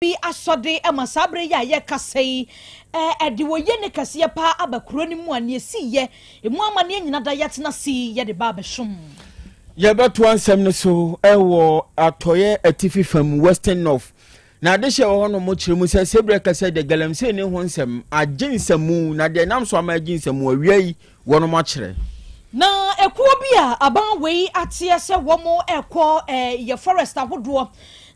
Bi asɔde ma saa berɛ yi a yɛrekasa yi, ɛde oyie ne kɛseɛ paa aba kuro no mu a nea ɛsiiɛ, ɛmu amanneɛ nyina da yɛatena ase yi yɛde ba abɛsom. Yɛbɛtoa nsɛm no so wɔ atɔeɛ atifi fam, Western North. Na adehyeɛ wɔ hɔnom kyerɛ mu sɛ Sebrɛ kɛsɛ de galamsey ne ho nsɛm agye nsamu, na deɛ ɛnam so ama agye nsamu awia yi wɔnom akyerɛ. Na ekuo bi a aban wei ateɛ sɛ wɔn rekɔ yɛ forest ahodoɔ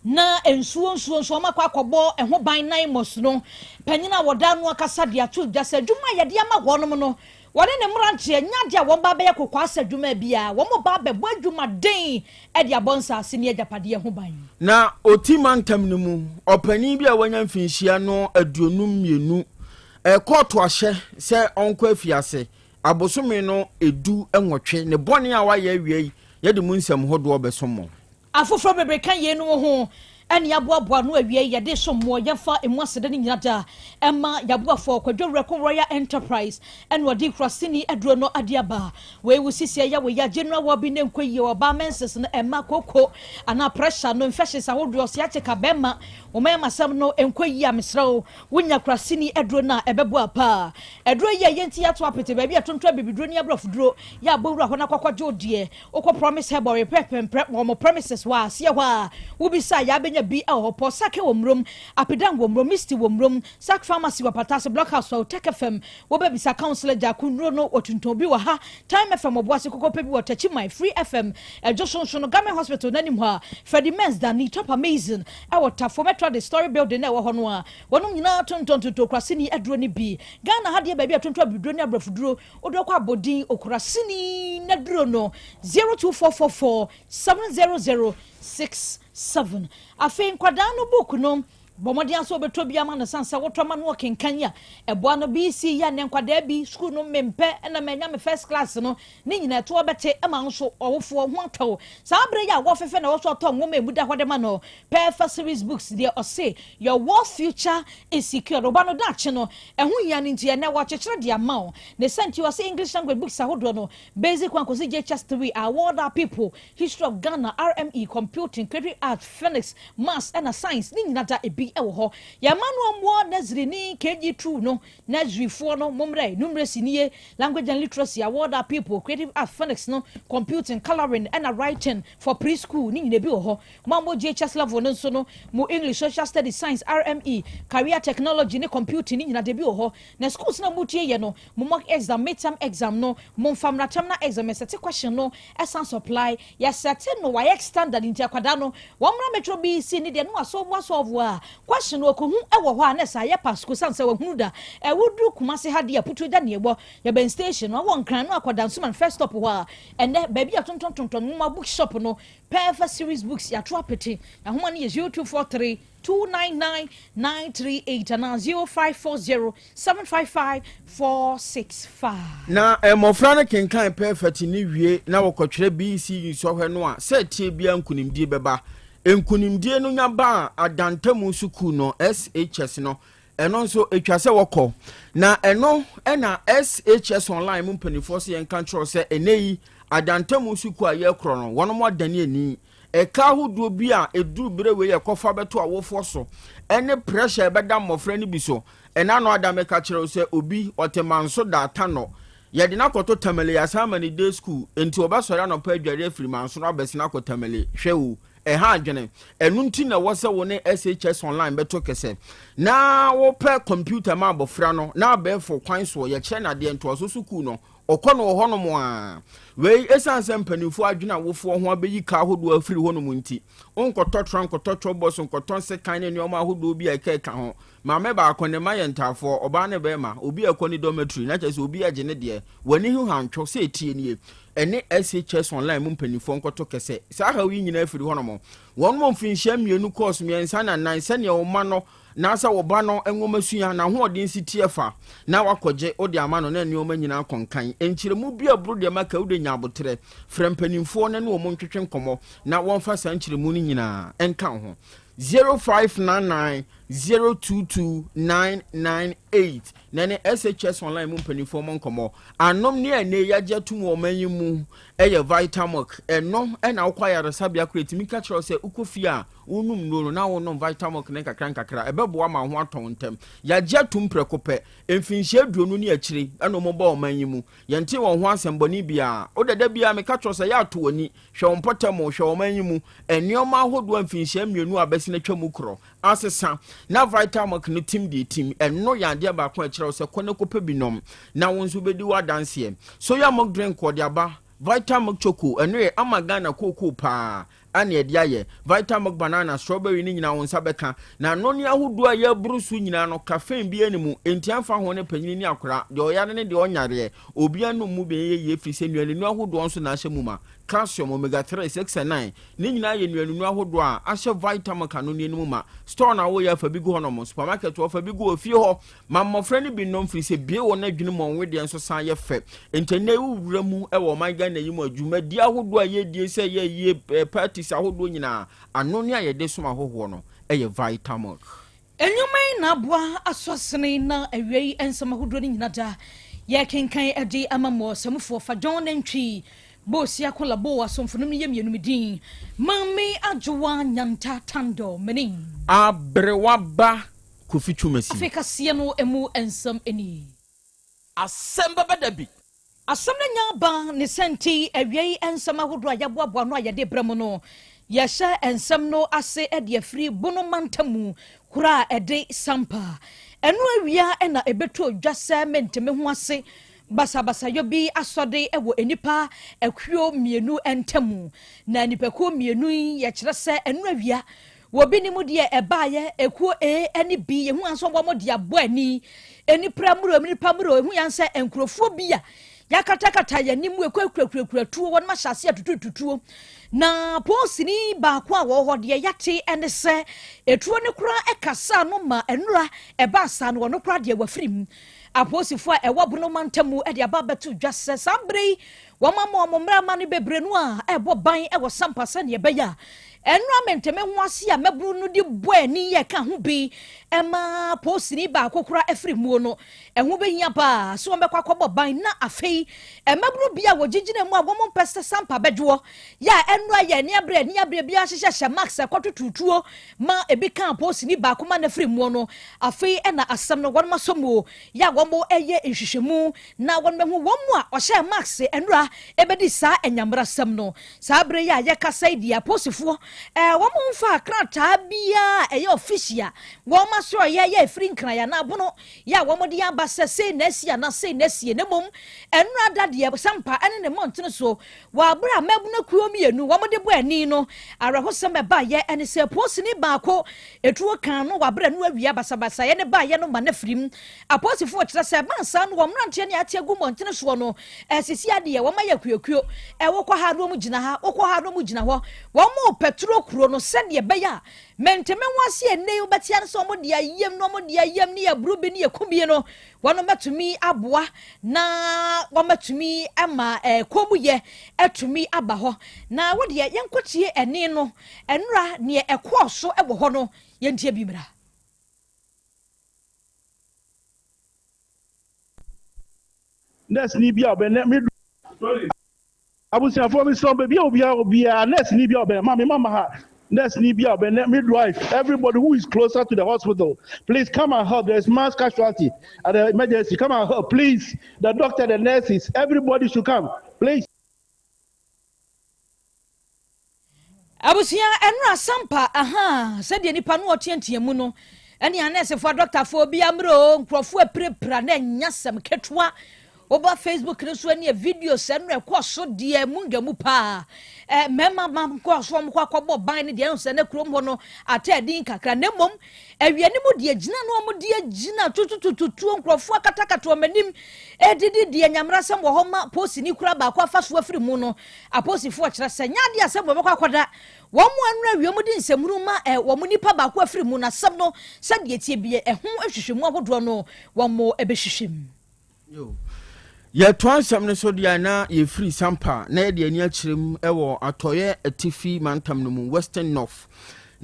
na nsuo nsuo nso wɔn akɔ akɔbɔ ɛho ban nan mos no panyin a wɔda ano akasa de ato dwa sɛ adwuma a yɛde ama wɔnom no wɔne ne mmeranteɛ nyɛ adeɛ a wɔn ba bɛyɛ kokoasɛ adwuma biara, wɔn ba bɛbɔ adwuma den de abɔ nsaase ne agyapadeɛ ho ban. Na Oti mantam no mu ɔpanin bi a wanya mfinhyia no 52 kɔɔto ahyɛ sɛ ɔnkɔ afiase abosome no 18, ne bɔne a wayɛ awia yi yɛde mu nsɛm hodoɔ bɛsom mo. Afoforɔ bebree ka yeinom ho ne aboaboa ano awiei yɛde som moɔ. Yɛmfa emu aseda no nyina da ma yaboafoɔ Kwadwo Werɛko Royal Enterprise ɛna ɔde nkuraseni aduro no ade aba. Wei wo sisi ɛyɛ wo ya, general wɔ bi ne nkɔ yie, ɔbaa menses no ɛma koko anaa pressure no, infections ahodoɔ, sciatica, bɛɛma wo mɛɛma sɛm no nkɔ yie a, mesrɛ wo wonya kuraseni aduro no a ɛbɛboa paa. Aduro yi a yɛnti yɛato apete baabi a tontɔ abibiduro ne aborɔfoduro yɛ abɔ wura hɔ na kɔkɔgye wo deɛ. Wokɔ Promise Herbal repair pɛmprɛ wɔ wɔn premises hɔ a, aseɛ hɔ a wobisa a yɛabɛnya bi wɔ hɔ. Paul Sake wɔ Mmrom, Apidan wɔ Mmrom, Misty wɔ Mmrom, Sak Pharmacy wɔ Patase, Block House wɔ Tech FM, wobɛbisa Councillor Gyako nnuro no wɔtontɔn bi wɔ ha, Time FM wɔ Boase, Kokope bi wɔ Techiman, Free FM, Adwo Sonso no, Government Hospital no anim hɔ a, Freddie Mens Dani, Top Amazing wɔ Tafo Methodist Story Building no a ɛwɔ hɔ no a, wɔnom nyinaa tontɔn tontɔn Kuraseni aduro no bi. Ghana ha deɛ baabi a tontɔn abibiduro ne aborɔfoduro Wode ɔkɔ abɔdin okuraseni n'aduro no 02444 700 67. Afei nkwadaa no book no, bɔ mmɔden ara sɛ wobɛtɔ bi ama no sane sɛ wotɔ ma no ɔkenkan a ɛboa no. BC yɛ nnɛ nkwadaa bi sukuu no mempɛ na manya me first class no ne nyinaa ɛtoɔ bɛte ma wo nso ɔwofoɔ ho atɔ wo. Saa berɛ yi a wɔfefɛ na ɛwɔ sɛ ɔtɔ nwoma a ɛmu da hɔ de ma no. Perfect Series Books deɛ ɔse Your world future is secured, wo ba no daakye no ɛho hia no nti ɛnnɛ wɔakyekyere de ama wo. Ne saa nti ɔse English language books ahodoɔ no, Basic 1 kɔsi JHS 3, Our World Our People, History of Ghana, RME, Computing, Creative Arts, Phonics, Maths ɛna Science ne nyina da ebi wɔ hɔ. Yɛn mma no ɔmmoa Nursery ne KG 2 no, Nursery foɔ no mommrɛ, Numeracy nie, Language and Literacy, Our World Our People, Creative Arts, Phonics no, Computing, Colouring ɛna Writing for Pre-school ne nyina ebi wɔ hɔ. Mo a mo JHS level no nso no, mo English, Social Studies, Science, RME, Career Technology ne Computing ne nyinaa deɛ bi wɔ hɔ. Na schools no a motie yɛ no, mo mock exam, midterm exam no, mo nfa mmra terminal exam, yɛsɛte question no san supply, yɛsɛte no WAEC standard nti akwadaa no wɔmmra mɛtwerɛ BEC ne deɛ no wasɔlve wasɔlve a question no ɔkɔhu wɔ hɔ a na ɛsɛ ayɛ pass kosiane sɛ wahunu da. Woduru Kumasi ha deɛ Putuagya ne ɛwɔ, yɛbɛn station no, wɔ Nkran no akɔ Dansoman first stop hɔ a, ɛnnɛ baabi a yɛtontɔntontɔn nwoma bookshop no, Perfect Series Books yɛato apete. Nhoma no yɛ 0243 299 938 anaa 0540 755 465. Na mmɔfra no kenkan Perfect no wie na wɔkɔtwerɛ BECE nsɔhwɛ no a, sɛ ɛteɛ biara nkunimdie bɛba. Nkunimdie no nya ba a, Adantamu Sukuu no, SHS no, Ɛno nso, ɛtwa sɛ wɔkɔ. Na ɛno na SHS Online mu mpanimfoɔ sɛ yɛnka nkyerɛ wo sɛ ɛnnɛ yi, Adantamu sukuu a yɛrekorɔ no, wɔnom adane ani. Ɛka ahodoɔ bi a ɛduru berɛ wei yɛkɔfa bɛto awofoɔ so, ɛne pressure a ɛbɛda mmɔfra no bi so. Ɛna ano ada meka kyerɛ wo sɛ obi, ɔte Manso Daatannɔ. Yɛde no akɔto Tamale, yɛasan ama no day school, enti ɔbɛsɔre anɔpa adware afiri Manso no abɛsene akɔ Tamale. Hwɛ o, Ɛha adwene. Ɛno nti na ɛwɔ sɛ wo ne SHS Online bɛto kɛsɛ na wopɛ kɔmputa ma abɔfra no na abɛɛfo kwan soɔ yɛkyerɛ no adeɛ ntoaso sukuu no ɔkɔ no wɔ hɔnom a. Wei ɛsiane sɛ mpanimfoɔ adwene awofoɔ ho abɛyi ka ahodoɔ afiri hɔnom nti, wonkɔtɔ tra, nkɔtɔ trɔbɔs, nkɔtɔ nsekan ne nneɛma ahodoɔ bi a ɛka ɛka ho. Maame baako, ne mma yɛ ntaafoɔ, ɔbaa ne barima, obi a ɛkɔ ne dormitory na kyerɛ sɛ obi agye ne deɛ, w'ani ho hantwo sɛ ɛtie nie. Ɛne SHS Online mu mpanimfoɔ nkɔto kɛsɛ. Saa haw yi nyinaa firi hɔnom. Wɔn wɔ mfinhyia mmienu kɔɔso, mmiɛnsa na nnan, sɛdeɛ wo mma no naasɛ wo ba no nwomasua, n'ahoɔden si teɛ fa, na wakɔgye wode ama no na nneɛma nyinaa kɔ nkan. Nkyerɛmu bi a ɛboro deɛ maka yi, wode nya aboterɛ. Frɛ mpanimfoɔ na ne wɔn ntwetwe nkɔmmɔ na wɔmfa saa nkyerɛmu no nyinaa nka wo ho. 0599. 022998 na ɛne SHS Online mu mpanimfoɔ mmɔ nkɔmmɔ. Anom ne a ɛnnɛ yi agye atom wɔ ɔman yi mu yɛ Vitamilk. Ɛno na wokɔ ayaresabea koraa ɛtumi ka kyerɛ wo sɛ wokɔ fie a wonom nnuro no na wonom Vitamilk no nkakra nkakra. Ɛbɛboa ma wo ho atɔ wo ntɛm. Yɛagye atom prɛko pɛ. Mfinhyia 20 ne akyire na wɔbaa ɔman yi mu. Yɛntee wɔn ho asɛmmɔne biara. Wo dɛ da biara meka kyerɛ wo sɛ yɛ ato w'ani hwɛ wo mpɔtam, hwɛ ɔman yi mu nneɛma ahodoɔ a mfinhyia mmienu a abɛsen atwa mu korɔ asesa na Vitamilk no tim deɛ ɛtim. Ɛno yɛ adeɛ baako a ɛkyerɛ wo sɛ kɔ na kɔpɛ bi nom na wo nso wobɛdi wo adanseɛ. Soya milk drink wɔde aba, Vitamilk Choco, ɛno yɛ ama Ghana kookoo paa a na yɛde ayɛ. Vitamilk banana, strawberry no nyinaa wo nsa bɛka. Na anonne ahodoɔ a yɛaboro so nyinaa no, caffeine biara nni mu, enti ɛmfa ho ne panyini ne akwadaa, deɛ ɔyare ne deɛ ɔnyareɛ, obiara nnom mu bi ɛnyɛ yie ɛfiri sɛ nnuanenu ahodoɔ nso na ahyɛ mu ma. Calcium, omega 3, 6 and 9, ne nyinaa yɛ nnuanenu ahodoɔ a ahyɛ Vitamilk anonneɛ no mu ma. Store no a woyɛ fa bi gu hɔnom, supermarket hɔ fa bi gu hɔ, fie hɔ Ma mmɔfra no bi nnom firi sɛ bue wɔn adwene mu wɔn wedeɛ nso san yɛ fɛ. Nti ɛnnɛ yi wo wura mu wɔ ɔman Ghana yi mu a dwumadie ahodoɔ a yɛdie sɛ yɛ yie eh, parties ahodoɔ nyinaa anonne a yɛde som ahɔhoɔ no yɛ Vitamilk. Nnwuma yi na aboa aso asene na awiei nsɛm ahodoɔ no nyina da yɛrekenkan de ama mo. Ɔsamufoɔ fa John Nantwi Bo Siako Labo asomfo nom no yɛ mmienu me din Maame Adwoa Nyanta Tandor Menin. Aberewa ba Kofi Twumasi. Afei kaseɛ no mu nsɛm nie. Asɛm bɛba da bi. Asɛm no anya aba, ne sɛ nti awiei nsɛm ahodoɔ a yɛaboaboa ano a yɛde rebrɛ mo no, yɛhyɛ nsɛm no ase de afiri Bono mantam mu kuro a ɛde Sampa. Ɛno awia na ɛbɛtɔɔ dwa sɛ mente-me-ho-ase basabasayɔ bi asɔde wɔ nnipa akuo mmienu ntam. Na nnipakuo mmienu yi yɛkyerɛ sɛ ɛno awia Wɔ bi ne mu deɛ ɛbaeɛ, ekuo A ne B, yɛhu ansa wɔn de abɔ ani, nnipa mmuro, nnipa mmuro, yɛhu yan sɛ nkurɔfoɔ bi a yɛakatakata yɛn anim ekurakura tuo, wɔn ahyɛ aseɛ tutututuo. Na polisini baako a wɔwɔ hɔ deɛ yɛate ne sɛ etuo no koraa ɛkasaa no ma nnura ɛbaa saa no wɔn koraa deɛ wafiri mu. Apolisifoɔ a ɛwɔ Bono mantam mu de aba abɛto dwa sɛ saa bere yi Wɔama wɔn mmara amanne bebree no a ɛbɔ ban wɔ sampa sɛnea ɛbɛyɛ a ɛno a mente-me-ho-ase a mmabunu no de bɔ ani yɛ ka ho bi ma polisini baako koraa afiri muo no. Ɛho bɛhia paa sɛ wɔbɛkɔ akɔbɔ ban na afei mmabunu bi a wɔgyigyina mu a wɔmpɛ sɛ sampa bɛdwoɔ yɛ a ɛno a yɛ ani abere ani abere biara hyehyɛhyɛ mask ɛkɔtoto tuo ma ebi kaa polisini baako ma no afiri muo no. Afei na asɛm no wɔn asɔ muo yɛ a wɔyɛ nhwehwɛmu Na wɔahu wɔn mu a ɔhyɛɛ Max nnura bɛdi saa anyammerasɛm no. Saa bere yi a yɛkasa yi deɛ, apolisifoɔ eh, wɔn mfaa krataa biara a ɛyɛ official wɔn asoɛeɛ yɛ ɛfiri Nkran anaa Bono yɛ a wɔn de aba sɛ sei na asi anaa sei na asie, na mmom nnura da deɛ Sampa ne ne mmɔntene so wɔ abere a mmabunu akuo mmienu wɔn de bɔ ani no. Awerɛhosɛm a ɛbaeɛ ne sɛ polisini baako etuo kaa no wɔ abere a no awia basabasayɛ no baeɛ no ma no afirim. Apolisifoɔ kyerɛ sɛ ɛbaa saa no wɔn mmeranteɛ ne ate agu mmɔntene soɔ no sisi adeɛ wɔn ayɛ akuakuo, wokɔ ha na wɔn gyina ha, wokɔ ha na wɔn gyina hɔ, wɔn repɛturo kuro no sɛdeɛ ɛbɛyɛ a mente-me-ho-ase a ɛnnɛ yi wobɛte ara sɛ wɔn de ayam na wɔn de ayam ne aburu bi ne akumie no wɔn bɛtumi aboa na wɔatumi ama kommyɛ atumi aba hɔ. Na wo deɛ yɛnkɔtie ɛnne no nnora neɛ ɛkɔɔ so wɔ hɔ no yɛntie bi mmra. Nurse ni bi a ɔbɛn nɛ me abusuafoɔ mesrɛ mo baabi a obiara wɔ biara nurse ni bi a ɔbɛn maame mama ha nurse ni bi a ɔbɛn nɛ midwife everybody who is closer to the hospital please come and help there is mass casualty at the emergency come and help please the doctor the nurses everybody should come please. Abusua, ɛnora sampa, ahaa, sɛdeɛ nipa no ɔteatea mu no, ɛne anɛɛsefoɔ, adɔktafoɔ, obi ammerɛ o, nkurɔfoɔ apirapira na ɛnyɛ asɛm ketewa. Woba Facebook no so ɛne videos ɛnora ɛkɔ so deɛ mu nga mu paa. Ɛ mmarima ma kɔ so wɔn kɔ akɔbɔ ban no deɛ ɛho sɛ na kurom hɔ no atɛ ɛdin kakra na mmom awia no mu deɛ gyina no wɔn deɛ gyina tututututuo nkurɔfoɔ akatakata wɔn anim ɛdidi deɛ nyamerasɛm wɔ hɔ ma posini kura baako afa so afiri mu no. Apolisifoɔ kyerɛ sɛ nyɛ adeɛ a sɛ wɔbɛkɔ akɔda wɔn ano awie wɔn de nsɛmhunu ma wɔn nipa baako afiri mu na asɛm no sɛdeɛ ɛteɛ biara ɛho nhwehwɛmu ahodoɔ no wɔn bɛhwehwɛ mu. Yɛtoa nsɛm no so deɛ na yɛfiri Sampa na yɛde ani akyerɛ mu wɔ atɔeɛ atifi mantam no mu, Western North.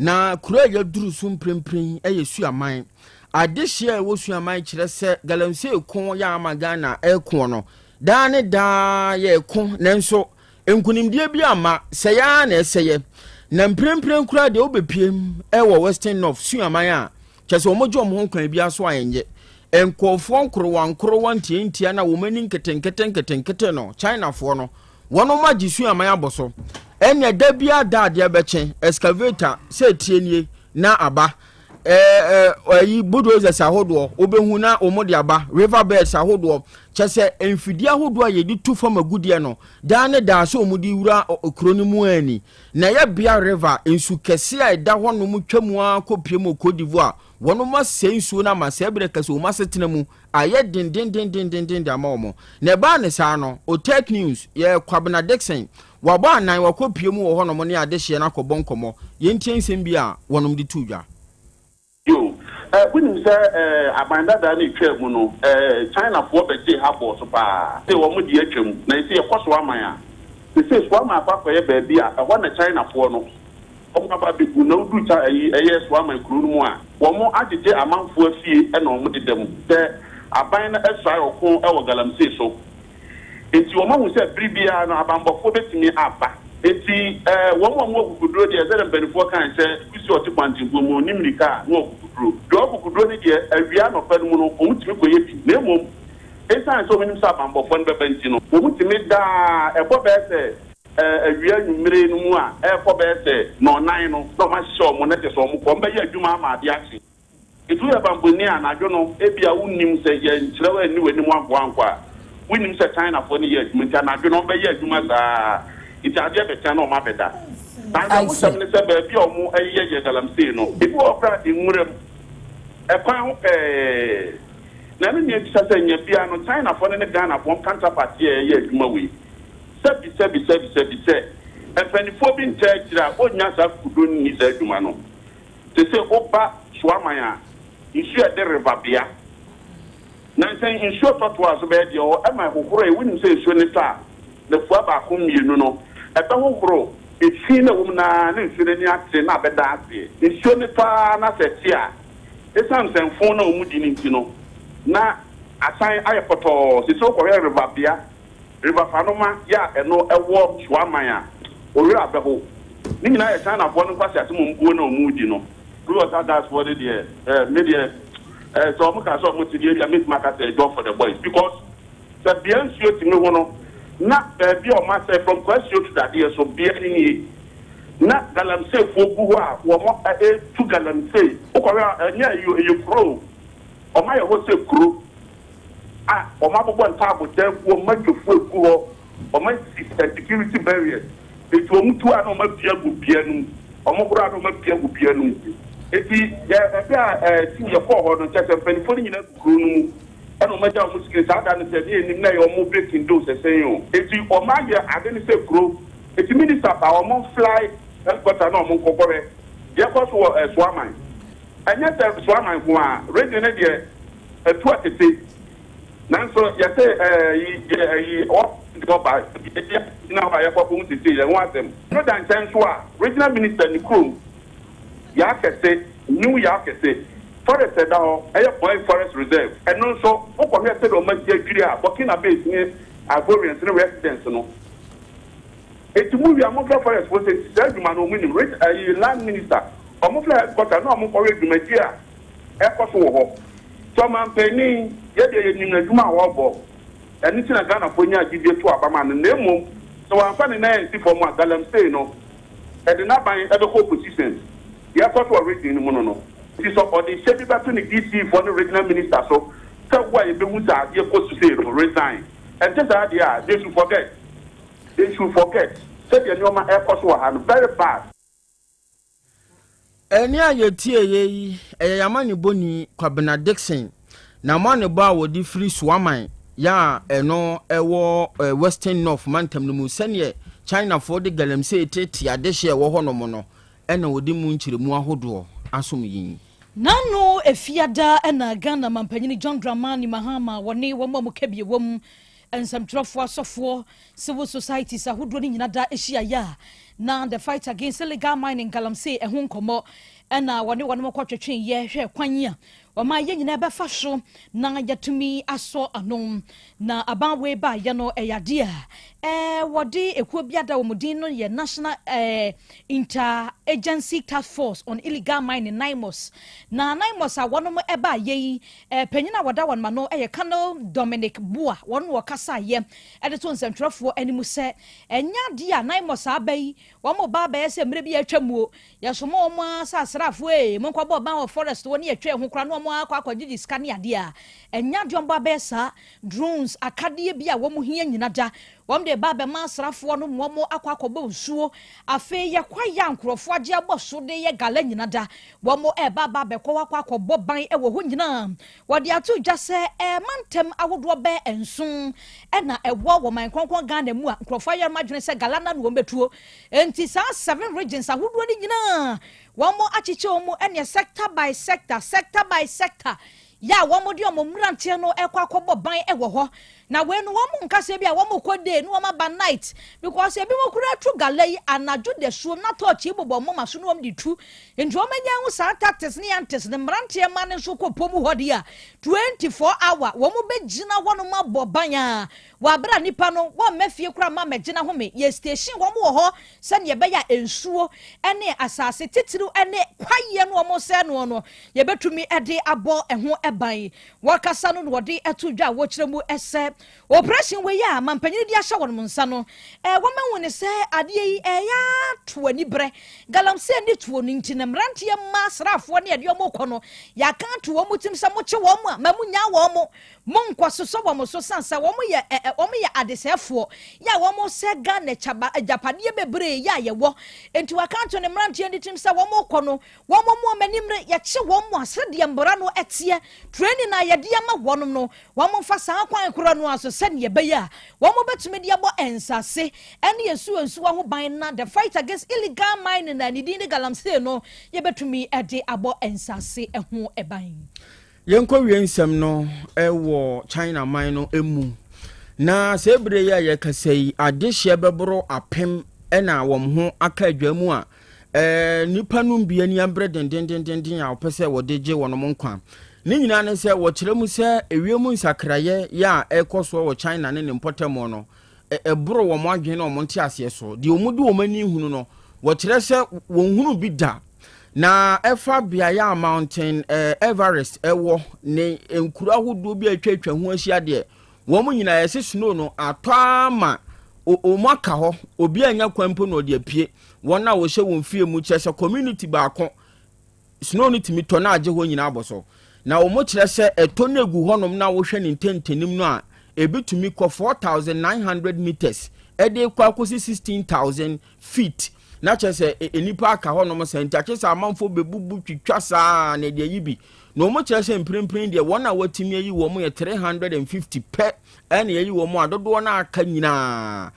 Na kuro a yɛaduru so mprempren yɛ Suaman. Adehyeɛ a ɛwɔ Suaman kyerɛ sɛ galamsey ko yɛ ama Ghana ɛrekoɔ no, daa ne daa yɛreko nanso nkunimdie bi amma, sɛeɛ ara na ɛsɛeɛ. Na mprempren koraa deɛ wobɛpiem wɔ Western North Suaman a, kyerɛ sɛ wɔgye wɔn ho kwan biara so a ɛnyɛ. Nkurɔfoɔ nkorowa nkorowa ntiantia na wɔn ani nketenkete nketenkete no, Chinafoɔ no, Wɔnom agye suaman abɔ so. Ɛnneɛ da biara da adeɛ bɛkye, excavator sɛ tie nie na aba. Ɛɛ ɛyi bulldozers ahodoɔ wobɛhu na wɔn de aba, river beds ahodoɔ. Kyɛ sɛ mfidie ahodoɔ a yɛde tu fam agudeɛ no, daa ne daa sɛ wɔn de wura kuro no mu ani. Na ɛyɛ Bia River, nsu kɛseɛ a ɛda hɔnom twa mu ara kɔpue mu wɔ Cote d'Ivoire. Wɔnom asɛe nsuo no ama saa berɛ kɛse wɔn asetena mu ayɛ dendendendendenden de ama wɔn. Na ɛbaa ne saa no, Otec News, yɛ Kwabena Dickson, wabɔ anan, wakɔpue mu wɔ hɔnom ne adehyeɛ no akɔbɔ nkɔmmɔ. Yɛntie nsɛm bi a wɔnom de too dwa. Yo, eh, wonim sɛ eh, aban dadaa no etwaa mu no eh, Chinafoɔ bɛgyee ha bɔɔ so paa. Sei wɔn deɛ atwam, na ese yɛkɔ Soaman a, sesei Soaman akɔ akɔyɛ baabi a ɛhɔ na Chinafoɔ no wɔn aba abɛgu, na woduru Chi ayi ɛyɛ Soaman kuro no mu a, wɔn agyegye amanfoɔ afie na wɔn deda mu. Sɛ aban no asuae ɔko wɔ Galamsey so nti, wɔn ahu sɛ bere biara no abanbɔfoɔ bɛtumi aba. Nti wɔn a wɔwɔ akokoduro deɛ, sɛdeɛ mpaninfoɔ kae sɛ, Kusi a ɔte kwantempoɔ mu, ɔnni mmirika a, na ɔwɔ akokoduro. Deɛ ɔwɔ akokoduro no deɛ, awia anɔpa no mu no, wɔtumi kɔyɛ bi. Na mmom, ɛsiane sɛ wɔnim sɛ abanbɔfoɔ no bɛba nti no, wɔtumi da a ɛbɔ bɛyɛ sɛ awia anwummere no mu a ɛrekɔ bɛyɛ sɛ nnɔnnan no, na wɔahyehyɛ wɔn, na kyerɛ sɛ wɔkɔ, wɔbɛyɛ adwuma ama adeɛ akye. Enti woyɛ banbɔni a, anadwo no, ebia wonnim, sɛ yɛnkyerɛ wo anni w'anim ankoa ankɔ a, wonnim sɛ Chinafoɔ no yɛ adwuma, nti anadwo no wɔbɛyɛ adwuma saa ara, nti adeɛ bɛkye a na wɔabɛda. Na awerɛhosɛm ne sɛ baabi a wɔyɛ yɛ galamsey no, ebi wɔ hɔ koraa a nwura mu, ɛkwan ho pɛɛ. Na ɛno nea ebisa sɛ, nya biara no, Chinafoɔ no ne Ghanafoɔ wɔn counterpart yɛ ɛyɛ adwuma wei? Sɛbi, sɛbi, sɛbi, sɛbi, sɛ mpanimfoɔ bi ntaa akyire a, wɔnnya saa akokoduro no nni saa adwuma no. Te sɛ woba Suaman a, nsuo a ɛde reba bea. Nansa yi nsuo tɔ toaa so bɛyɛ deɛ ɔ ɛma ɛhohoro ɛ, wonim sɛ nsuo no tɔ a, nafua baako mmienu no, ɛbɛhohoro efi no a ɛwɔ mu no ara na nsuo no ani ate na abɛda aseɛ. Nsuo no tɔ ara na sɛ ɛte a, ɛsiane sɛ mfon no a wɔdi no nti no, na asan ayɛ pɔtɔɔ. Seesei wokɔhwɛ reba bea River Fanoma yɛ a ɛno ɛwɔ Suaman a, wo werɛ abɛho. Ne nyinaa yɛ Chinafoɔ no nkwaseasɛm a wɔn buo na wɔn redi no. Blue water gas foɔ no deɛ eh, me deɛ eh, sɛ wɔn ka sɛ wɔn te deɛ ebia mɛtumi aka sɛ job for the boys because sɛ bea nsuo tumi ho no na baabi a wɔn asɛe from Kwasuo to dadeɛ so bea no nie na galamsey foɔ gu hɔ a wɔn ɛtu galamsey wokɔhwɛ a ɛnyɛ ɛyɛ ɛyɛ kuro o wɔn ayɛ hɔ sɛ kuro. a wɔabobɔ ntaabodan agu hɔ, madwofo agu hɔ, wɔasi security barriers, enti wɔtu a na wɔapue agu bea no mu, wɔhoro a na wɔapue agu bea no mu. Enti yɛ ɛbɛ a ɛɛ team yɛkɔɔ hɔ no, kyerɛ sɛ mpanimfoɔ no nyinaa gu kuro no mu ɛna wɔagya wɔn sika. Saa da no sɛ ne yɛnim na ɛyɛ wɔn baking dough sɛ sɛn o. Enti wɔayɛ ade no sɛ kuro. Enti minister ba a wɔmfly helicopter na wɔnkɔ kɔhwɛ deɛ ɛkɔ so wɔ ɛɛ Soaman. Ɛnyɛ sɛ Soaman nko ara, region no deɛ Atu atete nanso yɛse ɛyi deɛ ɛyi ɔ deɛ ɔba deɛ gyina hɔ a yɛkɔ akɔhu sesei yɛn ho asɛm. No da nkyɛn nso a regional minister ne kurom Yaa kɛse new Yaa kɛse forest ɛda hɔ ɛyɛ Boin forest reserve ɛno nso wokɔhwɛ sɛdeɛ wɔn asi adwiri a Burkinabes ne Ivorians ne residents no eti mo wie a monfrɛ forest foɔ sɛ nti saa adwuma no wɔn nim reg ɛyi land minister wɔn frɛ headquarter na wɔn kɔhwɛ dwumadie a ɛkɔ so wɔ hɔ. Sɛ ɔmanpanin, yɛ deɛ yɛnim n'adwuma a ɔrebɔ, ɛno nti na Ghanafoɔ nyaa gyidie too aba maa no, na mmom sɛ wamfa ne nan ansi fam a, galamsey no, ɛde n'aban bɛkɔ opposition. Deɛ ɛkɔ so wɔ region no mu no no. Nti sɛ ɔde hyɛ bi bɛto ne DC foɔ ne regional minister so sɛ wo a yɛbɛhu sɛ adeɛ kɔ so sei no, resign. Ɛnte saa deɛ a, they should forget. They should forget sɛdeɛ nneɛma ɛrekɔ so wɔ ha no, very bad. Ɛnne a yɛtieeɛ yi, ɛyɛ yɛn amanebɔni Kwabena Dickson n'amanebɔ a wɔde firi Suaman yɛ a ɛno ɛwɔ Western North mantam no mu sɛdeɛ Chinafoɔ de galamsey tete adehyeɛ ɛwɔ hɔnom no ɛna wɔde mu nkyerɛmu ahodoɔ asom yɛn yi. N'ano Efiada na Ghana Mampanyini John Dramani Mahama wɔne wɔn a wɔka bi wɔ mu. Nsɛmtwerɛfoɔ, asɔfoɔ, civil societies ahodoɔ no nyina da ahyiaeɛ a na the fight against illegal mining, galamsey, ɛho nkɔmmɔ ɛna wɔne wɔn kɔtwetwe yɛ hwɛ kwan a ɔman yɛn nyinaa bɛfa so na yɛtumi asɔ ano. Na aban wei baayɛ no, ɛyɛ adeɛ a wɔde ekuo bi ada wɔn din no yɛ National Inter-Agency Task Force on Illegal Mining, NAIMOS. Na NAIMOS a wɔn ɛbaayɛ yi, panyin a wɔda wɔn ma no ɛyɛ Colonel Dominic Boa. Wɔn na wɔkasa yɛ ɛde to nsɛntwerɛfoɔ anim sɛ ɛnyɛ adeɛ a NAIMOS aba yi, wɔn ba abɛyɛ sɛ mmerɛ bi atwa mu o, yɛsoma wɔn a sɛ asraafoɔ ee, monkɔbɔ ban wɔ forest wɔ ne yɛtwa ɛho koraa na wɔn akɔ akɔgyegye sika ne adeɛ a ɛnyɛ adeɛ wɔn ba abɛyɛ saa. Drones akadeɛ bi a wɔn hia nyina da wɔn de ba abɛma asraafoɔ no mu wɔn akɔ akɔbɔ nsuo. Afei yɛkɔ yɛ a nkurɔfoɔ agye abɔ so de yɛ gala nyina da, wɔn ɛreba aba abɛkɔ akɔ akɔbɔ ban wɔ hɔ nyinaa. Wɔde ato dwa sɛ mantam ahodoɔ bɛɛ 7 ɛna ɛwɔ wɔ man kronkron Ghana mu a nkurɔfoɔ ayɛ wɔn adwene sɛ gala na wɔn bɛtuo. Nti saa seven regions ahodoɔ no nyinaa, wɔn akyekyɛ wɔn mu ɛneɛ sector by sector, sector by sector, yɛ a wɔn de wɔn mmeranteɛ no ɛkɔ akɔbɔ ban ɛwɔ hɔ. Na wei no, wɔn nkasa bi a wɔn kɔ day na wɔn aba night, because ebi mo kura tu gala yi anadwo de suo na torch yi bobɔ wɔn ma so na wɔn de tu. Nti wɔn anya ho saa tactics ne antics ne mmeranteɛ ma ne nso kɔ pom hɔ deɛ a 24 hour wɔn bɛgyina hɔ nom abɔ ban a wɔabere nipa no wɔn mma fie kora ma mɛgyina hɔ me yɛ station wɔn wɔ hɔ sɛnea ɛbɛyɛ a nsuo ne asase titiriw ne kwaeɛ no wɔn sɛ no yɛbɛtumi de abɔ ɛho ban. Wɔkasa no na wɔde ɛto dwa a wɔkyerɛ mu ɛsɛ operation wei a mampanyin de ahyɛ wɔn nsa no, wɔn ahu ne sɛ adeɛ yi ɛyɛ ato ani berɛ galamsey ne tuo no. Nti na mmeranteɛ mma asraafoɔ ne yɛde wɔn kɔ no, yɛaka ato wɔn tirim sɛ mokye wɔn a ma mo nya wɔn mo monkɔ sosɔ wɔn so san sɛ wɔn yɛ ɛ ɛ wɔn yɛ adesɛefoɔ yɛ a wɔn sɛ Ghana kyaba agyapadeɛ bebree yɛ a yɛwɔ. Nti waka ato ne mmeranteɛ ne tirim sɛ wɔn kɔ no, wɔn mu wɔn anim no yɛkye wɔn mu a, sɛdeɛ mbara no ɛteɛ, training a yɛde ama wɔn no, wɔn mfa saa kwan korɔ no aso sɛdeɛ ɛbɛyɛ a wɔn bɛtumi de abɔ nsase ɛne nsuo nsuo ho ban na the fight against illegal mining na ne din de galamsey no, yɛbɛtumi de abɔ nsase ho ban. Yɛnkɔ wie nsɛm no ɛwɔ China man no mu. Na sɛ ebire yi a yɛkasa yi, adehyeɛ bɛboro 1000 ɛna wɔn ho aka adwa mu a nipa no bi ani abere dendendendenden a wɔpɛ sɛ wɔde gye wɔn nkwa. Ne nyinaa ne sɛ wɔkyerɛ mu sɛ ewiem nsakraeɛ yɛ a ɛrekɔ soɔ wɔ China ne ne mpɔtam no, ɛboro wɔn adwene na wɔn nte aseɛ so. Deɛ wɔn de wɔn ani hunu no, wɔkyerɛ sɛ wɔn hunu bi da. Na ɛfa beaeɛ a Mountain Everest ɛwɔ ne nkuro ahodoɔ bi a atwa atwa ho ahyia deɛ, wɔn nyinaa yɛsɛ snow no atɔ ama wɔn aka hɔ. Obi anya kwan mpo na ɔde apue. Wɔn a wɔhyɛ wɔn fie mu, kyerɛ sɛ community baako, snow no tumi tɔ na agye hɔ nyinaa abɔ so. Na wɔn kyerɛ sɛ ɛtɔ no egu hɔnom na wohwɛ ne ntɛntɛnim no a, ebi tumi kɔ 4900 meters ɛde kɔ akɔsi 16,000 feet. Na kyerɛ sɛ nnipa aka hɔnom sɛ nti akyerɛ sɛ amanfoɔ bɛbubu twitwa saa na ɛde ayi bi. Na wɔn kyerɛ sɛ mprempren deɛ, wɔn a wɔatumi ayi wɔn yɛ 350 pɛ ɛna ayi wɔn a dodoɔ no aka nyinaa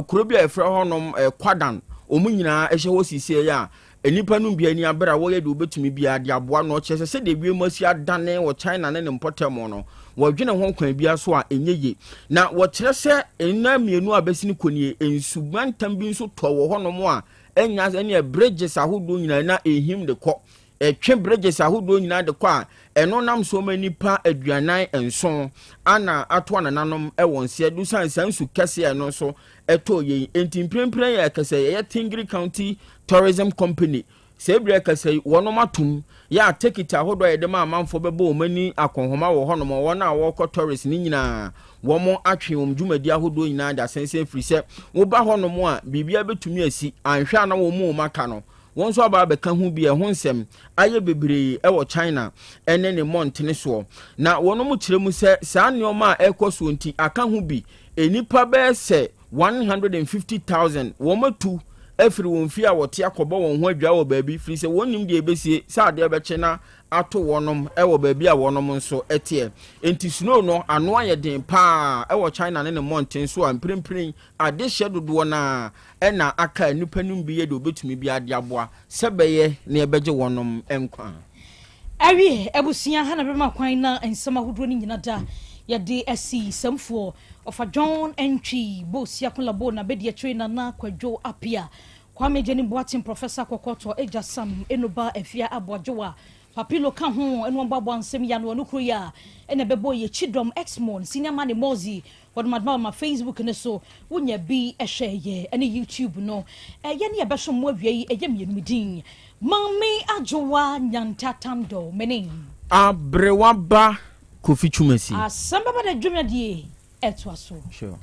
kuro bi a yɛfrɛ hɔnom Kwadan. Wɔn nyinaa ɛhyɛ hɔ siesie a nnipa no bi ani abere a wɔyɛ deɛ wɔbɛtumi biara de aboa no. Ɔkyerɛ sɛ sɛdeɛ wiem asi adane wɔ China ne ne mpɔtam no, wɔdwene ho kwan biara so a ɛnyɛ yie. Na wɔkyerɛ sɛ nna 2 a bɛsini kɔ nie, nsumantam bi nso tɔ wɔ hɔnom a ɛnya ɛne bridges ahodoɔ nyinaa na ɛhim de kɔ, ɛtwe bridges ahodoɔ nyinaa de kɔ a ɛno nam so ma nipa 47 ana ato anananom ɛwɔ nseɛ do san saa nsu kɛseɛ ɛno nso ɛtɔ yɛn. Nti mprempren yɛ kɛsɛ yɛyɛ Tingri County Tourism Company sɛ ebire kɛsɛ yi, wɔnom atom yɛ a ticket ahodoɔ a yɛde ma amanfoɔ bɛbɔ wɔn ani akɔnhoma wɔ hɔnom. Wɔn a wɔrekɔ tourist ne nyinaa, wɔn atwe wɔn dwumadi ahodoɔ nyinaa de asɛnsɛn, firi sɛ woba hɔnom a, biribiara bɛtumi asi. Anhwɛ a na wɔn mu wɔn aka no, wɔn nso aba abɛka ho bi. Ɛho nsɛm ayɛ bebree ɛwɔ China ɛne ne mmɔntene soɔ. Na wɔn mo kyerɛ mu sɛ saa nneɛma a ɛrekɔ soɔ nti aka ho bi, nnipa bɛyɛ sɛ 150,000 wɔn atu afiri wɔn fie a wɔte akɔbɔ wɔn ho adwa wɔ baabi, firi sɛ wɔn nim deɛ ebesie sɛ adeɛ bɛkye na ato wɔnom ɛwɔ baabi a wɔnom nso ɛteɛ. Nti snow no ano ayɛ den paa ɛwɔ China ne ne mmɔnten so a mprempren adehyɛ dodoɔ naa ɛna aka nnipa no bi yɛ deɛ obetumi bi ade aboa sɛ bɛyɛ na ɛbɛgye wɔnom nkwa. Awie abusua, ha na bɛma kwan na nsɛm ahodoɔ no nyina da. Yɛde asi sɛmfoɔ Ɔfa John Antwi Bosia Kolabo na bɛdi akyire Nana Kwadwo Appiah Kwame Gyani Boateng Professor Kɔkɔɔtɔ Agya Sam Enoba Afia Aboagyewa Papilo ka ho ɛne wɔn boaboa nsɛm yi ano ɛno kuro yi a ɛna ɛbɛbɔ yɛ Kyidɔm Exmon Senior Mane Mozi wɔde ma ma Facebook ne so wonya bi ɛhwɛ yɛ ɛne YouTube no ɛyɛ ne yɛbɛso mo awia yi ɛyɛ mmienu mi din Maame Adwowa Nyantatando mene Aberewa ba Kofi Twumasi. Asɛm bɛba da dwumadie ɛtoa so. Sure.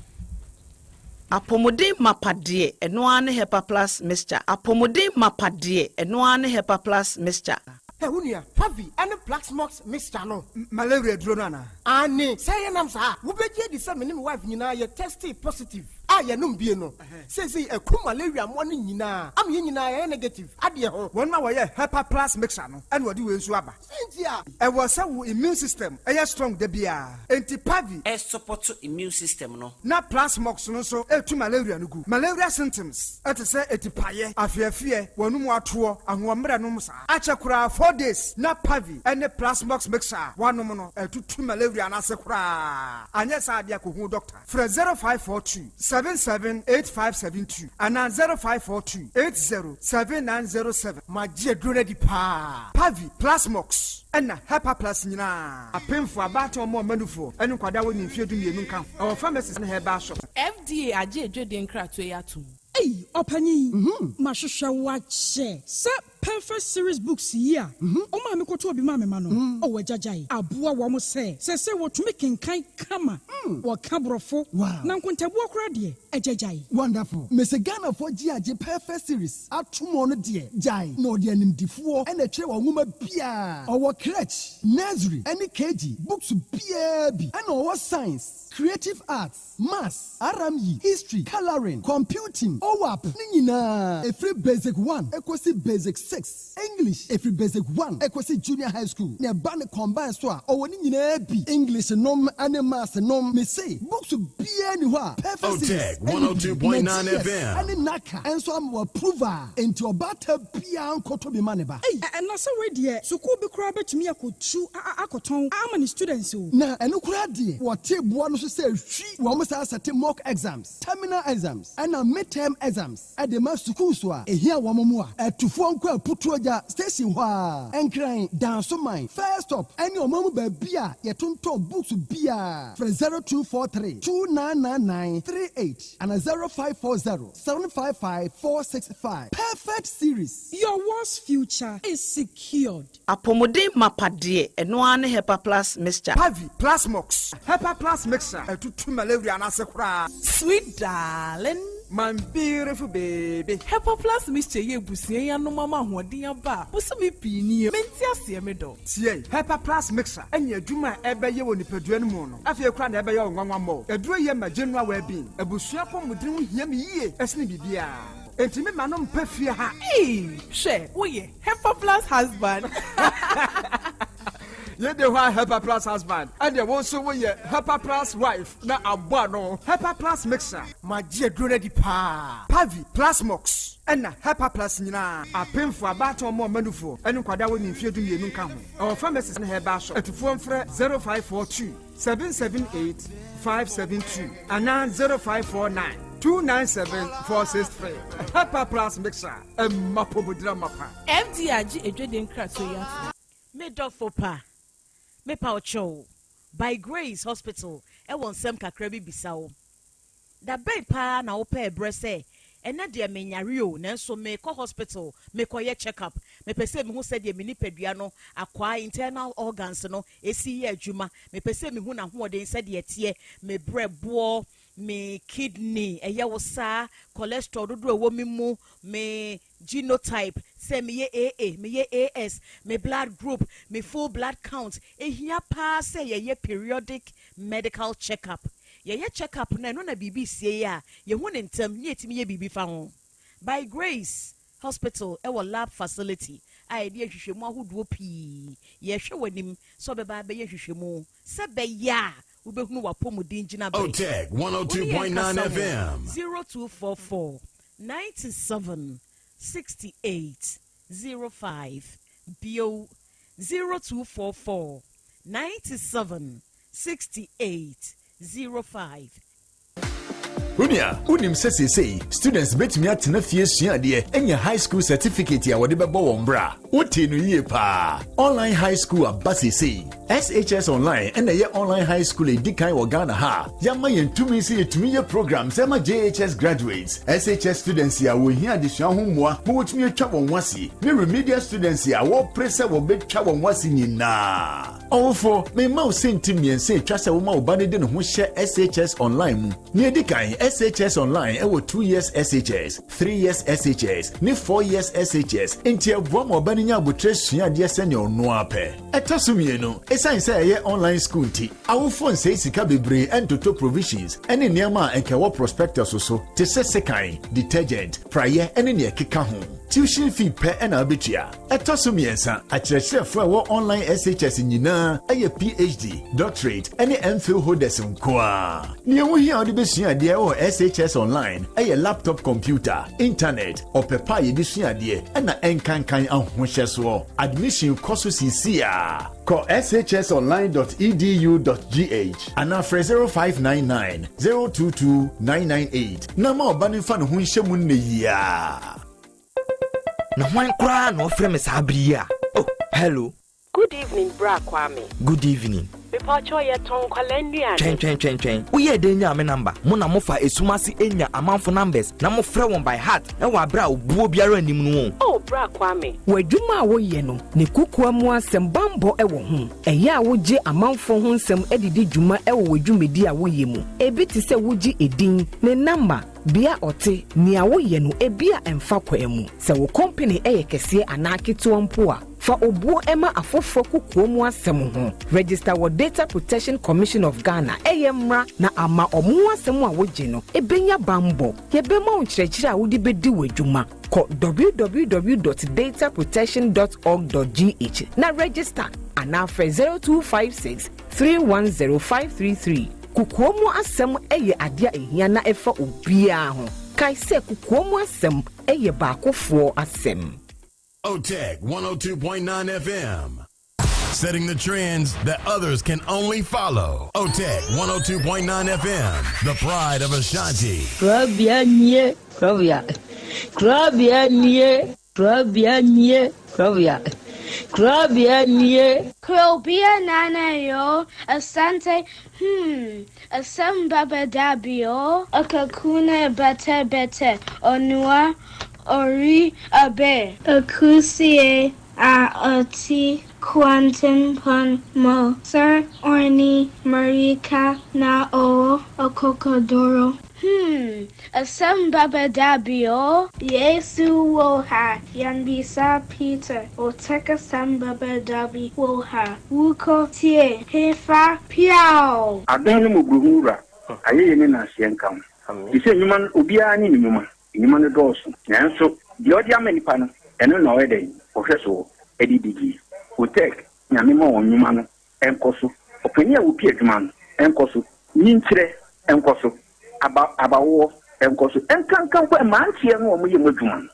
Apɔmuden mapa deɛ, ɛno ara ne Hepa Plus Mixture. Apɔmuden mapa deɛ, ɛno ara ne Hepa Plus Mixture. Ɛ wo nua, Pavi ne Plaxmox mixture no. Malaria duro no anaa? Aane, sɛ ɛyɛ nam saa a, wobɛgye adi sɛ me ne me wife nyinaa yɛ testee positive a yɛnom bie no. Seesei akum malaria mmoa no nyinaa ama yɛn nyinaa yɛayɛ negative adeɛ ho. Wɔn a wɔyɛ Hepa Plus mixture no na wɔde wei nso aba. Sɛn nti a? Ɛwɔ sɛ wo immune system yɛ strong da biara, enti Pavi. Ɛsupɔto immune system no. Na Plasmox no nso tu malaria no gu. Malaria symptoms te sɛ atipaeɛ, afeafeɛ, w'anum atoɔ, ahoɔmmerɛ nom saa. Akyɛ koraa 4 days na Pavi ne Plasmox mixture a woanom no atutu malaria no ase koraa. Anyɛ saa adeɛ a kɔhu doctor. Frɛ 0542 778572 anaa 0542 807907. Magye aduro no adi paa. Pavi, Plasmox ɛna Hepa Plus nyinaa. Apemfo, abaatan, ɔmo ɔmanufoɔ ne nkwadaa a wɔnni mfeɛ 12 nka ho. Ɛwɔ pharmacies ne herbal shops. FDA agye edwedie nkratoɔ yi atom. Ei, ɔpanyin, mahwehwɛ wo akyɛ sɛ Perfect Series books yi a ɔmaa me kɔtɔɔ bi maa me ma no, ɔwɔ agyagyae aboa wɔn sɛ seesei wɔtumi kenkan kama, wɔka Borɔfo, na nkontabuo koraa deɛ, agyagyae. Wonderful. Mese Ghanafoɔ gye agye Perfect Series ato mu. Ɔno deɛ gyae na ɔde animdifoɔ ɛna ɛtwerɛ wɔ nwoma biara. Ɔwɔ crèche, nursery ɛne KG books biara bi, ɛna ɔwɔ science, creative arts, maths, RME, history, colouring, computing, OWAP ne nyinaa, ɛfiri basic 1 ɛkɔsi basic 6, English ɛfiri basic 1 ɛkɔsi junior high school, na ɛba ne combine so a, ɔwɔ ne nyinaa bi, English nom ne maths nom. Mese books biara ni hɔ a Perfect Series Otec 102.9 FM. ɛne NaCCA ɛnso ama wɔ approve a, enti ɔbaata biara nkɔtɔ bi ma ne ba. Ei, ɛna sɛ wei deɛ, sukuu bi koraa bɛtumi akɔtu akɔtɔn ama ne students o. Na ɛno koraa deɛ, wɔte boa no so sɛ hwi wɔn saa sɛte mock exams, terminal exams ɛna midterm exams ɛde ma sukuu so a ehia wɔn mu a ɛtufoɔ nkɔ Aputuogya station hɔ a Nkran Dansoman first stop ɛne ɔman mu baabi a yɛtontɔn books biara. Frɛ 0243 299938 ana 0540 755 465. Perfect Series. Your world's future is secured. Apɔmuden mapa deɛ, ɛno ara ne Hepa Plus Mixture. Pavi, Plasmox, Hepa Plus mixture ɛtutu malaria no ase koraa. Sweet darling. My beautiful baby. Hepa Plus Mixture yɛ ebusua yi anom ama ahoɔden aba a bosome pii nie mente aseɛ me dɔ. Tie, Hepa Plus mixture ɛne adwuma a ɛbɛyɛ wɔ nipadua no mu no, afei koraa na ɛbɛyɛ wo nwanwa mmɔ. Aduro yɛ ma general well-being. Abusua pɔmuden ho hia me yie ɛsene biribiara, enti me ma no mpɛ fie ha. Ee, hwɛ, woyɛ Hepa Plus husband. Yɛde hɔ a Hepa Plus husband, ɛdeɛ wo nso woyɛ Hepa Plus wife na aboa no. Hepa Plus mixture. Magye aduro no adi paa. Pavi, Plasmox ɛna Hepa Plus nyinaa. Apemfo, abaatan, ɔmo ɔmanufoɔ ɛne nkwadaa wɔ ne mfeɛ 12 nka ho. Ɛwɔ pharmacies ne herbal shop. Atufoɔ mfrɛ 0542 778 572 anaa 0549 297 463. Hepa Plus mixture, ɛma pomodira mapa. FDA agye edwedie nkratoɔ yi atom. Me dɔfo pa, mepa wo kyɛw, By Grace Hospital ɛwɔ nsɛm kakra bi bisa wo. Da bɛn paa na wopɛ ɛberɛ sɛ ɛnɛ deɛ menyare o, nanso mekɔ hospital mekɔyɛ check up, mepɛ sɛ mehu sɛdeɛ me nipadua no akwaa, internal organs no, ɛsi yɛ adwuma, mepɛ sɛ mehu n'ahoɔden sɛdeɛ ɛteɛ, me brɛboɔ, me kidney, ɛyɛ wo saa, cholesterol dodoɔ ɛwɔ me mu, me genotype, sɛ meyɛ AA, meyɛ AS, me blood group, me full blood count? Ehia paa sɛ yɛyɛ periodic medical check up. Yɛyɛ check up no, ɛno na biribi sie yi a yɛhu ne ntɛm ne yɛtumi yɛ biribi fa ho. By Grace Hospital ɛwɔ lab facility a yɛde ahwehwɛmu ahodoɔ pii. Yɛhwɛ w'anim sɛ ɔbɛba abɛyɛ nhwehwɛmu sɛ bɛyɛ a wobɛhunu w'apɔmuden gyina bere. Otec 102.9 FM. 0244 97 68 05 bio, 0244 97. 68 05. Onua, wonim sɛ seesei students betumi atena fie asua adeɛ anya high school certificate a wɔde bɛbɔ wɔn bra? Wotee no yie paa. Online high school aba seesei. SHS Online na ɛyɛ online high school a edi kan wɔ Ghana ha a yɛama yɛn tumi sɛ yɛtumi yɛ programs ɛma JHS graduates, SHS students a wɔhia adesua ho mmoa ma wɔtumi atwa wɔn ho ase, ne remedial students a wɔrepere sɛ wɔbɛtwa wɔn ho ase nyinaa. Ɔwofo, mema wo sɛnti mmiɛnsa a etwa sɛ woma wo ba no de ne ho hyɛ SHS Online mu. Nea edi kan, SHS Online wɔ 2 years SHS, 3 years SHS, ne 4 years SHS, enti ɛboa ma ɔba no nya aboterɛ sua adeɛ sɛnea ɔno ara pɛ. Ɛtɔ so mmienu, esiane sɛ ɛyɛ online school nti, awofo nsɛe sika bebree ntotɔ provisions ne nneɛma a anka ɛwɔ prospectus so te sɛ sekan, detergent, praeɛ ne nea ɛkeka ho. Tuition fee pɛ na wubetua. Ɛtɔ so mmiɛnsa, akyerɛkyerɛfo a ɛwɔ online SHS nyinaa yɛ PhD, Doctorate, ne MPhil holders nko ara. Nea wuhia a wode besua adeɛ wɔ SHS Online yɛ laptop computer, intanɛt, ɔpɛ pa a yɛde sua adeɛ, ɛna ɛnkankan ahohyɛsoɔ. Admission kɔ so seesei ara. Kɔ shsonline dot edu dot gh anaa frɛ 0599 022 998 na ma ɔba no mfa ne ho nhyɛ mu nnɛ yi ara. Na hwan koraa na ɔfrɛ me saa bere yi a? Oh, hello. Good evening bra Kwame. Good evening. Mepakyɛw yɛtɔn nkwadaa nnuane. Twɛn twɛn twɛn twɛn. Woyɛɛ dɛn nyaa me number? Mo na mofa esum ase nya amanfo numbers na mofrɛ wɔn by heart wɔ abere a obuo biara nnim no o. Oh bra Kwame. W'adwuma a woyɛ no ne kokoa mu asɛm bammɔ wɔ ho. Ɛyɛ a wogye amanfoɔ ho nsɛm de di dwuma wɔ w'adwumadi a woyɛ mu. Ebi te sɛ wogye edin, ne namba, Bea ɔte, nea woyɛ no ebia ɛmfa kwan mu. Sɛ wo kɔmpene yɛ kɛseɛ anaa ketewa mpo a, fa obuo ma afoforɔ kokoa mu asɛm ho. Register wɔ Data Protection Commission of Ghana, ɛyɛ mmra na ama ɔmo ho asɛm a wogye no bɛnya banbɔ. Yɛbɛma wo nkyerɛkyerɛ a wode bɛdi w'adwuma. Kɔ www dot dataprotection dot org dot gh na register anaa frɛ 0256 310 533. Kokoa mu asɛm yɛ ade a ehia na ɛfa obiara ho. Kae sɛ kokoa mu asɛm yɛ baakofoɔ asɛm. Otech 102.9 FM. Setting the trends that others can only follow. Otech 102.9 FM, the pride of Ashanti. Kurabea nie, kurabea, kurabea nie, kurabea nie, kurabea, kurabea nie. Krobea nana yo, Asante hmm, asem baba dabi o. Akakuna bete bete, onua ori abe. Akusie a ɔte kwantempɔn mu sɛ ɔne mmirika na ɔwɔ akokoduru. Hmm, asɛm bɛba da bi o. Yesu wɔ ha, yɛnbisa Peter, Otech asɛm bɛba da bi wɔ ha, wokɔ tie hefa piaw! Adom ne mmɔborɔhunu Wura, ayɛyie ne nnaseɛ nka wo. Te sɛ nnwuma no, obiara ne ne nnwuma. Nnwuma no dɔɔso, nanso deɛ ɔde ama nnipa no, ɛno na ɔyɛ dɛn? Ɔhwɛ soɔ de di die. Otech, Nyame ma wɔn nnwuma no nkɔ so. Ɔpanin a ɔpi adwuma no nkɔ so. Nyinkyerɛ nkɔ so. Aba, abawoɔ nkɔ so. Nkanka mpo mmeranteɛ no a wɔyɛ mu adwuma no,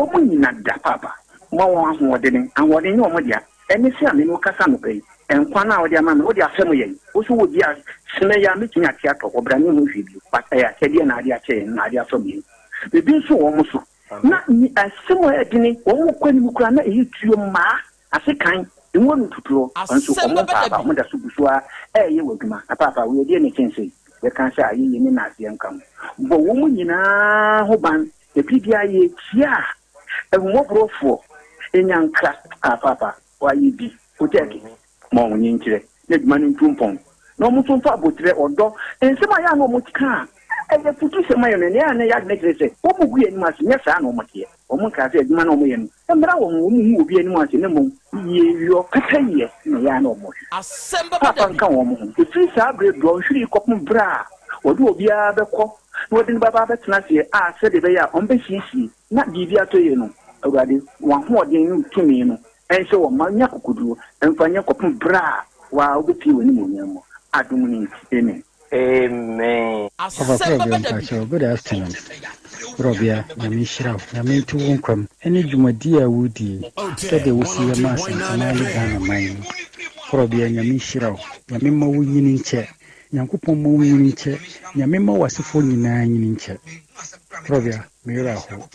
wɔn nyina da paapa. Ma wɔn ahoɔdene. Ahoɔden nyɛ wɔn dea. Ɛne sɛ a me ne wo kasa anɔpa yi, nkwa no a wode ama me, wode afɛm yɛn. Wo nso wɔ bi a, sene yɛ a mɛtumi ate atɔ hɔ, bra menhu hwee bio. But ɛyɛ akyɛdeɛ na ade akyɛ yɛn, na ade afɛm yɛn. Biribi nso wɔ wɔn so. Na asɛm a ɛyɛ dene, wɔn kɔ anim koraa na ɛyɛ tuo mmaa, ase kan, emu ano tutuɔ, nso Asɛm wɔn bɛba da mpaapa, bi. wɔn da so gu so ara reyɛ wɔ adwuma. Na paapa, wei ɛdeɛn na ɛkyɛn sei? Yɛka sɛ ayɛyie ne nnaseɛ nka ho. Bɔ wɔn nyinaa ho ban, na biribiara yɛretia a, ahummɔborɔfoɔ nya nkra. Ah, paapa, wɔayɛ bi, wotɛɛke, ma wɔn nkyerɛ, na adwuma no ntu mpɔn, na wɔn nso mfa aboterɛ, ɔdɔ, nsɛm a ɛyɛ a na wɔka a ɛyɛ afutusɛm ayɛ no, nea na ɛyɛ adwene kyerɛ sɛ wɔgu yɛn anim ase, nyɛ saa na wɔteɛ. Wɔnkaa sɛ adwuma no a wɔyɛ no mmra wɔn ho, wɔnhu obi anim ase, na mmom yieyɔ, pɛpɛyɛ na ɛyɛ a na wɔhwɛ. Asɛm bɛba Paapa da bi. nka wɔn ho. Ɛfiri saa berɛ dɔnhwere yi kɔpem berɛ a wɔde obiara bɛkɔ na wɔde no bɛba abɛtena aseɛ a sɛdeɛ ɛbɛyɛ a wɔbɛsiesie na biribi atɔ yie no, Awurade, w'ahoɔden ne wo tumi no nhyɛ wɔn ma nya akokoduro mfa nyɛ kɔpem berɛ a wo ara wobɛpue w'animuonyam mu. Adom no nti, amen. Amen. Papa Asɛm Korɔbea bɛba da bi. mpakyɛw good afternoon Korɔbea Nyame nhyira wo Nyame nto wo nkwa mu ɛne dwumadie a wodie Otech sɛdeɛ wosi yɛ ma Asanteman ne 102.9 Ghana man FM. yi. Korɔbea Nyame nhyira wo. Nyame mma wo nyini nkyɛ. Nyankopɔn mma wo nyini nkyɛ. Nyame mma w'asefoɔ nyinaa nyini nkyɛ. Korɔbea, me werɛ ahow.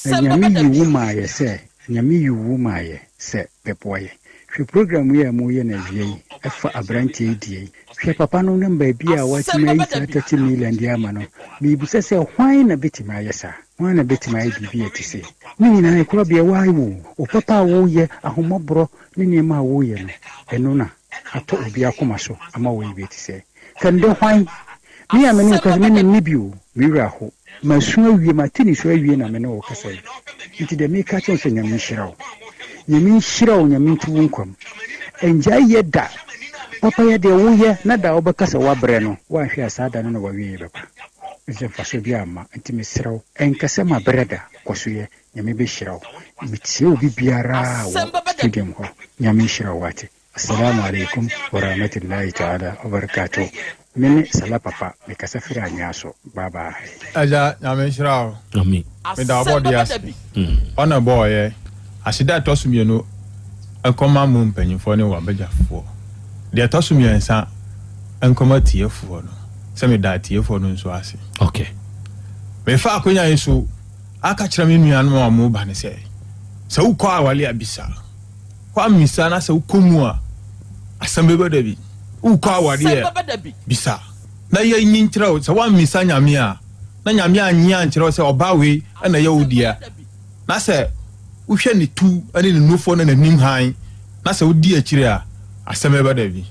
Na Nyame yi wo maayɛ sɛ, Nyame yi wo maayɛ sɛ bɛboa yɛ. Hwɛ program yi a moreyɛ no awia yi ɛfa abranteɛ yi deɛ yi. Hwɛ papa no ne baabi a watumi ayi saa 30 million de ama no. Merebisa sɛ hwan na bɛtumi ayɛ saa? Hwan na bɛtumi ayɛ biribi a ɛte sei? Ne nyinaa ɛkorabea woayɛ o, wo papa a woreyɛ, ahummɔborɔ ne nneɛma a woreyɛ no, ɛno na atɔ obi akoma so ama woayɛ bi a ɛte sɛɛ. Kɛndɛ hwan? Me a me ne wo kasa, me menni bi o, me werɛ aho. Masu awie, mate nisuo awie na me ne wo rekasa yi. Nti deɛ meka akyerɛ wo sɛ Nyame nhyira wo. Nyame nhyira wo, Nyame nto wo nkwa mu. Ɛngyae yɛ da. Papayɛ deɛ woyɛ na da a wobɛka sɛ woabrɛ no, woanhwɛ a saa da no na w'awieɛ bɛba. Ɛfiri sɛ mfasoɔ biara mma. Nti mesrɛ wo, ɛnka sɛ mabrɛ da, kɔ so yɛ. Nyame bɛhyira wo. Metie obi biara wɔ stadium hɔ. Nyame nhyira wo wate. Assalamu alaikum warahmatullahi ta'ala wabarakatuh Me ne Salah Papa me kasa firi Anwea so bye bye. Agya Nyame nhyira wo. Amen. Meda ɔbɔdeɛ ase. Ɔna ɛbɔɔ yɛ. Aseda a ɛtɔ so mienu nkɔma mo mpanyinfoɔ ne w'abadwafoɔ. Deɛ ɛtɔ so miɛnsa nkɔma atiefoɔ no. Sɛ meda atiefoɔ no nso ase. Okay. Mefa akonya yi so aka kyerɛ me nuanom a wɔn ba no sɛ, sɛ wokɔ awale a bisa. Woammisa na sɛ wokɔ mu a, asɛm bɛba da bi. Wokɔ awareɛ a, bisa na yɛnyi nkyerɛ wo. Sɛ woammisa Nyame a, na Nyame annye ankyerɛ wo sɛ ɔbaa wei na ɛyɛ wo dea, na sɛ wohwɛ ne tu ne ne nufoɔ ne n'anim hann, na sɛ wodi akyire a, asɛm bɛba da bi.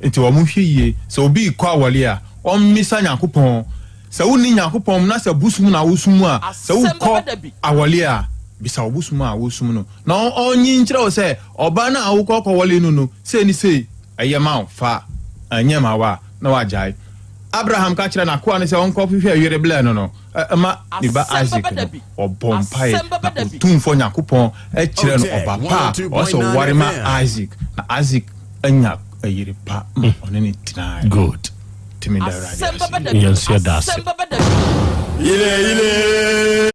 Nti wɔn nhwɛ yie. Sɛ obi rekɔ awareɛ a, ɔmmisa Nyankopɔn. Sɛ wonni Nyankopɔn mu na sɛ bosom na wosom a, sɛ wokɔ awareɛ a, bisa wo bosom a wosom no. Na ɔnyi nkyerɛ wo sɛ ɔbaa no a wokɔ kɔwɔle no no, sei ne sei, ɛyɛ ma wo, fa, ɛnyɛ ma wo a, na woagyae. Abraham ka kyerɛɛ n'akoa no sɛ ɔnkɔhwehwɛ yere blɛ no no ma ne ba Isak no. Ɔbɔɔ mpaeɛ, na Otumfoɔ Nyankopɔn kyerɛɛ no ɔba pa a ɔwɔ sɛ ɔware ma Isak, na Isak anya yere pa ma ɔne no tenaeɛ. Good. Nti meda Awurade ase. Yɛn nso yɛda ase. Yile yile.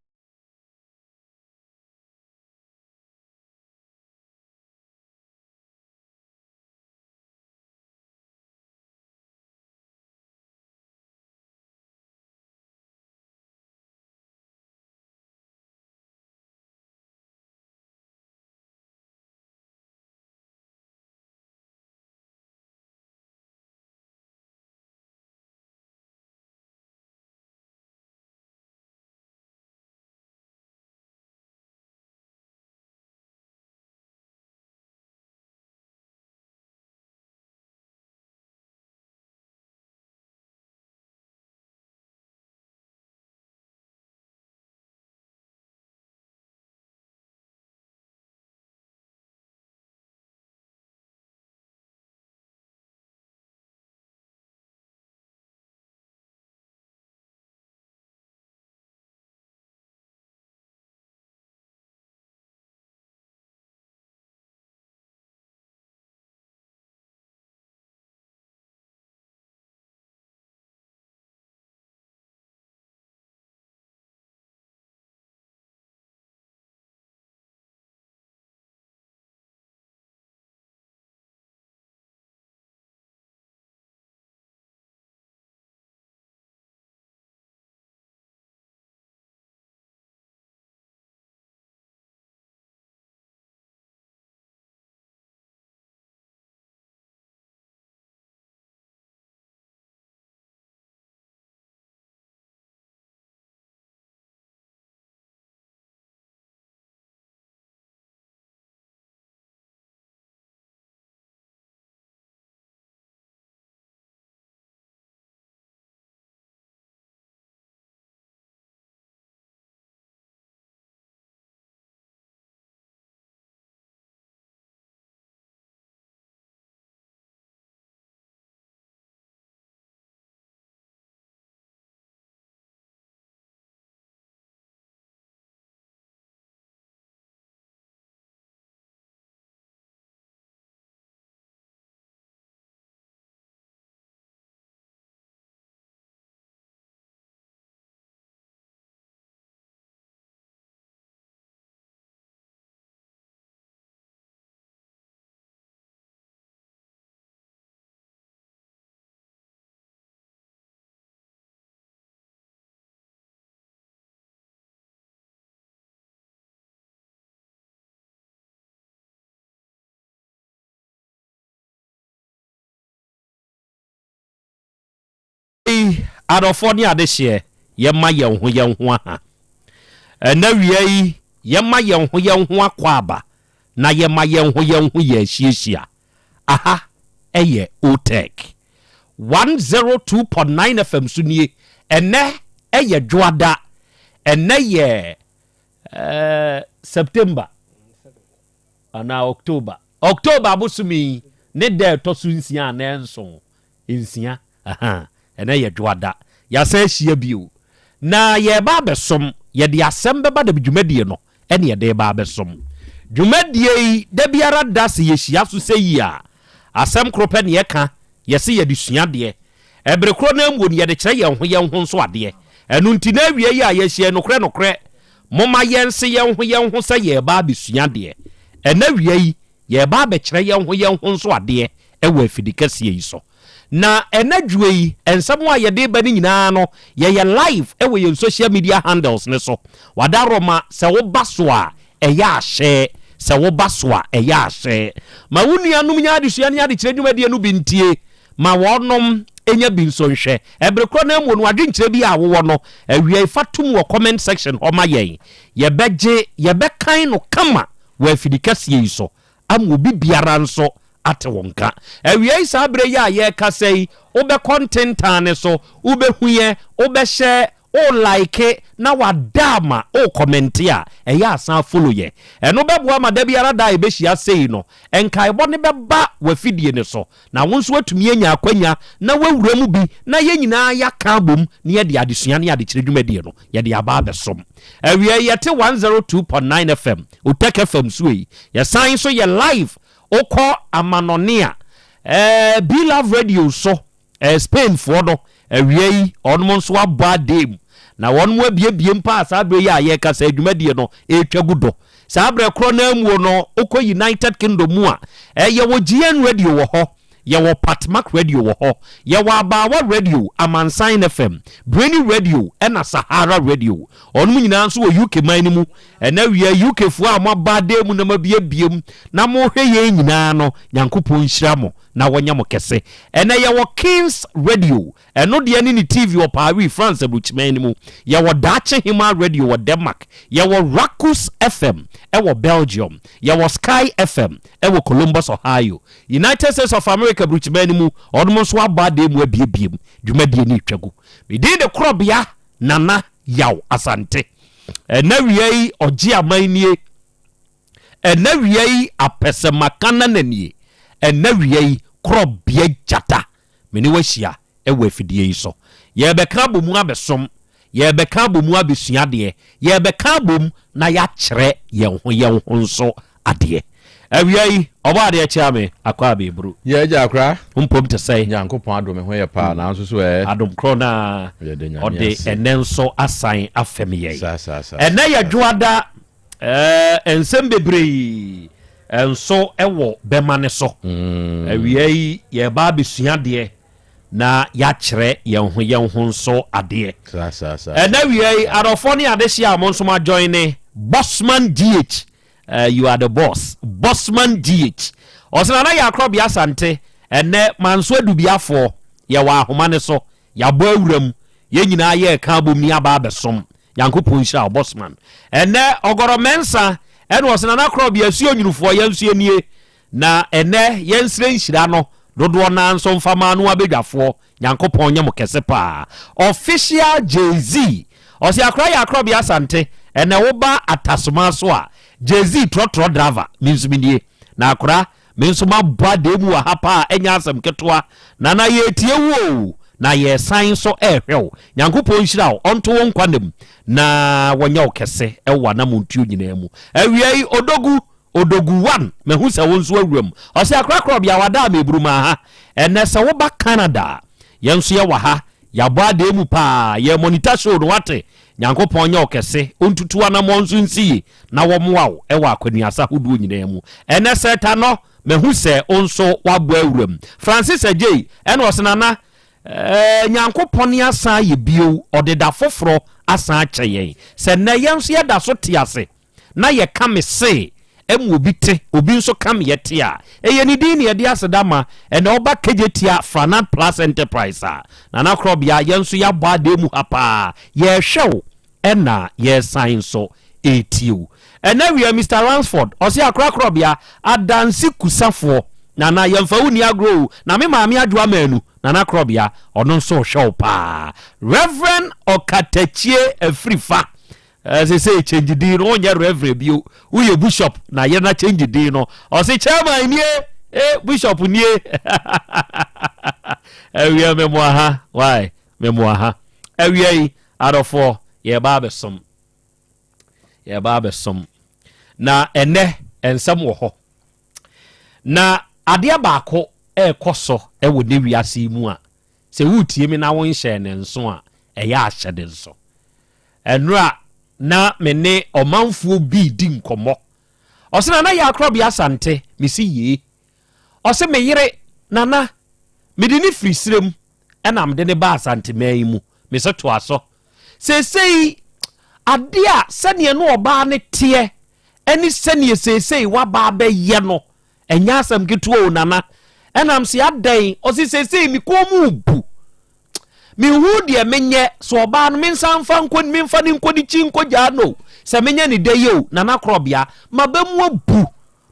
Adɔfoɔ ne adehyeɛ, yɛmma yɛn ho yɛn ho aha. Ɛnnɛ awia yi, yɛmma yɛn ho yɛn ho akwaaba na yɛma yɛn ho yɛn ho yɛ ahyiahyia. Aha yɛ OTEC 102.9 FM so nie. Ɛnnɛ yɛ Dwoada. Ɛnnɛ yɛ eh, September anaa October. October bosome yi ne da ɛtɔ so nsia anaa nson. Nsia. Ahaa, ɛnnɛ yɛ Dwoada. Yɛasan ahyia bio. Na yɛreba abɛsom. Yɛde asɛm bɛba dɛm dwumadie no ɛne yɛde reba abɛsom. Dwumadie yi, da biara da sɛ yɛhyia so sɛ yi a, asɛm koro pɛ na yɛka, yɛse yɛde sua adeɛ. Ɛbere korɔ no ara mu no, yɛde kyerɛ yɛn ho yɛn ho nso adeɛ. Ɛno nti na awia yi a yɛahyia yi, nokorɛ nokorɛ, momma yɛnse yɛn ho yɛn ho sɛ yɛreba abɛsua adeɛ. Ɛnnɛ awia yi, Yɛreba abɛkyerɛ yɛn ho yɛn ho nso adeɛ wɔ afidi kɛseɛ yi so. Na ɛnɛ dwoɛ yi, nsɛm a yɛde reba no nyinaa no, yɛyɛ live wɔ yɛn social media handles no so. Wadaroma, sɛ woba so a, ɛyɛ ahyɛ. Sɛ woba so a, ɛyɛ ahyɛ. Ma wo nuanom nya adesua ne adekyerɛ dwumadie no bi ntie. Ma wɔnom nya bi nso nhwɛ. Ɛbere korɔ no ara mu no, adwenkyerɛ bi a wowɔ no, awia yi fa tom wɔ comment section hɔ ma yɛn. Yɛbɛgye, yɛbɛkan no kama wɔ afidi kɛseɛ yi so ama obi biara nso ate wo nka. Awiei saa berɛ yi a yɛrekasa yi, wobɛkɔ ntentan no so, wobɛhu yɛn, wobɛhyɛ, wo like na wada ama wo kɔmɛnte a, ɛyɛ a san follow yɛn. Ɛno bɛboa ma da biara da a yɛbɛhyia sei no, nkaebɔ no bɛba w'afidie no so na wo nso woatumi anya akwanya na woawura mu bi na yɛn nyinaa yɛaka abom na yɛde adesua ne adekyerɛ dwumadie no yɛde aba abɛsom. Awiei yɛte 102.9 FM, Otec FM so ei. Yɛsan nso yɛ live wokɔ amanɔne a, eh, B-Love Radio so, eh, Spain foɔ no, awia yi wɔnom nso abɔ adee mu na wɔnom abiebie mpo a saa berɛ yi a yɛrekasa yi dwumadie no ɛretwa gu do. Saa berɛ korɔ no ara muo no wokɔ United Kingdom mu a, eh, yɛwɔ GN Radio wɔ hɔ, yɛwɔ Patmak Radio wɔ hɔ, yɛwɔ Abaawa Radio, Amansan FM, Brainy Radio ɛna Sahara Radio. Wɔnom nyinaa nso wɔ UK man no mu. Ɛnɛ awia yi UK foɔ a moaba adan mu na moabiebie mu na mohwɛ yɛn nyinaa no, Nyankopɔn nhyira mo na wɔnyɛ mo kɛse. Ɛnɛ yɛwɔ Kings Radio, ɛno deɛ ne ne TV wɔ Paris, France aburukyiman no mu. Yɛwɔ Daakye Hemaa Radio wɔ Denmark. Yɛwɔ Rakus FM wɔ Belgium. Yɛwɔ Sky FM wɔ Columbus, Ohio. United States of America aburukyiman no mu, wɔnom nso abɔ adan mu abiebie mu. Dwumadie no retwa gu. Me din de Korɔbea Nana Yaw Asante. Ɛnɛ wia yi ɔgye aman nie. Ɛnɛ wia yi apɛsɛmakanana nie. Ɛnɛ wia yi korɔbea gyata. Me ne wo ahyia wɔ afidie yi so. Yɛrebɛka abɔ mu abɛsom. Yɛrebɛka abɔ mu abɛsua adeɛ. Yɛrebɛka abom na yɛakyerɛ yɛn ho yɛn ho nso adeɛ. Awia yi, ɔbɔ adeɛ kyea me, akɔ abɛɛburu. Yɛ agya akora. Wo mpom te sɛn? Nyankopɔn adom me ho yɛ paa nanso so ɛɛ. Adom korɔ no ara Yɛda Nyame ɔde ase. ɛnnɛ nso asan afɛm yɛn. Saa saa saa Ɛnnɛ saa yɛ saa. Dwoada, ɛɛ nsɛm bebree nso wɔ bɛma no so. Awia yi yɛreba abɛsua adeɛ na yɛakyerɛ yɛn ho yɛn ho nso adeɛ. Saa saa saa Ɛnnɛ saa awia yi saa. adɔfoɔ ne adehyeɛ a mo nso mo ajoine Bossman GH Eh, you are the boss. Bossman GH. Ɔsɛ Nana yɛ akorɔbea Asante. Ɛnɛ Manso Adubiafoɔ, yɛwɔ ahoma no so. Yɛabɔ awura mu. Yɛn nyinaa yɛreka abom ne aba abɛsom. Nyankopɔn nhyira wo, Bossman. Ɛnɛ Ɔgɔrɔ Mɛnsa ɛna ɔsɛ Nana Akorɔbea Asuo Nwunufoɔ, yɛn nso yɛnie. Na ɛnɛ yɛnsrɛ nhyira no dodoɔ no ara nso mfa ma ano abadwafoɔ. Nyankopɔn nyɛ mo kɛse paa. Official Jay-Z ɔse akora yɛ akorɔbea Asante ɛnɛ wo ba Atasoma so a Jay-Z trɔtrɔ driver me nso me nie na akora me nso mabɔ adee mu wɔ ha paa ɛnyɛ asɛm ketewa Nana yɛretie wo oo na yɛresan nso ɛrehwɛ wo Nyankopɔn nhyira wo ɔnto wo nkwa nna mu na wɔnyɛ wo kɛse ɛwɔ w'anamontuo nyinaa mu Awia yi Odogu Odogu one mahu sɛ wo nso awura mu. Ɔse akora korɔbea wada a meburu maa ha. Ɛnɛ sɛ woba Canada a yɛn nso yɛwɔ ha yɛabɔ adee mu paa yɛ monitor show no wate. Nyankopɔn nyɛ wo kɛse ɔntutu w'anamɔn nso nsi ye na wɔmoa wo wɔ akwanuasa hodoɔ nyinaa mu. Ɛnɛ sɛ Tanɔ mahu sɛ wo nso wabɔ awura mu. Francis Adjei ɛna ɔse Nana eh, Nyankopɔn asan ayɛ bio ɔde da foforɔ asan akyɛ yɛn. Sɛ nnɛ yɛn nso yɛda so te ase na yɛka me se. ma obi te, obi nso ka me yɛte a, ɛyɛ ne din na yɛde aseda ma. Ɛnɛ ɔba Kejetia Franad Plus Enterprise a, Nana Korɔbea, yɛn nso yɛabɔ adeɛ mu ha paa. Yɛrehwɛ wo ɛna yɛresan nso retie wo. Ɛnɛ wia Mister Ransford, ɔse Akora Korɔbea, Adanse Kusafoɔ, Nana yɛmfa wo nni agorɔ o, na me maame Adwoa Manu, Nana Korɔbea, ɔno nso rehwɛ wo paa. Rev. Ɔkatakyie Afrifa, Eh, sesei change din no wonyɛ reverend bio woyɛ bishop na yere na change din no ɔse chairman nie eh, bishop nie awia memoa ha why memoa ha awia yi adɔfoɔ yɛba abɛsom yɛba abɛsom na ɛnɛ nsɛm wɔ hɔ na adeɛ baako ɛrekɔ so ɛwɔ ne wiase yi mu a sɛ woretie me na wonhyɛɛ ne nso a ɛyɛ ahyɛde nso Ɛnora na me ne ɔmanfoɔ bi redi nkɔmmɔ. Ɔse Nana yɛ akorɔbea Asante. Me se yee. Ɔse me yere Nana, mede no firi serem ɛna mede no baa Asanteman yi mu. Me se toa so. Seesei adeɛ a sɛdeɛ ne ɔbaa no teɛ ɛne sɛdeɛ seesei waba abɛyɛ no ɛnyɛ asɛm ketewa o Nana. Ɛna mese adɛn? Ɔse seesei me kɔn mu rebu. Menhu deɛ menyɛ, sɛ ɔbaa no mensan mfa nkɔ memfa no nkɔ ne kyi nkɔgyaa no o, sɛ menyɛ ne dɛ yɛ o, Nana Korɔbea, m'aba mu abu,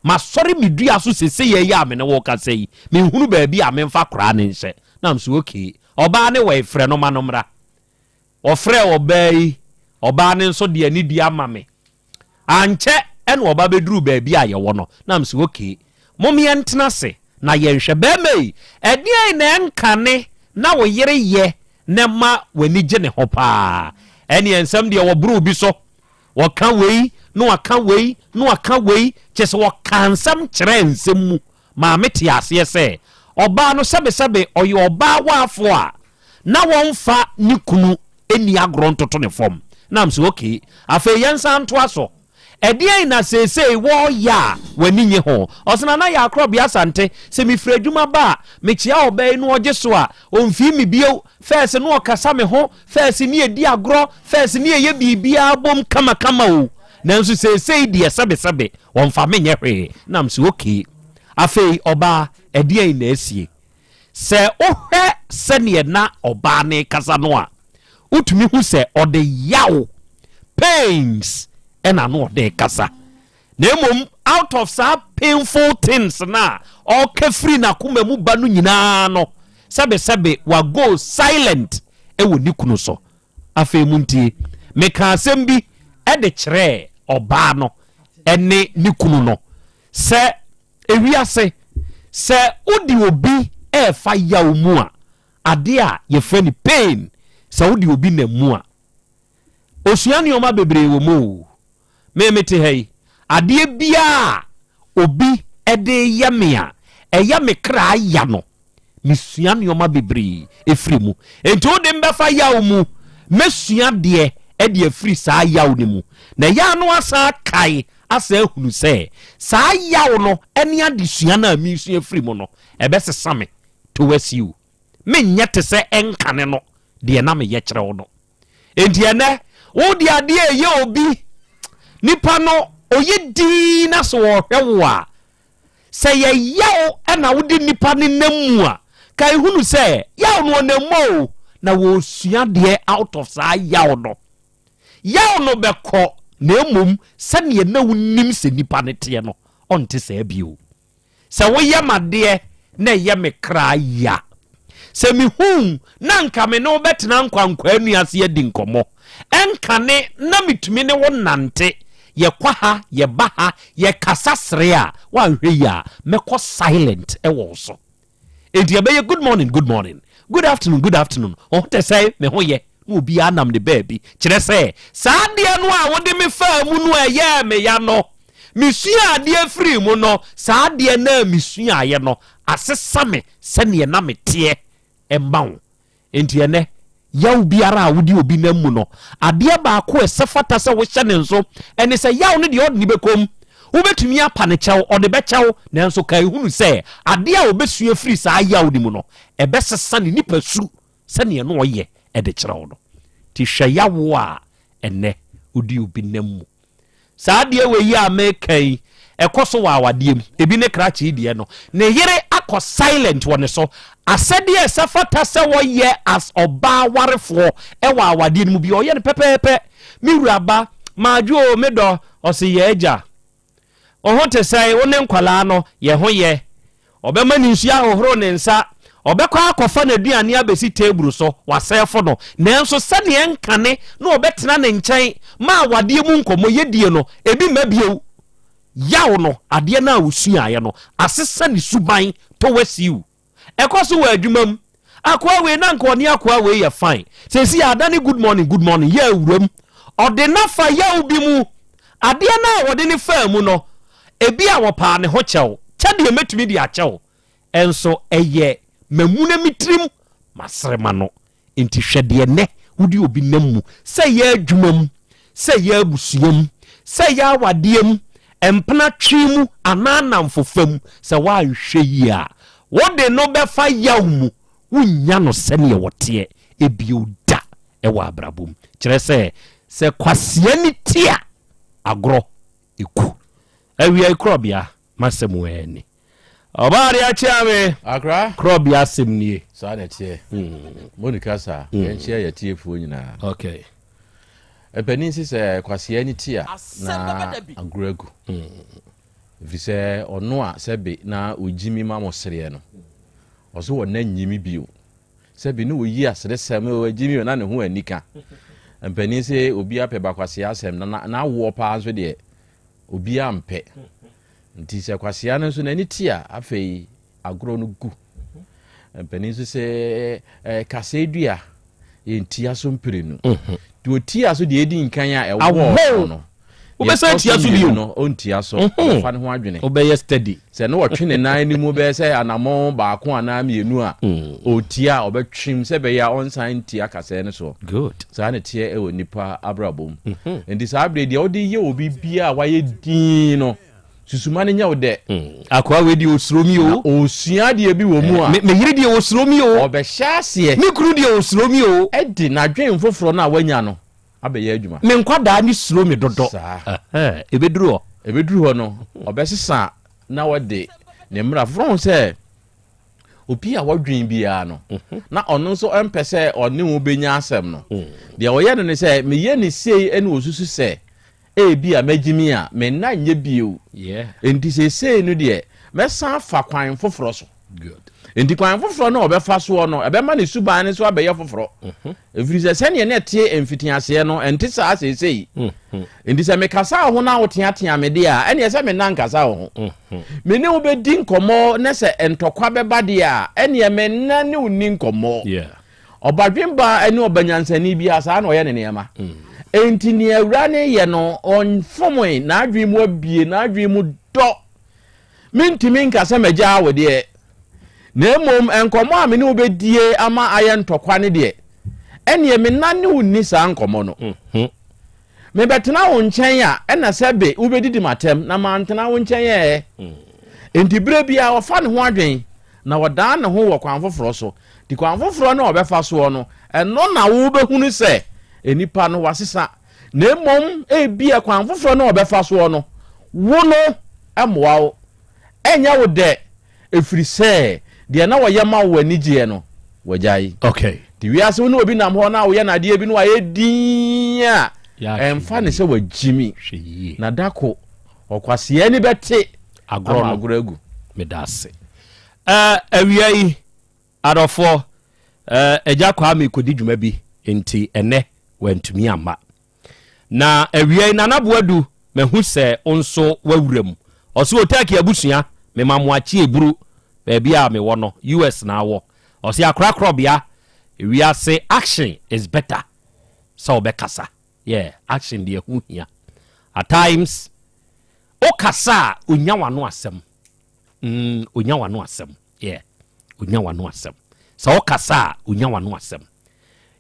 masɔre me dua so sesei yi a me ne wo rekasa yi, menhunu baabi a memfa koraa no nhyɛ. Na mese okay, ɔbaa no wɔ he, frɛ no ma no mmra. Wɔfrɛɛ ɔbaa yi, ɔbaa no nso de anidie ama me. Ankyɛ na ɔba bɛduruu baabi a yɛwɔ no, na mese okay, mom yɛntena ase na yɛnhwɛ. Barima yi, ɛdeɛn na ɛnkane na wo yere yɛ na ɛma w'ani gye ne ho paa? Ɛneɛ nsɛm deɛ wɔboro obi so, wɔka wei na waka wei na waka wei, kyerɛ sɛ wɔkaa nsɛm kyerɛɛ nsɛm mu maa metee aseɛ sɛ ɔbaa no sɛbesɛbe ɔyɛ ɔbaa waafoɔ a na wɔmfa ne kunu nni agorɔ ntoto ne fam. Na mese okay, afei yɛnsan ntoa so. Ɛdeɛn na seesei wɔreyɛ a w'ani nnye ho? Ɔse Nana yɛ akorɔbea Asante, sɛ mefiri adwuma ba a, mekyea ɔbaa yi na ɔgye so a, ɔmfii me bio. Fɛɛse na ɔkasa me ho, fɛɛse ne yɛdi agorɔ, fɛɛse ne yɛyɛ biribiara bom kamakama o. Nanso seesei deɛ sɛbesɛbe, ɔmfa me nyɛ hwee. Na mese okay. Afei ɔbaa, ɛdeɛn na asie? Sɛ wohwɛ sɛdeɛ na ɔbaa no rekasa no a, wotumi hu sɛ ɔde yaw, pains, ɛna na ɔde rekasa. Na mmom out of saa painful things no a ɔreka firi n'akoma mu ba no nyinaa no, sɛbesɛbe wa go silent wɔ ne kunu so. Afei montie, mekaa asɛm bi de kyerɛɛ ɔbaa no ne ne kunu no sɛ, Ewiase, sɛ wode obi refa yaw mu a, adeɛ a yɛfrɛ no pain, sɛ wode obi nam mu a, osua nneɛma bebree wɔ mu o. Me mete ha yi, adeɛ biara a obi de reyɛ me a ɛyɛ me kra ya no, mesua nneɛma bebree firi mu. Enti wode me bɛfa yaw mu, mɛsua adeɛ de afiri saa yaw no mu. Na ɛyɛ a na wasan akae asan ahunu sɛ saa yaw no ne adesua no a meresua firi mu no, ɛbɛsesa me towards you. Menyɛ te sɛ ɛnkane no deɛ na meyɛ kyerɛ wo no. Enti ɛnɛ, wode adeɛ a ɛyɛ obi, nipa no ɔyɛ dinn na sɛ ɔhwɛ wo a, Sɛ yɛ yaw na wode nipa no nam mu a, kae hunu sɛ yaw no ɔnam mu o, na wɔresua adeɛ out of saa yaw no. Yaw no bɛkɔ na mmom sɛdeɛ na wonim sɛ nipa no teɛ no, ɔnte saa bio. Sɛ woyɛ m'adeɛ na ɛyɛ me kra ya. Sɛ mehu wo na anka me ne wo bɛtena nkwankwaa nnua ase adi nkɔmmɔ. Ɛnkane na metumi ne wo nante, yɛkɔ ha, yɛba ha, yɛkasa sere a, woanhwɛ yie a, mɛkɔ silent wɔ wo so. Enti ɛbɛyɛ good morning, good morning, good afternoon, good afternoon, wo ho te sɛn, me ho yɛ, na obiara nam ne baabi. Kyerɛ sɛ, saa adeɛ no a wode me faa mu no a ɛyɛɛ me ya no, mesuaa adeɛ firii mu no, saa adeɛ no a mesuaeɛ no asesa me sɛdeɛ na meteɛ ma wo. Enti ɛnnɛ, yaw biara a wode obi nam mu no, adeɛ baako a ɛsɛ fata sɛ wohyɛ ne nso ne sɛ yaw no deɛ ɔde ne bɛkɔ mu. Wobɛtumi apa no kyɛw, ɔde bɛkyɛ wo, nanso kae hunu sɛ adeɛ a ɔbɛsua firi saa yaw no mu no, ɛbɛsesa ne nipasu sɛdeɛ na ɔyɛ de kyerɛ wo no. Nti hwɛ yaw a ɛnnɛ wode obi nam mu. Saa adeɛ wei yi a meka yi, Ɛkɔ so wɔ awadeɛ mu. Ebi ne krakye yi deɛ no, ne yere akɔ silent wɔ ne so. Asɛdeɛ a ɛsɛ fata sɛ wɔyɛ as ɔbaa warefoɔ wɔ awadeɛ no mu bi, ɔyɛ no pɛpɛɛpɛ. Me wura ba, Madwo o, me dɔ, ɔse yɛ agya. Wo ho te sɛn? Wo ne nkwadaa no, yɛ ho yɛ. Ɔbɛma ne nsuo ahohoro ne nsa. Ɔbɛkɔ akɔfa n'aduane abɛsi teeburu so, wasɛɛfo no. Nanso sɛdeɛ ɛnkane na ɔbɛtena ne nkyɛn ma awadeɛ mu nkɔmmɔ yɛdie no, ebi mma bio. Yaw no, adeɛ no a ɔsuaeɛ no, asesa ne suban towards you. Ɛkɔ so wɔ adwuma mu. Akoa wei na anka ɔne akoa wei yɛ fine. Seesei adane good morning good morning yɛ awuram. Ɔde no afa yaw bi mu. Adeɛ no a wɔde no faa mu no, ebia wɔpaa ne ho kyɛw. Kyɛ deɛ mɛtumi de akyɛ wo nso ɛyɛ mamuna me tirim masere m'ano. Enti hwɛ deɛ nnɛ wode obi nam mu, sɛ ɛyɛ adwuma mu, sɛ ɛyɛ abusua mu, sɛ ɛyɛ awadeɛ mu, mpena twe mu anaa nnamfofa mu, sɛ woanhwɛ yie a, wode no bɛfa yaw mu, wonnya no sɛdeɛ ɔteɛ bio da wɔ abrabɔ mu. Kyerɛ sɛ, sɛ kwasea ni te a, agorɔ ku. Awia yi korɔbea, m'asɛm ara ni. Ɔbaa de akyea me. Akra. Korɔbea asɛm nie. Saa na ɛteɛ. Monica saa. Yɛnkyea yɛn atiefoɔ nyinaa. Okay. Mpanin se sɛ kwasea ani te a na agorɔ agu. Ɛfiri sɛ ɔno a sɛbe na ɔgyimi ma mo sereɛ no, ɔso ɔnna nnyimi bio. Sɛbe na ɔyi aseresɛm, ɔgyimi o, na ne ho anika. Mpanin se obiara pɛ bakwasea asɛm na n'awoɔ paa nso deɛ obiara mpɛ. Nti sɛ kwasea no nso n'ani te a, afei agorɔ no gu. Mpanin nso sɛ eh, kasɛe dua yɛntia so mprenu. Mhm. Nti ɔtia so deɛ ɛdi nkan a ɛwɔ no no. Wobɛsan tia so bio no, ɔntia so. Mhm. Ɔbɛfa ne ho adwene. Wobɛyɛ steady. Sɛ ne wɔtwe ne nan no mu bɛyɛ sɛ anammɔn baako anaa mmienu a, mm. ɔtia a ɔbɛtwem sɛ bɛyɛ a ɔnsan ntia kasɛe no soɔ. Good. Saa na ɛteɛ wɔ nnipa abrabɔ mu. Mhm. Nti saa berɛ deɛ wode yɛ obi biara a wayɛ din no, susuma no nyɛ wo dɛ. Mm. Akoa wei deɛ ɔsuro mi o. Na ɔsua adeɛ bi wɔ mu a. Me yere deɛ ɔsuro mi o. Ɔbɛhyɛ aseɛ. Me kunu deɛ ɔsuro mi o. Ɛde n'adwene foforɔ no a wanya no abɛyɛ adwuma. Me nkwadaa ne suro me dodo. Saa. Ɛbɛduru hɔ. Ɛbɛduru hɔ no, ɔbɛsesa na wɔde ne mmara foforɔ ho sɛ obi a wɔdwen biara no mhm. na ɔno nso mpɛ sɛ ɔne wo bɛnya asɛm no mm. deɛ ɔyɛ no ne sɛ meyɛ ne sei ɛne ɔsusu sɛ ebi a magyimi a me nna nyɛ bio enti seesei no deɛ mɛsan afa kwan foforɔ so enti kwan foforɔ no ɔbɛfa soɔ no ɛbɛma ne suban no nso abɛyɛ foforɔ mhm. ɛfiri sɛ sɛdeɛ ne ɛteɛ mfitiaseɛ no ɛnte saa seesei mhm. enti sɛ mekasa wo ho na woteatea me deɛ a ɛneɛ sɛ me nna nkasa wo ho mhm. Me ne wo bɛdi nkɔmmɔ na sɛ ntɔkwa bɛba deɛ a ɛneɛ me nna ne wo nni nkɔmmɔ Ɔbadwemba ne ɔbanyansani biara, saa na ɔyɛ ne nneɛma. Enti nea awuraa no reyɛ no, ɔmfomoe, n'adwene mu abue, n'adwene mu dɔ. Mentumi nka sɛ magyaa wo deɛ, na mmom nkɔmmɔ a me ne wo bɛdie ama ayɛ ntɔkwa no deɛ, ɛnneɛ me nna ne wo nni saa nkɔmmɔ no. Mhm. Mebɛtena wo nkyɛn a, ɛna sɛbe wobɛdidi m'atɛm, na mantena wo nkyɛn ɛ. Mm. Enti berɛ biara ɔfa ne ho adwene, na ɔdan ne ho wɔ kwan foforɔ so. Nti kwan foforɔ no a ɔbɛfa soɔ no, ɛno na wobɛhunu sɛ nnipa no wasesa. Na mmom ebia kwan foforɔ no a ɔbɛfa soɔ no, wo no mmoa wo. Ɛnyɛ wo dɛ, ɛfiri sɛ deɛ na wɔyɛ ma wo anigyeɛ no, wagyae. Okay. Nti wiase wo ne obi nam hɔ na woyɛ no adeɛ bi na wayɛ dinn a, ɛmfa ne sɛ wagyimi. Na da ko, ɔkwasea ani bɛte agorɔ ama agorɔ agu. Meda ase. Eh, awia yi, adɔfoɔ, eh, Agya Kwame kɔdi dwuma bi nti ɛnɛ wantumi amma. Na awia yi, Nana Boadu, mahu sɛ wo nso wawura mu. Ɔse Otaki abusua, mema mo akye eburu, baabi a mewɔ no, US na awɔ. Ɔse akorakorɔbea, wiase action is better sɛ wobɛkasa. Yeah, action deɛ ɛho hia. At times, wokasa a, onya w'ano asɛm. Mm, onya w'ano asɛm. Yeah, onya w'ano asɛm. Sɛ wokasa a, onya w'ano asɛm.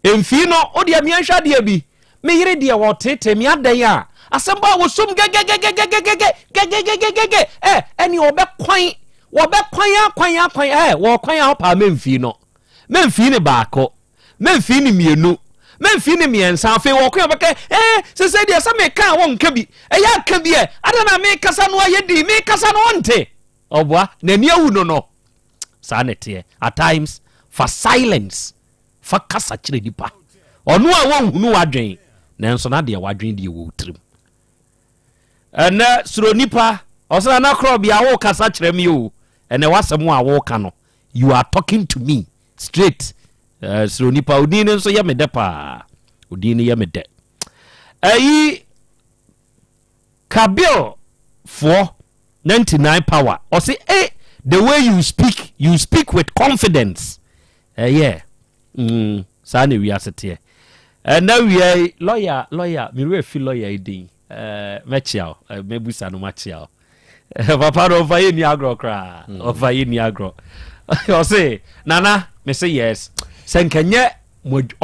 Mfii no, wo deɛ meɛnhwɛ adeɛ bi. Me yere deɛ wɔtetee me adɛn a, asɛm ba a wɔsom gɛgɛgɛgɛgɛgɛgɛ gɛgɛgɛgɛgɛ ɛ ɛne wɔbɛkwan wɔbɛkwan akwan akwan ɛ wɔkwan a ɔpaa memfii no memfii ne baako memfii ne mmienu. Mɛmfii ne mmiɛnsa afei wɔko a bɛka ɛɛ sese deɛ sɛ meka a wɔnka bi ɛyɛ aka bi ɛ ada na mekasa no ayɛ din mekasa no ɔnte ɔboa n'ani awu no no saa na ɛteɛ at times fa silence fa kasa kyerɛ nipa ɔno a wɔnhunu w'adwen nanso na deɛ w'adwen deɛ wɔ tirim ɛnɛ suro nipa ɔsɛ na korɔ bia wo kasa kyerɛ me o ɛnɛ w'asɛm a woka no you are talking to me straight Eh, soro nipa odin no nso yɛ me dɛ paa odin no yɛ me dɛ ɛyi kabil foɔ 99 power ɔse eh the way you speak you speak with confidence ɛyɛ eh, mm, saa na wiase teɛ ɛna wia yi lɔya lɔya mewerɛ fi lɔya yi din eh, mɛkyea wo eh, mɛbusa no makyea wo papa no ɔmfa yɛ ni agorɔ koraa mm. ɔmfa yɛ ni agorɔ ɔse nana mese yes sɛ nkɛnyɛ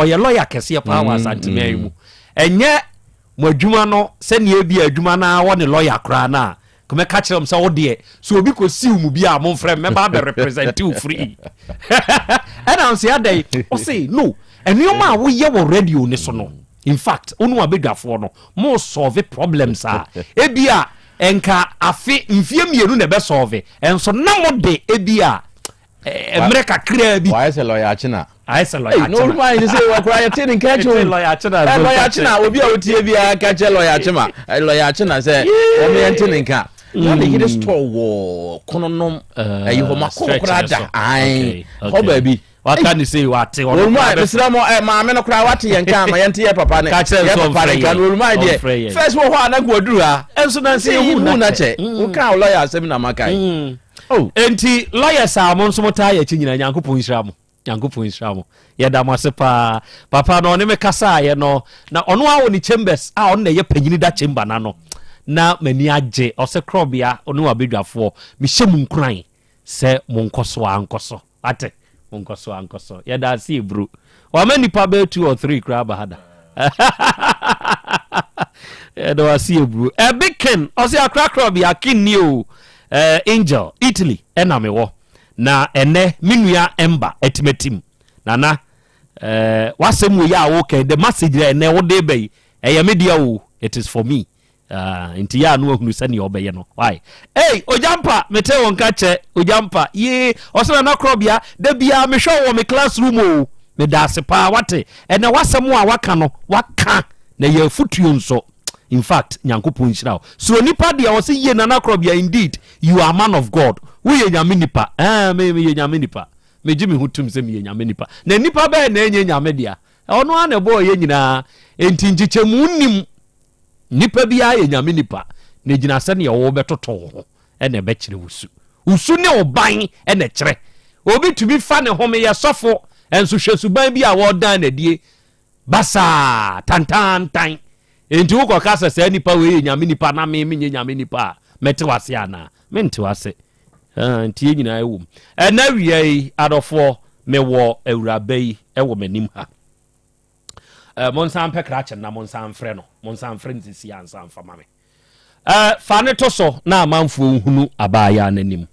ɔyɛ lɔya kɛseɛ paa wɔ mm, asanteman yi mu mm. ɛnyɛ mo adwuma no sɛnea ebi adwuma no wɔ ne lɔya koraa no a kɔmɛka kyerɛ m sɛ wo deɛ sɛ obi kɔsiw mu bi a momfrɛ mɛba abɛ represent wo free ɛna nso adɛn ɔse no nneɛma a woyɛ wɔ radio ne so no in fact wo ne wabadwafoɔ no mo solve problems a ebi a nka afe mfie mmienu na ɛbɛ solve ɛnso na mo de ebi a mmerɛ kakraa bi. Wayɛ sɛ lɔya akyena. Ayɛ sɛ lɔya akyena. Na oluma ayɛ sɛ wɔkora yɛte ne nka akyi o. Lɔya akyena. Lɔya akyena obi a otie biara ka kyerɛ lɔya akyema lɔya akyena sɛ wɔn yɛn te ne nka. Na ne yere store wɔ kononom ɛyi hɔ ma kɔ koraa da ae hɔ baabi. Waka ne sei wate ɔno koraa bɛ. Mesrɛ mo ɛ maame no koraa wate yɛn ka ama yɛnte yɛ papa ne yɛ papa ne ka no oluma deɛ first wɔ hɔ a na nka waduru ha. Ɛnso na nse ehu na kyɛ. Woka wo lawyer asɛm na maka yi. Oh. Enti lawyers a mo nso mo taa yɛ akyi nyinaa Nyankopɔn nhyira mo. Nyankopɔn nhyira mo. Yɛda mo ase paa. Papa no ɔne me kasaeɛ no na ɔno ara wɔ ne chambers a ɔno na ɛyɛ panyini da chamber no ano. Na m'ani agye ɔsɛ korɔbea ɔne wabadwafoɔ mehyɛ mu nkuran sɛ monkɔ so a nkɔ so. Wate? Monkɔ so ankɔ so. Yɛda ase eburu. Wama nipa bɛyɛ two or three koraa aba ha da. Yɛda wase eburu. Ɛbi ken ɔsɛ akrakra bi aken ni o. Eh, Angel, Italy ɛna mewɔ. Na ɛnɛ me nua ɛmba atimatim. Nana, eh, wasɛm wei a woka the message na ɛnɛ wode ba yi ɛyɛ me deɛ o. It is for me. Ah, nti yɛ a no ahunu sɛnea ɔbɛyɛ no. Why? Ei, Ogyampa, mete wo nka kyɛ. Ogyampa, yee, ɔsɛ Nana Korɔbea, da biara mehwɛ wo wɔ me classroom o. Meda ase paa, wate. Ɛnɛ w'asɛm a waka no, waka, na ɛyɛ afutuo nso. In fact, Nyankopɔn nhyira wo. Suro nipa deɛ, ɔse yie Nana Korɔbea, indeed, you are man of God. Woyɛ Nyame nipa. Eh, me, meyɛ Nyame nipa. Megye me ho tum sɛ meyɛ Nyame nipa. Na nipa bɛɛ na ɛnyɛ Nyame dea. Ɔno ara na ɛbɔɔ yɛ nyinaa. Enti nkyekyɛmu nnim. Nipa biara yɛ Nyame nipa, na egyina sɛnea wobɛtoto wo ho na ɛbɛkyerɛ wo su. Wo su ne wo ban na ɛkyerɛ. Obi tumi fa ne ho meyɛ sɔfo, nso hwɛ suban bi a wɔredan no adie basaa, tantaantan. Enti wokɔka sɛ saa nipa wei yɛ Nyame nipa na me menyɛ Nyame nipa a, mɛte w'ase anaa? Mente w'ase. Ah, nti yɛn nyinaa wɔ mu. Ɛna awia yi, adɔfoɔ, mewɔ awuraba yi wɔ m'anim ha. Eh, monsan mpɛ krakye na monsan mfrɛ no monsan mfrɛ no sisi ansa mfa ma me eh, fa ne to so na amanfoɔ nhunu abaayaa n'anim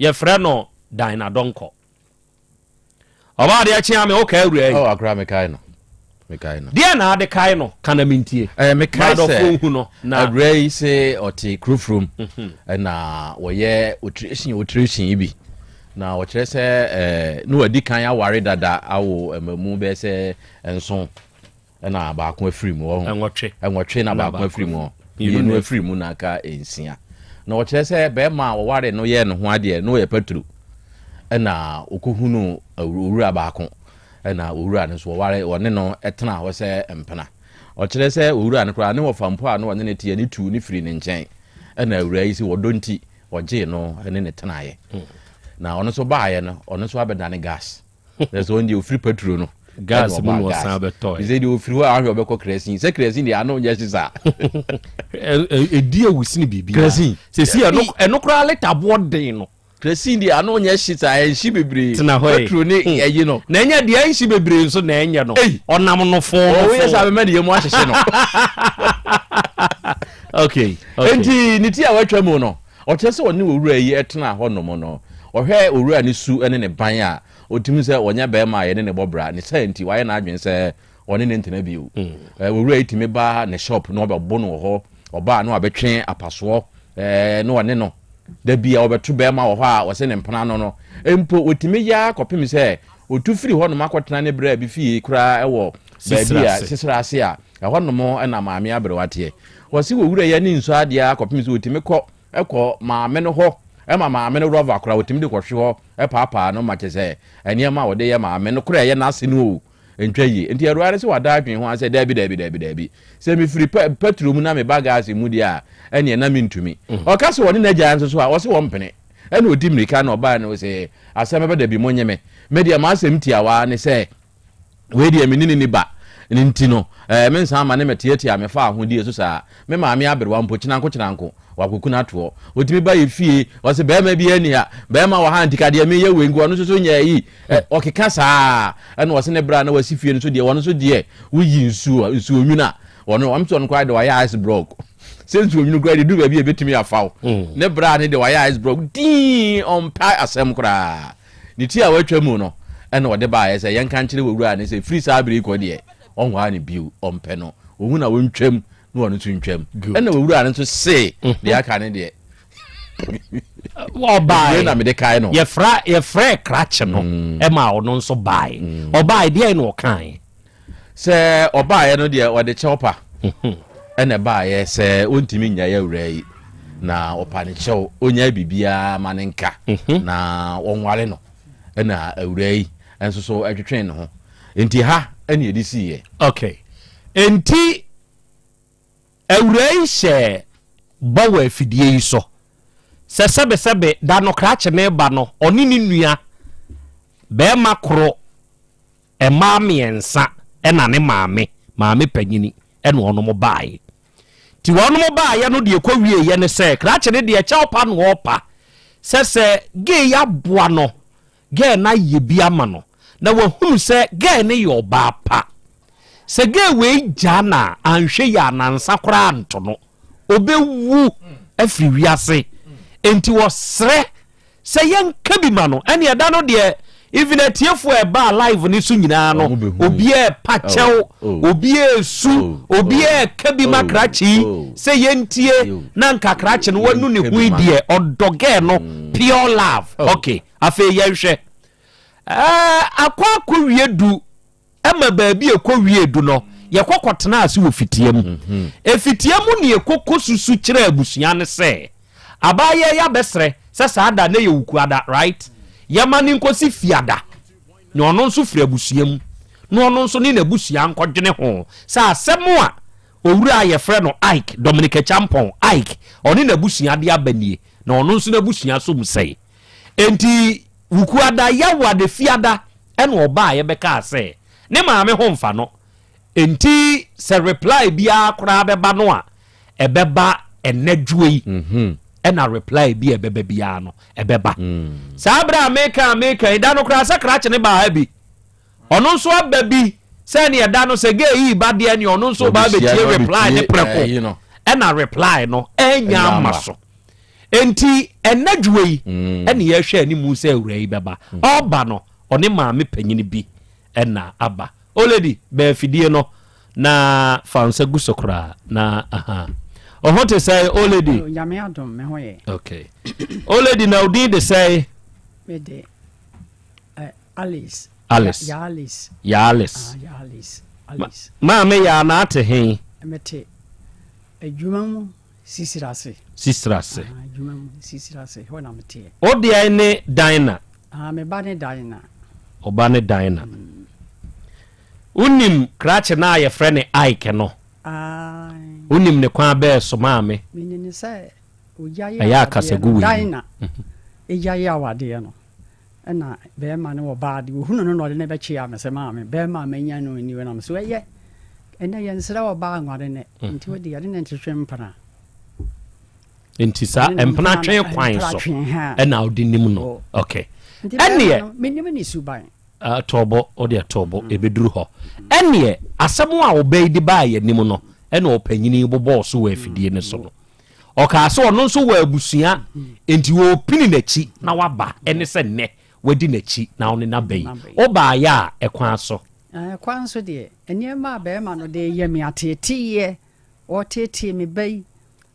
yɛfrɛ no Dinah Donkor ɔbaa adeɛ kyea me woka awura yi oh, akora mekae no mekae no deɛ na ade kae no ka na mentie eh, mekae sɛ hu no na awura yi sɛ ɔte kurofurom ɛna wɔyɛ otiration otiration yi bi Na ɔkyerɛ sɛ na wadi kan aware dada awo mmamu bɛyɛ sɛ nson na baako afiri mu ɔho nwɔtwe nwɔtwe na baako afiri mu mmienu afiri mu na aka nsia na ɔkyerɛ sɛ bɛrima a ɔware no yɛɛ ne ho adeɛ na ɔyɛ paturu ɛna ɔkɔhunu owura baako ɛna owura no nso wɔware wɔne no tena hɔ sɛ mpena ɔkyerɛ sɛ owura no koraa ne wɔfa mpo a na ɔne ne teɛ ne tuu ne firi ne nkyɛn ɛna awura yi sɛ wɔdɔ nti ɔgyee no ne ne tenaeɛ na ɔno nso baeɛ no ɔno nso abɛdane gas na sɛ ɔno deɛ ɔfiri paturo no gas mu na ɔsan bɛtɔɛ sɛ deɛ ɔfiri hɔ a ahwɛ ɔbɛkɔ kerɛsin sɛ kerɛsin deɛ ano nyɛ hye saa ɛdi awu sene biribi kerɛsin sɛsi ɛno koraa leta boɔ den no kerɛsin deɛ ano nyɛ hye saa ɛnhye bebree tena hɔ paturo ne ɛyi no na ɛnyɛ deɛ ɛnhye bebree nso na ɛnyɛ no ɔnam no fon no fon ɔyɛ sɛ abɛma ne yɛ mu ahyehye no okay okay nti ne ti a watwa mu no ɔkyerɛ sɛ ɔne owura yi tena hɔ nom no ɔhwɛ owura ne su ne ne ban a ɔtumi sɛ ɔnyɛ bɛrima a yɛne ne bɔ bra ne saa nti wayɛ n'adwene sɛ ɔne ne ntena bio. Owura yi tumi ba ne shop na ɔbɛbo no wɔ hɔ, ɔba a na wabɛtwe apasoɔ na ɔne no da bi a ɔbɛto bɛrima wɔ hɔ a ɔsɛ ne mpena no no mpo ɔtumi yɛ ara kɔpem sɛ ɔtu firi hɔnom akɔtena ne bra bi fie koraa wɔ baabi a sisira ase a ɛhɔnom na maame aberewa teɛ. Ɔse owura yi ani nsɔ adeɛ ara kɔpem sɛ ɔtumi kɔ kɔ maame no hɔ ma maame no rɔva koraa ɔtumi de kɔhwe hɔ paapaa no ma kyɛ sɛ nneɛma a ɔde yɛ maame no koraa ɛyɛ n'ase no o ntwa yie. Nti awuraa no sɛ wada adwene ho ara sɛ daabi daabi daabi daabi sɛ mefiri pɛtro mu na meba gas mu deɛ a ɛneɛ na mentumi. Ɔka sɛ ɔne n'agya nso so a ɔse wɔmpene. Ɛna ɔdi mmirika na ɔbaeɛ no sɛ asɛm bɛba dabi monye me. Me deɛ m'asɛm tiawa ne sɛ wei deɛ me ne no ni ba no nti no ɛɛ mensan ma ne mɛteatea me fa ahodie so saa. Me maame aberewa mpo kyenanko kyenanko wakɔku no atoɔ. Ɔtumi ba yɛ fie ɔse bɛrima biara nni ha, bɛrima wɔ ha nti ka deɛ meyɛ wei nko ɔno nso so nyɛɛ yi. Ɛ ɔkeka saa ɛna ɔse ne bra na wasi fie no so deɛ ɔno nso deɛ woyi nsuo nsuo nwunu a ɔno ɔm sɛ ɔno koraa deɛ wayɛ ice block sɛ nsuo nwunu koraa deɛ du baabi a ɛbɛtumi afa wo ne bra ne deɛ wayɛ ice block dii ɔmpa asɛm koraa. Ne ti a watwa mu no na ɔde baeɛ sɛ yɛnka nkyerɛ w'awura no sɛ firi saa berɛ yi kɔ deɛ, ɔnwaa no bio, ɔmpɛ no. Ɔhu na ɔntwam na ɔno nso ntwam. Ɛna w'awura no nso se deɛ aka no deɛ. Ɔbaeɛ. na mede kae no. Yɛfra yɛfrɛɛ krakye no mm. ɛma ɔno nso baeɛ. Mm. Ɔbaeɛ deɛ na ɔkaeɛ. Sɛ ɔbaeɛ no deɛ ɔde kyɛw pa ɛna ɛbaeɛ sɛ ɔntumi nnyae awuraa yi na ɔpa ne kyɛw ɔnyae biribiara ma ne nka mhm. na ɔnware no ɛna awuraa yi nso so ɛtwetwe ne ho nti ha ɛna yɛde siiɛ. Okay nti awuraa yi hyɛ bɔ wɔ afidie yi so sɛ sɛbesɛbe da no krakye ne ba no ɔne ne nua bɛrima koro Mmaa mmiɛnsa ɛna ne maame, maame panyini, ɛna wɔnom baae. Nti wɔnom baaeɛ no deɛ ɛkɔ wieeɛ ne sɛ, krakye no deɛ kyɛw pa na ɔɔpa sɛ sɛ gay yi aboa no, girl no ayɛ bi ama no, na wahunu sɛ girl no yɛ ɔbaa pa. Sɛ girl wei gyaa no a, anhwɛ yie a nansa koraa nto no, ɔbɛwu afiri wiase. Nti ɔsrɛ Sɛ yɛnka bi ma no ɛne ɛda no deɛ even atiefoɔ a ɛbaa live no so nyinaa no obiara ɛpa kyɛw obiara esu obiara ɛka bi ma krakye yi sɛ yɛntie na nka krakye no wanu ne ho yi deɛ ɔdɔ gɛɛ no pure love okay afei yɛnhwɛ ɛɛ akɔ akɔ wie du Ɛma baabi a ɛkɔwiee du no, yɛkɔ kɔtenaa ase wɔ fitia mu. Mhm. Efitia mu ne yɛkɔkɔ susu kyerɛɛ abusua no sɛ, abaayewa yi abɛsrɛ sɛ saa da no yɛ Wukuada, right? Yɛma no nkɔsi Fiada. Na ɔno nso firi abusua mu, na ɔno nso ne n'abusua nkɔdwene ho sɛ asɛm a owura a yɛfrɛ no Ike, Dominic Acheampong, Ike, ɔne n'abusua de aba nie, na ɔno nso n'abusua som sɛe. Enti Wukuada, Yawada, Fiada, Ɛna ɔbaeɛ bɛkaa sɛ ne maame ho mfa no enti sɛ reply biara koraa bɛba no a ɛbɛba ɛnɛ dwoɔ yi mhm. ɛna reply bi a ɛbɛba biara no ɛbɛba mm. saa berɛ a meka a meka yi da no koraa sɛ krakye ne baa ha bi ɔno nso aba bi sɛ ne ɛda no sɛ gay yi ba deɛ ne ɔno nso ba bɛtie reply ne prɛko ɛna reply no ɛnya ama so Enti ɛnnɛ dwoa yi mm. ɛne yɛhwɛ anim sɛ awura yi bɛba. Mm. Ɔba no, ɔne maame panyin bi ɛna aba. O lady, bɛn afidie no na fa nsa gu so koraa na aha. Ɔho te sɛ o lady? Oh, nyame adom me ho yɛ. Okay. O lady na odin de sɛ? Me de eh, Alice. Alice. Ya Alice. Ya Alice. Ah, ya Alice. Alice. Maame ya na ate he? Mete adwuma mu Sisiri ase. Sisiri ase. Ah, adwuma mu sisiri ase hɔ na meteɛ. Wo deɛ ne Dinah. Ah, me ba ne Dinah. Wo ba ne Dinah. Mm. Wonim krakye no a yɛfrɛ ne Ike no? Ah. Wonim ne kwan bɛɛ so maame? Menim ne sɛ ogya yɛ awadeɛ no. Dinah. Egya yɛ awadeɛ no. Ɛna bɛɛma no wɔ baa de ohunu no na ɔde no bɛkyea me sɛ maame bɛɛma a manya no ni na me so ɛyɛ ɛnɛ yɛnsrɛ ɔbaa nware nɛ mm. nti wode yɛne ne ntwetwe mpena nti saa mpena twe kwan so ɛna wode nim no oh. ok ɛneɛ menim ne suban ah, tɔɔbɔ wode tɔɔbɔ mm. ɛbɛduru hɔ ɛneɛ asɛm a ɔbɛyi de baa yɛnim no ɛna ɔpanyini bobɔɔ so wɔ afidie no so no Ɔkaa sɛ ɔno nso wɔ abusua enti ɔrepini n'akyi na waba ɛne sɛ nnɛ wadi n'akyi na ɔne no aba yi. Wobaeɛ a ɛkwan so? Kwan so deɛ, nneɛma a barima no de reyɛ me ateeteeɛ, ɔreteetee me ba yi,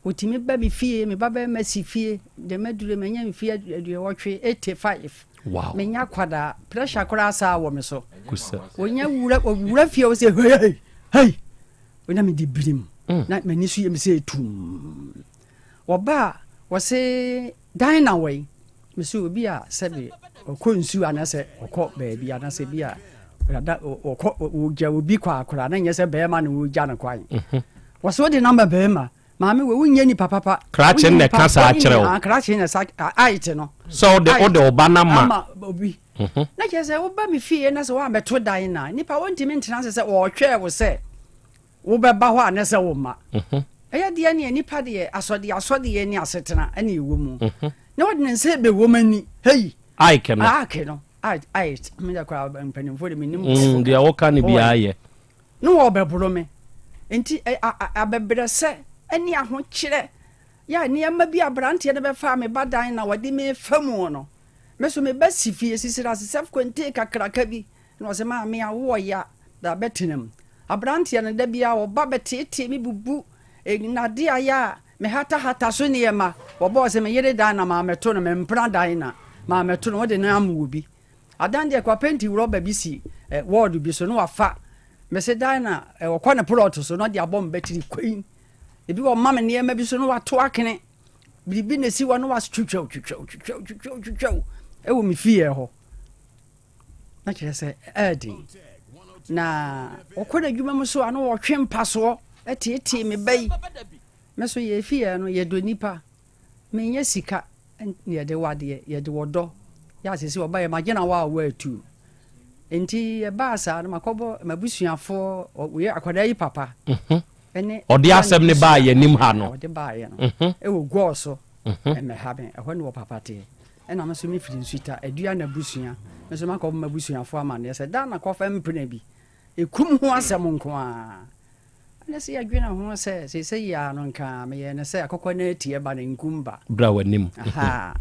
ɔtumi ba me fie, me ba barima si fie, deɛ maduru manya mfeɛ aduɔwɔtwe, 85. Wow. Menya akwadaa, pressure koraa saa wɔ me so. Kusa. Ɔnya wura, ɔwura fie ɔsɛ hei hei hei, na mede birim, na m'ani so yɛ me sɛ tumm. Wɔba a, wɔse dan na wɔ yi. Mese obi a sɛbe ɔkɔ nsuo anaasɛ ɔkɔ baabi anaasɛ bi a dada ɔkɔ ɔgya obi kɔ akora na nyɛ sɛ bɛrima na ɔgya no kwan. Mhm. Wɔse wode namba bɛrima maame wɔ wonyɛ nipa papa. Krakye na ɛka saa kyerɛ wo. Krakye na sa ayete no. Sɛ wode wode ɔba no ma. Ama obi. Mhm. Na kyerɛ sɛ woba me fie na sɛ woambɛto dan na nipa wontumi ntena ase sɛ ɔretwɛn wo sɛ Wobɛba hɔ a ne sɛ wo mma. Ɛyɛ deɛ neɛ nipa deɛ asɔdeɛ asɔdeɛ ne asetena ɛne ɛwɔ mu. Na wɔde ne nsa ɛbɛwɔ mu ani. Hei. Ike no. Ike no. Ike. Meda koraa mpanimfoɔ de menim. Mm, deɛ woka no biara yɛ. Ne wɔbɛboro me. Nti abɛbrɛsɛ ɛne ahokyerɛ yɛ nneɛma bi aberanteɛ no bɛfa me ba dan na wɔde me fa mu no. Me so me ba si fie sisire ase self contained kakraka bi. Na ɔse, Maame awo ɔya, bra bɛtena mu. Abranteɛ no, da biara ɔba bɛteetee me bubu nnade a yɛ a mehatahata so nneɛma. Wɔbɔɔ se me yere dan na mammɛto no, me mpena dan na mammɛto no, wode no ama obi. Adan deɛ kwapenti rɔba bi si wɔɔdo bi so na wafa. Mese dan na ɔkɔ ne plɔt so na ɔde abɔ me batiri kwan. Ebi ɔma me nneɛma bi so na wato akene. Biribi na esi hɔ na watwitwaw twitwaw twitwaw twitwaw twitwaw ɛwɔ me fie hɔ. Na kyerɛ sɛ ɛyɛ den. Na ɔkɔ n'adwuma mu so a na ɔtwe mpasoɔ teetee me ba yi. Me so yɛfi yɛ no yɛdɔ nipa. Menyɛ sika na yɛde wadeɛ, yɛde ɔdɔ. Yɛ asese ɔba yɛ magye na wa a wɔatu. Nti ɛbaa saa no makɔbɔ m'abusuafoɔ ɔyɛ akwadaa yi papa. Mhm. Ɛne Ɔde asɛm no baa yɛn anim ha no. Ɔde baeɛ no Mhm. ɛwɔ gɔɔ so Mhm. ɛmɛha me ɛhɔ ne wɔ papa teɛ. Ɛna me nso mefiri Nsuta, Adua n'abusua. Me nso makɔbɔ m'abusuafoɔ amanneɛ sɛ da na kɔfa mpena bi. Ɛkum ho asɛm nko ara. Ɛne sɛ yɛdwene ho sɛ seesei yi ara no nka meyɛɛ no sɛ akokɔ no ati ɛba no nkum ba. Bra w'anim. Ahaa.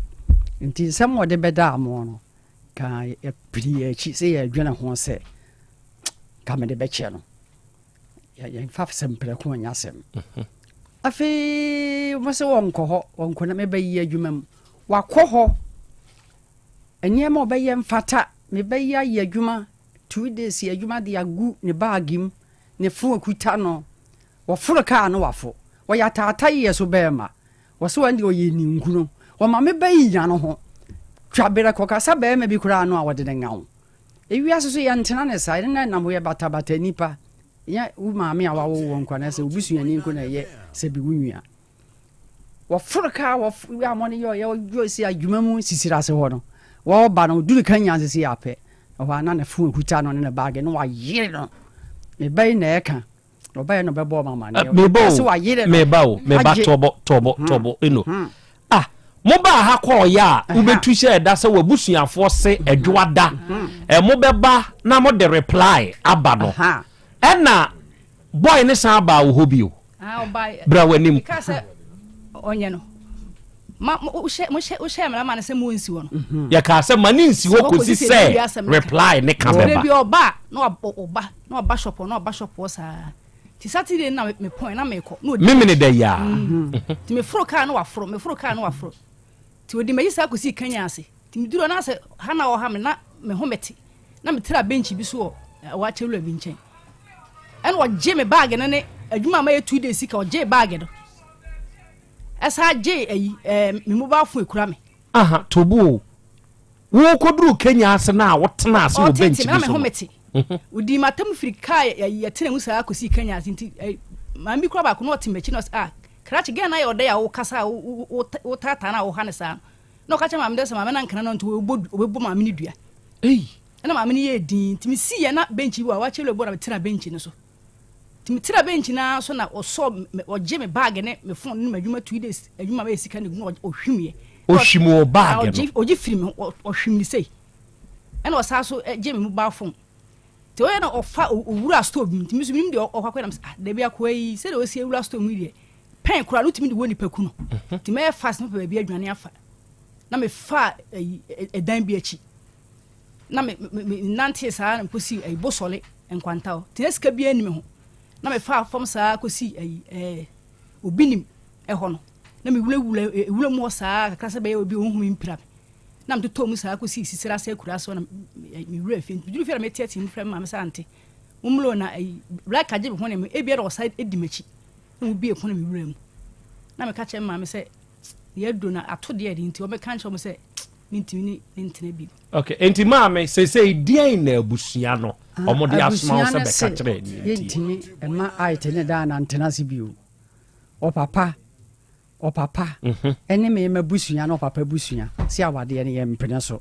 Nti nsɛm a ɔde bɛdaa mo no, nka yɛpiri yɛn akyi sɛ yɛdwene ho sɛ nka mede bɛkyɛ no. Yɛmfa sɛm prɛko nyɛ asɛm. Afei wɔn sɛ wɔnkɔ hɔ, wɔnkɔ na mebɛyi adwuma mu. Wakɔ hɔ, nneɛma a ɔbɛyɛ mfata, mebɛyi ayɛ adwuma, 2 days adwuma de agu ne baage mu, ne fo akuta no. Wɔforo kaa no wafo. Wɔyɛ ataata yɛ so bɛrima. Wɔsɛ wɔn deɛ ɔyɛ ninkunu. Wɔma mebɛyi nya no ho. Twa berɛ kɔkasa bɛrima bi koraa no a wɔde ne ŋaw. Ewiase so yɛntena ne saa, yɛne no nam hɔ yɛ batabata nnipa. Nyɛ wo maame a wawo wo nko anaasɛ wo busuani nko na ɛyɛ sɛ bi wo nua. Wɔforo kaa wɔyɛ a wɔne yɛ ɔyɛ ɔyɛ si adwuma mu sisiri ase hɔ no, wɔreba no duru kan nyansa si apɛ. Ɛhɔ a na ne fon kuta no ne ne baage no wayere no. Ne ba yi na ɛka. Ɔbaeɛ na ɔbɛbɔɔ me amaneɛ. Meba Ɔse o, wayere no. meba o, meba Agye. tɔbɔ tɔbɔ tɔbɔ eno. Ah, mobaa ha kɔɔyɛ a, wobɛtu hyɛ ɛda sɛ w'abusuafoɔ se ɛdwoada, ɛ mobɛba na mode reply aba no. Ɛna boy ne san baa wo hɔ bio. Ah, ɔbaa. Bra w'anim. Meka sɛ ɔnyɛ no. Ma wohyɛ mohyɛ wohyɛ mmara ma no sɛ mo nsi hɔ no. Mhm. Yɛkaa sɛ ma ne nsi hɔ kɔsi sɛ reply ne ka bɛba. Bi ɔba na ɔba na ɔba shop na ɔba shop hɔ saa. Ti Saturday na me point na mekɔ na odi. Memene da yi a. Mm. Ti me foro kaa na waforo me foro kaa na waforo. Ti odi m'akyi saa kɔsi Kenya ase. Ti me duru na sɛ ha na ɔha me na me ho mete na me tra bench bi so wɔ ɛwɔ akyɛwura bi nkyɛn. Ɛna ɔgye me bag no ne adwuma a mayɛ 2 days sika ɔgye bag no. Ɛsan gyee ayi ɛɛ me mobile phone ekura me. Aha, Tobu o. Wokɔduruu Kenya ase no a wotena ase wɔ bench Ɔtete me bi na me so ho no. mete. Odii m'atam firi kaa yɛtena mu saa kɔsii Kenya ase nti maame bi koraa baako na ɔte m'akyi na ɔsɛ ah krakye gɛn na ayɛ ɔdɛ a wokasa a wotaataa no a woha no saa no. Na ɔka kyerɛ maame dɛ sɛ maame no ankana no nti ɔbɛbɔ maame no dua. Ɛna maame no yɛɛ dinn nti mesiiɛ na bench bi wɔ hɔ a wakyɛ lebo na metena bench no so. Nti me tena bench no ara so na ɔsɔ me ɔgye me bag ne me phone ne m'adwuma 2 days adwuma bɛyɛ sika na egu na ɔhwim yɛ. Ɔhwim wo bag no. Ɔgye ɔgye firi me ho ɔhwim ne sei ɛna ɔsan so gye me mobile phone. Nti ɔyɛ na ɔfa owura store bi mu nti me nso menim deɛ ɔkɔ akɔyɛ na me sɛ ah dabi akoa yi sɛdeɛ ɔsi awura store mu yi deɛ pɛn koraa no wotumi de wɔ nipa ku no. Mhm. Nti mɛyɛ fast mepɛ baabi adwane afa na mefa ɛyi ɛdan bi akyi na me me me nante saa na mekɔsi ɛyi bosɔle. Nkwanta hɔ. Nti na sika biara nni me ho. Na mefaa fam saa kɔsii ayi ɛɛ obi nim ɛhɔ no. Na mewurawura ewura mu hɔ saa kakra sɛ bɛyɛ obi ɔnhu me mpira me. Na metotɔɔ mu saa kɔsii sisire ase akura ase hɔ na mewura fie. Nti meduru fie na meteatea mu frɛ me maame sɛ ante mommra o na ayi black agye me ho ne me ebia na ɔsan di m'akyi. Na mobue pono na mewura mu. Na meka kyerɛ me maame sɛ deɛ aduro no ato deɛ ɛde nti wɔbɛka nkyerɛ wɔn sɛ mentumi ne ne ntena bi. Okay, nti maame seesei deɛn na abusua no ah, wɔn de asoma wo sɛ bɛka kyerɛ ni nti? Yɛntumi mma ayete ne daa na ntena ase bio. Ɔpapa ɔpapa mhm. ɛne me ma busua na ɔpapa busua si awadeɛ no yɛ mpene so.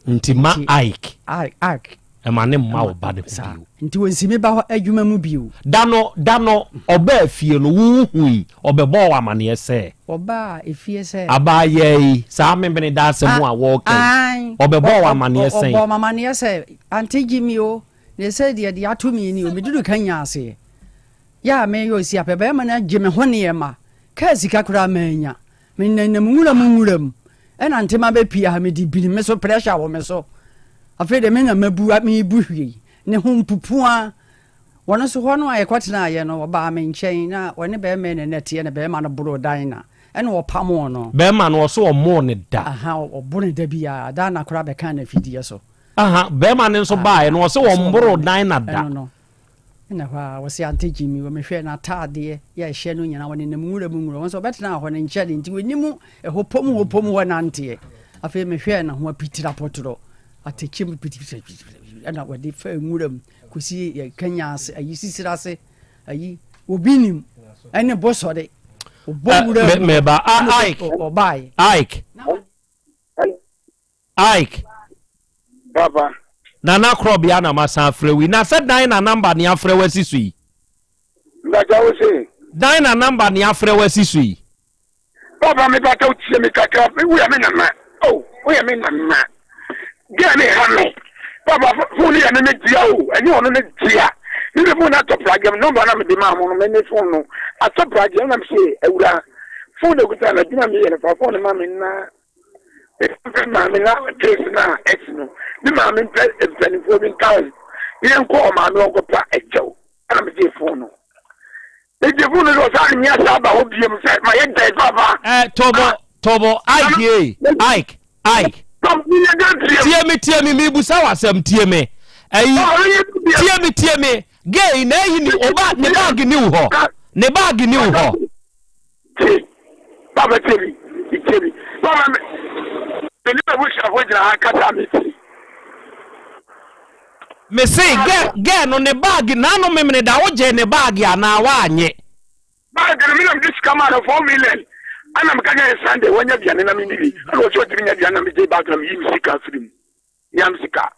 Nti ma Ike. Ike. Ɛma ne mma wo ba ne ho bio. Nti wɔnsi me ba hɔ adwuma mu bio. Da no, da no, ɔbaa fie no, wo hui, ɔbɛbɔɔ wo amaneɛ sɛ. Ɔbaa efie sɛ. Abaayaa yi, saa Memeneda asɛm a wɔreka yi, ɔbɛbɔɔ wo amaneɛ sɛn? Ɔbɔɔ me amaneɛ sɛ, Ante Jimmy o, na ɛsei deɛ, deɛ ato me yi ni o, meduru Kenya aseɛ. Yɛ a meyɛ osi apɛ, barima no agye me ho nneɛma, kaa sika koraa mannya. Menenam nwura mu nwura mu ɛna ntem abɛpie ha mede bini me so pressure wɔ me so afei deɛ me na mabu mebu hwie ne ho mpupua wɔn nso hɔ no a yɛkɔtenaeɛ no ɔbaa me nkyɛn na ɔne bɛrima ne na teɛ na bɛrima no boroo dan na ɛna ɔpamoo no. Bɛrima no ɔso ɔmoo ne da. Aha ɔbo ne da biara dan na koraa bɛka na afidie so. Aha bɛrima no nso baeɛ no ɔse ɔmboroo dan na da. Ɛno no Ɛna hɔ ara wɔse ante Jimmy wɔ mehwɛɛ n'ataadeɛ yɛ ɛhyɛ no nyinaa wɔnenam nwura mu nwura wɔn nso ɔbɛtenaa hɔ no nkyɛre nti wɔnim ɛhɔ pom hɔ pom hɔ nanteɛ afei mehwɛɛ ne ho apitiri apɔtorɔ atɛkyɛ mu pitipitipitipiti ɛna wɔde fa nwura mu kɔsi yɛ kanya ase ayi sisiri ase ayi obi nim ɛne bɔsɔre ɔbɔ nwura mu mɛba Ike ɔbaeɛ Ike Ike. Papa. Nana Krɔbea na masan afrɛ wo yi. Na sɛ dan na number ne afrɛ wo asi so yi. Mpakyɛ wo se. Dan na number ne afrɛ wo asi so yi. Papa me pata wo tie me kakra wo yɛ me nana oh wo yɛ me nana girl ne ha me papa phone yɛ me me dea o ɛnyɛ ɔno ne dea me me phone atɔ pragya number na me de maa mo no me me phone no atɔ pragya na me se awura phone na kuta na adwuma me yɛ no fa phone ma me na Me maame na case no a asi no, me maame mpɛ mpanimfoɔ bi nka ho na yɛnkɔ ɔmaame hɔ nkɔpa ɛkyɛw ɛna megyee fon no. Megyee fon no sɛ ɔsan ne asa aba hɔ biom sɛ mayɛ dɛn papa. Ɛ tɔbɔ tɔbɔ Ike ye Ike Ike. Tie me tie me mebusa wo asɛm tie me ɛyi tie me tie me gay na ɛyi ni ɔba ne baagi ni wo hɔ ne baagi ni wo hɔ. Tie, Papa tie me, tie me. Papa me, me ne m'abusuafo gyina ha kasa me tie. Me se gɛ gɛ no ne baagi n'ano memene da wogye ne baagi anaa woanye. Baagi no me na mede sika maa no 4 million ana meka kyerɛ no Sunday wanya aduane na menni bi ɛna ɔsɛ ɔtumi nya aduane na megye baagi na meyi me sika firi mu nyam sika.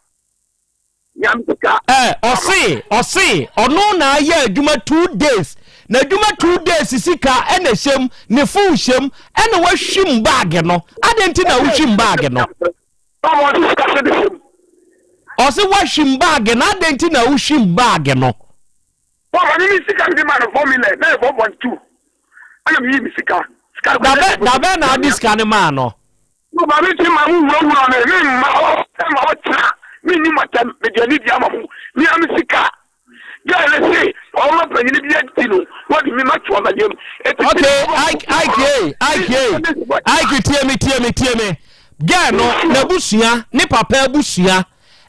Ɛ ɔse ɔse ɔno na ayɛ adwuma 2 days na adwuma 2 days sika ɛna ɛhyɛm ne phone hyɛm ɛna wahwim baage no adɛn nti na wohwim baage no ɔse wahwim baage no adɛn nti na wohwim baage no. Papa mi mi sika mi di ma no 4 million na yɛ 4.2 ɛna mi yi mi sika. Dabɛ dabɛ na adi sika ne maa no. Papa mi ti ma mu wurawura mi mi ma hɔ ma hɔ tena mi ni ma tɛm mi di ani di ama mu mi ami sika. Gɛɛ ne se ɔma panyini bi adi no wɔde mi ma to amadeɛ mu. Okay, Ike Ike Ike Ike tie me tie me tie me. Gɛɛ no n'abusua ne papa abusua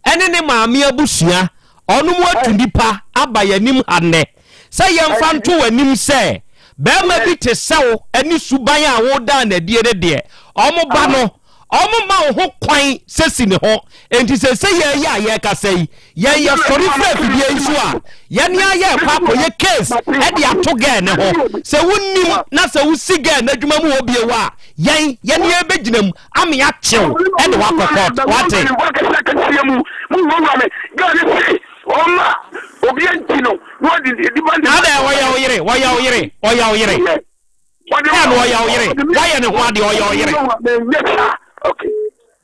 ɛne ne maame abusua ɔno mu atu nipa aba yɛn anim ha nnɛ sɛ yɛmfa nto w'anim sɛ bɛrima bi te sɛ wo ne suban a wodaa n'adie no deɛ ɔmo ba no ɔmo ma wo ho kwan sɛ si ne ho enti sɛ sɛ yɛyɛ a yɛrekasa yi yɛn yɛsɔre firi afidie yi so a yɛne ayɛ ɛkɔ akɔyɛ case ɛde ato gɛɛ ne ho sɛ wonim na sɛ wosi gɛɛ n'adwuma mu hɔ bio a yɛn yɛne yɛbɛgyina mu ame akyew ɛde wakɔ court wate. Ɔma obi adi no na ɔde nipa de. Adɛ ɔyɛ wo yere ɔyɛ wo yere ɔyɛ wo yere gɛɛ no ɔyɛ wo yere wayɛ ne ho adeɛ ɔyɛ wo yere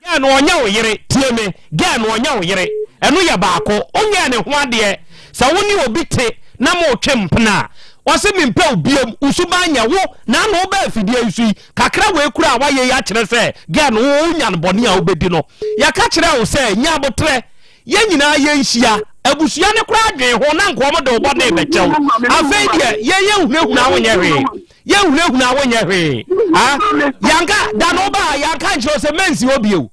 gɛɛ no ɔnyɛ wo yere tie me gɛɛ no ɔnyɛ wo yere ɛno yɛ baako onyɛ ne ho adeɛ sɛ wo ne obi te na mo twe mpena a ɔse mempɛ wo biom wo suban nyɛ wo na ano wobɛ afidie yi so yi kakra wei kura a wayɛ yi akyerɛ sɛ gɛɛ no wo nya no bɔne a wobɛdi no yɛka kyerɛ wo sɛ nya abotrɛ yɛn nyinaa yɛnhyia. Abusua no koraa dwen ho na nka wɔn de wo bɔne rebɛkyɛ wo. Afei deɛ yɛn yɛn hunahuna wo nyɛ hwee. Yɛn hunahuna wo nyɛ hwee. Ah, yanka da no ba a yanka nkyerɛ sɛ mɛnsi hɔ bio.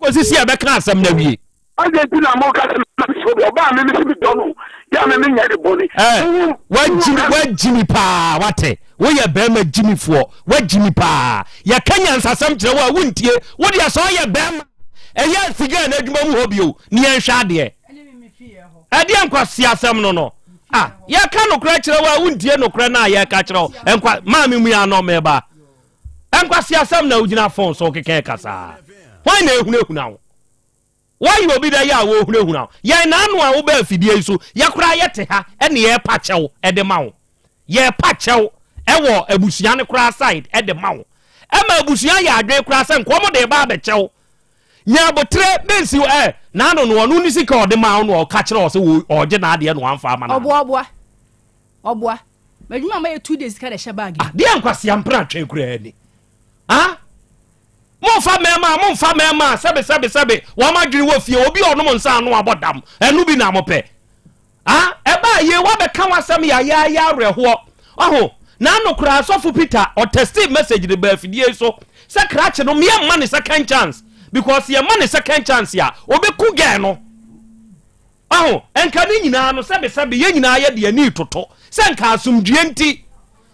Kɔsi si ɛbɛka asɛm no awie. Adɛn nti na moka sɛ mɛnsi hɔ bio? Ɔbaa me mesi medɔ no, yɛ a me menyɛ ne bɔne. Eh, wagyimi wagyimi paa wate. Woyɛ bɛrima gyimifoɔ wagyimi paa. Yɛka nyansasɛm kyerɛ wo a wontie. Wo deɛ sɛ ɔyɛ bɛrima ɛyɛ nsi girl no adwuma mu hɔ bio ne yɛnhwɛ adeɛ. Ɛdeɛ nkwaseasɛm no no. Ah, yɛka nokorɛ kyerɛ wo a wontie nokorɛ no a yɛka kyerɛ wo. Nkwa maame mu yɛ anɔ meba. Nkwaseasɛm na wogyina fon so keka ɛka saa. Hwan na ehunahuna wo? Woayɛ obi dɛ yɛ a wɔrehunahuna wo. Yɛn n'ano a wobaa afidie yi so, yɛ koraa yɛte ha ɛne yɛrepa kyɛw ɛde ma wo. Yɛrepa kyɛw ɛwɔ abusua no koraa side ɛde ma wo. Ɛma abusua yɛ adwene koraa sɛ nka wɔn de reba abɛkyɛ wo. Nya aboterɛ bɛnsi wo ɛ n'ano no ɔno ne sika ɔde maa wo no ɔka kyerɛ wo sɛ ɔregye n'adeɛ na wamfa ama no. Ɔboa ɔboa ɔboa m'adwuma a mayɛ 2 days sika na ɛhyɛ bag mu. Ah deɛ nkwasea mpena twɛn koraa ni ah momfa mmarima a momfa mmarima a sɛbe sɛbe sɛbe wɔn adwene wɔ fie obi a ɔnom nsa ano abɔ dam ɛno bi na mopɛ ah ɛbaa yie wabɛka w'asɛm yayaaya awerɛhoɔ ɔho na ano koraa sɔfo Peter ɔtɛsti message de baa afidie yi so sɛ krakye no meɛ mma ne second chance because yɛ ma ne second chance a ɔbɛku gɛɛ no Wahu? Nka ne nyinaa no, sɛbesɛbe, yɛn nyinaa yɛde yɛn ani retoto sɛ nka asomdwoeɛ nti,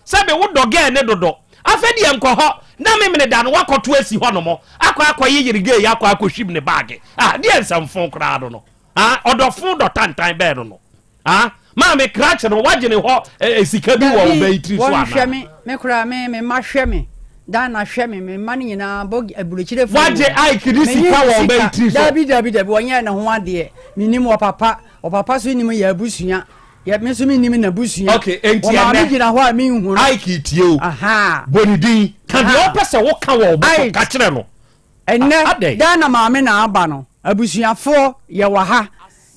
sɛbe wodɔ gɛɛ ne dodo. Afei deɛ nkɔ hɔ na Memeneda no woakɔto asi hɔnom akɔ akɔyeyere gɛɛ yi akɔ akɔhwim ne baage. Ah, deɛ nsɛmfo koraa no no. Ah, ɔdɔfo dɔ tantan bɛɛ no no. Ah, maame krakye no, woagye ne hɔ eh, eh, sika bi wɔ wo ba yi tiri so anaa? Wɔnhwɛ me, me koraa me, me mma hwɛ me. Dana hwɛ me, me mma no nyinaa bɔ aburokyire fo. Wagye Ike ne sika wɔ ɔba yi tiri so. Dabi, dabi, dabi, wɔnyɛɛ ne ho adeɛ. Menim ɔpapa, ɔpapa so nim yɛ abusua. Yɛ me nso menim n'abusua. Okay, enti ɛnɛ. Ɔmaame gyina hɔ a menhu no. Ike tie o. Aha. Bɔ ne din. Ka deɛ ɔpɛ sɛ woka wɔ ɔbo so, ka kyerɛ no. Ɛnɛ, Dana maame na aba no. Abusuafoɔ, yɛwɔ ha.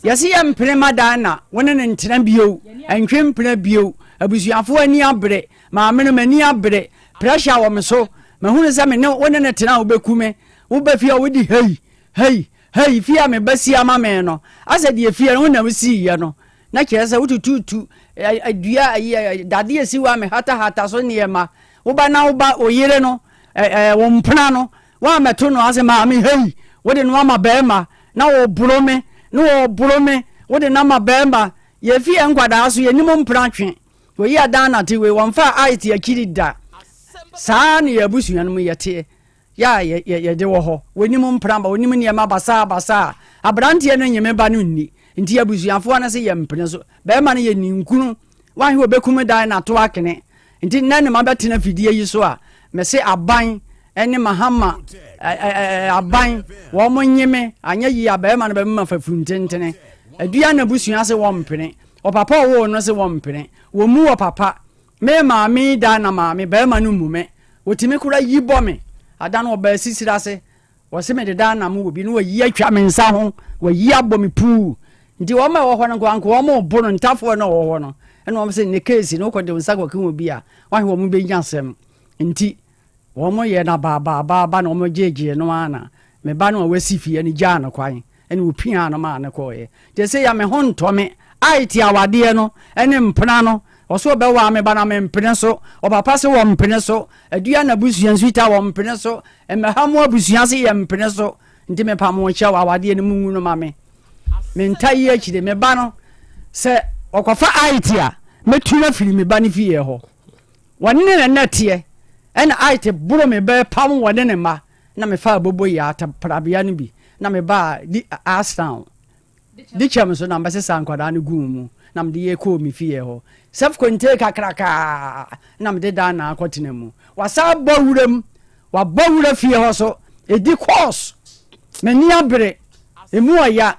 Yɛse yɛmpene ma Dana, wo ne no ntena bio. Ɛntwe mpena bio. Abusuafoɔ ani abere. Maame no, m'ani abere. Pressure wɔ me so. Mahunu sɛ me ne wo ne no tena a wobɛku me. Woba fie a wode hei, hei, hei, fie a me ba si ama me no, asɛ deɛ fie no wo na wosiiɛ no. Na kyerɛ sɛ wotututu dua ayi dadeɛ si hɔ a mehatahata so nneɛma. Woba na woba wo yere no, wo mpena no, woammɛto no ase maame hei, wode no ama barima na wɔboro me, na wɔboro me, wode no ama barima. Yɛn fie nkwadaa so yɛnim mpena twe. Wei adan nate wei wɔmfaa ait akyiri da. Saa na yɛn abusua no mu yɛteɛ. Yɛ a yɛde wɔ hɔ. Wɔnim mprama, wɔnim nneɛma basaa basaa. Aberanteɛ no nye me ba no nni. Nti abusuafoɔ no se yɛmpene so. Bɛrima no yɛ ninkunu. Wanhwɛ ɔbɛkum dan no ato akene. Nti nnɛ ne mabɛtena fidie yi so a, mese aban ne Mahama aban wɔn nye me. Anyɛ yie a bɛrima no bɛmema fafunu tentene. Adua n'abusua se wɔmpene. Ɔpapa a ɔwoo no se wɔmpene. Wɔmmu ɔpapa. Me maame yi da na maame barima no mmu me. Wɔtumi koraa yi bɔ me. Ada no ɔbaa sisire ase. Wɔse mede da na mowɔ bi na wɔayi atwa me nsa ho. Wɔayi abɔ me puu. Nti wɔn a ɛwɔ hɔ no nko anka wɔn rebo no ntafoɔ no a ɛwɔ hɔ no. Ɛna wɔn se ne keesi no wokɔde wo nsa kɔka obi a wahwɛ wɔn bɛnya asɛm. Nti Wɔyɛɛ no abaabaaba na wɔgyegyee no ara na me ba no a wasi fie no gyaa no kwan na wɔpiaa no maa no kɔeɛ. Nti ɛsei a me ho ntɔ me. Aete awadeɛ no ne mpena no, ɔse ɔbɛwaa me ba na mempene so, ɔpapa se wɔmpene so, Adua n'abusua nso ita wɔmpene so, Mmɛha mo abusua se yɛmpene so, nti mepa mo kyɛw awadeɛ no mongu no ma me. Me nta yi akyire me ba no sɛ ɔkɔfa Aete a mɛtu no afiri me ba no fie hɔ. Wɔne ne nna teɛ, ɛna Ait boro me bɛ pam wɔne ne mma, na me faa bobo yi ata prabea no bi, na me baa di Astown dikyɛm so na mebɛsesaa nkwadaa no guu mu, na mede yɛ kɔɔ me fie hɔ. Sɛf kontee kakrakaa na mede dan na akɔtena mu. Wasan abɔ wura mu, wabɔ wura fie hɔ so, ɛdi kɔɔs. M'ani abere, emu ɔya.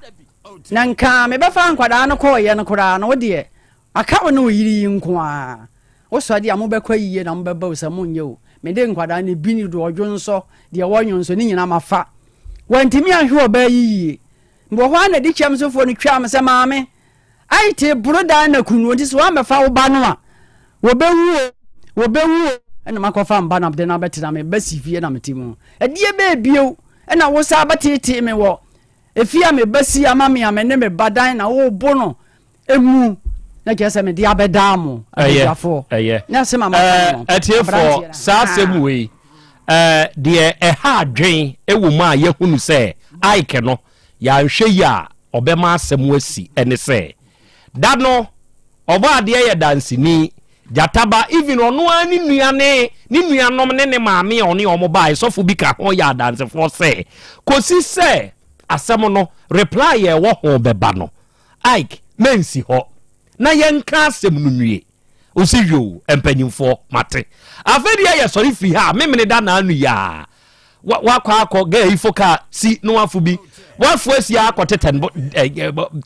Na nka mebɛfa nkwadaa no kɔɔyɛ no koraa no, wo deɛ, Aka wo ne wo yere yi nko ara. Wo sɔ deɛ a mobɛkɔ ayie na mobɛba o sɛ monyɛ o. Mede nkwadaa no bi ne deɛ ɔdwonsɔ, deɛ wɔnwonsɔ ne nyinaa mafa. Wantumi anhwɛ ɔbaa yi yie. Mewɔ hɔ ara na Dikyɛmsofoɔ no twaa me sɛ maame, Aitee boro daa na ku no nti sɛ woammɛfa wo ba no a, wɔbɛwu o, wɔbɛwu o. Ɛna makɔfa mba na mede no abɛtena me ba si fie na mete mu. Ɛdeɛ bɛɛ bio ɛna wo saa bɛteetee me wɔ. Efie a me ba si ama me a me ne me ba dan na wobo no emu na kyerɛ sɛ mede abɛdaa mo abadwafoɔ. Ɛyɛ. Na asɛm a maka no. Atiefoɔ, saa asɛm wei, deɛ ɛha adwen wɔ mu a yɛhunu sɛ Ike no, yɛanhwɛ yi a ɔbɛma asɛm asi ne sɛ, da no Ɔbɔadeɛ yɛ danseni, gyata ba, even ɔno ara ne nua ne ne nuanom ne ne maame a ɔne wɔn baeɛ, sɔfo bi ka ho yɛ adansefoɔ sɛ, kɔsi sɛ asɛm no reply a ɛwɔ ho bɛba no, Ike, mɛnsi hɔ na yɛnka asɛm no nwie. Ɔsi yoo, mpanyimfoɔ, mate. Afei deɛ yɛsɔre firi ha a, memene da naanu yi ara, wakɔ akɔ gɛɛ yi fo kaa si na wafo bi, wafo asi akɔ tetɛ no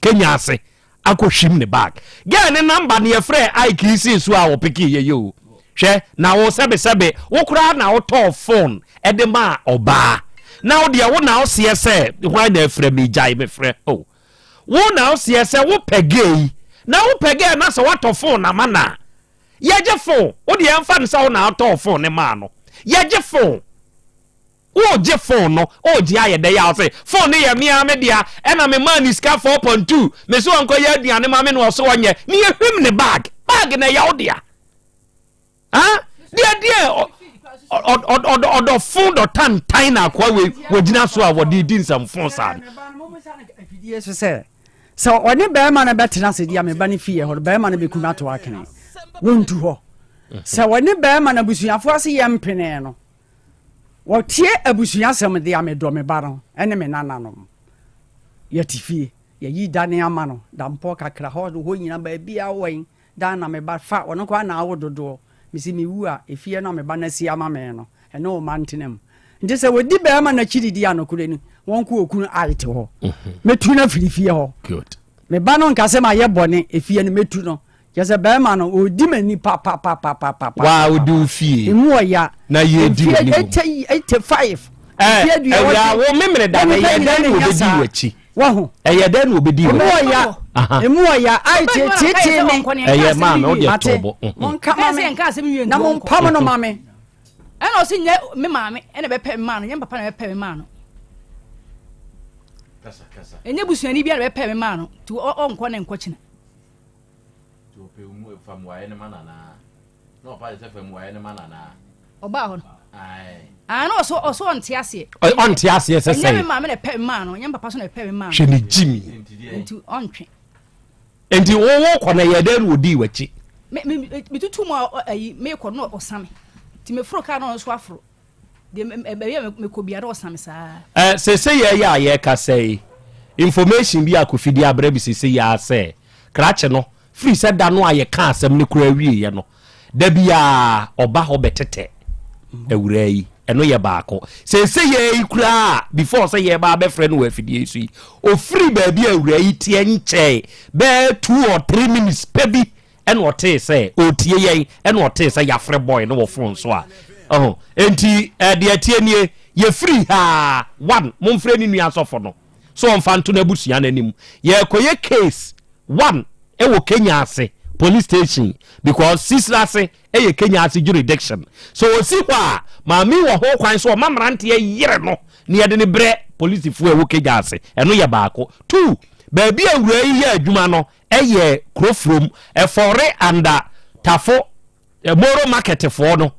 Kenya ase. akɔhwim ne bag. Girl ne number no yɛfrɛɛ Ike yi sii so a ɔpekee yɛyɛ o. Hwɛ na wo sɛbesɛbe wo koraa na wotɔɔ phone de maa ɔbaa na wo deɛ wo na woseɛ sɛ hwan na afrɛ me gyae me frɛ o. Wo na woseɛ sɛ wopɛ girl yi na wopɛ girl na sɛ woatɔ phone ama no a yɛgye phone wo deɛ ɛmfa no sɛ wo na wotɔɔ phone no maa no yɛgye phone. Woregye phone no, woregye ayɛ dɛn a ɔse phone no yɛ me ara me dea ɛna me maa no sika 4.2 me se ɔnkɔyɛ aduane ma me na ɔse ɔnyɛ ne yɛhwim ne bag, bag na ɛyɛ wo dea ah deɛ deɛ ɔdɔfo dɔtantan na akoa wei wɔgyina so a wɔde di nsɛmfo saa no. Afidie so sɛ sɛ ɔne bɛrima no bɛtena ase deɛ me ba no fie hɔ no bɛrima no bɛku no ato akene wɔntu hɔ sɛ ɔne bɛrima no abusuafoɔ ase yɛ mpene no Wɔtie abusua asɛm de a medɔ me ba no ne me nananom. Yɛte fie, yɛyi dane ama no, dampɔ kakra hɔ hɔ nyina baabi a wɔ dan na me ba fa, ɔno koraa na awo dodoɔ. Mese mewu a, efie no a me ba no asi ama me no, ɛne wo mma ntena mu. Nti sɛ wɔdi bɛrima no akyi didi a nokorɛ ni, wɔnkɔ okunu Ait hɔ. Mɛtu no afiri fie hɔ. Me ba no nka sɛ mayɛ bɔne, efie no mɛtu no. Kyerɛ sɛ bɛrima no ɔredi m'ani papapapapapa. Waa ɔdi wo fie. Emu ɔya. Na yɛ di w'ani wɔ mu. 85. Ɛɛ ɛwia wo memene da no ɛyɛ dɛn na ɔbɛdi w'akyi. Wahu. Ɛyɛ dɛn na ɔbɛdi w'akyi. Emu ɔya. Emu ɔya ayi tietie mi. Ɛyɛ maame o deɛ tɔ bɔ. Monka ma me na mo mpam no ma me. Ɛna ɔsi nyɛ me maame ɛna bɛpɛ me maa no nyɛ me papa na bɛpɛ me maa no. Ɛnyɛ busuani bi na bɛpɛ me maa no nti ɔnkɔ ne nkɔkyena. Nti ɔpɛ mu fa mmuaeɛ no ma no anaa? Na ɔpa kyɛ sɛ fa mmuaeɛ no ma no anaa? Ɔbaa hɔ no. Ae. Ah, na ɔso ɔso ɔnte aseɛ. Ɔnte aseɛ sɛ sɛn? Ɛnyɛ me maame na ɛpɛ me maa no, ɛnyɛ me papa so na ɛpɛ me maa no. Hwɛ ne gyimi. Nti ɔntwe. Nti wo wo kɔ na yɛ dɛn na ɔdii w'akyi? Me me me tutu mu a ayi mekɔ no ɔsa me. Nti meforo kaa na ɔno nso aforo. Deɛ ɛbɛyɛ mekɔ biara ɔsa me saa. Ɛ sese yɛ yɛ a yɛkasa yi information bi a Kofi de abrɛ me sese yi ara sɛ krakye no firi sɛ da no a yɛka asɛm no koraa wieɛ no da biara ɔba hɔ bɛtetɛ awuraa yi ɛno yɛ baako sese yɛ yi koraa before sɛ yɛba abɛfrɛ no wɔ afidie yi so yi ofiri baabi a awuraa yi teɛ nkyɛe bɛɛ 2 or 3 minutes pɛ bi Ɛna ɔtee sɛ ɔretie yɛn, ɛna ɔtee sɛ yɛafrɛ boy no wɔ phone so a. Ɔho, enti eh, deɛ ɛteɛ nie, yɛfiri ha one, momfrɛ ne nua sɔfo no sɛ ɔmfa nto n'abusua no anim. Yɛrekɔyɛ case one ɛwɔ Kenya ase police station because Sisira ase ɛyɛ Kenya ase jurisdiction. So ɔsi hɔ a, maame yi wɔ ho kwan sɛ ɔma mmeranteɛ yere no na yɛde no brɛ polisifoɔ a ɛwɔ Kenya ase. Ɛno yɛ baako. Two, baabi a awuraa yi yɛ adwuma no, Ɛyɛ kuro from ɛfɔre anda tafo moro market foɔ no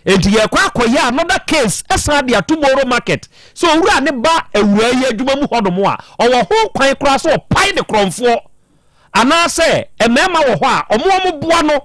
nti yɛkɔ akɔyɛ another case ɛsan de ato moro market sɛ owura ne ba awuraa yi adwuma mu hɔnom a ɔwɔ ho kwan koraa sɛ ɔpae ne korɔmfoɔ anaasɛ mmarima wɔ hɔ a ɔmo ɔmo boa no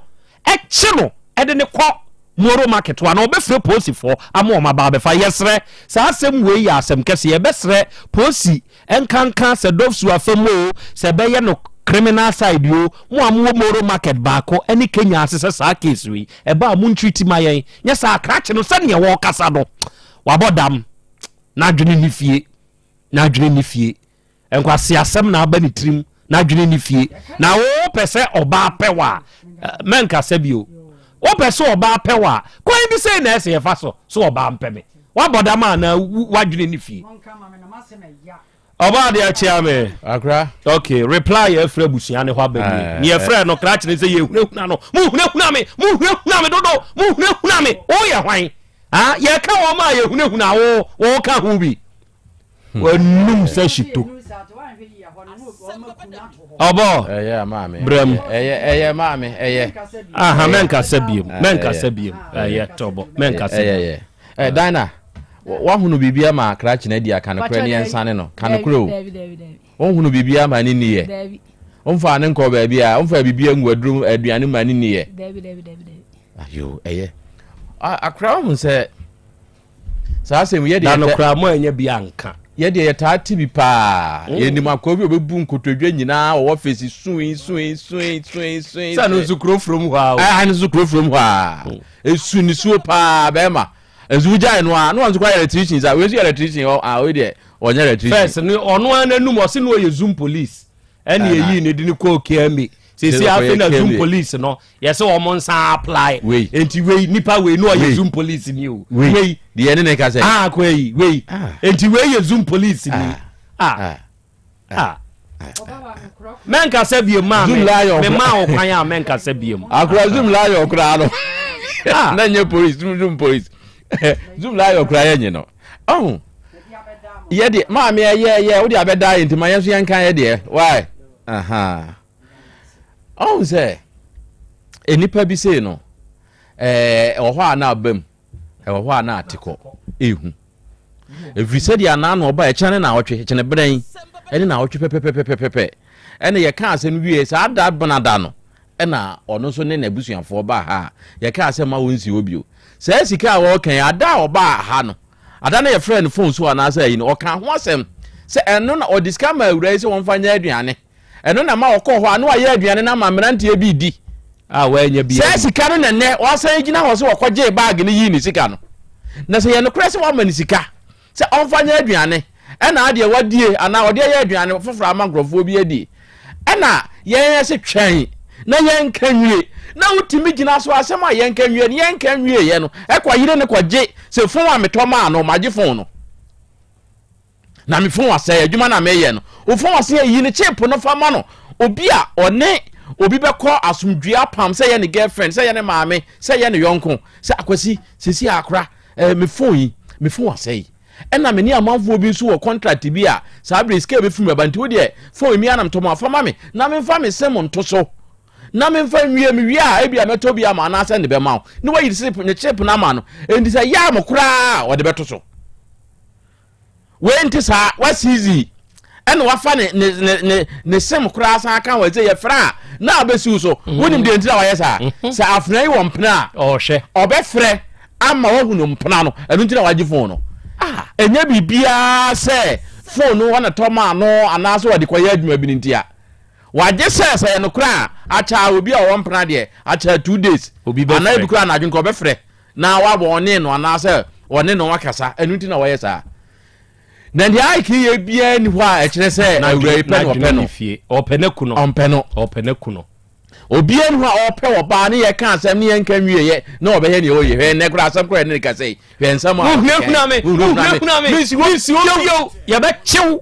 ɛkye no ɛde ne kɔ Moro market hɔ anaa ɔbɛfrɛ polisifoɔ ama wɔn aba abɛfa. Yɛsrɛ, saa asɛm wei yɛ asɛm kɛse, yɛbɛsrɛ polisi nkanka sɛ Dovsu afa mu oo, sɛ ɛbɛyɛ no criminal side oo, mo a mowɔ Moro market baako ne Kenya ase sɛ saa case wei ɛba a montreat ma yɛn, nyɛ saa a krakye no sɛdeɛ wɔrekasa no wabɔ dam, n'adwene nni fie, n'adwene nni fie. Nkwaseasɛm na aba ne tirim, n'adwene nni fie. Na wopɛ sɛ ɔbaa pɛ wo a, mɛnkasa bio. Wopɛ sɛ ɔbaa pɛ wo a, kwan bi sei na ɛsɛ yɛfa so sɛ ɔbaa mpɛ me. Woabɔ dam anaa w'adwene nni fie? Ɔbaa de akyea me. Akra. Okay, reply yɛ afiri abusua ne hɔ aba nie. Ne yɛfrɛ no krakye ne sɛ yɛhunahuna no. Mohunahuna me, mohunahuna me dodo, mohunahuna me. Woyɛ hwan? Ah, yɛka wɔn a yɛhunahuna wo, wɔka ho bi. W'anum sɛ hyito. Ɔbɔ. Ɛyɛ maame. Brɛ mu. Ɛyɛ ɛyɛ maame ɛyɛ. Aha mɛnkasa biem mɛnkasa biem ɛyɛ tɔbɔ mɛnkasa biem. Ɛyɛ ɛyɛ Dina wahunu biribi ama krakye no adi a ka nokorɛ ne yɛnsane no ka nokorɛ o wonhunu biribi ama ne nni yɛ womfaa ne nkɔɔ baabi a womfaa biribi angu aduro aduane ma ne nni yɛ ayo ɛyɛ akora wohu sɛ saa asɛm yɛ deɛ na no koraa mo anya bi anka. Yɛ deɛ yɛtaa te bi paa. Mm. Yɛnim akoa bi a ɔbɛbu nkotodwe nyinaa wɔ ɔfisi sui sui sui sui sui. Sɛ no nso kuro furom hɔ a. Ɛha no nso kuro furom hɔ a. Mm. Esu nisuo paa bɛrima. Nso wogyae no a na wɔn nso kɔ ayɛ electrician sa wei nso yɛ electrician ɔ a wei deɛ ɔnyɛ electrician. First no ɔno ara n'anum ɔse no ɔyɛ zoom police ɛna eyi ne de ne kɔɔ KMA sisi afei na zoom police no yɛsɛ wɔn nsa apply wei nti wei nipa wei no ɔyɛ zoom police ni o wei deɛ ne ne ka sɛ ah kɔ yi wei ah. nti wei yɛ zoom police ni ah ah, ah. ah. mɛnkasa biem maa me me maa wo kwan a mɛnkasa biem akora zoom lion koraa no ah. na nyɛ police zoom zoom police zoom lion koraa yɛ nye no ɔho yɛ deɛ maame ɛyɛ yɛ wode abɛda yɛ nti ma yɛn nso yɛnka yɛ deɛ why aha ɔhu sɛ nnipa bi sei no ɛwɔ hɔ a na aba mu ɛwɔ hɔ a na ate kɔ ehu ɛfiri sɛdeɛ anaa na ɔba ɛkyɛne na ɔtwe ɛkyɛne berɛn ɛne na ɔtwe pɛpɛpɛpɛpɛ ɛne yɛka asɛm wie saa da benada no ɛna ɔno nso ne n'abusuafoɔ baa ha a yɛka asɛm ma wɔnsi hɔ bio saa sika a wɔka yi ada a ɔbaa ha no ada no yɛfrɛ no fon so anaasɛ ayi no ɔka ho asɛm sɛ ɛno na ɔde sika ma awura yi sɛ wɔmfa nyɛ aduane Ɛno na ma ɔkɔɔ hɔ a na wayɛ aduane no ama mmeranteɛ bi redi. A wɔanya bi Saa sika no na nnɛ wasan gyina hɔ sɛ ɔkɔgyee baage no yii ne sika no. Na sɛ yɛ nokorɛ sɛ wama no sika sɛ ɔmfa nyɛ aduane ɛna adeɛ wadie anaa ɔde ayɛ aduane foforɔ ama nkurɔfoɔ bi adie ɛna yɛn yɛse twɛn na yɛnka nwie na wotumi gyina so asɛm a yɛnka nwie no yɛnka nwieɛ no ɛkɔ yere no kɔgye sɛ fon a metɔ maa no magye fon no. Na me fon asɛe, adwuma no a meyɛ no, wo fon asɛe, yi ne chip no fa ma no. Obi a ɔne obi bɛkɔ asomdwoe apam, sɛ yɛ ne girlfriend, sɛ yɛ ne maame, sɛ yɛ ne yɔnko, sɛ Akwasi, sisi akora, eh, me fon yi, me fon asɛe. Ɛna me ne amanfoɔ bi nso wɔ contract bi a saa bere sika bɛfiri mu ɛba nti wo deɛ fon yi me anam tɔ mu afa ma me na memfa me sim nto so na memfa nwie mewie a ebi a mɛtɔ bi ama anaasɛ ne bɛma wo na wayi ne chip no ama no enti sɛ yɛ a mo koraa ɔde bɛto so. Wei nte saa, wasiizi ɛna wafa ne ne ne ne ne sem koraa san aka ho ɛsɛ yɛfrɛ a na abɛsiw so mm. wonim deɛ nti na wayɛ saa mm-hmm. sɛ afena yi wɔ mpena a ɔhwɛ ɔbɛfrɛ ama wahunu mpena no ɛno nti na wagye fon no ah. ɛnyɛ biribiara sɛ fon no wɔna tɔ maa no anaasɛ wɔde kɔyɛ adwuma bi no nti a wagye sɛ sɛ yɛ nokorɛ a akyɛ obi a ɔwɔ mpena deɛ akyɛ 2 days anaa ebi koraa anadwo nka ɔbɛfrɛ na wabɔ ɔne no anaasɛ ɔne no akasa ɛno nti na wɔyɛ saa na deɛ Ike yɛ biara ni hɔ a ɛkyerɛ sɛ awura yi pɛ no ɔpɛ no ɔpɛ no ku no ɔmpɛ no ɔpɛ no ku no obiara ni hɔ a ɔpɛ ɔbaa ne yɛ ka asɛm ne yɛ nka nwie yɛ na ɔbɛyɛ nea ɔyɛ hwɛ nnɛ koraa asɛm koraa ne ne kasa yi hwɛ nsɛm a wohunahuna me wohunahuna me mensi hɔ bio yɛbɛkyew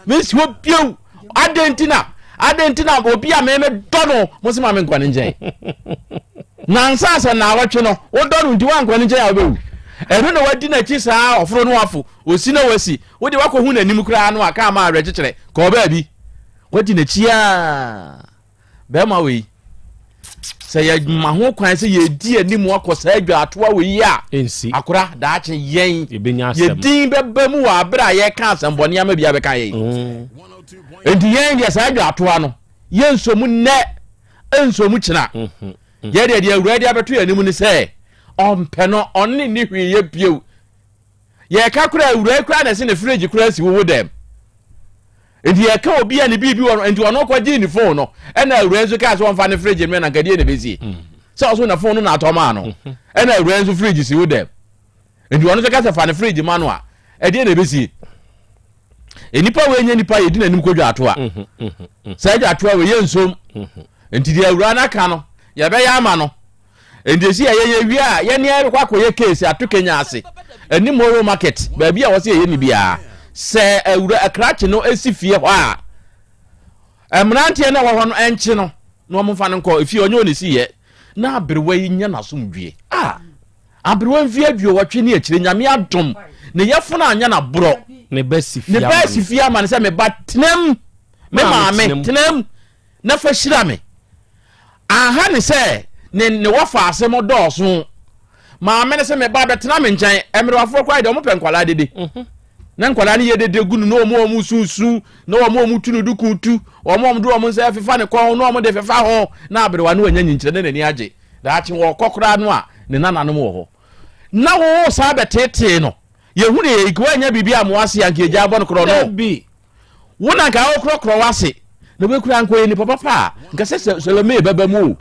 mensi hɔ bio adɛn nti na adɛn nti na obi a meme dɔ no mo se ma me nkɔ ne nkyɛn nansa sɛ naawɔtwe no wodɔ no nti woankɔ ne nkyɛn a wobɛwu ɛno na wadi n'akyi saa ɔforo no wafo osi na wasi wode wakɔhu n'anim koraa no a kaa ma awerɛkyekyerɛ kɔɔ baabi wadi n'akyi a Bɛrima wei, sɛ yɛma ho kwan sɛ yɛdi anim akɔ saa adwaatoa wei yi a, akora daakye yɛn yɛdin bɛba mu wɔ abere a yɛka asɛmbɔne ama bi abɛka yɛn. Mm. Enti yɛn deɛ saa adwaatoa no yɛnsɔ mu nnɛ, ɛnsɔ mu kyena. Mm-hmm. Mm-hmm. Yɛ deɛ deɛ awura de abɛto yɛn anim ne sɛ ɔmpɛ no ɔne ne hwee yɛ bio. Yɛka koraa awura koraa na ɛsɛ ne fridge koraa si wowo dɛm. Nti yɛka obi a ne biribi wɔ no nti ɔno kɔgyee ne phone no ɛna awura nso kaa sɛ ɔmfa ne fridge mmrɛ na nka deɛ na ɛbɛsie mm. sɛ ɔso na phone no na atɔ maa no mm-hmm. ɛna awura nso fridge si wo dɛm nti ɔno nso ka sɛ fa ne fridge ma no a ɛdeɛ na ɛbɛsie nnipa wei nyɛ nipa yɛdi n'anim kɔ dwaatoa mm-hmm, mm-hmm, saa dwaatoa wei yɛ nsom nti deɛ awura no aka no yɛbɛyɛ ama no Nti esi yɛ yɛ wie a yɛne yɛrekɔ akɔyɛ case ato Kenya ase ɛne Moro market baabi a wɔsɛ yɛyɛ ne biara sɛ awura akrakye no esi fie hɔ a mmeranteɛ no a ɛwɔ hɔ no ɛnkye no na wɔn mfa no nkɔ efie ɔnyɛ ɔne si yɛ na aberewa yi nya n'asomdwie a aberewa mfie aduowɔtwe ne akyire nyame adom ne yɛfono anya n'aborɔ ne ba si fie ama no sɛ me ba tenam. Me maame tenam na fa hyira me. Anha ne sɛ ne ne wɔfa ase mo dɔɔso. Maame no sɛ me ba bɛtena me nkyɛn. Mmerewafoɔ koraa deɛ wɔpɛ nkwadaa dede. Mhm. Na nkwadaa no yɛ dede gu no na wɔn wɔn sunsun na wɔn wɔn tu no duku tu wɔn wɔn de wɔn nsa fefa ne kɔn na wɔn de fefa ho na aberewa no wanya nyinkyerɛ na n'ani agye. Daakye wɔkɔ koraa no a ne nananom wɔ hɔ. Na wo saa bɛteetee no. Yɛhu ne yɛ woanya biribi a mo ase anka yɛgya abɔ no korɔ no. Wo na nka wokorɔkorɔ w'ase na wobɛkura nka ɔyɛ nipa papa a nka sɛ Salome bɛba mu o.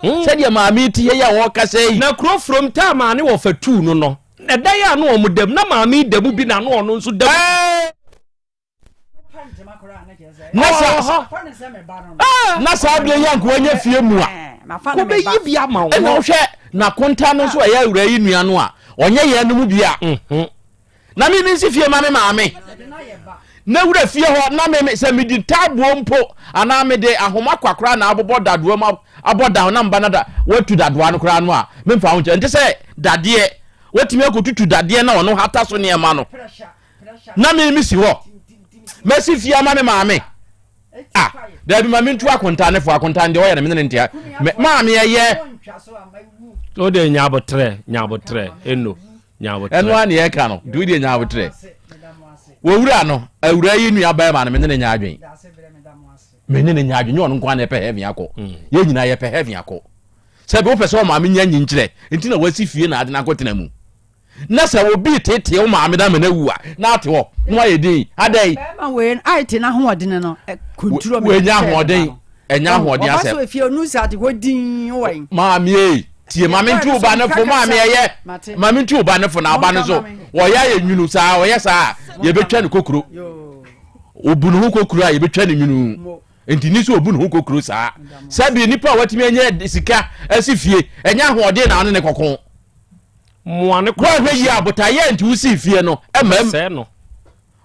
Hmm. Sɛdeɛ maame ti yɛ yɛ a wɔkasa yi. Na kuro from taa maane wɔ fatuu no no ɛdan a na wɔn dam na maame da mu bi na na ɔno nso da mu. Na saa bere yi anka wanya fie mu a kɔbɛyi bi ama wo. Ɛna wohwɛ n'akonta no nso ɛyɛ awura yi nua no a ɔnyɛ yɛn no mu bi a. Mhm. Na me mensi fie ma me maame na wura fie hɔ na me sɛ medi taaboɔ mpo anaa mede ahoma kwa koraa na abobɔ dadoa mu abɔ da na mba na da watu dadoa no koraa no a memfa ho nkyɛ nte sɛ dadeɛ watumi akɔtutu dadeɛ na ɔno hata so nneɛma no na me mesi hɔ mɛsi fie ama me maame ah dabi ma mentu akonta ne fo akonta deɛ ɔyɛ no mene ne ntea maame ɛyɛ o de nya abotrɛ nya abotrɛ eno ɛno ara ne yɛka no nti wodeɛ nya aboterɛ wɔwura no awura yi nua bɛrima no mene ne nya adwen mene ne nya adwen nyɛ ɔno nko na ɛpɛ heaven akɔ mm. yɛn nyinaa yɛpɛ heaven akɔ sɛ bi wopɛ sɛ ɔmaame nya nyinkyerɛ nti na wasi fie na ade no akɔtena mu na sɛ obi tetee wo maame na mena wu a na ate hɔ na wayɛ din adɛn bɛrima wei ayɛ te n'ahoɔden no konturo mi wenya ahoɔden ɛnyɛ ahoɔden asɛm. Ɔba so efie onu sɛ ade hɔ dinn wɔ yi. Maame ei tie maame nti wo ba ne fo maame ɛyɛ maame nti wo ba ne fo na ɔba no so wɔyɛ ayɛ nwunu saa ɔyɛ saa yɛbɛtwa ne kokuro obu ne ho kokuro a yɛbɛtwa ne nwunu nti ni so obu ne ho kokuro saa sɛbi nipa a watumi anya sika asi fie ɛnyɛ ahoɔden na ɔne ne kɔko mmoa ne kɔ wɔhwɛ yie abotaeɛ nti wosi fie no ɛmam no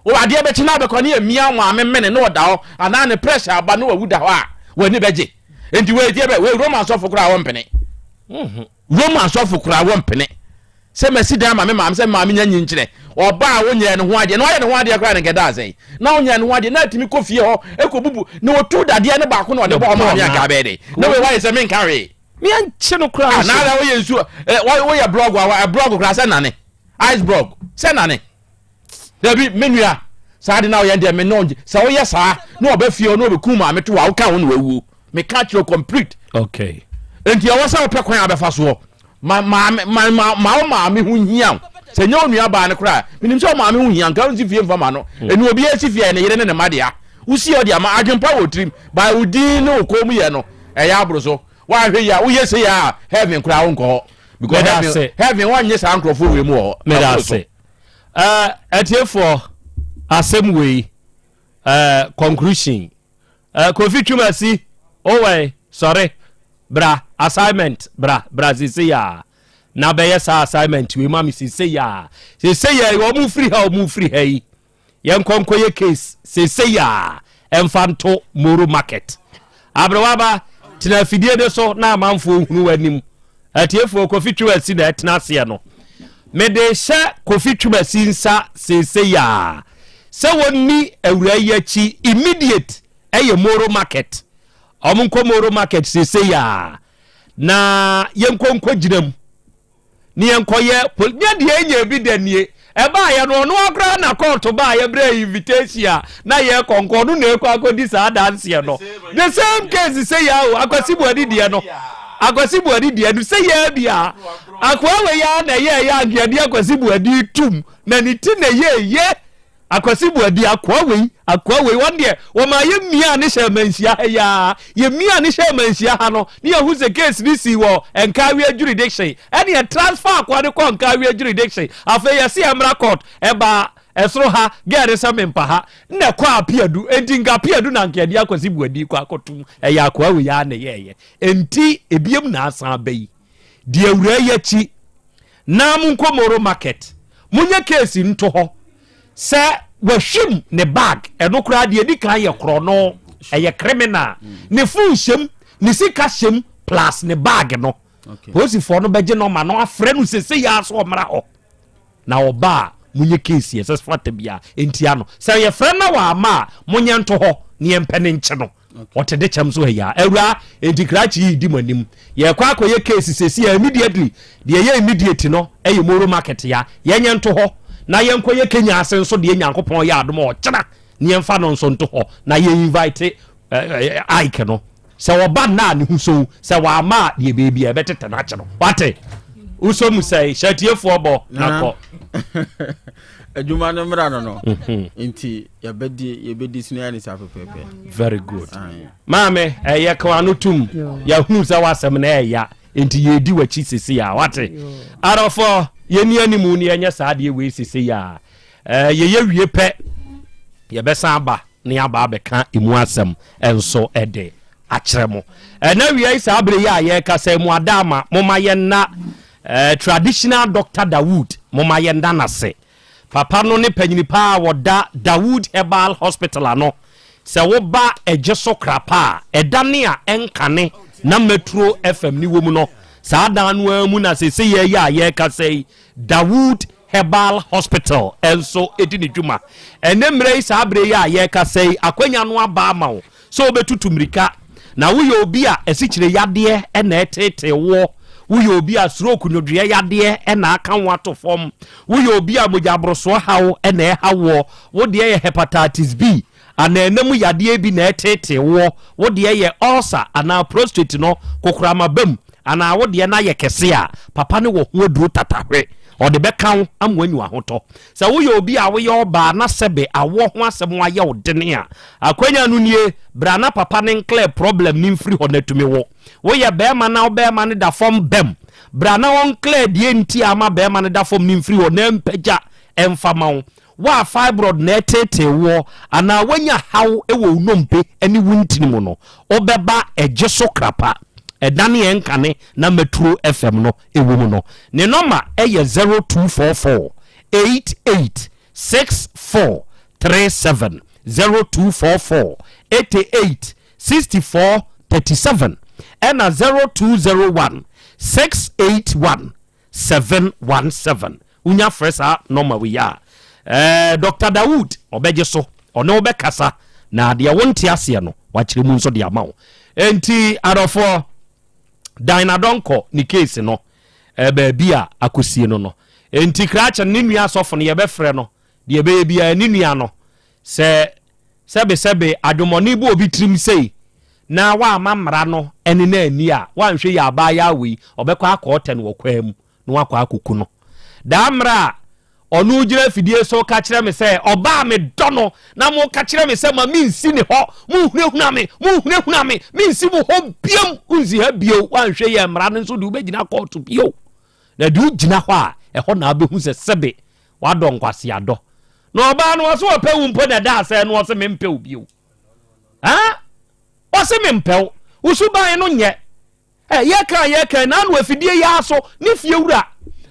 Wo adeɛ bɛkye na abɛkɔ ne yɛmia maame mene na ɔda hɔ anaa ne pressure aba na wawu da hɔ a w'ani bɛgye. Nti wei deɛ bɛ wei Roman sɔfo koraa wɔmpene. Mhm. Roman sɔfo koraa wɔmpene sɛ masi dan ma me maame sɛ maame nya nyinkyerɛ. Ɔbaa a wonyɛɛ ne ho adeɛ na wayɛ ne ho adeɛ koraa ne nkɛda asɛn na wonyɛɛ ne ho adeɛ na atumi kɔ fie hɔ ɛkɔ bubu na wɔtu dadeɛ ne baako na ɔde bɔ maame anka bɛyɛ de na wei wayɛ sɛ menka hwee. Meɛnkye no koraa. Na na woyɛ nsuo woyɛ blɔg a blɔg koraa sɛ nane ice blɔg sɛ nane. Dabi, me nua, saa ade no a woyɛ no deɛ, me ne wo ngye. Sɛ woyɛ saa na ɔba fie hɔ na ɔbɛkum maame to a, woka ho na wawuo. Meka kyerɛ wo complete. Okay. Enti ɛwɔ sɛ wopɛ kwan a wobɛfa soɔ. Ma maame, ma, ma, ma wo maame ho hia wo. Sɛ nyɛ wo nua baa no koraa, menim sɛ wo maame ho hia, nka wonsi fie mfa ma no. Mm. Ɛnu obiara si fie a, ne yere ne ne mma dea. Wosi ɔde ama, adwempa wɔ tirim, by wo din ne wo kɔn mu yɛ no, ɛyɛ aboro so. Woanhwɛ yie a, woyɛ sei a, heaven koraa wonkɔ hɔ. Because heaven, heaven wɔnnye saa nkurɔfoɔ wei mu wɔ hɔ. Meda ase. Uh, atiefoɔ, asɛm wei, uh, conclusion. Uh, Kofi Twumasi, owɛn, sɔre, bra, assignment, bra, bra sese ya. Na bɛyɛ saa assignment wei ma me sese ya. Sese ya, wɔn firi ha, wɔn firi ha yi. Yɛnkɔ nkɔyɛ case seesei a ɛmfa nto Moro market. Aberewaba, tena afidie no so na amanfoɔ nhunu w'anim. Atiefoɔ, Kofi Twumasi na ɛtena aseɛ no. Mede hyɛ Kofi Twumasi nsa seesei a sɛ wɔnni awuraa yi akyi immediate ɛyɛ Moro market. Wɔn nkɔ Moro market seesei a na yɛnkɔ nkɔgyina mu. ne yɛnkɔyɛ poli nyɛ deɛ ɛnyɛ bi da nie ɛbaayɛ no ɔno akora na kɔɔto baayɛ berɛ invitation a na yɛkɔ nkɔ ɔno na ɛkɔ akɔdi saa adanseɛ no the same case sɛ yɛ o akwasi buadi deɛ no akwasi buadi deɛ no sɛ yɛ bi a akoa wei ya na ɛyɛ ɛyɛ ankeɛde akwasi buadi tum na ne ti na ɛyɛ ɛyɛ Akwasi Boadi, akoa wei, akoa wei, wɔn deɛ wɔmaa yɛ miaa ne hyɛɛ manhyia ha yi ara, yɛ miaa ne hyɛɛ manhyia ha no, ne yɛhu sɛ case no sii wɔ Nkaawia jurisdiction, ɛne yɛ transfer akoa no kɔɔ Nkaawia jurisdiction, afei yɛse yɛmmra court, ɛbaa ɛsoro ha, girl no sɛ mempa ha, nna ɛkɔɔ Apeadu, enti nka Apeadu na anka yɛde Akwasi Boadi kɔ akɔtom, ɛyɛ akoa wei ara na ɛyɛɛyɛ, enti ebiem na asan aba yi, deɛ awuraa yi akyi, Na monkɔ Moro market monyɛ case nto hɔ sɛ wahwim ne bag ɛno koraa deɛ ɛdi kan yɛ korɔno ɛyɛ criminal ne phone hyɛm ne sika hyɛm plus ne bag no polisifoɔ no bɛgye nɔma no afrɛ no sese yɛ aso ɔmmra hɔ na ɔba a monyɛ case ɛsɛ fata bia ntia no sɛ yɛfrɛ na wama a monyɛ nto hɔ. ne yɛmpɛ ne nkye no. Ɔte de kyɛm so ɛyɛ a awura enti krakye yi di mo anim. Yɛkɔ akɔyɛ case sɛsi a immediately. Deɛ ɛyɛ immediate no ɛyɛ Moro market ya. Yɛnyɛ nto hɔ na yɛnkɔyɛ Kenya ase nso deɛ Nyankopɔn yɛ adom a ɔkyena ne yɛmfa no nso nto hɔ na yɛ invite Ike no. Sɛ ɔba nna a ne ho so sɛ wama a deɛ baabi a ɛbɛtetɛ no akye no. Wate? Wosɔ mu sɛe hyɛ atiefoɔ bɔ na kɔ. Adwuma no mmra no no. Nti yɛbɛdi yɛbɛdi so ne saa pɛpɛɛpɛ. Very good. Maame ɛyɛ kan ano tum yɛhunu sɛ w'asɛm no ɛya nti yɛdi w'akyi sese a wate. Adɔfoɔ yɛni animu ne yɛnyɛ saa adeɛ wei sese a yɛyɛ wie pɛ yɛbɛsan aba ne yɛaba abɛka emu asɛm nso de akyerɛ mo. Ɛna wia yi saa bere yi a yɛrekasa mu ada ama moma yɛnna traditional Doctor Dawood moma yɛnda n'ase. Papa no ne panyini paa a wɔda Dawood Herbal Hospital ano. Sɛ woba Egye so Krapa a, ɛdane a ɛnkane na Metro FM ne wɔ mu no, saa dan no ara mu na seesei yi a yɛrekasa yi Dawood Herbal Hospital nso di ne dwuma. Ɛnnɛ mmerɛ yi saa berɛ yi a yɛrekasa yi, akwanya no aba ama wo sɛ wobɛtutu mmirika. Na woyɛ obi a asikyire yadeɛ na ɛreteetee woɔ, woyɛ obi a stroke nnwodwoeɛ yadeɛ na aka wo ato fam, woyɛ obi a mogyaborosoɔ haw na ɛha woɔ, wo deɛ yɛ hepatitis B anaa ɛna mu yadeɛ bi na ɛreteetee woɔ, wo deɛ yɛ ulcer anaa prostate no kokorama ba mu anaa wo deɛ no ayɛ kɛse a, papa no wɔ ho aduro tatahwe. Ɔde bɛka wo ama woanya w'ahotɔ. Sɛ woyɛ obi a woyɛ ɔbaa na sɛbe awoɔ ho asɛm ayɛ wo dene a, akwanya no nie, bra na papa no nclear problem no mfiri hɔ na tumi wo. Woyɛ barima na wo barima no da fam bam, bra na ɔnclear deɛ nti a ama barima no da fam no mfiri hɔ na mpagya mfa ma wo. Wo a fibroid na ɛreteetee woɔ anaa woanya haw wɔ wo nnompe ne wo ntini mu no, wobɛba Ɛgye So Krapa, ɛdane ɛnkane na Metro FM no wɔ mu no. Ne nɔma yɛ 0244 88 64 37, 0244 88 64 37 ɛna 0201 681 717 wonya frɛ saa nɔma wei a eh, Dr. Dawood ɔbɛgye so ɔne wo bɛkasa na deɛ wonte aseɛ no wakyerɛ mu nso de ama wo. Enti adɔfoɔ Dinah Donkor ne case no eh, baabi a akɔsie no no enti krakye ne nua asɔfo no yɛbɛfrɛ no deɛ ɛbɛyɛ biara ne nua no Sɛ sɛbesɛbe adwemmɔne bɔ obi tirim sei na wamma mmara no ne no anni a, wanhwɛ yie a abaayaa wei, ɔbɛkɔ akɔɔtɛ no wɔ kwaa mu na wakɔ akɔku no. Daa mmerɛ a ɔno gyina afidie so ka kyerɛ me sɛ ɔbaa a medɔ no na moka kyerɛ me sɛ ma mensi ne hɔ, monhunahuna me, monhunahuna me, mensi mo hɔ biom, wonsi ha bio, wanhwɛ yie a mmara no nso de wobɛgyina kɔɔto bio. Na de wogyina hɔ a, ɛhɔ na wobɛhu sɛ sɛbe Wadɔ nkwasea dɔ. Na ɔbaa no ɔse ɔpɛ wo mpo na ɛda asɛe no ɔse mempɛ wo bio. Ha? Ɔse mempɛ wo. Wo suban no nyɛ. Ɛ yɛka yɛka na ano afidie yi ara so ne fie wura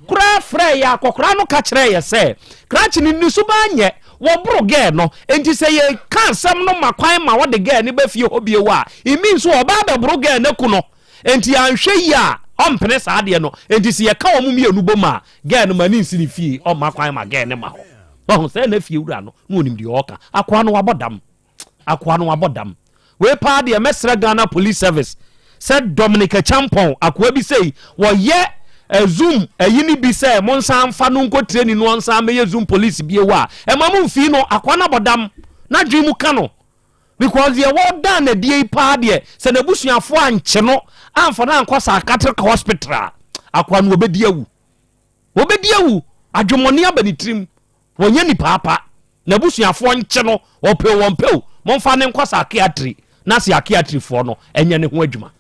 koraa frɛ yɛ akɔkora no ka kyerɛ yɛ sɛ krakye no ne suban nyɛ wɔboro gɛɛ no enti sɛ yɛka asɛm no ma kwan ma wɔde gɛɛ no ba fie hɔ bio a it means ɔbaa bɛboro gɛɛ no aku no. Enti anhwɛ yie a ɔmpene saa adeɛ no. Enti sɛ yɛka wɔn mmienu bom a, girl no ma ne nsi ne fie, ɔmma kwan ma girl no ma hɔ. Wahu sɛ na fie wura no na ɔnim deɛ ɔreka. Akoa no wabɔ dam. Akoa no wabɔ dam. Wei paa deɛ mɛsrɛ Ghana Police Service sɛ Dominic Acheampong, akoa bi sei, wɔyɛ eh, Zoom ayi no bi sɛ monsan mfa no nkɔ training no ɔnsan mmɛyɛ Zoom police bio a, ɛma mo mfii no. Akoa no abɔ dam. N'adwene mu ka no. Because deɛ wɔdaa no adie yi paa deɛ sɛ n'abusuafoɔ ankye no amfa no ankɔ psychiatric hospital a akoa no wɔbɛdi awu wɔbɛdi awu adwemmɔne aba ne tirim wɔnyɛ nipa apa n'abusuafoɔ nkye no wɔpɛ wɔn pɛ o momfa ne nkɔ psychiatry na psychiatryfoɔ no ɛnyɛ ne ho adwuma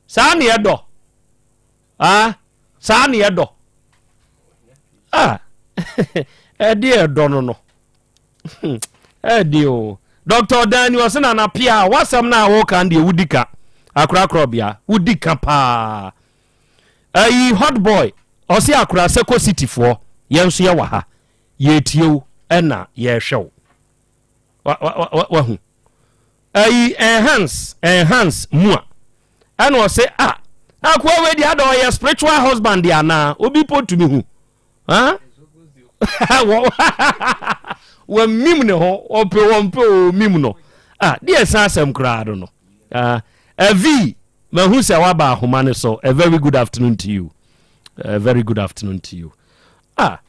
saa ne ɛdɔ ah saa ne ɛdɔ ah ɛde ɛdɔ no no Ɛde o. Dr. Ɔdani ɔse na napia wasɛm no a woka deɛ wodi ka akorakorɔ bea wodi ka paa. Ayi hot boy ɔse akora sɛkɔ city foɔ yɛn nso yɛwɔ ha yɛtie wo ɛna yɛhwɛ wo wahu. Ayi enhance enhance mu a ɛna ɔse a akoa wei deɛ ada ɔyɛ spiritual husband deɛ anaa obi po tumi hu. Wɔmim ne ho, ɔpɛ wɔmpɛ ɔmim no. Ah, deɛ ɛsan asɛm koraa no no. Ah, Avi, mahu sɛ woaba ahoma no so. A very good afternoon to you. A very good afternoon to you. Ah,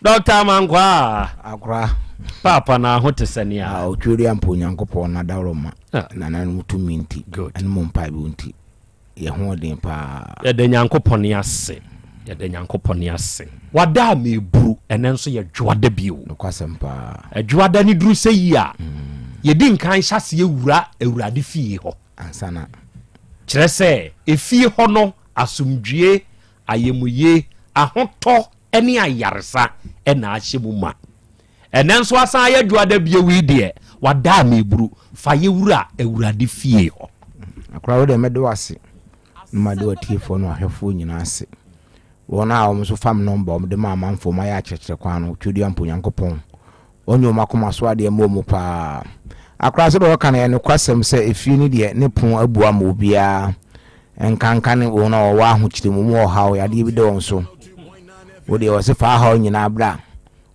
Dr. Amankwaa. Akora. Paapa na ho te sɛ nea. Ah, otweri ampa Onyankopɔn na dawroma. Ah. Nananom tumi nti. Good. Ɛne mo mpaebɔ nti. Yɛ ho ɔden paa. Yɛda Nyankopɔn ase. Yɛda Nyankopɔn ase. Wada a meburu, ɛnɛ nso yɛ dwoada bio. Nokwasɛm paa. Ɛdwoada ne duru sɛ yi a, yɛdi nkan hyɛ aseɛ wura Awurade fie hɔ. Ansa na. Kyerɛ sɛ, efie hɔ no, asomdwie, ayamuyie, ahotɔ ne ayaresa na ahyɛ mu ma. Ɛnɛ nso asan ayɛ dwoada bio yi deɛ, wada a meburu, fa yɛ wura Awurade fie hɔ. Akora wo deɛ mɛda wo ase na mada w'atiefoɔ ne w'ahwɛfoɔ nyinaa ase. Wɔn a wɔn nso fa me nɔmba wɔn de ma amanfoɔ ma yɛ akyerɛkyerɛ kwan no, Tweduampo Onyankopɔn ɔnyɛ wɔn akoma so adeɛ ma wɔn paa. Akora sɛdeɛ wɔka no ɛyɛ nokwasɛm sɛ efie no deɛ ne pon abu ama obiara nkanka ne wɔn a wɔwɔ ahokyere mu, wɔn ɔhaw yadeɛ bi da wɔn so. Wo deɛ wɔse fa ahaw nyinaa bra.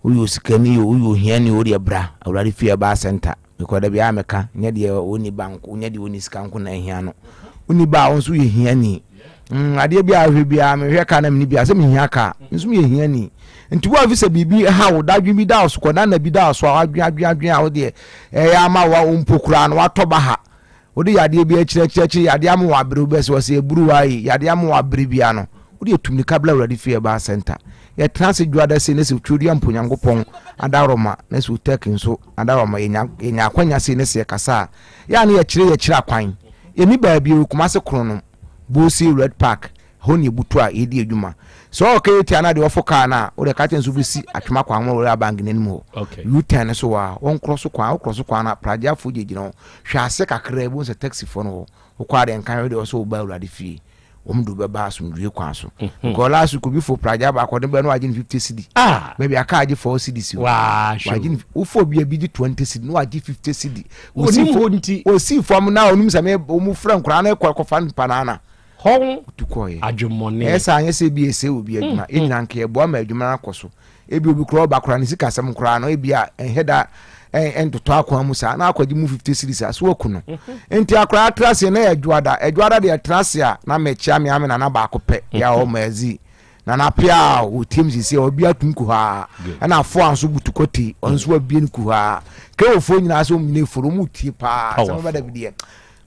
Woyɛ osikani o, woyɛ ohiani o, wo deɛ bra Awurade fie ɛbaa center. Because da biara meka, nyɛ deɛ ɔnni ba nko, nyɛ deɛ ɔnni sika nko na ahia no. Wonni ba a, wo nso woyɛ hiani. Mm, adeɛ bi a wohwɛ biara, mehwɛ kaa na menni bi a, sɛ mehia kaa, me nso meyɛ hiani. Nti wo a fi sɛ biribi ha wo, dadwen bi da wo so, kɔdanna bi da wo so a, wadwen adwen adwen a wo deɛ ɛyɛ ama wo mpo koraa no, watɔ ba ha. Wode yadeɛ bi akyiri akyiri akyiri yadeɛ ama wabere wo bɛsɛ ɔsɛ eburu wa yi yadeɛ ama wabere bia no wode atu mirika bla awurade fie ɛbaa center yɛtena ase dwoada sei na sɛ otwodua mpo nyankopɔn adaworoma na sɛ otɛk nso adaworoma yɛnya yɛnya akwanya sei na sɛ yɛkasa a yɛ a na yɛkyerɛ yɛkyerɛ akwan yɛni baabi wɔ Kumase Kronom Bosie Red Park Ɛhɔ ne yɛbutu a yɛdi adwuma. Sɛ ɔwɔ KAT anaa deɛ ɔfo kaa no a, wode ka kyerɛ no sɛ wobɛsi Atwema Kwan Royal Bank no anim hɔ. U-turn no so hɔ a, wɔnkorɔ so kwan. Wokorɔ so kwan no a, Pragyafoɔ gyinagyina hɔ. Hwɛ ase kakra, wobɛhu sɛ taxifoɔ no wɔ hɔ. Wokɔ a deɛ nka hwɛ deɛ ɔsɛ woba Awurade fie. Wɔn de wobɛba asomdwoeɛ kwan so. Because last week obi fo Pragya baako, ɔde bɛɛ no wagye no 50 cedi. Baabi a kaa gye 4 cedis o. Wagye no, wofo obi a bi gye 20 cedi na wagye 50 cedi. Osi fam na onim sɛ me wɔn frɛ nkoraa no kɔ kɔfa nipa no ana. Hɔn Otu kɔeɛ. adwemmɔne. Ɛyɛ saa anyɛ sɛ ebia ɛsɛe obi adwuma. Yɛn nyinaa nka yɛboa ma adwuma no akɔ so. Ebia obi koraa ɔba koraa ne sikasɛm koraa no ebia ɛnhyɛ da ɛntotɔ akwan mu saa na akɔgye mu 50 cedis a so waku no. Nti akwaraa tra ase na yɛ adwoada. Adwoada deɛ ɛtra ase a na mekyea me ame nana baako pɛ yɛ a ɔwɔ Mazi. Nana Appiah a ɔtie me seesei a ɔbi atum kuhaa ɛna Afoa nso butu kɔte ɔno nso wabie no kuhaa. Kewofoɔ nyinaa sɛ wɔn nyinaa eforo wɔn tie paa sɛ wɔbɛda bi deɛ.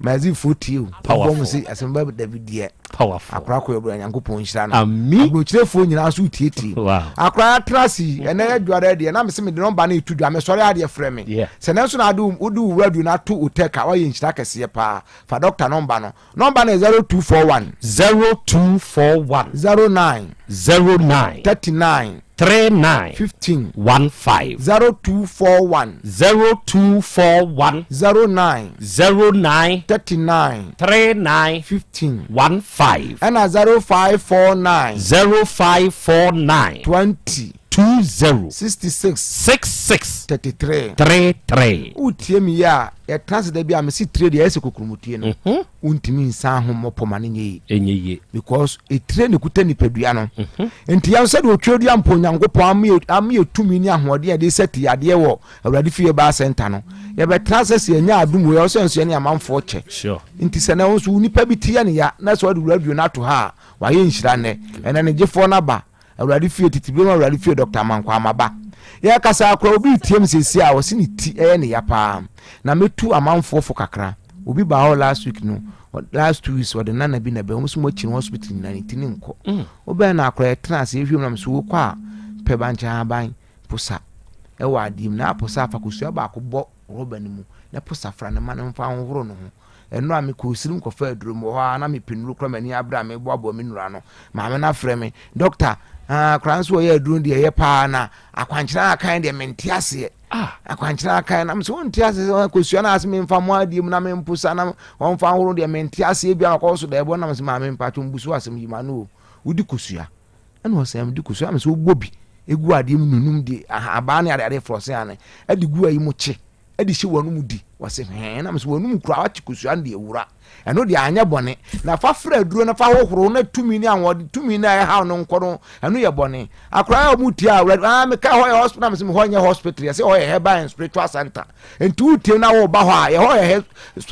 Mazifoɔ tie o. Powerful. Bɔ mu se asɛm ba David deɛ. Powerful. Akora kɔ yɛ Nyankopɔn nhyira no. Ami. Aburokyerefoɔ nyinaa nso tietie. Wow. Akora atena ase yi ɛnɛ yɛ dwara deɛ na mese mede nɔmba no etu dwa mesɔre adeɛ frɛ me. Yeah. Sɛ nanso na ade wode wo radio no ato otek a wayɛ nhyira kɛseɛ paa. Fa dɔkta nɔmba no. Nɔmba no yɛ 0241. 0241. 09. 09. 39. 39. 15. 15. 0241. 0241. 09. 09. 39. 39. 15. 15. Ɛna 0549. 0549. 20. 20. 66. 66. 33. 33. Wotie me yie a, yɛtena ase da bi a mese tire deɛ ɛyɛ sɛ kokuromotue no. Wontumi nsan ho mmɔpɔ ma no nyɛ yie. Ɛnyɛ yie. Because etire na ekuta nipadua no. Nti yɛn sɛdeɛ otwerɛdua mpo Onyankopɔn ama yɛ tumi ne ahoɔden a yɛde sɛ te yadeɛ wɔ Awurade fie baa center no. Yɛbɛtena ase sɛ yɛnya adom wei a ɔsɛ nso yɛne amanfoɔ kyɛ. Sure. Nti sɛ na wo nso wo nipa bi te yɛ ne ya na sɛ ɔde radio no ato ha a wayɛ nhyira nnɛ. Ɛnɛ ne gyefoɔ no aba. Awurade fie tete binom Awurade fie Dɔkta Amankwa Amaba. Yɛkasa akora obi retie me seesei a ɔse ne ti ɛyɛ ne ya paa. Na mɛtu amanfoɔ fo kakra. Obi baa hɔ last week no, last 2 weeks ɔde nana bi na bɛn wɔn so mo akyi no hospital nyinaa ne ti ne nkɔ. Wobɛn na akora yɛtena ase yɛhwɛ mu na so wokɔ a pɛ bankye ahaban posa ɛwɔ adeɛ mu na aposa afa kosua baako bɔ rɔba no mu na posa fra no ma no mfa nhohoro no ho. Ɛno a mekɔɔ sirim kɔfaa aduro mu wɔ hɔ a na mepɛ nnuro koraa m'ani abere a meboaboa me nnuro ano. Maame no afrɛ me, dɔkta, ah, koraa nso ɔyɛ aduro deɛ ɛyɛ paa na akwankyerɛ a kan deɛ mente aseɛ. Ah. Akwankyerɛ a kan na mesɛ wonte aseɛ sɛ kosua no ase memfa mo adeɛ mu na memposa na wɔmfa nhoro deɛ mente aseɛ bi a makɔ so dɛɛbɔ na mesɛ maame mpatwo mbusu asɛm yi ma no o. Wodi kosua. Ɛna ɔsɛ mede kosua mesɛ wobɔ bi egu adeɛ mu nunum de abaa ne adeade frɔse ane ɛde gu ayi mu kye. de hyɛ w'anum di. Wɔse hɛn na mesɛ w'anum kura wate kosua no deɛ wura. Ɛno deɛ anyɛ bɔne. Na fa fra aduro na fa hohoro na tumi ne ahoɔden tumi na ɛhaw no nkɔ no ɛno yɛ bɔne. Akora a wɔn tie a awurade ah meka hɔ yɛ hospital na mesɛ hɔ nyɛ hospital yɛsɛ hɔ yɛ herbal and spiritual center. Nti wotie na wɔba hɔ a yɛ hɔ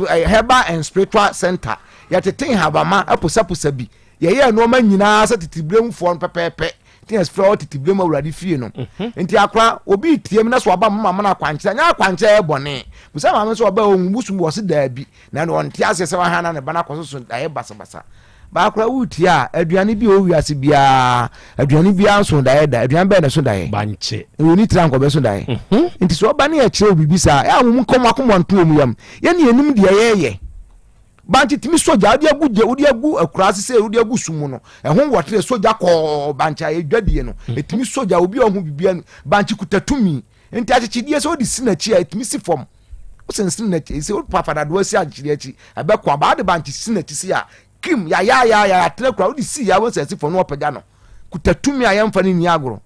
yɛ herbal and spiritual center. Yɛtete nhabama aposaposa bi. Yɛyɛ nneɛma nyinaa sɛ tete berɛmufoɔ no pɛpɛɛpɛ. Nti na yɛfrɛ hɔ tete berɛ mu awurade fie no. Mhm. Nti akora obi tie mu na so aba mama no akwankyerɛ nyɛ akwankyerɛ yɛ bɔne. Bisa maame sɛ ɔba ɔhu bosom wɔ se daabi. Na ɛno ɔnte aseɛ sɛ waha na ne ba no akɔ so so ayɛ basabasa. Baakora woretie a, aduane bi a ɛwɔ wiase biara, aduane biara nso daeɛ da. Aduane bɛyɛ na ɛso daeɛ? Bankye. Ɛwɔ ni tira nkɔbɛ so daeɛ. Mhm. Nti sɛ ɔba ne yɛkyerɛ wo biribi saa, ɛyɛ a wɔn nkɔm akoma nto wɔn yam. Yɛne yɛnim deɛ yɛyɛ. Bankye tumi sɔ gya, wode agu gya, wode agu akuraase sɛ wode agu sum mu no, ɛho wɔtere sɔ gya kɔɔ bankye a yɛdwadie no, mhm. ɛtumi sɔ gya, obi a ɔho biribi bankye kuta tumi. Nti akyekyedeɛ sɛ wode si n'akyi a ɛtumi si fam. Wosensene n'akyi sɛ wopa fadadoɔ si akyekyere akyi ɛbɛko aba wode bankye si n'akyi si a kim yayaayaaya atena kura wode si ya wosɛ si fam na wɔpagya no kuta tumi a yɛmfa no nni agorɔ.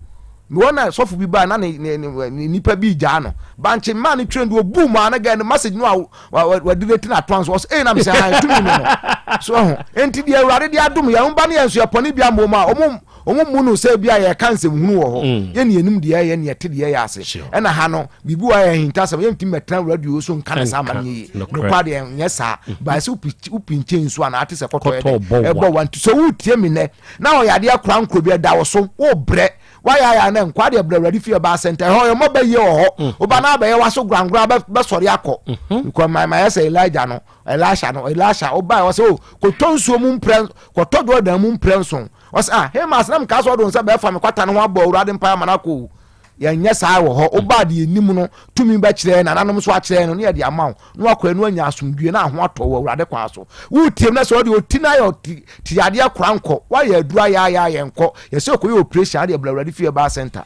Mewɔ na sɔfo bi baa na ne ne ne nipa bi gyaa no bankye mmaa no twɛn de obu mu a na gɛn no message no a wɔde reti na atoa nso ɔsɛ ɛyɛ na mesɛ han tumi no no so ɛho nti deɛ awurade de adom yɛn ba ne yɛn nso yɛpɔne bi ammɔ mu a wɔn Wɔn mmu no sɛ ebia yɛreka nsɛm hunu wɔ hɔ. Mm. Yɛn yɛnim deɛ ɛyɛ ne yɛte deɛ ɛyɛ ase. Ɛna ha no, biribi wɔ ayɛ ahintasɛm, yɛntumi mmɛtena radio so nka ne saa ma no nyɛ yie. Nokwa deɛ nyɛ saa. Mm. Bae sɛ wopinkyɛ nsuo anaa ate sɛ kɔtɔ yɛ dɛ. Ɛbɔ wa nti sɛ woretie me nnɛ na ɔyɛ adeɛ kora nkoro bi ɛda wo so, wobrɛ wayɛ ayɛ na nkwa deɛ brɛ awurade fie ɛbaa sɛnta ɛhɔ yɛ mmɔbɛ yie wɔ hɔ mm. woba na abɛyɛ waso gorangora bɛsɔre akɔ mm-hmm. because my my sɛ Elijah no Elisha no Elisha woba ɛwɔ sɛ o oh, kɔtɔ nsuo mu mprɛ kɔtɔ Jordan mu mprɛ nson Ɔse ah Hemas na mekaa sɛ ɔde wo nsa bɛfa me kwata no ho abɔ Awurade mpaeɛ ama no akɔ o. Yɛnyɛ saa wɔ hɔ. Wobaa deɛ yɛnim no tumi bɛkyerɛ nananom nso akyerɛ no ne yɛde ama wo na wakɔ ɛno anya asomdwie na aho atɔ wɔ Awurade kwan so. Woretie na sɛ ɔde ɔti no ayɛ ɔti ti yadeɛ kora nkɔ. Woayɛ aduru ayɛ ayɛ ayɛ nkɔ. Yɛsɛ ɔkɔyɛ operation adeɛ bla Awurade fie baa center.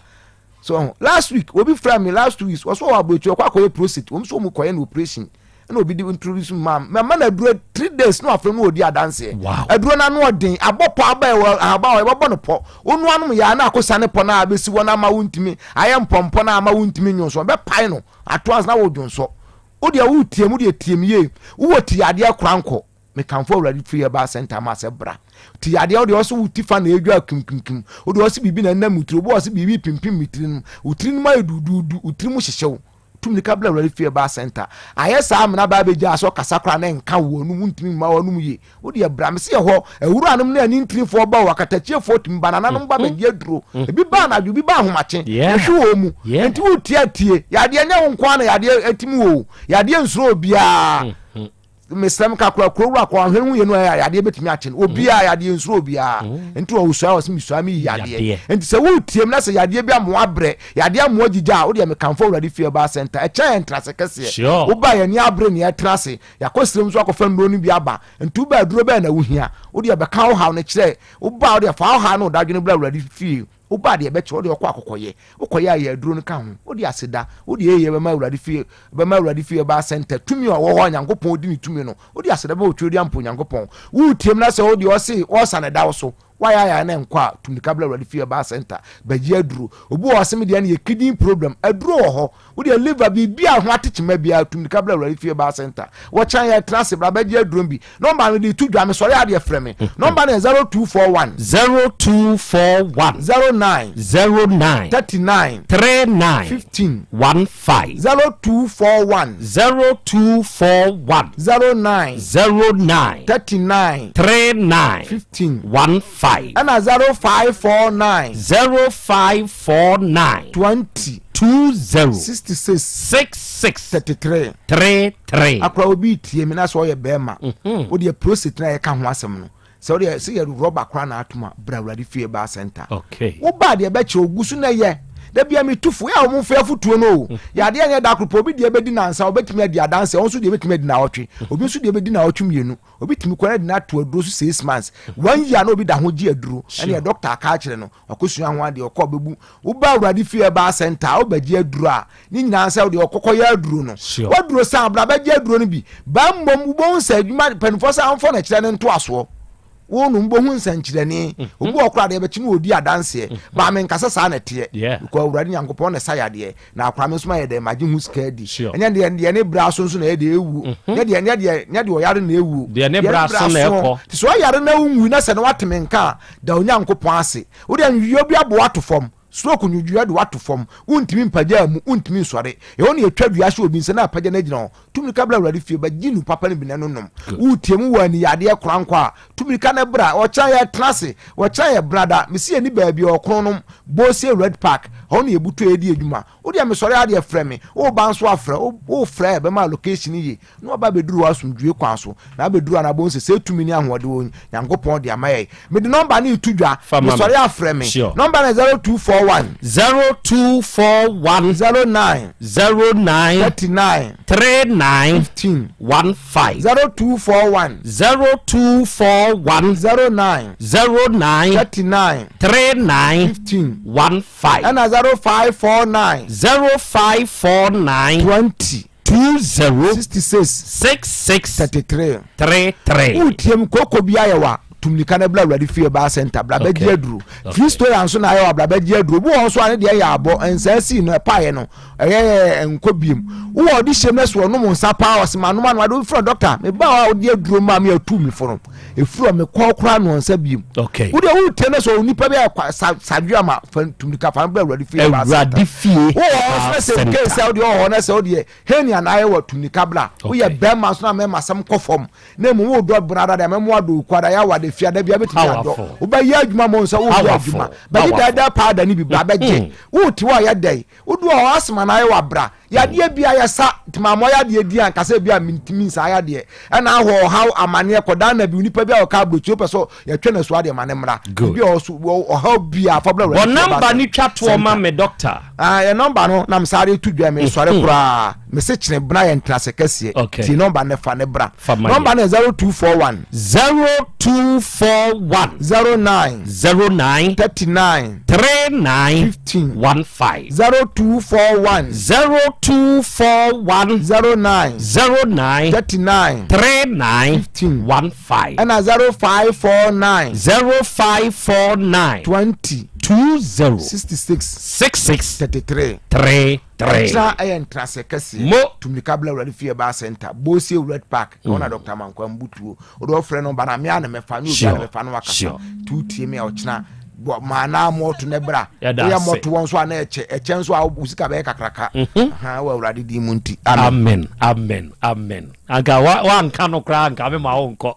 So ɔho last week obi frɛ me last 2 weeks ɔso ɔwɔ aburokyire ɔkɔ akɔyɛ prostate wɔn nso wɔn kɔyɛ no operation ɛna obi de introduce maa me mɛma no aduro 3 days na wafrɛ no ɔdi adanseɛ wow. Aduro no ano ɔden abɔ pɔ aba ɛwɔ ahaba hɔ yɛbɛbɔ no pɔ wonu anom yɛ na akɔsa ne pɔ no a bɛsi hɔ no ama wontumi ayɛ mpɔmpɔ no ama wontumi nwonsɔ bɛpae no ato ansa na wodwonsɔ wodeɛ wotie mu deɛ tie mu yie wowɔ ti adeɛ kora nkɔ Mekamfo Awurade firi Herbal Center ma sɛ bra. Ti yadeɛ wodeɛ ɔse wo ti fa na edwa kimkimkim. Wodeɛ ɔse biribi na ɛnam wo tiri. Obi ɔse biribi pimpim me tiri no. Wo tiri no mu ayɛ duuduudu. Wo tiri mu hyehye wo. Tu mirika bra Awurade fie Herbal Center. Ayɛ saa amena baa bɛgyaa sɛ ɔkasa koraa na ɛnka wo anum. Wontumi mma w'anum yie. Wodeɛ bra. Mese ɛhɔ awuranom ne anintinifoɔ ba o. Akatakyefoɔ tumi ba. Nananom ba bɛgye aduro. Ebi ba anadwo, ebi ba ahomakye. Yɛhwe wɔn mu. Enti wotie a tie. Yadeɛ nyɛ wo nko ara na yadeɛ atumi wo o. Yadeɛ nsuro obiara. Mesrɛ m kakora kuro wura kɔ ahwɛ hu yɛ no ɛyɛ yadeɛ bɛtumi akye no obiara mm. yadeɛ nsuro obiara mm. nti wɔ wosua wɔ sɛ mesua me yi yadeɛ nti sɛ woretie m na sɛ yadeɛ bi amoa brɛ yadeɛ amoa gyigya a wodeɛ mekamfo awurade fie baa sɛnta ɛkyɛn yɛ ntrase kɛseɛ woba yɛni abere ne ɛtena ase yɛakɔ serem so akɔfa nnuro no bi aba nti woba aduro bɛɛ na wohia wodeɛ bɛka wo haw no kyerɛ woba wodeɛ fa wo haw no wodadwene brɛ awurade fie Woba a deɛ ɛbɛkyerɛ, wode ɔkɔ akɔkɔyɛ. Wokɔyɛ a yɛ aduro no ka ho. Wode aseda, wode eyɛ bɛma Awurade fie, bɛma Awurade fie ɛbaa center. Tumi a ɔwɔ hɔ a Nyankopɔn di ne tumi no, wode aseda bɛma Otwedeampo Nyankopɔn. Woretie mu na sɛ wode ɔse ɔsa na ɛda wo so, woayɛ ayɛ a na ɛnkɔ a, tu mirika bra Awurade fie ɛbaa center, bɛgye aduro. Obi wɔ hɔ ɔse me deɛ no yɛ kidney problem, aduro wɔ hɔ. Wo deɛ liver biribi a ho ate kyema biara tu mirika bra Awurade fie baa center. Wɔkyɛn yɛ tena ase bra bɛgye aduro bi. Nɔmba no de to dwa mesɔre adeɛ frɛ me. Nɔmba no yɛ 0241. 0241. 09. 09. 39. 39. 15. 15. 0241. 0241. 09. 09. 39. 39. 15. 15. Ɛna 0549. 0549. 20. 20. 66. 66. 33. 33. Akora obi tie me na sɛ ɔyɛ bɛrima. Mhm. Wo deɛ prostate na yɛka ho asɛm no. Sɛ wo deɛ sɛ yɛ rɔba koraa na atom a bra awurade fie baa center. Okay. Wo ba deɛ bɛkyerɛ ogu so na yɛ. Da bia me tu fo yɛ a wɔn mfɛ afotuo no o. Mhm. Yɛ adeɛ nyɛ da koro pɛ obi deɛ bɛdi nansa obɛtumi adi adanse ɔno nso deɛ bɛtumi adi naawɔtwe. Obi nso deɛ bɛdi naawɔtwe mmienu. Obi tumi kɔ na de no ato aduro so 6 months. 1 year na obi da ho gye aduro. Ɛne doctor aka akyerɛ no. Wakɔsua ho adeɛ, ɔkɔ ɔbɛbu. Woba Awurade fie ɛbaa center a, wobɛgye aduro a, ne nyinaa sɛ wodeɛ ɔkɔkɔ yɛ aduro no. Waduro san bra bɛgye aduro no bi. Ba mmom wobɛhu sɛ adwuma mpanimfoɔ sɛ amfɔ no kyerɛ ne ntoasoɔ. Wo no wobɛhu nsɛnkyerɛnne. Obi wɔ hɔ koraa deɛ ɛbɛkye no ɔdi adanseɛ. Baa menkasa saa na ɛteɛ. Because Awurade Nyankopɔn na ɛsa yadeɛ. Na akora me nso mayɛ dɛn magye ho sika adi. Ɛnyɛ deɛ deɛ ne bra so nso na ɛyɛ deɛ ɛwuo. Nyɛ deɛ nyɛ deɛ nyɛ deɛ ɔyare na ɛwuo. Deɛ ne bra so na ɛkɔ. Nti sɛ ɔyare na wonwui na sɛ na wate me nka a, da Onyankopɔn ase. Wo deɛ nwiyɔ bi abɔ wo ato fam. Stroke nwodwoeɛ de wo ato fam. Wontumi mpagyaa mu, wontumi nsɔre. Ɛhɔ na yɛtwa dua hyɛ obi nsa na apagya no agyina hɔ. Tu mmirika bra Awurade fie, bɛgye nu papa no bi na ɛno nom. Woretie mu wɔ aniyadeɛ korankɔ a, tu mmirika na bra. Ɔkyena yɛtena ase, ɔkyena yɛ brada. Mese yɛnni baabi a ɔkono nom, Bosie Red Park, ɛhɔ na yɛbutu a yɛdi adwuma. Wo deɛ mesɔre a deɛ frɛ me, woreba nso a frɛ, wofrɛ a yɛbɛma location yie. Na waba abɛduru hɔ asomdwoeɛ kwan so, na abɛduru hɔ na abɛhu sɛ sɛ tumi ne ahoɔden wɔ Nyankopɔn de ama yɛn. Mede nɔmba no reto dwa, mesɔre a frɛ me. Nɔmba no yɛ 0241. 0241. 09. 09. 39. 39. 15. 15. 0241. 0241. 09. 09. 39. 39. 15. 15. Ɛna 0549. 0549. 20. 20 66 66 33 33. Wotie mu koko bi ayɛ wa tumnika na bla awurade fie baa center bla bɛgye aduro kristo ya nso na ayɛ wa bla bɛgye aduro obi wɔ nso a ne deɛ yɛ abɔ nsaa sii no ɛpaeɛ no ɛyɛ nkɔ biem wowɔ ɔde hyɛm na so ɔnom nsa paa ɔsɛ ma anom anom ade wofrɛ dɔkta meba a ɔde aduro maa me atu me fo no ɛfiri ɔ mekɔ koraa no nsa biem wodeɛ wotie no sɛ onipa bi ayɛ sadwe ama fa tumnika fa no bra awurade fie baa awurade fie wowɔ hɔ sɛ sɛ sɛ wodeɛ ɔhɔ no sɛ wodeɛ Hɛn anaa yɛwɔ tumnika bra. Woyɛ bɛrima nso na mɛma asɛm kɔ fam. Na mmom wodɔ benada deɛ mɛmo adɔ okuada yɛ awade fiada bia bɛtumi adɔ. Wobɛyɛ adwuma mo nsa woyɛ adwuma. Bɛgye daadaa paa da ne bi bra bɛgye. Wote hɔ a yɛ dɛn? Wodu hɔ asɛm anaa yɛwɔ abra. Yadeɛ bia yɛ sa nti maa mɔ yadeɛ di anka sɛ bia mentumi nsa yadeɛ. Ɛna ahɔ ɔhaw amaneɛ kɔdaa na bi onipa bi a ɔka aburokyi wopɛ sɛ yɛtwe no so adeɛ ma ne mmra. Bi a ɔso ɔhaw bia fa bra wura. Bɔ namba ne twa toɔ ma me doctor. Ah, yɛ nɔmba no na mesare to dwa me sɔre mhm. koraa mese kyene bena yɛ ntenase kɛseɛ ti nɔmba no fa ne bra nɔmba no yɛ 0241 0241 09 09 39 39 15 15 0241 0241 09 09 39 39 15 15 ɛna 0549 0549 20 20 66 66 33 33. Ɔkyena ɛyɛ ntenase kɛseɛ. Mo. Tumika bla awurade fie baa center Bosie Red Park ɛhɔ na Dr. Amankwa mbutuo wode ɔfrɛ no ba na mea na mɛfa ne obi a na mɛfa no wakasa nti wotie me a ɔkyena bɔ maa na mɔto ne bra woyɛ mɔto wɔn nso a na ɛkyɛ ɛkyɛ nso a wo sika bɛyɛ kakraka ha wɔ awurade din mu nti amen amen amen anka wanka no koraa anka me ma wo nkɔ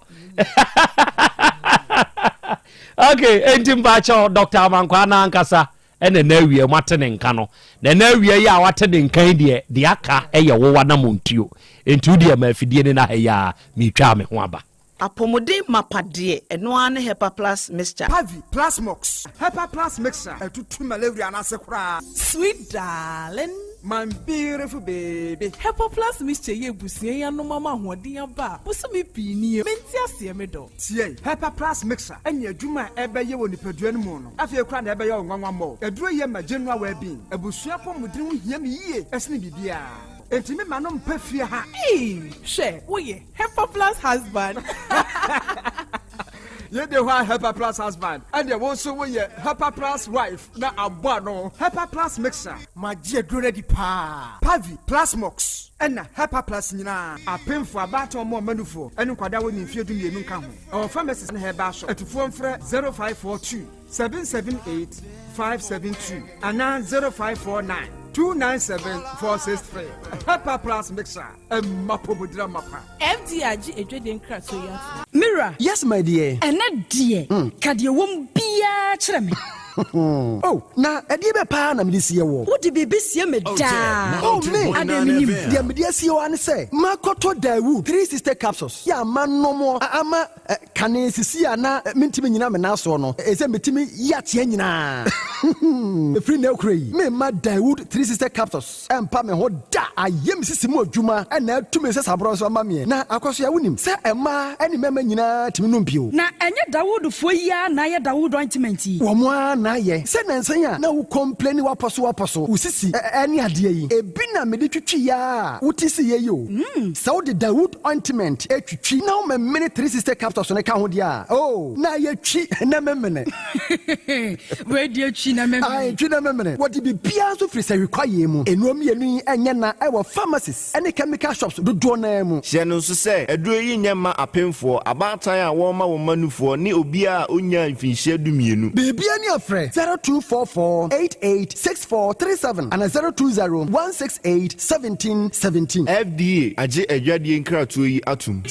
okay enti mpakyɛw Dr. Amankwa na ankasa Ɛna ɛna awia moate ne nka no. Na ɛna awia yi a wate ne nka yi deɛ, deɛ aka yɛ wo w'anamontuo. Enti wo deɛ ma afidie no na ha yi ara, meretwa me ho aba. Apɔmuden mapa deɛ, ɛno ara ne Hepa Plus Mixture. Pavi, Plasmox, Hepa Plus Mixture, ɛtutu malaria no ase koraa. Sweet darling. My beautiful baby. Hepa Plus Mixture yi abusua yi anom ama ahoɔden aba a, bosome pii nie, mente aseɛ me dɔ. Tie! Hepa Plus Mixture ne adwuma a ɛbɛyɛ wɔ nipadua no mu no, afei koraa na ɛbɛyɛ wo nwanwa mmɔ. Aduro yi yɛ ma general well-being. Abusua apɔmuden ho hia me yie sene biribiara. Enti me ma no mpa fie ha. Eii hwɛ woyɛ Hepa Plus husband. Yei de hɔ a Hepa Plus husband, ɛnneɛ wo nso woyɛ Hepa Plus wife na abɔ ano. Hepa Plus Mixture. Magye aduro no adi paa. Pavi, Plasmox, ɛna Hepa Plus nyinaa. Apemfo, abaatan, wɔn a wɔma nufoɔ, ne nkwadaa a wɔnni mfeɛ dumienu nka ho. Ɛwɔ pharmacies ne herbal shop. Atufoɔ mfrɛ 0542 778 572 anaa 0549 297 463. Hepa Plus Mixture, ɛma apɔmuden amapa. FDA agye adwadie nkratoɔ yi atom. Me wura. Yes my dear. Ɛnɛ deɛ, ka deɛ ɛwɔ mu biara kyerɛ me. Oh, na ɛdeɛ bɛ paa na mede sie woɔ? Wode biribi sie me daa. Oh, me! Adɛn mennim? Deɛ mede asie wo ara ne sɛ, makɔtɔ Daewoo 360 capsules yi a manom a ama kane sisi a na mentumi nnyina me nan soɔ no, ɛsɛ metumi yi ateɛ nyinaa. Ɛfiri nnɛ rekora yi, meremma Daewoo 360 Capsules mpa me ho da. Ayɛ me sisi mu adwuma na atu me nsasaborɔ nso ama meɛ. Na Akwasoa, wonim sɛ mmaa ne mmarima nyinaa tumi nom bio. Na ɛnyɛ Dawoodfoɔ yi ara na ayɛ Dawood ointment yi? Wɔn ara na ayɛ. Sɛ nnansa yi a na wo complaini w'apɔso w'apɔso, wo sisi ne adeɛ yi, ebi na mede twitwi ara a wote siiɛ yi o. Sɛ wode Dawood ointment twitwi na womemene 360 capsules no ka ho deɛ a, oh, na ayɛ twi na memene. Wei deɛ twi na memene. Ae, twi na memene. Wɔde biribiara nso firi sahwi kwaeɛ mu. Nnuro mmienu yi nyɛ na ɛwɔ pharmacies ne chemical shops dodoɔ no ara mu. Hyɛ no nso sɛ, aduro yi nyɛ mma apemfoɔ, abaatan a wɔrema wɔn mma nufoɔ ne obiara a ɔnnyaa mfinhyia dumienu. Biribiara ni a frɛ 0244 88 6437 anaa 020 168 1717. FDA agye adwadie nkratoɔ yi atom.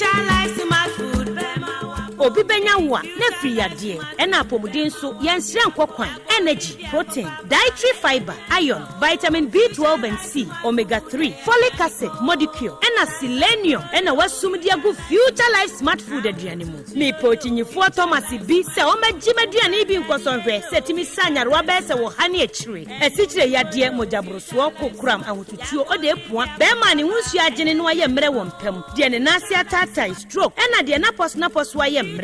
Obi bɛnya wo a, na afiri yadeɛ, ɛna apɔmuden nso, yɛnsrɛ nkɔ kwan, energy, protein, dietary fibre, iron, vitamin B12 and C, omega 3, folic acid, modicure, ɛna selenium ɛna wasum de agu Future Life Smart Food aduane mu. Mepɛ okyinyifoɔ Thomas bi sɛ ɔmmɛgye m'aduane yi bi nkɔsɔ nhwɛ sɛ ɛtumi sa nyarewa bɛyɛ sɛ wɔ ha ne akyire, asikyire yadeɛ, mogyaborosoɔ, kokoram, ahotutuo, ɔde apua, bɛrima a ne ho nsuo agyene na wayɛ mmerɛ wɔ mpa mu, deɛ ne nan ase ataatae, stroke, ɛna deɛ n'apɔso-n'apɔso ayɛ mmerɛ.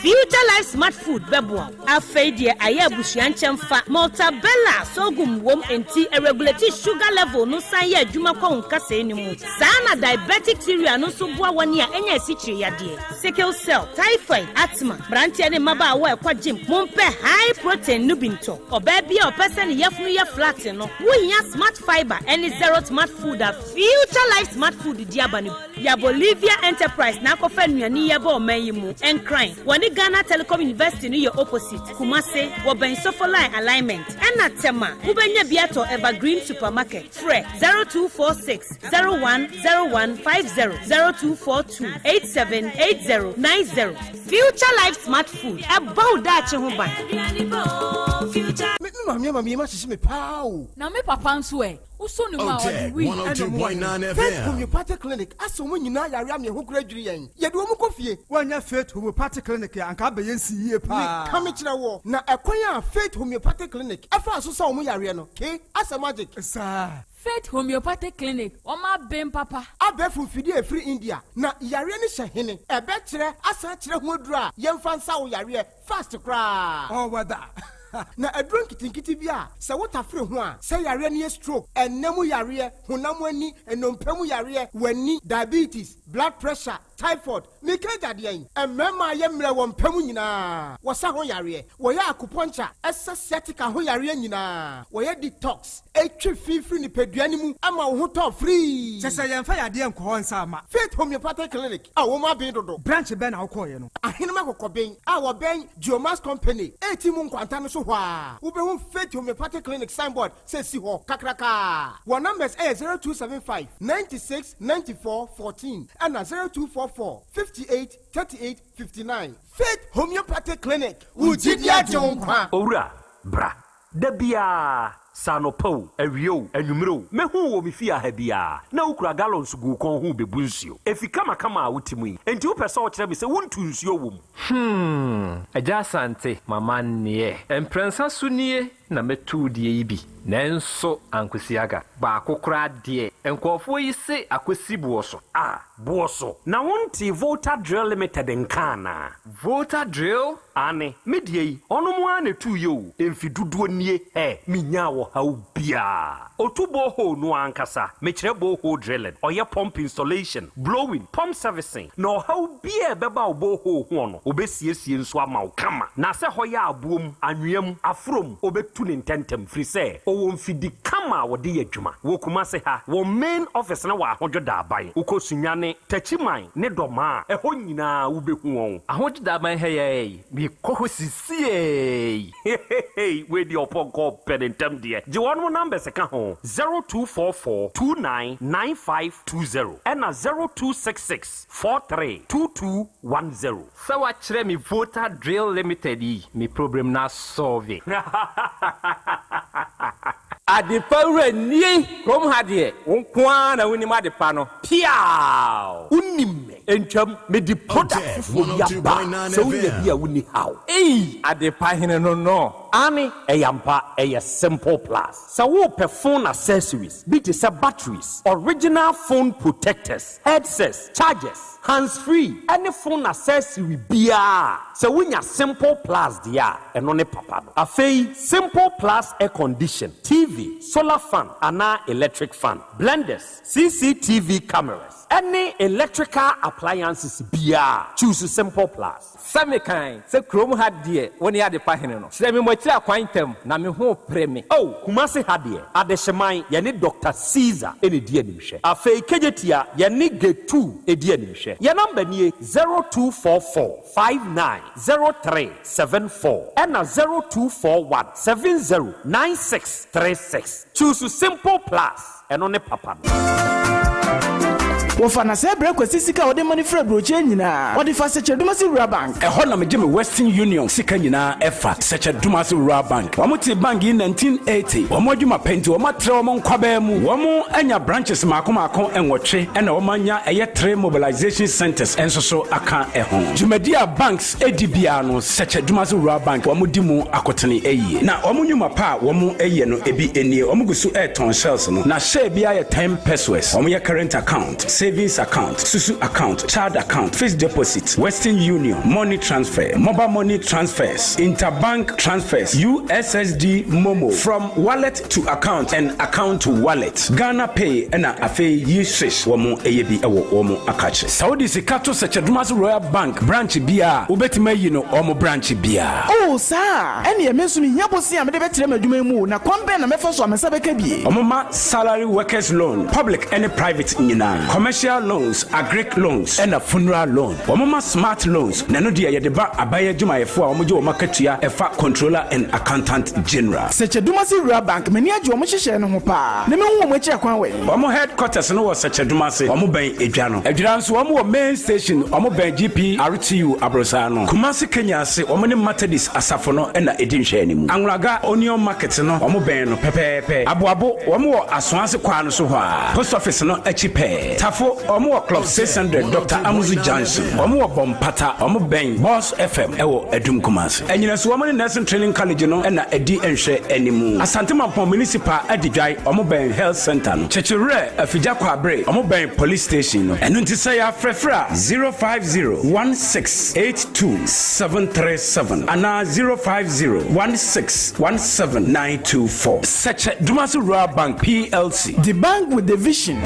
Future Life Smart Food bɛboa wo. Afei deɛ ayɛ abusua nkyɛmfa, Maltabella sorghum wom enti ɛregulate sugar level no san yɛ adwuma kɔ wo nkasɛɛ no mu. Saa na diabetic cereal no nso boa wɔn a anya asikyire yadeɛ, sickle cell, typhoid, asthma. Mmeranteɛ ne mmabaawa a ɛkɔ gym, mompɛ high protein no bi ntɔ. Ɔbaa bi a ɔpɛ sɛ ne yafunu yɛ flat no, wohia Smart Fibre ne Zero Smart Food a Future Life Smart Food de aba no bi. Ya Bolivia Enterprise na akɔfa nnuane yi aba ɔman yi mu. Nkran, wɔne Ghana Telecom University no yɛ opposite. Kumase, wɔbɛn Sofoline Alignment. Ɛna Tema, wobɛnya bi atɔ Evergreen Supermarket. Frɛ 0246 010150, 0242 878090. Future Life Smart Food, ɛbɔ wo daakye ho ban. Me maame ama me yam ahyehye me paa o. Na me papa nso ɛ? Wosɔ ne mu a ɔde wii. Ɛna ɔmo wɔ he? Faith Homeopathic Clinic asa ɔmo nyinaa yare ama ɛho koraa dwiri yɛn. Yɛde ɔmo kɔ fie. Woannya Faith Homeopathic Clinic a, anka abɛyɛ nsi yie paa. Meka mekyerɛ woɔ, na ɛkwan a Faith Homeopathic Clinic ɛfaa so sa ɔmo yareɛ no, ke, asɛ magic. Saa. Faith Homeopathic Clinic, wɔn aben papa. Abɛɛfo mfidie a ɛfiri India, na yareɛ no hyɛ hene? Ɛbɛkyerɛ asan akyerɛ ho aduro a yɛmfa nsa wo yareɛ fast koraa. Ɔwɔ da. Na aduro nketenkete bi a sɛ wotafere ho a, sɛ yareɛ no yɛ stroke, ɛnna mu yareɛ, honam ani, nnompe mu yareɛ, w'ani, diabetes, blood pressure, typhoid, meka agya deɛn? Mmarima a yɛ mmerɛ wɔ mpa mu nyinaa, wɔsa ho yareɛ, wɔyɛ acupuncture, ɛsa sciatica ho yareɛ nyinaa, wɔyɛ detox, ɛtwe fi firi nipadua no mu ma wo ho tɔ firii. Kyɛ sɛ yɛmfa yadeɛ nkɔ hɔ nsa mma. Faith Homeopathic Clinic a wɔn aben dodo. Branch bɛn na wokɔeɛ no? Ahenem Akokɔben a wɔbɛn Geomax Company a mu nkwanta no so hɔ a, wobɛhu Faith Homeopathic Clinic signboard sɛ si hɔ kakrakaa. Wɔn numbers ɛyɛ 0275 96 94 14 ɛna 0244 58 38 59. Faith Homeopathic Clinic, wo gyidi agye wo nkwa. Owura, bra. Da biara, sɛ anɔpa o, awia o, anwummere o, mɛhu wo wɔ me fie ha biara, na wokura gallons gu wo kɔn ho rebebu nsuo. Efi kamakama a wote mu yi, enti wopɛ sɛ wokyerɛ me sɛ wontu nsuo wɔ mu? Hmm, Agya Asante, m'amanneɛ. Mprɛnsa so nie na mɛtu wo deɛ yi bi, nanso ankosi aga. Baako koraa deɛ, nkurɔfoɔ yi se akɔsi boɔ so. Ah, boɔ so. Na wontee Volta Drill Limited nka anaa? Volta Drill? Aane, me deɛ yi, ɔnom ara na ɛtuiɛ o, mfe dodoɔ nie, hɛ, menyaa ɔhaw biara. Ɔtu borehole no ara ankasa, mekyerɛ borehole drilling, ɔyɛ pump installation, blowing, pump servicing, na ɔhaw biara a ɛbɛba wo borehole hoɔ no, ɔbɛsiesie nso ama wo kama. Na sɛ hɔ yɛ aboɔ mu, anwea mu, aforɔ mu, ɔbɛtu no ntɛntɛm, firi sɛ ɔwɔ mfidi kama a wɔde yɛ adwuma. Wɔ Kumase ha, wɔn main office no wɔ Ahodwo Daaban. Wokɔ Sunyani, Techiman ne Dɔmaa a, ɛhɔ nyinaa wobɛhu wɔn. Ahodwo Daaban ha yi ara yi, mekɔ hɔ sisiei. Heheheey wei deɛ ɔpɔnkɔ ɔpɛ ne ntɛm deɛ gye wɔnom numbers ka ho 0244 29 9520 ɛna 0266 43 2210. Sɛ wakyerɛ me Volta Drill Limited yi, me problem no asɔlve. Adepa wura nie kurom ha deɛ wo nko ara na wonim adepa no. Piaaww! Wonim me ntwam mede product Otec foforɔ bi aba 102.9 sɛ wonya FM. bi a wonni haw. Ei adepa hene no no. Aane, ɛyɛ ampa, ɛyɛ Simple Plus. Sɛ worepɛ phone accessories bi te sɛ batteries, original phone protectors, headsets, chargers, hands free ɛne phone accessory biara a, sɛ wonya Simple Plus deɛ a, ɛno ne papa no. Afei Simple Plus air condition, TV, solar fan anaa electric fan, blenders, CCTV cameras, ɛne electrical appliances biara a, choose Simple Plus. Sɛ mekan sɛ kurom ha deɛ wo ne adepa hene no. Kyerɛ me mo akyiri akwan ntɛm na me ho repere me. Oh, Kumasi ha deɛ, Adehyeman, yɛne Doctor Caesar na ɛdi animhwɛ. Afei Kejetia, yɛne Gate 2 di animhwɛ. Yɛn number nie, 0244 59 03 74 ɛna 0241 70 96 36. Choose Simple Plus. Ɛno ne papa no. Wɔfa na sɛ berɛ Kwasi sika a wɔde ma no firi aburokyire nyinaa, wɔde fa Sɛkyɛdomase Rural Bank. Ɛhɔ na megye me Western Union sika nyinaa ɛfa Sɛkyɛdomase Rural Bank. Wɔn te bank yi 1980. Wɔn adwuma pɛ nti wɔn atrɛ wɔn nkwabaa mu. Wɔn anya branches mako mako 8 ɛna wɔn anya ɛyɛ three mobilization centers nso so aka ɛho. Dwumadi a banks edi biara no, Sɛkyɛdomase Rural Bank wɔn di mu akotene ɛyie. Na wɔn nnwuma pa a wɔn ɛyɛ no ebi nie. Wɔn gu so ɛretɔn shares no, na share biara yɛ 10 pesewas. Wɔn yɛ current account, savings account, susu account, child account, fixed deposit, Western Union, money transfer, mobile money transfers, interbank transfers, USSD, MoMo, from wallet to account and account to wallet, Ghana Pay, ɛna afei yi swish. Wɔn ɛyɛ bi ɛwɔ wɔn akakye. Sɛ wode sika to Sɛkyɛdomase Rural Bank branch bia, wobɛtumi ayi no wɔn branch bia. O saa, ɛneɛ me nso mehia bosea a mede bɛkyerɛ m'adwuma yi mu o, na kwan bɛn na mɛfa so a me nsa bɛka bie? Ɔmo ma salary workers loan, public ɛne private nyinaa, commercial loans, agric loans ɛna funeral loan. Wɔn ma smart loans, na ɛno deɛ yɛde ba aban adwumayɛfoɔ a wɔn gye wɔn akatua ɛfa Controller and Accountant General. Sɛkyɛdomase Rural Bank, m'ani agye wɔn hyehyɛ no ho paa, na mehu wɔn akyi akwan wɔ. Wɔn headquarters no wɔ Sɛkyɛdomase. Wɔn bɛn edwa no. Adwira nso, wɔn wɔ main station. Wɔn bɛn GPRTU aborosaa no. Kumasi Kenya ase, wɔn ne Methodist asafo no ɛna edi nhwɛ anim. Anwulaga Onion Market no, wɔn bɛn no pɛpɛɛpɛ. Aboabo, wɔn wɔ Asoase kwan no so hɔ a, post office no akyi pɛɛ. Tafo, wɔn wɔ Club 600, Dr Amuzu Junction. Wɔn wɔ Bɔmpata. Wɔn bɛn Boss FM ɛwɔ Adum Kumasi. Ɛnyinaso, wɔn ne Nursing Training College no ɛna ɛdi nhwɛ anim. Asantemampɔn Municipal Adidwae, wɔn bɛn health center no. Kyekyewerɛ Afigya Kwabere, wɔn bɛn police station no. Ɛno nti sɛ yɛafrɛfrɛ a, 050 16 82 737 anaa 050 16 17 924. Sɛkyɛ Dumase Rural Bank PLC. The bank with the vision.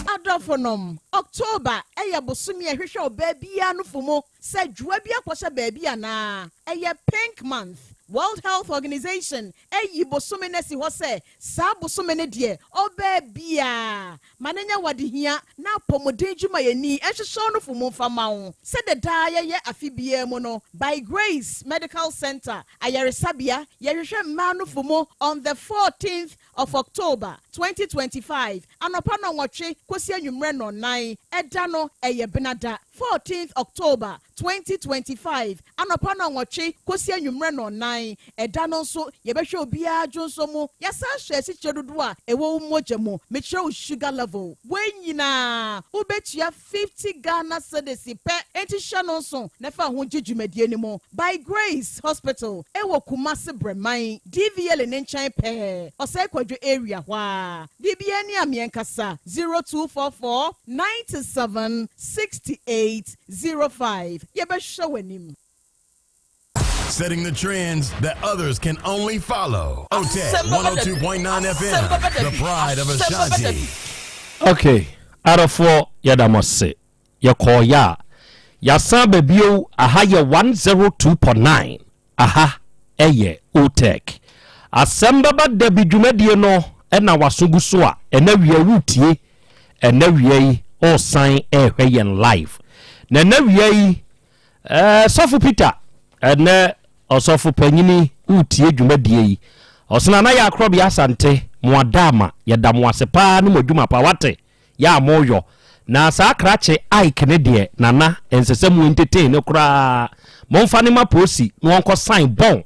Adɔfonom, October ɛyɛ bosome a ɛhwehwɛ ɔbaa biara no fo mu sɛ dwoa bi akɔhyɛ baabi anaa. Ɛyɛ Pink Month. World Health Organization ɛyi bosome no asi hɔ sɛ saa bosome no deɛ, ɔbaa biara ma ne nyɛ wade hia na apɔmuden dwumayɛni ɛhyehyɛ no fo mu mfama wo. Sɛde daa yɛyɛ afe biara mu no, By Grace Medical Center ayaresabea yɛhwehwɛ mmaa no fo mu on the 14th of October 2025, anɔpa 8 kɔsi anwummerɛ 4. Ɛda no ɛyɛ Benada, 14th October 2025, anɔpa 8 kɔsi anwummerɛ 4. Ɛda no nso yɛbɛhwɛ obiara dwonso mu, yɛsan hyɛ asikyire dodoɔ a ɛwɔ wo mogya mu, mekyerɛ wo sugar level. Wei nyinaa wobɛtua 50 Ghana cedis pɛ. Enti hyɛ no nso na fa ho gye dwumadie no mu. By Grace Hospital ɛwɔ Kumase Brɛman, DVL ne nkyɛn pɛɛ, Ɔsɛe Kwadwo area hɔ a biribia ni amiɛnkasa 0244 97 68 05. Yɛbɛhwɛ w'anim. Setting the trends that others can only follow. OTEC 102.9 FM, the pride of Ashanti. Okay, adɔfoɔ, yɛda mo ase. Yɛkɔɔyɛ a yɛasan ba bio. Aha yɛ 102.9, aha ɛyɛ OTEC Asɛm Bɛba Da bi dwumadie no ɛna waso gu so a ɛna wia wotie. Ɛna wia yi ɔresan ɛrehwɛ yɛn live na ɛna wia yi sɔfo Peter, ɛnɛ ɔsɔfo panyini wotie dwumadie yi, ɔsena na yɛ Akorɔbea Asante mo adaama. Yɛda mo ase paa ne mo adwuma pa wate yɛ a moyɔ. Na saa krakye Ike ne deɛ, nana ɛnsɛ sɛ mo entertain ne koraa. Momfa ne ma polisi na wɔnkɔ sign bɔn.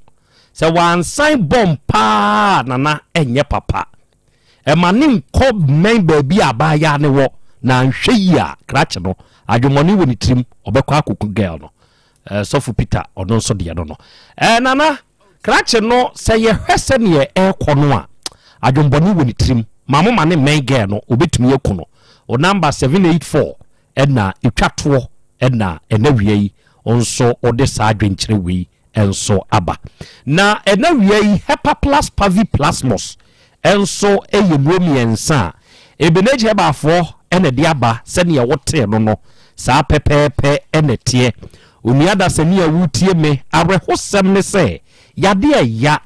Sɛ wansan bɔn paa, nana, ɛnyɛ papa. Ɛma ne nkɔ mmɛn baabi a abaayaa ne wɔ na nhwɛ yi a krakye no adwemmɔne wɔ ne tirim, ɔbɛkɔ akoko girl no. Eh, Sɔfo Peter ɔno nso deɛ no no. Eh, Nana, krakye no sɛ yɛhwɛ sɛdeɛ ɛrekɔ no a, adwembɔne wɔ ne tirim. Ma mo ma ne mmɛn gɛɛ no, obɛtumi aku no. O namba 784 ɛna ɛtwa toɔ ɛna ɛna wia yi nso ɔde saa adwenkyerɛ wei nso aba. Na ɛna wia yi Hepaplus paviplasmus nso yɛ nnuro mmiɛnsa a Ebenezer Herbal-foɔ na ɛde aba sɛdeɛ wotee no no, saa pɛpɛɛpɛ na ɛteɛ. Onua dasani a woretie me, awerɛhosɛm ne sɛ, yadeɛ ɛya.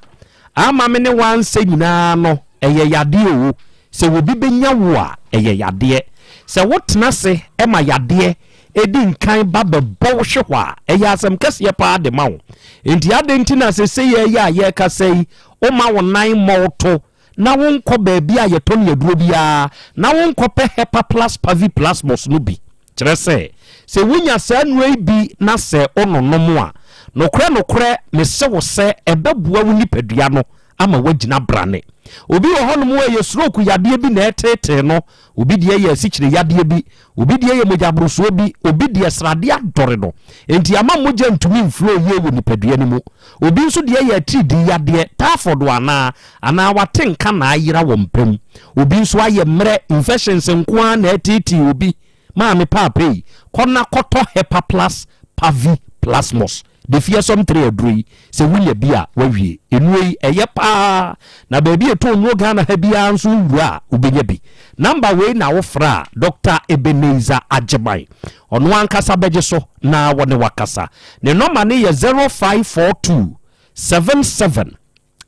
Ama me ne wo ansɛ nyinaa no, ɛyɛ yadeɛ o. Sɛ obi bɛnya wo a, ɛyɛ yadeɛ. Sɛ wotena ase ma yadeɛ di nkan ba bɛbɔ wo hwe hɔ a, ɛyɛ asɛm kɛseɛ paa de ma wo. Enti adɛn nti na seesei yi a yɛrekasa yi, womma wo nan mmɔ wo to na wonkɔ baabi a yɛtɔn aduro biara na wonkɔpɛ Hepaplus Paviplasmus no bi? Kyerɛ sɛ, sɛ wonya saa nnuro yi bi na sɛ wononom a, nokorɛ nokorɛ mese wo sɛ ɛbɛboa wo nipadua no ama woagyina brane. Obi wɔ hɔnom a ɛyɛ stroke yadeɛ bi na ɛreteetee no, obi deɛ yɛ asikyire yadeɛ bi, obi deɛ yɛ mogyaborosoɔ bi, obi deɛ sradeɛ adɔre no, enti ama mogya ntumi mflow yie wɔ nipadua no mu. Obi nso deɛ yɛ atiridii yadeɛ, typhoid anaa, anaa wate nka na ayera wɔ mpa mu. Obi nso ayɛ mmerɛ, infections nko ara na ɛreteetee obi. Maame paapa yi, kɔ na kɔtɔ Hepaplus Pavi Plasmos de fearsome 3 aduro yi, sɛ wonya bi a wawie. Nnuro yi, ɛyɛ paa, na baabi a ɛtɔn nnuro Ghana ha biara nso wowura a, wobɛnya bi. Number wei na wofrɛ a, Dɔkta Ebenezer Agyeman, ɔno ankasa bɛgye so na wɔne wo akasa. Ne nɔma no yɛ 0542 77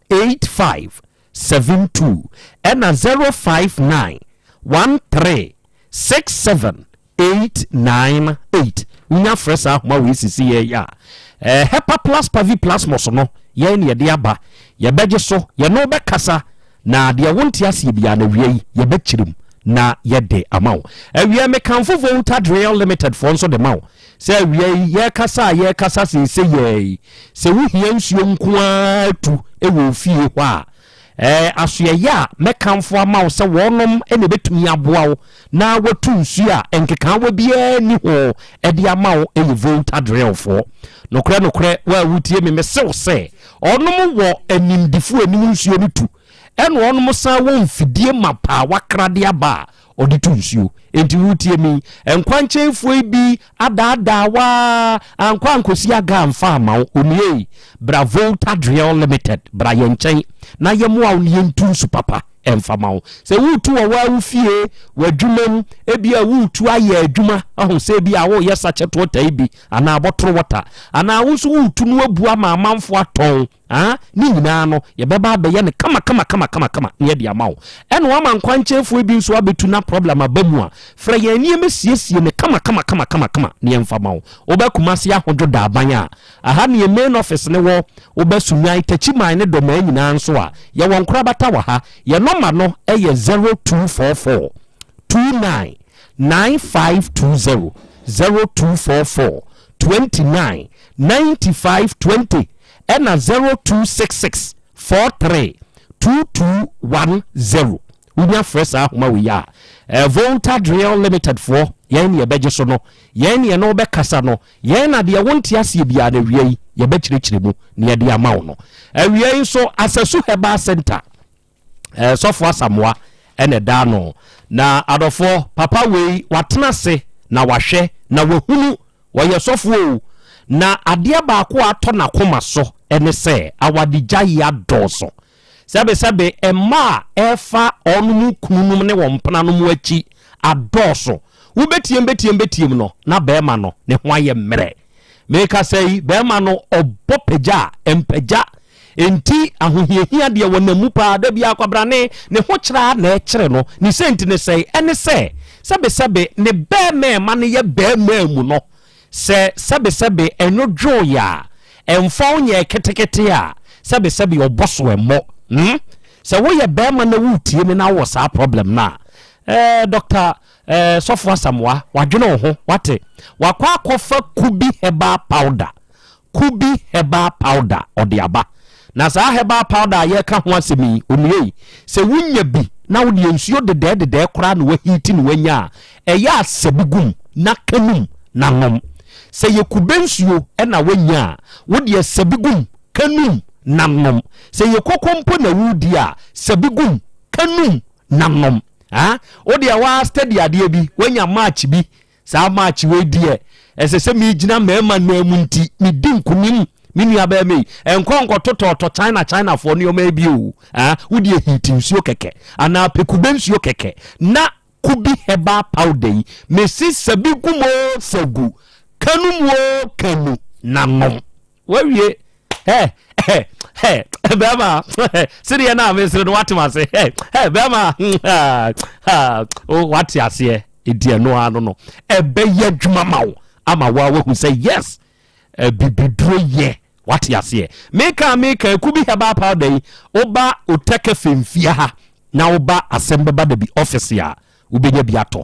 85 72 ɛna 059 13 67 898 wonya frɛ saa ahoma wei sisi yɛ yɛ a eh, hepa plus pavi plasmos no yɛn ne yɛde aba yɛbɛgye so yɛne wo bɛkasa na deɛ wonte aseɛ biara na awia yi yɛbɛkyerɛ mu na yɛde ama wo awia mekamfo Volta Drill Limited foɔ nso de ma wo sɛ awia yi yɛkasa a yɛkasa seesei yɛ yi sɛ wohia nsuo nko ara tu wɔ ofie hɔ a Ɛɛ, asoɛeɛ a mɛkamfo ama wo sɛ wɔnom na ɛbɛtumi aboa wo na watu nsuo a nkekaawa biara nni ho de ama wo yɛ Volta Drillfoɔ. Nokorɛ nokorɛ, wo a wotie me, mese wo sɛ, wɔnom wɔ animdefoɔ a ɛnim nsuo no tu, ɛna wɔnom san wɔ mfidie mapa a wɔakra de aba a ɔde tu nsuo. Enti woretie me yi, nkwankyɛnfoɔ yi bi adaadaa wo ara, ankɔ ankɔsi aga amfa amma wo. Onua ei, bra Volta Drill Limited, bra yɛn nkyɛn na yɛmmoa wo na yɛntu nsu papa mfa ma wo. Sɛ woretu wɔ wo ara wo fie, w'adwuma mu, ebia woretu ayɛ adwuma, ahu sɛ ebia woreyɛ sachet water yi bi anaa bottle water, anaa wo nso woretu no abu ama amanfoɔ atɔn, Aa, ne nyinaa no, yɛbɛba abɛyɛ no kama kama kama kama kama na yɛde ama wo. Ɛna wama nkwankyɛnfoɔ bi nso abɛtu na problem aba mu a, frɛ yɛn ne yɛmmɛsiesie no kama kama kama kama kama na yɛmfa ma wo. Woba Kumasi Ahodwo Daaban a, aha ne yɛn main office no wɔ. Woba Sunyani, Takyiman ne Dɔmaa nyinaa nso a, yɛwɔ nkorabata wɔ ha. Yɛn nɔma no yɛ 0244 29 9520, 0244 29 9520. ɛna 0266 43 2210 wonya frɛ saa ahoma wei a eh, Volta Drill Limited foɔ yɛn ne yɛbɛgye so no yɛn ne yɛne wobɛkasa no yɛn na deɛ wonte aseɛ biara no awia yi yɛbɛkyerɛkyerɛ mu na yɛde ama wo no awia yi nso Asasu Herbal Center eh, sɔfo Asamoa ɛna ɛda ano na adɔfoɔ papa wei watena ase na wahwɛ na wahunu wɔyɛ sɔfo o na adeɛ baako a atɔ n'akoma so ɛne sɛ awadegyaeɛ adɔɔso sɛbesɛbe mma a ɛfa ɔnom kununom ne wɔn mpenanom akyi adɔɔso wobɛtiem bɛtiem bɛtiem no na bɛrima no ne ho ayɛ mmerɛ mekasa yi bɛrima no ɔbɔ pagya a mpagya Enti ahohiahia deɛ wɔnam mu paa da biara kwabrane ne ho kyerɛ ara na ɛkyere no. Ne sɛnti ne sɛn? Ɛne sɛ, sɛbesɛbe ne bɛɛma no yɛ bɛɛma mu no, sɛ sɛbesɛbe ɛnwodwooeɛ a, ɛmfa wo nyɛɛ ketekete a, sɛbesɛbe ɔbɔ so ɛmmɔ. Hmm? Sɛ woyɛ bɛɛma na woretie me na wowɔ saa problem no a, eh, Dɔkta eh, Sɔfo Asamoah, wadwene wo ho, wate? Wakɔ akɔfa Kubi Herbal Powder. Kubi herbal powder ɔde aba. Na saa herbal powder a yɛreka ho asɛm yi, onua yi, sɛ wonya bi na wode nsuo dedɛɛ dedɛɛ koraa na wahiiti na wanya a, ɛyɛ a sɛ bi gum na ka num na nom. Sɛ yɛ kube nsuo na woanya a, wo deɛ sɛ bi gum, ka num na nom. Sɛ yɛ koko mpo na woredi a, sɛ bi gum, ka num na nom. Ah, wo deɛ waa steady adeɛ bi, woanya match bi, saa match wei deɛ, ɛsɛ sɛ megyina mmarima nan mu nti, medi nkunim. Me nua bɛrima yi, ɛnkɔ nkɔtotɔɔtɔ China Chinafoɔ nneɛma yi bi o. Ah, wo deɛ heat nsuo kɛkɛ, anaa pɛ kube nsuo kɛkɛ, na Kubi herbal powder yi mesi sɛ bi gu mu oo sɛ gu kanu mu oo kanu na nom wawie hɛ hɛ hɛ bɛrima sedeɛ no a mesere no wate ase hɛ hɛ bɛrima wate aseɛ ɛdi ɛno ano no ɛbɛyɛ adwuma ma wo ama woa wahu sɛ yes bibiduro yɛ wate aseɛ meka meka Kubi herbal powder yi woba otɛkɛ fɛmfia ha na woba asɛm bɛba da bi office a wobɛnya bi atɔ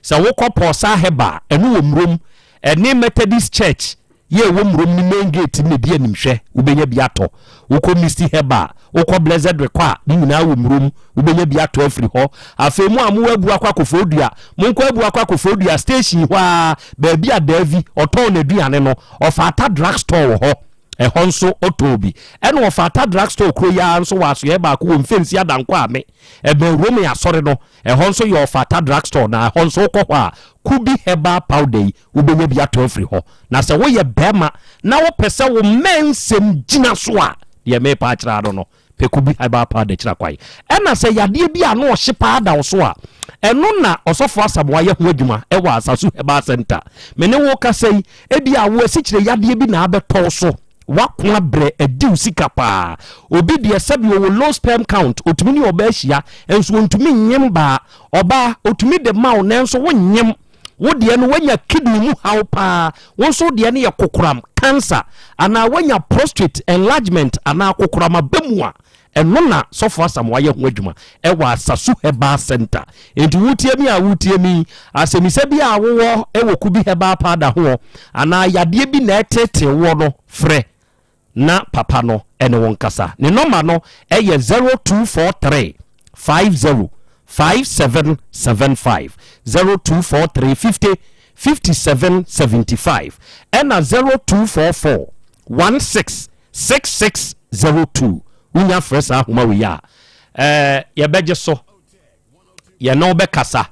sɛ wokɔ Pɔsa Herbal ɛno wɔ Murom ɛne Methodist Church yɛ ɛwɔ Murom ne main gate no na ɛdi animhwɛ wobɛnya bi atɔ wokɔ Misty Herbal wokɔ Blessed Rekɔ a ne nyinaa wɔ Murom wobɛnya bi atɔ afiri hɔ afei mo a mowɔ Abuakɔ Akofodua monkɔ Abuakɔ Akofodua station hɔ a baabi a Davi ɔtɔn n'aduane no ɔfaata drug store wɔ hɔ Ɛhɔ nso ɔtɔɔ bi. Ɛna ɔfata drug store kuro yi ara nso wɔ asoɛɛ baako wɔ Mfensi Adankwa Ame, ɛbɛn Rome asɔre no. Ɛhɔ nso yɛ ɔfata drug store na ɛhɔ nso wokɔ hɔ a, Kubi herbal powder yi wobɛnya bi atɔ afiri hɔ. Na sɛ woyɛ barima na wopɛ sɛ wo mmɛnsɛm gyina so a, deɛ merepa akyerɛ ara no no, Pɛku bi herbal powder kyerɛ kwan. Ɛna sɛ yadeɛ bi a ano ɔhye paa da wo so a, ɛno na Ɔsɔfo Asamoah yɛ ho adwuma wɔ Asasu Herbal Centre. Me ne wo rekasa yi, ebia wo asikyire yadeɛ bi na abɛtɔ wo so, woako abrɛ adi wo sika paa. Obi deɛ sɛbi ɔwɔ low sperm count, ɔtumi ne ɔbaa hyia nso ɔntumi nnyem baa. Ɔbaa, ɔtumi de ma wo nanso wonnyem. Wo deɛ no woanya kidney mu haw paa, wo nso wo deɛ no yɛ kokoram, cancer, anaa woanya prostate enlargement anaa kokoram aba mu a, ɛno na Sɔfo Asamoah yɛ ho adwuma ɛwɔ Asasu Herbal Center. Enti wotie me a wotie me yi, asɛmisa bi a wowɔ wɔ Kubi Herbal Powder ho anaa yadeɛ bi na ɛtetee woɔ no, frɛ na papa no ne wo nkasa. Ne nɔma no yɛ 0243 50 5775, 0243 50 57 75, ɛna 0244 16 6602. Wonya frɛ saa ahoma wei a, ɛɛ yɛbɛgye so. Yɛne wo bɛkasa,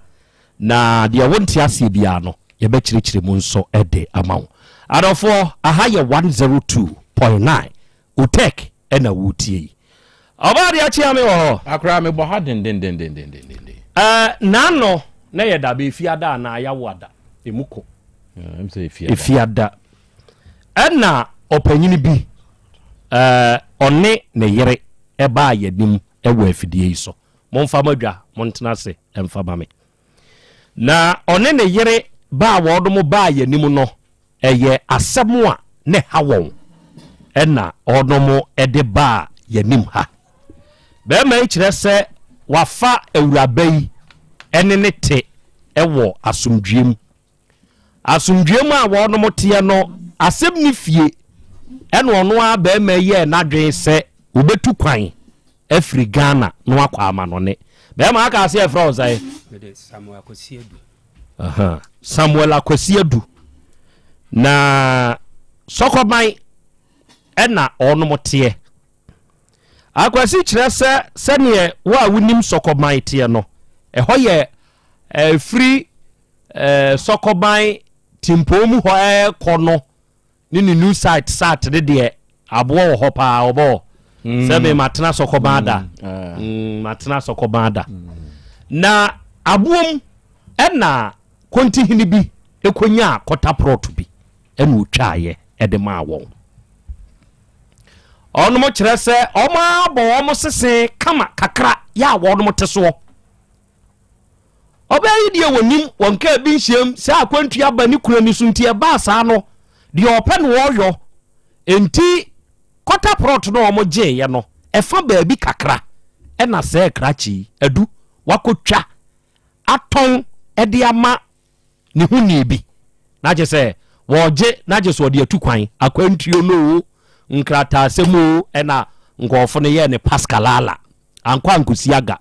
na deɛ wonte aseɛ biara no, yɛbɛkyerɛkyerɛ mu nso de ama wo. Adɔfoɔ, aha yɛ 102.9 Utec na woretie yi. Ɔbaa deɛ akyea me wɔ hɔ. Akora mebɔ ha dendendendendenden. Ɛɛ, n'ano na yɛ da bɛ efiada anaa yawo ada, emu ko. Efiada. Ɛna ɔpanyini bi, ɛɛ, ɔne ne yere ɛbaa yɛn anim wɔ afidie yi so. Momfa mo adwa, montena ase mfa ma me. Na ɔne ne yere ba a wɔnom baa yɛn anim no, ɛyɛ asɛm a na ɛha wɔn ɛna ɔnom de baa yɛn anim ha. Bɛrima yi kyerɛ sɛ wafa awuraba yi ɛne ne te ɛwɔ asomdwoeɛ mu. Asomdwoeɛ mu a wɔnom teɛ no, asɛm nni fie. Ɛna ɔno ara barima yi yɛɛ n'adwene sɛ ɔbɛtu kwan afiri Ghana na wakɔ amanɔne. Barima aka ase ɛfrɛ wo sɛn? Mede Samuel Akwasi Adu. Aha, Samuel Akwasi Adu. Na Sɔkɔban ɛna ɔnom teɛ. Akwasi kyerɛ sɛ sɛdeɛ wo a wonim Sɔkɔban teɛ no, ɛhɔ yɛ ɛfiri eh, Sɔkɔban Timpɔn mu hɔ ɛrekɔ no ne ne new site site ne deɛ aboɔ wɔ hɔ paa ɔbɔ mm. sɛ me matena Sɔkɔban da mm. Ah. mm, matena Sɔkɔban da mm. na aboɔ mu ɛna kontihene bi ɛkɔnyaa kɔta prɔto bi ɛna ɔtwaeɛ ɛde maa wɔn ɔnom kyerɛ sɛ ɔmo abɔ wɔn sese kama kakra yɛ a wɔnom te soɔ Ɔbaa yi deɛ wɔnim, wɔnkaa bi nhyiam sɛ akwantu aba ne kunu ani so nti ɛbaa saa no, deɛ ɔpɛ na ɔyɔ. Enti kɔta prɔt no a wɔgyeeɛ no, ɛfa baabi kakra ɛna sɛɛ krakye yi adu wakɔtwa atɔn de ama ne ho nii bi. Na kyerɛ sɛ wɔregye na kyerɛ sɛ ɔde atu kwan, akwantuo no o, nkrataasɛm o, ɛna nkurɔfo no yɛɛ ne paskalala, ankɔ ankɔsi aga.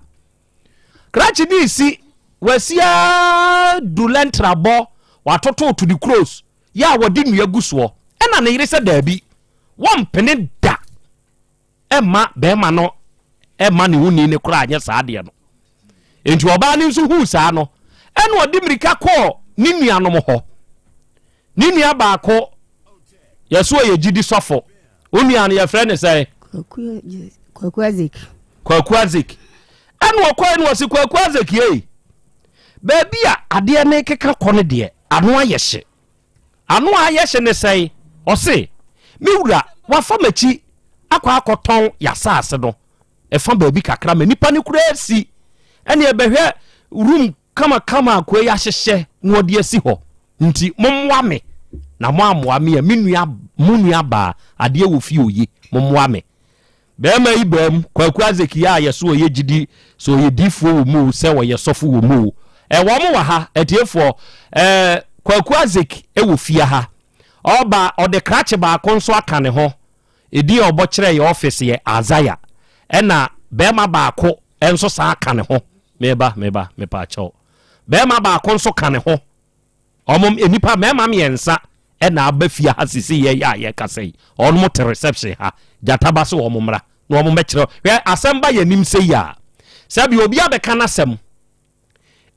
Krakye ne si, wasi ara du lɛntrabɔ, watoto to the cross. yɛ a wɔde nnua gu soɔ. Ɛna ne yere sɛ daabi, wɔmpene da ɛmma bɛrima no ɛmma ne ho ni no koraa nyɛ saa adeɛ no. Enti ɔbaa no nso huu saa no, ɛna ɔde mmirika kɔɔ ne nuanom hɔ. Ne nua baako yɛso ɔyɛ gyidi sɔfo. Wo nua no yɛfrɛ ne sɛn? Kwaku Isaac. Kwaku Isaac. Ɛna ɔkɔɛ no ɔse Kwaku Isaac yei. Baabi a adeɛ no keka kɔ no deɛ ano ayɛ hye. Ano a ayɛ hye ne sɛn? Ɔse me wura wafa m'akyi akɔ akɔtɔn y'asaase no ɛfa baabi kakra ma nipa no koraa si ɛne ɛbɛhwɛ room kamakama akoa yi ahyehyɛ na ɔde asi hɔ nti mommoa me na moammoa me a me nua mo nua baa adeɛ wɔ fie oye mommoa me bɛrima yi baa mu Kwaku Isaac yi a yɛso ɔyɛ gyidi sɛ ɔyɛ diifoɔ wɔ mu o sɛ ɔyɛ sɔfo wɔ mu o ɛwɔ mo wɔ ha atiefoɔ ɛɛ Kwaku Isaac wɔ fie ha ɔba ɔde krakye baako nso aka ne ho Edin a ɔbɔ kyerɛɛ yɛ ɔfese yɛ Isaiah. Ɛna bɛɛma baako nso saa ka ne ho. Meba, meba, mepaakyɛw. Bɛɛma baako nso ka ne ho. Ɔmo, nnipa mɛɛma mmiɛnsa ɛna aba fie ha sisi yɛ yɛ a yɛkasa yi. Ɔnom te reception ha. Gyata ba se ɔmo mmra na ɔmo mmɛkyerɛ. Hwɛ, asɛm ba yɛn anim sei a, sɛbi obi abɛka n'asɛm.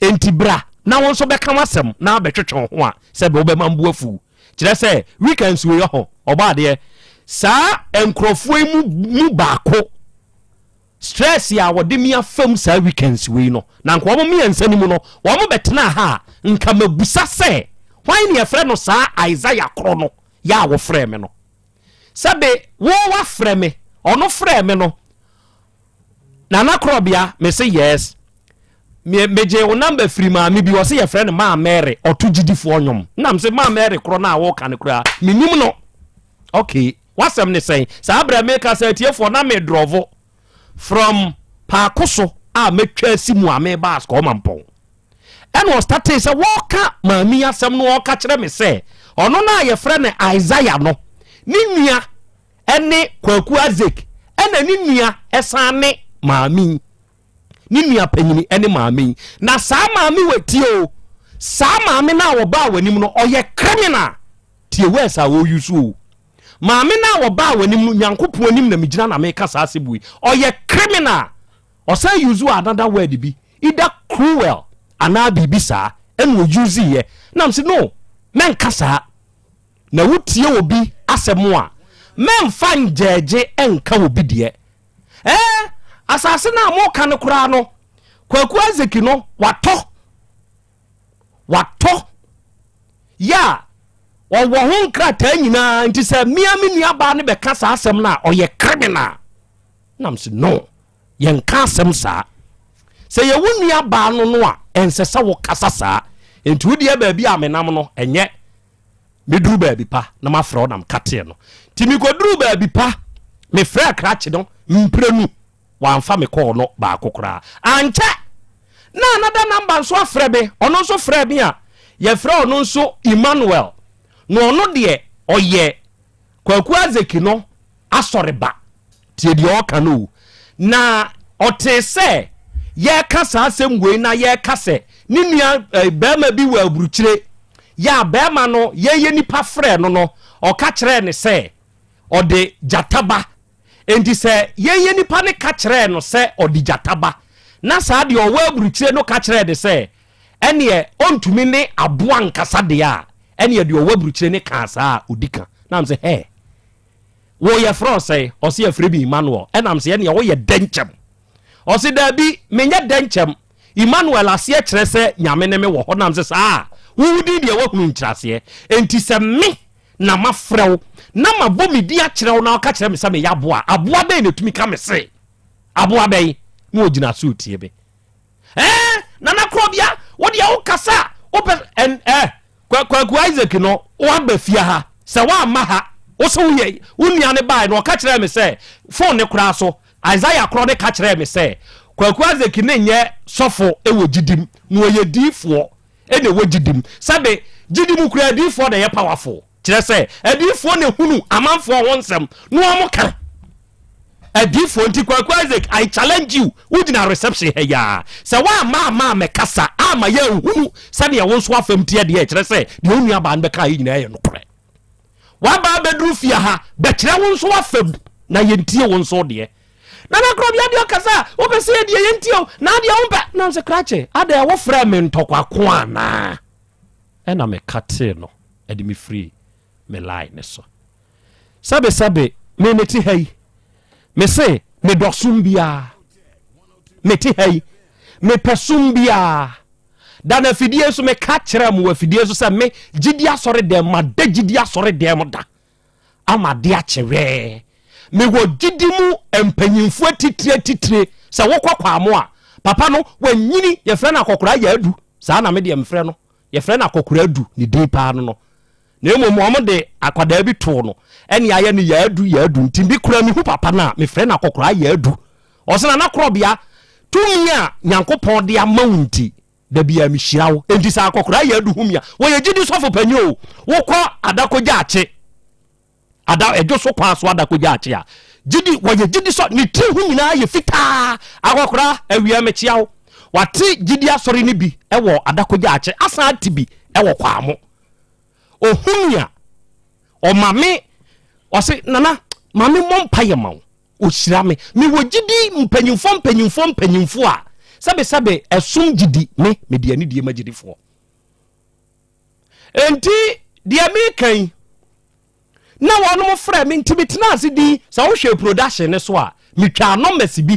Enti bra na wo nso bɛka w'asɛm na abɛtwetwe wo ho a sɛbe wobɛma mbo afuw. Kyerɛ sɛ weekends wei ɔho ɔbɔ adeɛ. Saa nkurɔfoɔ yi mu mu baako stress a wɔde me afam saa weekends wei no na nka wɔn mmiɛnsa no mu no wɔn bɛtena ha a nka mabusa sɛ hwan ne yɛfrɛ no saa Isaiah korɔ no yɛ a wɔfrɛ me no. Sɛbe wo wafrɛ me ɔno frɛ me no Nana Korɔbea, me se yes. Me megyee wo number firi maame bi, ɔse yɛfrɛ no Maa Mary, ɔto gyidifoɔ nnwom. Na me se Maa Mary korɔ no a woka no koraa, menim no. Okay, w'asɛm ne sɛn? Saa berɛ meka sɛ atiefoɔ na me drɔvo from paako so a mɛtwa asi mu a meba Asukɔɔ Mampɔn. Ɛna ɔstatee sɛ wɔka maame yi asɛm no ɔka kyerɛ me sɛ ɔno no a yɛfrɛ no Isaiah no, ne nua ne Kwaku Isaac ɛna ne nua ɛsan ne maame yi ne nua panyini ɛne maame yi na saa maame wɔ tie o saa maame no a wɔbaa w'anim no ɔyɛ criminal tie words a wɔyi so o maame no a wɔbaa w'anim no Nyankopɔn anim na megyina na meka saa asɛm wei ɔyɛ criminal ɔsan use another word bi either cruel anaa biribi saa ɛna ɔuse yɛ nam sɛ no mɛnka saa Na wotie obi asɛm a, mɛmfa ngyɛɛgye nka obi deɛ. Ɛɛ, asase no a moka no koraa no, Kwaku Isaac no, watɔ. Watɔ. Yɛ a, ɔwɔ ho nkrataa nyinaa, nti sɛ mea me nuabaa no bɛka saa asɛm no a, ɔyɛ criminal. Nam se no, yɛnka asɛm saa. Sɛ yɛ wo nuabaa no no a, ɛnsɛ sɛ wokasa saa. Nti wo deɛ baabi a menam no, ɛnyɛ. Meduru baabi pa na mafrɛ wo na mekateɛ no. Nti mekɔduruu baabi pa, mefrɛɛ krakye no mprenu, wamfa me kɔɔ no baako koraa. Ankyɛ na another number nso afrɛ me, ɔno nso frɛɛ me a yɛfrɛ ɔno nso Emmanuel. Na ɔno deɛ ɔyɛ Kwaku Azeki no asɔre ba. Tie deɛ ɔreka no o. Na ɔtee sɛ yɛreka saa asɛm wei na yɛreka sɛ ne nua eh, barima bi wɔ aburukyire. Yɛ a barima no yɛyɛ nipa frɛ no no, ɔka kyerɛɛ ne sɛ ɔde gyata ba. Enti sɛ yɛyɛ nipa no ka kyerɛɛ no sɛ ɔde gyata ba, na saa deɛ ɔwɔ aburukyire no ka kyerɛɛ ne sɛ ɛneɛ ɔntumi ne aboa nkasa deɛ a, ɛneɛ deɛ ɔwɔ aburukyire no kaa saa a ɔdi ka. Na m sɛ hɛɛ. Wo yɛfrɛ wo sɛn? Ɔse yɛfrɛ me Emmanuel. Ɛna mese ɛneɛ woyɛ dɛnkyɛm. Ɔse daabi menyɛ dɛnkyɛm. Emmanuel aseɛ kyerɛ sɛ Nyame ne me wɔ hɔ. Na mese saa? Wo wo din deɛ woahunu nkyerɛaseɛ. Enti sɛ me na mafrɛ wo na mabɔ me din akyerɛ wo na woka kyerɛ me sɛ meyɛ aboa a, aboa bɛn na ɛtumi ka me se? Aboa bɛn? Na ɔgyina so retie me. Ɛɛ Nana Korɔbea, wo deɛ wokasa a wopɛ ɛn ɛɛ Kwaku Isaac no waba fie ha sɛ woamma ha wo sɛ woyɛ wo nua no bae no ɔka kyerɛɛ me sɛ phone ne koraa so Isaiah korɔ ne ka kyerɛɛ me sɛ Kwaku Isaac ne nyɛ sɔfo wɔ gyidim na ɔyɛ diifoɔ ɛna ɛwɔ gyidim sɛbe gyidi mu koraa diifoɔ na ɛyɛ powerful kyerɛ sɛ adiifoɔ na ehunu amanfoɔ ho nsɛm na wɔn ka. Adiifoɔ nti Kwaku Isaac I challenge you wogyina reception ha yi ara sɛ woamma amma ammɛkasa amma yɛanhunu sɛdeɛ wo nso afam teɛ deɛ ɛkyerɛ sɛ deɛ wo nuabaa no bɛkaa yi nyinaa yɛ nokorɛ. Woaba abɛduru fie ha bɛkyerɛ wo nso w'afam na yɛntie wo nso deɛ. Nana Korɔbea deɛ ɔkasa a wopɛ sɛ yɛdeɛ yɛntie o na adeɛ wompɛ na sɛ krakye adɛn wofrɛ me ntɔkwako anaa ɛna mekatee no ɛde me firii me line no so. Sɛbe sɛbe me mete ha yi me se medɔ som biara mete ha yi mepɛ som biara da na afidie so meka kyerɛ mo afidie so sɛ me gyidi asɔre dɛm mada gyidi asɔre dɛm da ama de akyewɛɛ mewɔ gyidi mu mpanyinfoɔ atitire atitire sɛ wokɔ kwamo a papa no wanyini yɛfrɛ no akɔkora yɛ adu saa na me deɛ mefrɛ no yɛfrɛ no akɔkora adu ne din paa no no Na mmom wɔde akwadaa bi too no ɛne ayɛ no Yaadu Yaadu nti me kura mehu papa no a mefrɛ no akɔkoraa Yaadu. Ɔse Nana Korɔbea tumi a Nyankopɔn de ama wo nti da biara mehyira wo. Enti sɛ akɔkoraa Yaadu hu me a wɔyɛ gyidi sɔfo panyin o. Wokɔ Adako Gyaakye ada ɛdwo so kwan so Adako Gyaakye a gyidi wɔyɛ gyidi sɔ ne tiri ho nyinaa yɛ fitaa. Akɔkoraa awia mekyia wo. Wate gyidi asɔre no bi wɔ Adako Gyaakye asan ate bi wɔ Kwamo. Ɔhu me a, ɔma me, ɔse, Nana, ma me mmɔ mpaeɛ ma wo. Ɔhyira me. Mewɔ gyidi mpanyimfoɔ mpanyimfoɔ mpanyimfoɔ a, sɛbesɛbe ɛsom gyidi me, mede anidie ma gyidifoɔ. Enti, deɛ meka yi, na wɔnom frɛ me nti metenaa ase din sɛ wohwɛ production no so a metwaa numbers bi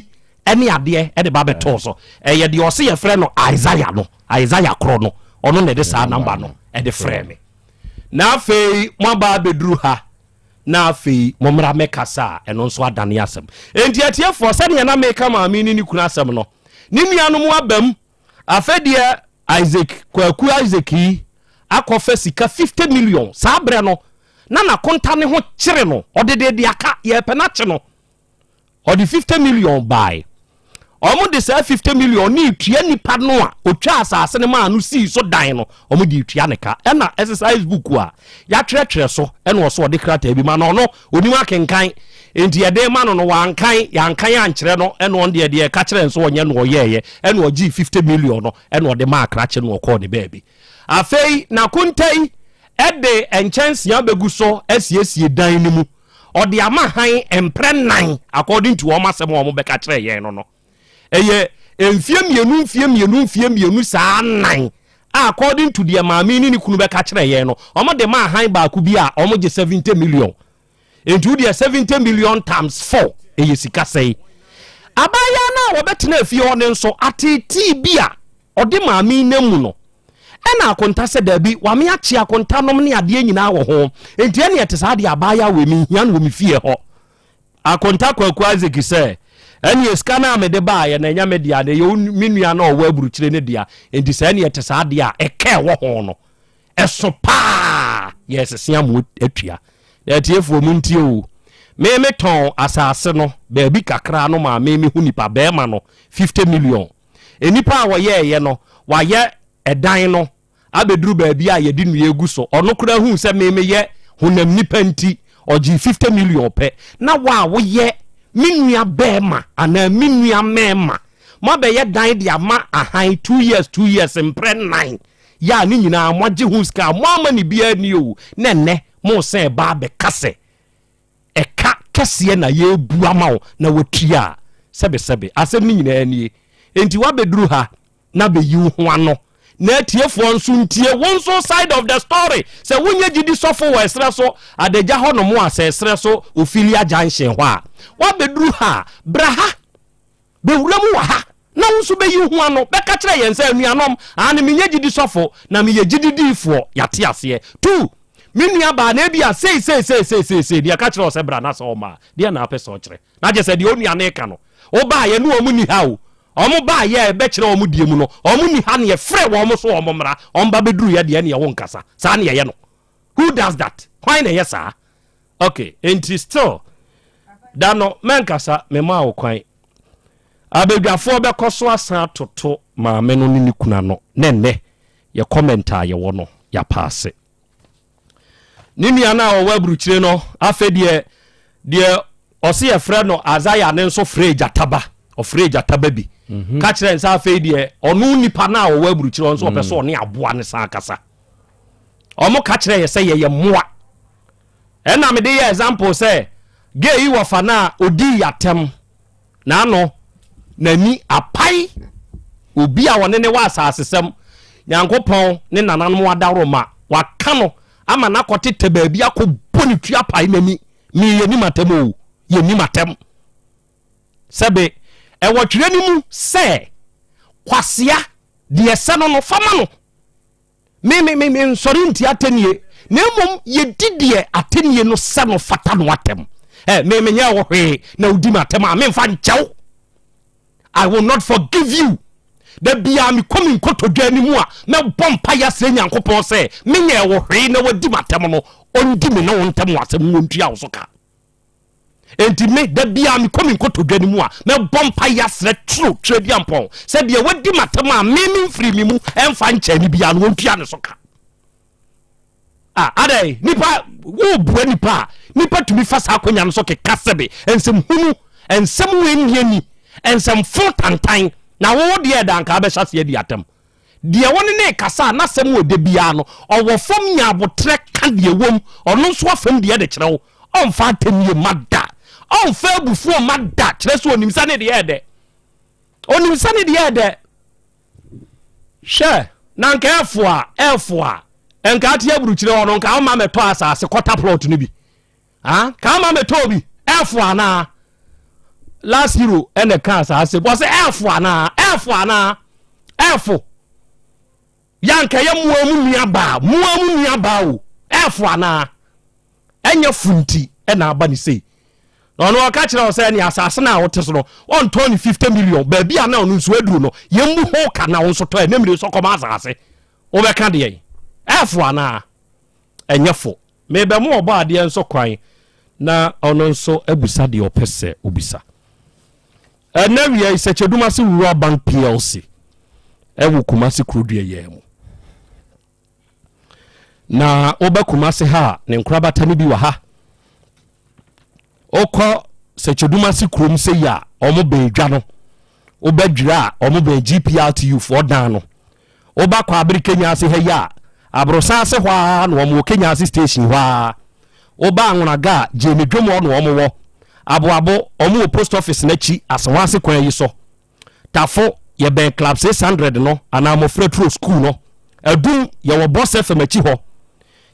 ne adeɛ de ba bɛtoo so ɛyɛ deɛ ɔse yɛfrɛ no Isaiah no Isaiah korɔ no ɔno na ɛde saa number no ɛde frɛ me na afei moaba abɛduru ha na afei mommra mɛkasa a ɛno nso adane asɛm enti atiefoɔ sɛdeɛ na meka maame ne ne kunu asɛm no ne nuanom abam Afei deɛ Isaac Kwaku Isaac yi akɔfa sika 50 million saa berɛ no na n'akonta ne ho kyere no ɔde de de aka yɛpɛ no akye no ɔde 50 million bae wɔn de saa 50 million ne etua nipa no a otwa asase no maa no sii so dan no wɔn de etua ne ka ɛna exercise book a yɛatwerɛtwerɛ so ɛna ɔso ɔde krataa bi ma no ɔno onim akenkan nti yɛde ma no no wankan yɛankan ankyerɛ no ɛna ɔno deɛ deɛ ɛka kyerɛ nso ɔnyɛ no ɔyɛɛyɛ ɛna ɔgyee 50 million no ɛna ɔde maa krakye no ɔkɔɔ ne baabi afei n'akonta yi ɛde nkyɛnsee abɛgu so asiesie dan no mu ɔde ama han mprɛ nan according to wɔn asɛm a wɔn bɛka kyerɛ yɛn no no Ɛyɛ mfie mmienu mfie mmienu mfie mmienu saa nan a according to deɛ maame ne ne kunu bɛka kyerɛ yɛn no, wɔn de maa han baako bi a wɔn gye 70 million. Nti wo deɛ 70 million times 4 ɛyɛ sika sɛe. Abaayewa no a wɔbɛtena fie hɔ no nso ateetee bi a ɔde maame yi nam mu no ɛna akonta sɛ daabi wame akye akonta nom ne adeɛ nyinaa wɔ ho nti ɛne ɛte saa deɛ abaayewa wei menhia no wɔ me fie hɔ. Akonta Kwaku Isaac sɛ, Ɛneɛ sika no a mede baeɛ no ɛnyɛ me dea, na ɛyɛ me nua no a ɔwɔ aburukyire no dea, enti sɛ ɛneɛ ɛte saa deɛ a, ɛka ɛwɔ ho no, ɛso paa, yɛresese ama atua. Na atiefoɔ montie o, me metɔn asase no baabi kakra no maa me mehu nipa barima no 50 million. Nnipa a wɔyɛeɛ no, wɔayɛ ɛdan no abɛduru baabi a yɛde nnua agu so, ɔno koraa huu sɛ me meyɛ honam nipa nti, ɔgyee 50 million pɛ. Na wo a woyɛ me nua bɛɛma anaa me nua mɛɛma, moabɛyɛ dan de ama ahan 2 years, 2 years, mprɛ nnan, yɛ a ne nyinaa moagye ho sika a moamma ne biara ni o, na ɛnnɛ moresan ba abɛka sɛ ɛka kɛseɛ na yɛrebu ama wo na woatua a, sɛbesɛbe, asɛm no nyinaa nie. Enti woabɛduru ha, na bɛyi wo ho ano na atiefoɔ nso ntie wo nso side of the story sɛ wonyɛ gyidi sɔfo wɔ ɛserɛ so adagya hɔ nom a sɛ ɛserɛ so Ophelia junction hɔ a woabɛduru ha a bra ha bɛwura mu wɔ ha na wo nso bɛyi wo ho ano bɛka kyerɛ yɛn sɛ anuanom aane menyɛ gyidi sɔfo na meyɛ gyidi diifoɔ yɛate aseɛ tu me nua baa na ebi a sei sei sei sei sei sei deɛ ka kyerɛ wɔ sɛ bra na sɛ ɔma a deɛ na apɛ sɛ ɔkyerɛ na kyɛ sɛ deɛ onua no ka no wobaayɛ ne wɔn ni ha o Wɔn baeɛ a ɛbɛkyerɛ wɔn deɛ mu no, wɔn nni ha na yɛfrɛ wɔn so wɔn mmra, wɔn ba bɛduruiɛ deɛ ɛneɛ wo nkasa. Saa na yɛyɛ no. Who does that? Hwan na ɛyɛ saa? Ok, enti still da no mɛnkasa, memaa wo kwan. Abadwafoɔ bɛkɔ so asan atoto maame no ne ne kunu ano na ɛnnɛ yɛ comment a yɛwɔ no yɛapaase. Ne nua no a ɔwɔ aburukyire no, afei deɛ deɛ Ɔse yɛfrɛ no Isaiah ne nso frɛɛ gyata ba, ɔfrɛɛ gyata ba bi ka kyerɛɛ no sɛ afei deɛ ɔno nipa no a ɔwɔ aburukyire hɔ nso ɔpɛ sɛ ɔne aboa no san kasa. Ɔmo ka kyerɛɛ yɛ sɛ yɛyɛ mmoa. Ɛna mede yɛ example sɛ gay yi wɔfa no a ɔdii yɛatɛm n'ano n'ani apae obi a ɔne ne wɔ asasesɛm Nyankopɔn ne nananom adaworoma waka no ama no akɔtetɛ baabi akɔbɔ ne tua pae n'ani. Me yɛnim atɛm o, yɛnim atɛm. Sɛbe ɛwɔ twerɛ no mu sɛ, Kwasea, deɛ ɛsɛ no no, fa ma no. Me, me, me, me nsɔre ntia atɛnie, na mmom yɛdi deɛ atɛnie no sɛ no fata no atɛm. Ɛ, me, menyɛ wo hwee na wodi me atɛm a, memfa nkyɛw. I will not forgive you. Da biara mekɔ me nkotodwe anim a, mɛbɔ mpaeɛ asrɛ Nyankopɔn sɛ menyɛɛ wo hwee na wadi m'atɛm no, ɔndi me ne wo ntam wɔ asɛm mu, ɔntua wo so ka. Enti me, da biara mekɔ me nkotodwe anim a, mɛbɔ mpaeɛ asrɛ toro Tweaduampɔn sɛ deɛ wadi m'atɛm a me memfiri me mu ɛmfa nkyɛn no biara no, ɔntua ne so ka. Ah, adɛn nipa wobua nipa a nipa tumi fa saa akonya no so keka sɛbe nsɛm hunu nsɛm wo ɛnni ani nsɛm fo tantan na wo deɛ ɛda anka abɛhyɛ aseɛ di atam deɛ wo ne ne kasa a n'asɛm wɔ da biara no ɔwɔ fam nya abotrɛ ka deɛ wom ɔno nso afam deɛ de kyerɛ wo ɔmfa atɛmie ma da ɔmfa abufuo ma da kyerɛ sɛ onim sɛ ne deɛ ɛdɛ onim sɛ ne deɛ ɛdɛ Hwɛ, na nka ɛfo a, ɛfo a, nka ate aburukyire hɔ no, nka woma mɛtɔ asase kɔta plot no bi. Ah, ka woma mɛtɔ bi, ɛfo anaa? Last hero ɛna ɛka asase, bɔ sɛ ɛfo anaa, ɛfo anaa, ɛfo. Ya nka yɛ mmoa mu nua baa, mmoa mu nua baa o, ɛfo anaa? Ɛnyɛ fo nti ɛna aba ne sei. Na ɔno ɔka kyerɛ wo sɛ ɛne asase no a wote so no ɔntɔn ne 50 million baabi a na ɔno nso aduru no yɛmmu ho ka na wo nso tɔ ɛnɛ mmiri nso kɔma asase wobɛka deɛ ɛfo anaa ɛnyɛ fo mebɛmo ɔbɔ adeɛ nso kwan na ɔno nso abusa deɛ ɔpɛ sɛ obisa ɛnɛ wia yi Sɛkyɛdumase Rural Bank PLC ɛwɔ Kumasi kurodua yɛn mu Na woba Kumase ha a, ne nkorabata no bi wɔ ha. Wokɔ Sɛkyɛdumase kurom sɛ yi a, wɔn bɛn dwa no. Woba Dwira a, wɔn bɛn GPRTU foɔ dan no. Woba Kwabere Kenya ase ha yi a, Aborosan ase hɔ ara na wɔn wɔ Kenya ase station hɔ ara. Woba Anwonaga a, Gyeme dwom hɔ na wɔn wɔ. Aboabo, wɔn wɔ post office no akyi, Asawase kwan yi so. Tafo, yɛbɛn Club 600 no anaa Mmɔfra Turo Sukuu no. Adum, yɛwɔ Boss FM akyi hɔ.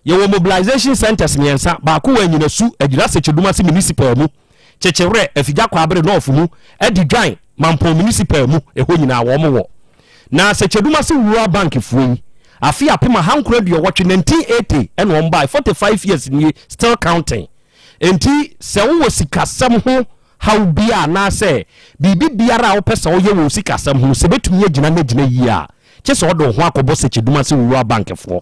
Yɛwɔ mobilization centres mmiɛnsa, baako wɔ Anyinasu, Agyira Sekyedumase Municipal mu, Kyekyewerɛ, Afigya Kwaabere North mu, Adidwan, Mampong Municipal mu, ɛhɔ nyinaa wɔn wɔ. Na Sekyedumase Rural Bank foɔ yi, afe 1980, 1980, ɛna wɔn bae, 45 years nie, still counting. Enti sɛ wowɔ sikasɛm ho haw biara anaasɛ biribi biara a wopɛ sɛ woyɛ wɔ wo sikasɛm ho no, sɛ ɛbɛtumi agyina na agyina yie a, kye sɛ wode wo ho akɔbɔ Sekyedumase Rural Bank foɔ.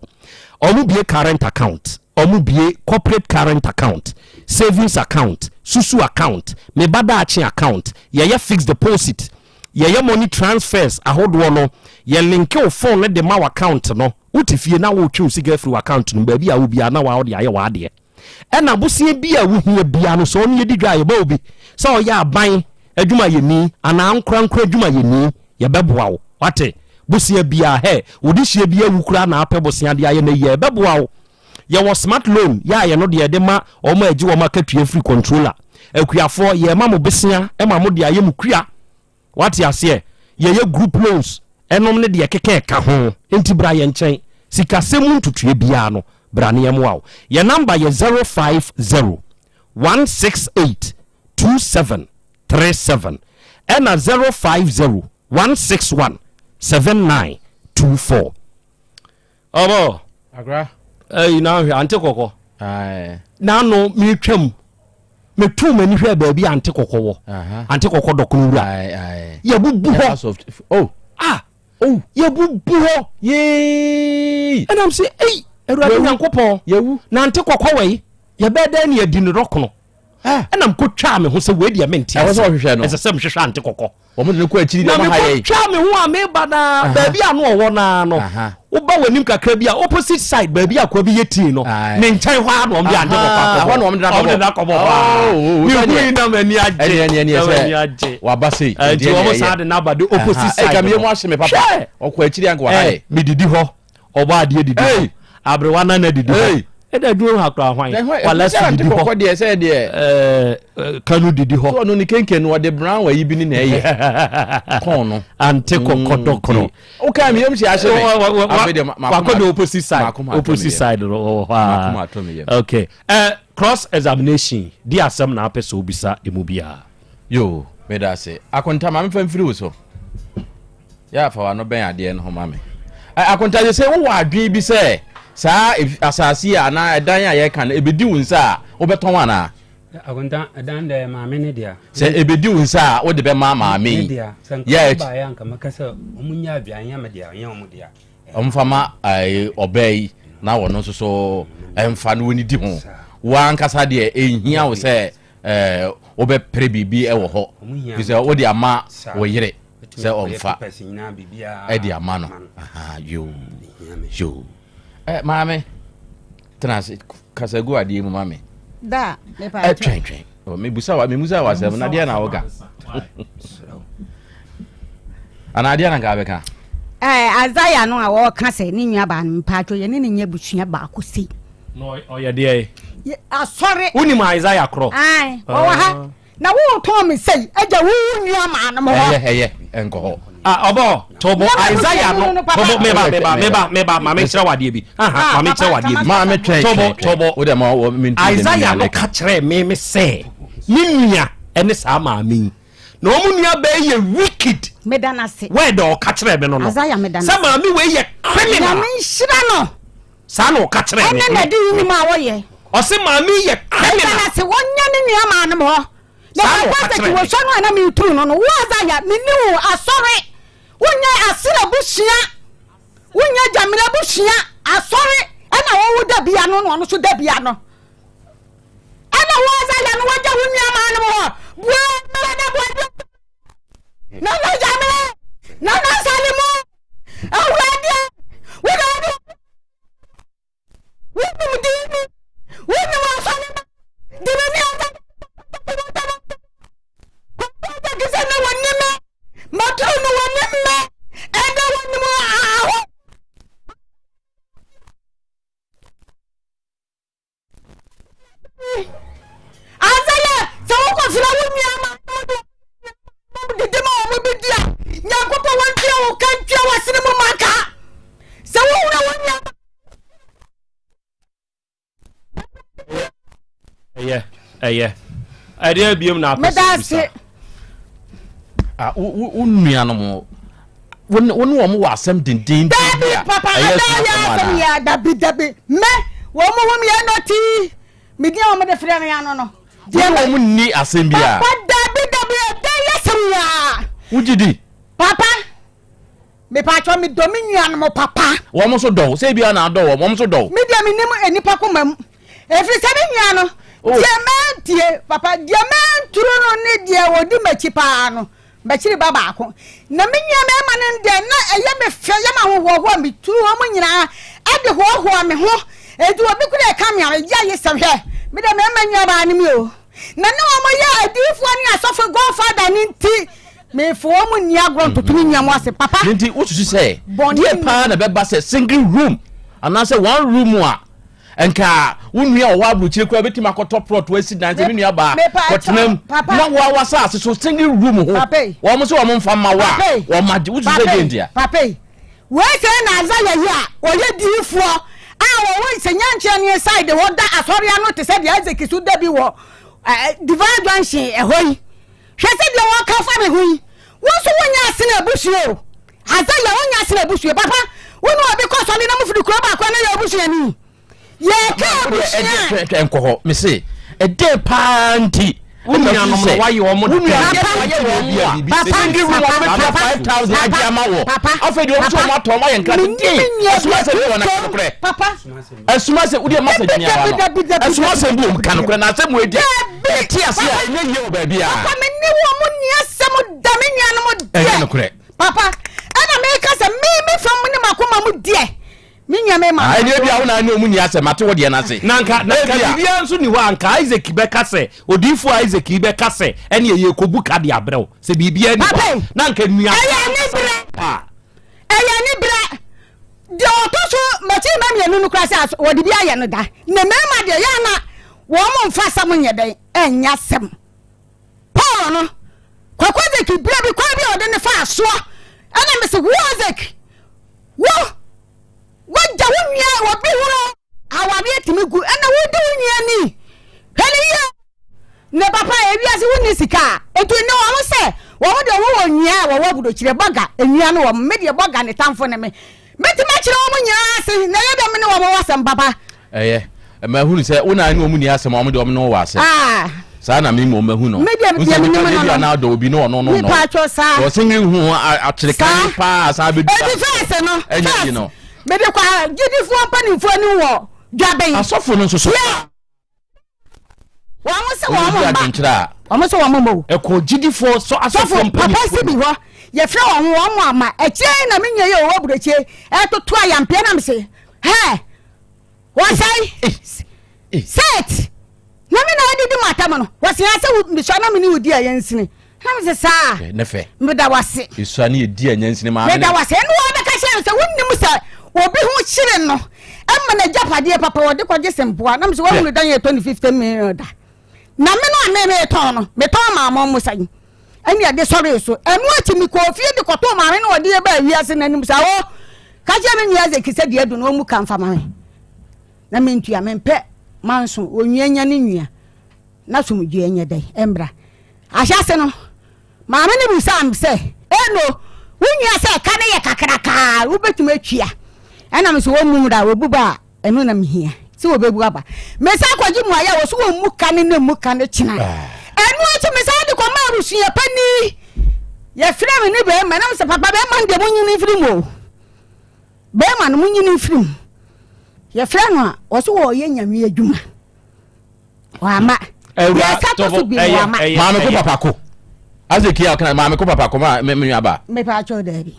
Wɔbue current account, wɔbue corporate current account, savings account, susu account, me ba daakye account, yɛyɛ fixed deposit, yɛyɛ money transfers ahodoɔ no, yɛ linke wo phone no de ma w'account no, wote fie na woretwe wo sika afiri w'account no mu, baabi a wɔ biara na wode ayɛ w'adeɛ. Ɛna bosea bi a wohia biara no, sɛ ɔno yɛdi dwa a, yɛbɔ wo bi. Sɛ ɔyɛ aban adwumayɛni anaa ankorankoro adwumayɛni, yɛbɛboa wo. Wate? Bosea biara, hɛ, wo dehyeɛ bi awu koraa na apɛ bosea de ayɛ no ayi a, yɛbɛboa wo. Yɛwɔ smart loan, yɛ a yɛno deɛ yɛde ma wɔn a ɛgye wɔn akatua firi controller. Akuafoɔ, yɛma mo bosea ma mode ayɛ mo kua. Wate aseɛ? Yɛyɛ group loans ɛnom ne deɛ ɛkeka ɛka ho. Nti bra yɛn nkyɛn. Sikasɛm mu ntotoeɛ biara no, bra na yɛmmoa wo. Yɛn number yɛ 050 168 2737 ɛna 050 161 7924. Ɔbɔ. Akra. Ɛyi na ahwɛ ante kɔkɔ. N'ano metwam metu m'ani hwɛ baabi ante kɔkɔ wɔ. Ante kɔkɔ dɔkono wura. Yɛbubu hɔ. Oh. Ah. Oh. Yɛbubu hɔ. Yee. Ɛnam sɛ ei Awurade Nyankopɔn. Yɛwu. Na ante kɔkɔ wɔ yi yɛbɛyɛ dɛn ne yɛdi ne dɔkono. Ɛna mekɔtwaa me ho sɛ wei deɛ mente Ɛwɔ ase. sɛ ɔhwehwɛ no. Ɛsɛ sɛ mehwehwɛ ante kɔkɔ. Wɔn de no kɔ akyiri Na deɛ ɔmo ha yɛ. mekɔtwaa me ho a meba naa baabi a no ɔwɔ naa no. Woba w'anim kakra bi a opposite side baabi a kwa bi yɛ tii no. Ne nkyɛn hɔ ara na wɔn de ante kɔkɔ akɔbɔ. Ɛhɔ na wɔn de no akɔbɔ. Wɔn de no akɔbɔ hɔ ara. Oh, oh, oh, Mehu yi na m'ani agye. Ɛne ɛne ɛne Na m'ani sɛ agye. waba sei. Nti wɔn saa de no aba de opposite side. Ɛka mi yɛ mu ahye me papa. Hwɛ! Ɔkɔ akyiri anka wɔ ha yɛ. Medidi hɔ. Ɔbɔ adeɛ didi hɔ. Aberewa nana didi hɔ. Ɛda adwuma mu ha koraa hwan? Walasi didi hɔ. Kɔkɔ deɛ sɛ deɛ. Kanu didi hɔ. So ɔno ne kenken no ɔde brown ayi bi ne na ɛyɛ. Kɔn no. Ante kɔkɔ dɔkono. O kan mi yam si ahyɛ mi. Wakɔ de opposite side. Opposite side no wɔ hɔ a. Okay. Cross examination di asɛm na apɛ sɛ obisa emu biara. Yo, meda ase. Akonta ma mefa mfiri wo so. Yɛ a fa w'ano bɛn adeɛ no ho ma me. Ɛ, Akonta, sɛ wowɔ adwene bi sɛ saa asase yi anaa ɛdan a yɛreka no, ɛbɛdi wo nsa a, wobɛtɔn anaa? Akonta, ɛdan deɛ maame ne dea. Sɛ ɛbɛdi wo nsa a, wode bɛma maame yi? Ne dea. Sɛ nka Yɛ wɔn baeɛ a, nka mɛka sɛ wɔn nyɛ adwene, ɛnyɛ me dea, ɛnyɛ wɔn dea. Wɔmfa ma ɔbaa yi na wɔn nso so mfa na wɔnidi ho. Wo ankasa deɛ, ɛnhia wo sɛ wobɛpere biribi wɔ hɔ, ɛfiri sɛ wode ama wo yere. sɛ ɔmfa ɛde ama no yoo yoo ɛ maame tena ase kasa gu adeɛ mu ma me da ɛ twɛn twɛn mebusa wa mebusa wa asɛm na deɛ na woka anaa adeɛ na nka abɛka ɛɛ azaya no a wɔka sɛ ne nua baa no mpaatwo yɛ ne ne nyɛ busua baako sei na ɔyɛ deɛ asɔre wonim Isaiah korɔ ɔwɔ ha ah. Na woretɔn me sei, agya wo wo nua maa no mo hɔ. Ɛyɛ ɛyɛ ɛnkɔ hɔ. Ah ɔbɔ tobo Isaiah no tobo meba meba meba meba maame nkyerɛ wadeɛ bi aha maame nkyerɛ wadeɛ bi maame twɛn tobo tobo o de ma wɔ mi nti Isaiah no ka kyerɛ me me sɛ me nua ɛne saa maame yi na wɔn nua bɛyɛ yɛ wicked. Meda n'ase. Wɛɛda ɔka kyerɛ me no no. Isaiah meda n'ase. Sɛ maame wei yɛ criminal. Nyame nhyira no. Saa na ɔka kyerɛɛ me. Ɛne na ɛde nim a wɔyɛ. Ɔse maame yi yɛ criminal. Ɛda ase wɔnyɛ ne nua maa nom hɔ. Na Saa na papa ɔka sɛ kyerɛɛ me. wɔhwɛ no a na meturu no no wo Isaiah menni wo asɔre wonyɛ asere abusua wonyɛ gyamena abusua asɔre ɛna wɔwo da bia no na ɔno so da bia no ɛna wo Isaiah no wɔgya wo nua maa nom hɔ bua mmerɛ na bua na na gyamena na na salimu Awurade, wo na wode wonim din ni, wonim asɔre no, de me ne asa kɔkɔkɔ na wɔnim me, matoro no wɔnim me, ɛnna wɔnim aho. Asɛyɛ sɛ wokɔfrɛ wo nua ma didi ma wɔn bi di a nyankopɔn wɔntua wo ka ntua w'asene mu maka sɛ wohuna wo nua ɛyɛ ɛyɛ ɛdeɛ biom na apɛ sɛ bisa Ah, wo wo wo nuanom wo ne wo ne wɔn wɔ asɛm dendenden bi Dabi a papa ɛyɛ ada asoma yɛ asɛm asɛm anaa? yɛ dabi dabi mɛ wɔn mo hom yɛ nɔti mi din a wɔn de frɛ mi ano no. Wo ne wɔn nni asɛm bi a Papa dabi dabi ɛdɛ yɛ asɛm yɛ. wogye di? Papa mepatwɔ mi dɔ mi nuanom papa. Wɔn nso dɔ wo sɛ ebi a na adɔ wɔn wɔn nso dɔ wo. Mi deɛ mi nim nipa koma mu efiri sɛ mi nua no Oh. deɛ mɛntie papa deɛ mɛnturu no ne deɛ ɔdi m'akyi paa no m'akyiri ba baako na me nua mɛma no deɛ na ɛyɛ me fɛ yɛ ma ahohoahoa meturu wɔn nyinaa ɛde hoahoa me ho eti obi kura ɛka me a ɛyɛ ayɛ sɛ hwɛ me deɛ mɛma nua baa no mi o na ne wɔn yɛ adiifoɔ ne asɔfo godfather ne nti mefo wɔn nni agorɔ ntoto me nua mo ase papa. Ne nti wosusu sɛ Bɔne deɛ paa na ɛbɛba sɛ single room anaasɛ one room a Nka wo nua a ɔwɔ aburokyire koraa bɛtumi akɔtɔ plot asi dan sɛ me nua baa kɔtena mu na woa w'asase so single room ho wɔn sɛ wɔn mfa mma wo a wɔn agye wosu sɛ deɛ ntia. Papa yi wei sɛ na Isaiah yi a ɔyɛ diifoɔ a wɔwɔ nsɛnyankyerɛ ne side hɔ da asɔre ano te sɛ deɛ Isaac so da bi wɔ Divine Junction ɛhɔ yi hwɛ sɛ deɛ wɔka fa me ho yi wo nso wonyɛ asene abusua o Isaiah wonya asene abusua papa wo ne obi kɔ sɔre na mofiri kuro baako na yɛ obusuani yɛka abusua twɛ nkɔ hɔ mese ɛdɛn paa nti wo nuanom no wayɛ wɔn wo nuanom papa single room wɔn bɛtua 5000 agye ama wɔ afei deɛ wɔn nso wɔn atɔ wɔn ayɛ nkra den ɛsoma sɛ bi wɔ na kanokorɛ ɛsoma sɛ wodeɛ masa gyina wa no ɛsoma sɛ bi wɔ mu kanokorɛ na asɛm wɔ edi Daabi. Ɛte ase a ɛnyɛ yie wɔ baabi a. Papa me ne wɔn mo nni asɛm da me nuanom deɛ. Ɛnyɛ nokorɛ. Papa ɛna meka sɛ me me fam ne makoma mu deɛ me nua me ma. Ɛnyɛ bi a wo na ne wɔn nni asɛm ate wo deɛ no ase. Na nka na nka biribiara nso ni hɔ a nka Isaac bɛka sɛ odiyifoɔ Isaac yi bɛka sɛ ɛne ɛyɛ kɔbu ka de abrɛ wo sɛ biribiara ni hɔ a na nka nua. Ɛyɛ ne berɛ. Ɛyɛ ne berɛ. Deɛ ɔtɔ so m'akyi mma mmienu no koraa sɛ wɔde bi ayɛ no da. Na mmarima deɛ yɛ ana wɔn mfa asɛm nyɛ dɛn ɛnyɛ asɛm. Paul no, Kwaku Isaac berɛ bi kwan bi a ɔde ne faa soɔ ɛna mese wo Isaac wo wagya wo nua obi hunu awareɛ tumi gu ɛna wodi wo nua ni hwɛ ne yie. Ne papa ewiase wo ni sika a nti ne wɔn sɛ wɔn deɛ wɔn wɔ nwia a wɔwɔ aburokyire bɔga nwia no wɔn me deɛ bɔga ne tamfo ne me mɛtumi akyerɛ wɔn nyinaa ase na ɛyɛ dɛ me ne wɔn wɔ asɛm papa. Ɛyɛ mahunu sɛ wo na ne wɔn ni asɛm wɔn deɛ wɔn ne wo wɔ asɛm. Ah. Saa na me mmom mahu no. Me deɛ deɛ me nim no no. Na adɔ obi ne ɔno no no. Nipa atwa saa. Wɔsi ne hu akyerɛ kan paa saa bɛ du. Eti fɛs no. Ɛnyɛ yi no. Mede kɔ gyidifoɔ mpanimfoɔ ni wɔ dwabɛn. Asɔfo no nso so. Yeah. Wɔn sɛ wɔn mma. Wɔn sɛ wɔn mma o. Ɛkɔ gyidifoɔ sɔ asɔfoɔ mpanimfoɔ. Papa si bi hɔ yɛfrɛ wɔn wɔn ama akyire na me nua yɛ ɔwɔ aburokyire ɛtoto ayampeɛ na me se hɛ wɔsɛe set na me na adidi mu atam no wɔsɛ asɛ mesua na me ne wodi a yɛnsini na me se saa ne fɛ meda wase esua ne yɛdi a nyansini maame meda wase ɛne wɔbɛka kyerɛ me sɛ wonnim sɛ obi ho kyere no ɛma n'agyapadeɛ papa wɔde kɔgye sempoa na me sɛ woahunu dan yɛtɔ ne 50 million da na me no a me metɔn no metɔn maa mo mo sɛn ɛne ɛde sɔree so ɛno akyi mekɔɔ fie de kɔtoo maame no ɔde yɛ baa wiase no anim sɛ wo ka kyerɛ me nua sɛ kisɛ deɛ adu no ɔmu ka mfa ma me na mentua mempɛ manso onua nya ne nua na somdwoeɛ nyɛ dɛn ɛmbra ahyɛase no maame no bisaa me sɛ ɛno wo nua sɛ ɛka no yɛ kakrakaa wobɛtumi atua ɛna me sɛ wɔmmu mmra wɔbu ba a ɛno na mehia sɛ wɔbɛbu aba mesan kɔgye mu ayɛ wɔ so wɔmmu ka ne na mmu ka ne kyena ɛno akyi mesan de kɔma abusua pani yɛfrɛ me ne bɛrima na mesɛ papa bɛrima no deɛ monyini mfiri mu o bɛrima no monyini mfiri mu yɛfrɛ no a wɔ so wɔyɛ nyame adwuma wama Awura yɛsa tɔ so bi wama maame ko papa ko ase kia ɔkana maame ko papa ko ma me nua ba mepa atwɔ daabi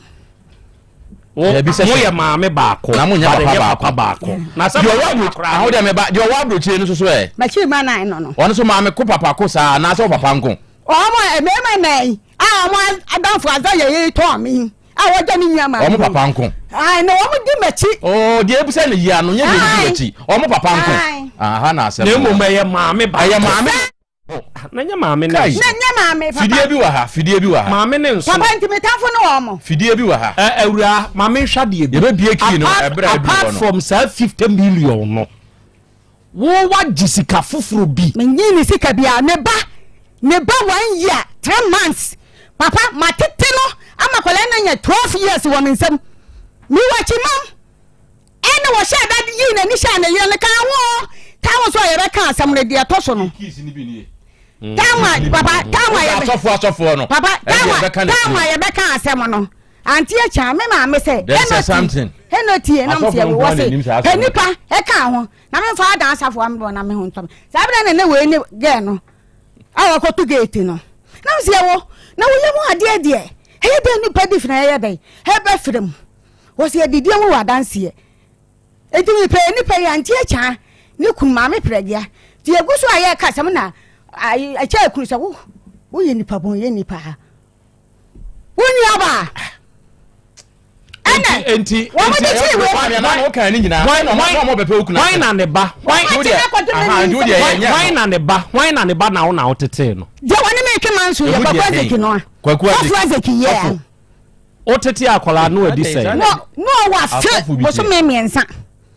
mo yɛ maame baako na mo nyɛ papa baako na sɛ deɛ ɔwɔ aburo aho deɛ meba deɛ ɔwɔ aburokyire no soso ɛ makyiri ma nan no no ɔno so maame ko papa ko saa anaasɛ ɔpapa nko ɔmo mmarima nan a ɔmo adamfo adza yɛ yɛ tɔn mi a wɔgya ne nua maame ɔmo papa nko ayi na wɔn di m'akyi. oo deɛ ebusa ne yia no nye deɛ di m'akyi ɔmo papa nko aha na asɛm na mmom ɛyɛ maame baako ɛyɛ maame na nyɛ maame ne Kai. nso na nyɛ maame papa fidie bi wɔ ha fidie bi wɔ ha maame ne nso papa nti metamfo ne wɔn mo fidie bi wɔ ha ɛ awura maame nhwɛ adeɛ bi Yɛbɛbue key no, ɛberɛ a ɛduru hɔ apart no. from saa 50 million no Wo wagye sika foforo bi. Menyii ne sika biara. Ne ba, ne ba one year, 3 months. Papa, matete no ama akwadaa no anya 12 years wɔ me nsam. Mewɔ akyimam. Ɛna wɔhyɛɛ da yii n'ani hyɛɛ ne yere no ka ho o. Ka ho so a yɛbɛka asɛm no deɛ ɛtɔ so no. Taama, papa, taama yɛbɛ. Asɔfoɔ asɔfoɔ no. Papa, taama, taama yɛbɛka asɛm no. Ante akya me maame sɛ. There is something. Ɛna tie nam sɛ wɔ se. Asɔfoɔ Nipa ɛka ho. Na me nfa adan asafo ambrɔ na me ho ntɔ me. Saa berɛ na ne wei ne gɛɛ no a wɔkɔto gate no. Na me sɛ wo na woyɛ mu adeɛ deɛ ɛyɛ dɛn nipa di fina ɛyɛ dɛn ɛbɛfrɛ mu. Wɔsɛ yɛdidie mu wɔ adanseɛ. Enti mepɛ nipa yi ante akyaa ne kunu maame prɛgea. Nti yɛgu so a yɛreka asɛm na ɛkyɛ kunu sɛ wo woyɛ nipa bɔn yɛ nipa. Wo nua baa. Ɛnɛ nti wɔn de kyerɛ wei. Hwan na ne ba? Hwan na ne ba? Hwan na ne ba na wo na wo tetee no? Deɛ wɔne me twe manso yɛ Kwaku Azeki no a. Kwaku Azeki yɛ. O tete akwadaa no adi sɛn? No no ɔwɔ afe bosome mmiɛnsa.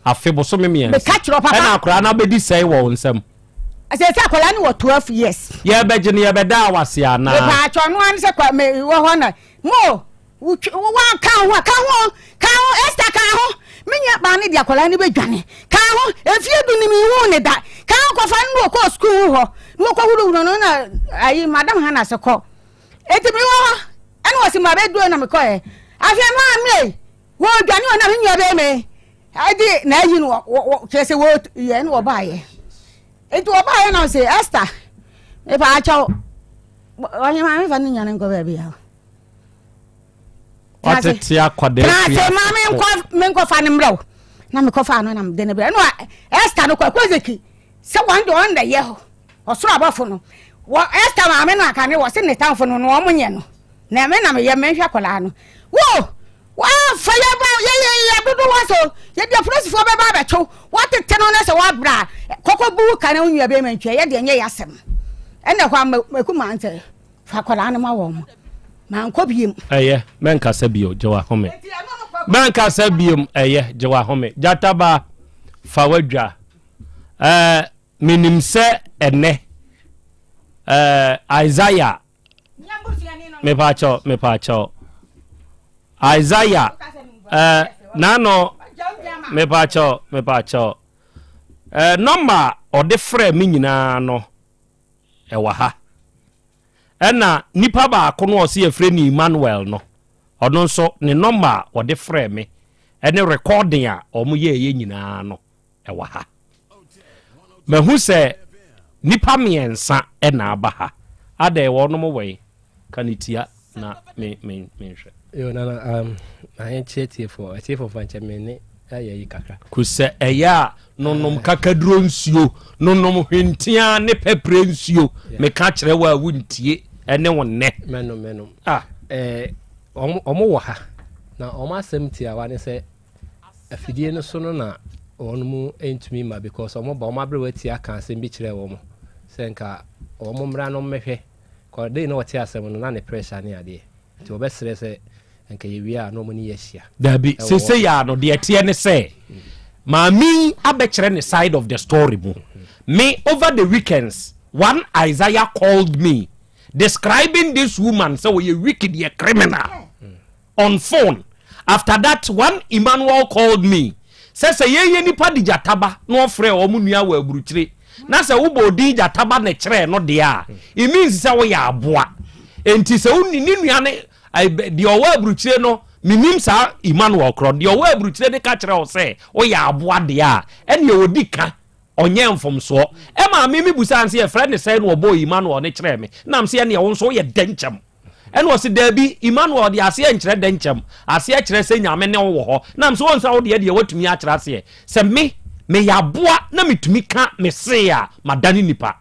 Afe bosome mmiɛnsa. Meka kyerɛ papa. Ɛna akwadaa no abɛdi sɛn wɔ wo nsam? Sɛ sɛ akwadaa no wɔ 12 years. Yɛbɛgye no yɛbɛda awase anaa? Mepɛ atwa ɔno ano sɛ kwa me wɔ hɔ na mo wa ka ho ka ho ka ho Esther ka ho me nua baa ne de akwadaa no bɛdwane ka ho efie du ne mehu ne da ka ho kɔfa no na ɔkɔɔ sukuu hɔ na wɔkɔ huruhuru no na ayi madam Hannah sɛ kɔ eti me wɔ hɔ ɛna wɔsi ma bɛduro na mekɔɛ afei maa me wɔdwane wɔ na me nua bɛɛ me ɛde na ayi no wɔ kyerɛ sɛ wɔ yɛ na wɔbaayɛ eti wɔbaayɛ na sɛ Esther. Mepa akyɛw, ɔhema mefa no nyane nkɔ baabi a. Watete akwadaa fi ase ma menkɔ menkɔfa no mmerɛ wo na mekɔfa no na mede no brɛ no Esther no kɔ akɔzeki sɛ wɔn de wɔn na yɛ hɔ ɔsoro abɔfo no wɔ Esther maame no aka ne wɔ se ne tamfo no no wɔn nyɛ no na me na meyɛ menhwɛ akwadaa no wo wɔafa yɛ ba yɛ yɛ yɛ dodo wɔ so yɛ deɛ polisifoɔ bɛba abɛkyew wɔtete no na sɛ wɔabra kɔkɔ bu ka na wo nua bɛrima ntwa yɛ deɛ nyɛ yɛ asɛm ɛna hɔ a maku mantɛ Fa akwadaa no ma wɔn. Mankɔ biem. Ɛyɛ, mɛnkasa bio, gye w'ahome. Mɛnkasa biom, ɛyɛ, gye w'ahome. Gyataba, fa w'adwa. Ɛɛ, menim sɛ ɛnɛ, ɛɛ, Isaiah, mepaakyɛw, mepaakyɛw. Isaiah, ɛɛ, n'ano, mepaakyɛw, mepaakyɛw. Ɛɛ, nɔmba a ɔde frɛ me nyinaa no, ɛwɔ ha. Ɛna nipa baako no a ɔse yɛfrɛ no Emmanuel no, ɔno nso ne nɔmba a ɔde frɛɛ me ɛne recording a wɔn yɛɛyɛ nyinaa no ɛwɔ ha. Mahu sɛ nipa mmiɛnsa ɛna aba ha. Adɛn wɔnom wɛn? Ka ne tia na me me menhwɛ. Yo nana um, mahenkyɛ atiefoɔ atiefoɔ fa nkyɛ me ne ayɛ yi kakra. Ko sɛ ɛyɛ a nonom kakaduro nsuo, nonom hwenteaa ne pɛprɛ nsuo, meka kyerɛ wo a wontie, ɛne wo nnɛ. Mɛnom mɛnom. Ah. Eh, wɔn wɔ ha na wɔn asɛm tiawa ne sɛ afidie no so no na wɔn mu ntumi ma because wɔn ba wɔn aberewa tia ka asɛm bi kyerɛ wɔn sɛ nka wɔn mmra no mmɛhwɛ kɔ dei na ɔte asɛm no na ne pressure ne adeɛ nti wɔbɛsrɛ sɛ nka yɛwie a na wɔn ne yɛ ahyia. Dabi, seesei ara no deɛ ɛteɛ ne sɛ maame yi abɛkyerɛ ne side of the story mu. Me over the weekends one Isaiah called me describing this woman sɛ ɔyɛ wicked yɛ criminal. On phone after that one Emmanuel called me sɛ sɛ yɛn yɛ nipa de gyata ba na ɔfrɛ wɔn nua wɔ aburukyire na sɛ wobɔ odin gyata ba na ɛkyerɛɛ no deɛ a it means sɛ woyɛ aboa enti sɛ wo ne nua ne deɛ ɔwɔ aburukyire no menim saa Emmanuel korɔ deɛ ɔwɔ aburukyire ne ka kyerɛ wo sɛ woyɛ aboa deɛ a ɛneɛ ɔdi ka ɔnyɛ mfomsoɔ ɛma me mebusaa no sɛ yɛfrɛ ne sɛn na ɔbɔɔ Emmanuel ne kyerɛɛ me nam sɛ ɛneɛ wo nso woyɛ dɛnkyɛm Ɛna ɔse, Daabi, Emmanuel deɛ aseɛ nkyerɛ dɛnkyɛm, aseɛ kyerɛ sɛ Nyame ne wo wɔ hɔ. Nam sɛ wɔn sɛ wo deɛ deɛ woatumi akyerɛ aseɛ sɛ me, meyɛ aboa na metumi ka me see a, madane nipa.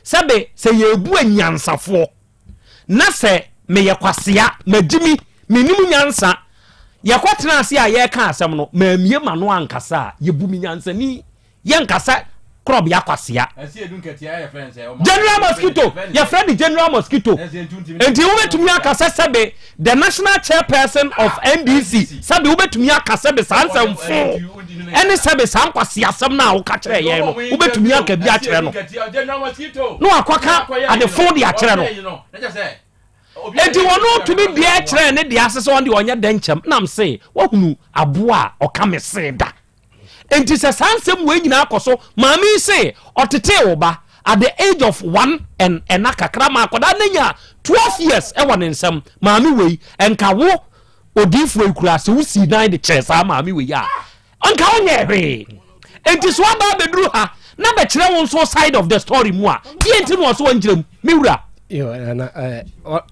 Sɛbe sɛ yɛrebu anyansafoɔ, na sɛ meyɛ kwasea, magyimi, mennim nyansa, yɛkɔtena ase a yɛreka asɛm no, mammie m'ano ankasa a, yɛbu me nyansani. Yɛnkasa korɔbea kwasea. General mosquito, yɛfrɛ no general mosquito. Nti wobɛtumi aka sɛ sɛbe the national chairperson of NDC, sɛbe wobɛtumi aka sɛbe saa nsɛmfo ɛne sɛbe saa nkwaseasɛm no a woka kyerɛ yɛn no, wobɛtumi aka bi akyerɛ no. Na wakɔka adefo de akyerɛ no. Enti wɔn tumi deɛ kyerɛ ne deɛ ase sɛ wɔn deɛ ɔnyɛ dɛnkyɛm nam se wahunu aboa a ɔka me se da. Enti sɛ saa nsɛm wei nyinaa kɔ so, maame yi se ɔtetee wo ba at the age of one and ɛna kakra ma akwadaa no anya 12 years wɔ ne nsam. Maame wei, nka wo odiifoɔ yi koraa sɛ wosii dan de kyɛɛ saa maame wei a, nka wonyɛɛ hwee. Enti sɛ waba abɛduru ha na bɛkyerɛ wo nso side of the story mu a, deɛ nti na ɔso ɔnkyerɛ mu, me wura? Yo, nana, eh,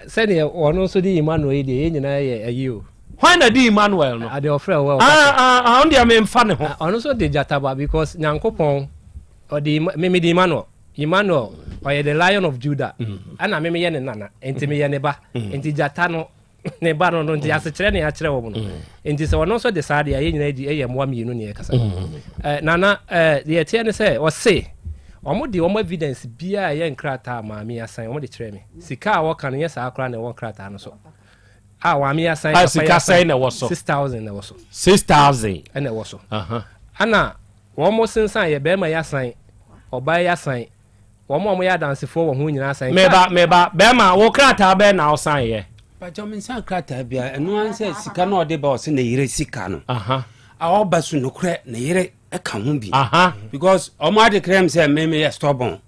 sɛdeɛ ɔno nso de Emmanuel yi deɛ, yɛn nyinaa yɛ ayi o. Hwan na di Emmanuel no? Ade ɔfrɛ wo ɛ. Ah ah ah ɔno deɛ memfa ne ho. Ɔno nso de gyataba because Nyankopɔn ɔde me me de Emmanuel. Emmanuel ɔyɛ the lion of Judah. Ɛna me meyɛ ne nana nti meyɛ ne ba. Nti gyata no ne ba no no nti asekyerɛ ne akyerɛ wɔn no. Nti sɛ ɔno nso de saa deɛ yɛn nyinaa di ɛyɛ mmoa mmienu ne yɛkasa. Nana deɛ ɛteɛ ne sɛ ɔse wɔn de wɔn evidence biara ɛyɛ nkrataa maame asan wɔn de kyerɛ me. Sika a wɔka no nyɛ saa koraa na ɛwɔ nkrataa no so. A wame asan. A sika sɛn na ɛwɔ so? 6,000 na ɛwɔ so. 6,000. Ɛna ɛwɔ so. Ɛna wɔn mo sensan yɛ bɛrima yi asan, ɔbaa yi asan, wɔn a wɔyɛ adansefoɔ wɔ ho nyinaa asan. Meba meba bɛrima wo krataa bɛn na wosan yɛ? Pàtó mi nsan krataa bia ɛno ara sɛ sika na ɔde ba ɔsɛ ne yere sika no. A ɔba so nokorɛ ne yere ɛka ho bi. Because ɔmo ade krɛm sɛ me meyɛ stubborn.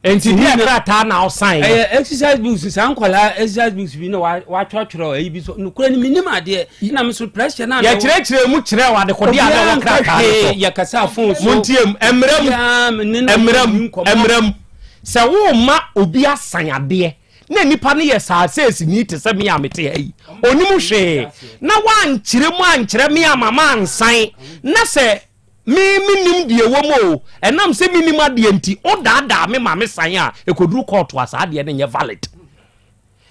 Nti deɛ krataa na ɔsan yɛ. Ɛyɛ exercise books saa nkwadaa exercise books bi na watwerɛtwerɛ ɛyi bi so nukura ni minim adeɛ na mi so pressure na. Yɛkyerɛkyerɛ mu kyerɛ wɔ adekodeɛ a na ɛwɔ krataa no so. Yɛkasa phone so. Montie mu mmerɛ mu mmerɛ mu mmerɛ mu. Sɛ worema obi asan adeɛ na nipa no yɛ saaseesini te sɛ me a mete ha yi, ɔnim hwee, na woankyerɛ mu ankyerɛ me ama mansan, na sɛ me mennim deɛ ɛwɔ mu o, ɛnam sɛ mennim adeɛ nti, wodaadaa me ma mesan a, ɛkɔduru kɔɔto a, saa adeɛ no nyɛ valid.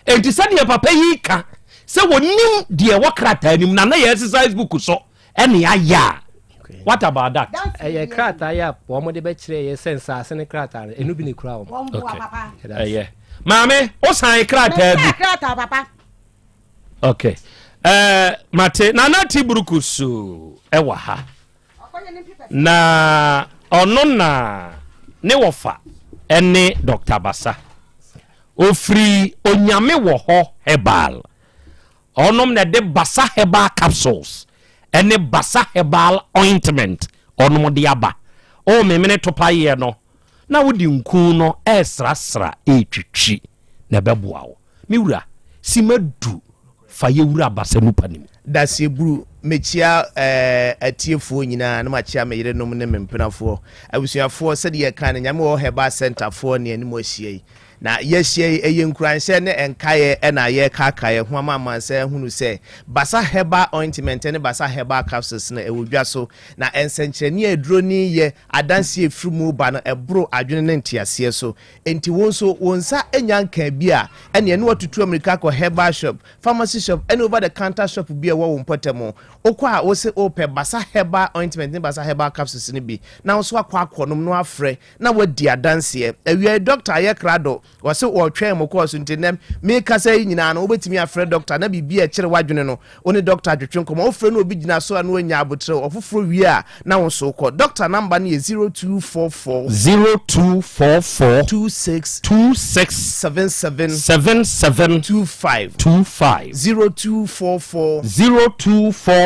Enti sɛdeɛ papa yi ka sɛ wɔnim deɛ ɛwɔ krataa no mu na na yɛ exercise book so ɛne ayɛ a, what about that? Ɛyɛ krataa yi a wɔn de bɛkyerɛ yɛ sɛ nsaase ne krataa no, ɛnu bi na ekura wɔn. Okay. Ɛyɛ. Maame, o san krataa bi. Krataa papa. Okay. Ɛɛ eh, mate Nana Tiburukusu ɛwɔ ha. Na ɔno na ne wɔfa ne Dɔkta Basa. Ɔfiri Onyame Wɔ Hɔ Herbal. Ɔnom na ɛde Basa Herbal Capsules ne Basa Herbal Ointment ɔnom de aba. O memene topaeɛ no na wode nku no resrasra retwitwi na ɛbɛboa wo. Me wura, simma du fa yɛ wura basa nupa no mu. Daseɛburu, Mekyia atiefoɔ nyinaa na makyia me yerenom ne me mpenafoɔ, abusuafoɔ, sɛdeɛ yɛka no Nyame wɔ hɔ Herbal Centre foɔ ne yɛne mo ahyia yi. Na yɛahyia yi, ɛyɛ nkuranhyɛ ne nkaeɛ na yɛrekaakae yɛn ho ama amansan ahunu sɛ Basa Herbal Ointment ne Basa Herbal Capsules no ɛwɔ dwa so, na nsɛnkyerɛnne a aduro no yɛ, adanseɛ a ɛfiri mu ba no ɛboro adwene ne nteaseɛ so. Enti wo nso wo nsa nya nkaa bi a, ɛnneɛ na woatutu ammirika akɔ herbal shop, pharmacy shop ne over the counter shop bi a ɛwɔ wo mpɔtam. Wokɔ a wose wopɛ Basa Herbal Ointment ne Basa Herbal Capsules no bi na wo nso akɔ akɔnom na woafrɛ na woadi adanseɛ. Awia yi dɔkta ayɛ krado, ɔse ɔretwɛn mo kɔɔso nti nnɛ merekasa yi nyinaa no wobɛtumi afrɛ dɔkta na biribi a ɛkyere w'adwene no Wo ne dɔkta atwetwe nkɔmmɔ. Wofrɛ na obi gyina so a na wanya aboterɛ. Ɔfoforɔ wie a, na wo nso wokɔ. Dɔkta namba no yɛ 0244. 0244. 26. 26. 77. 77. 25. 25. 0244. 0244.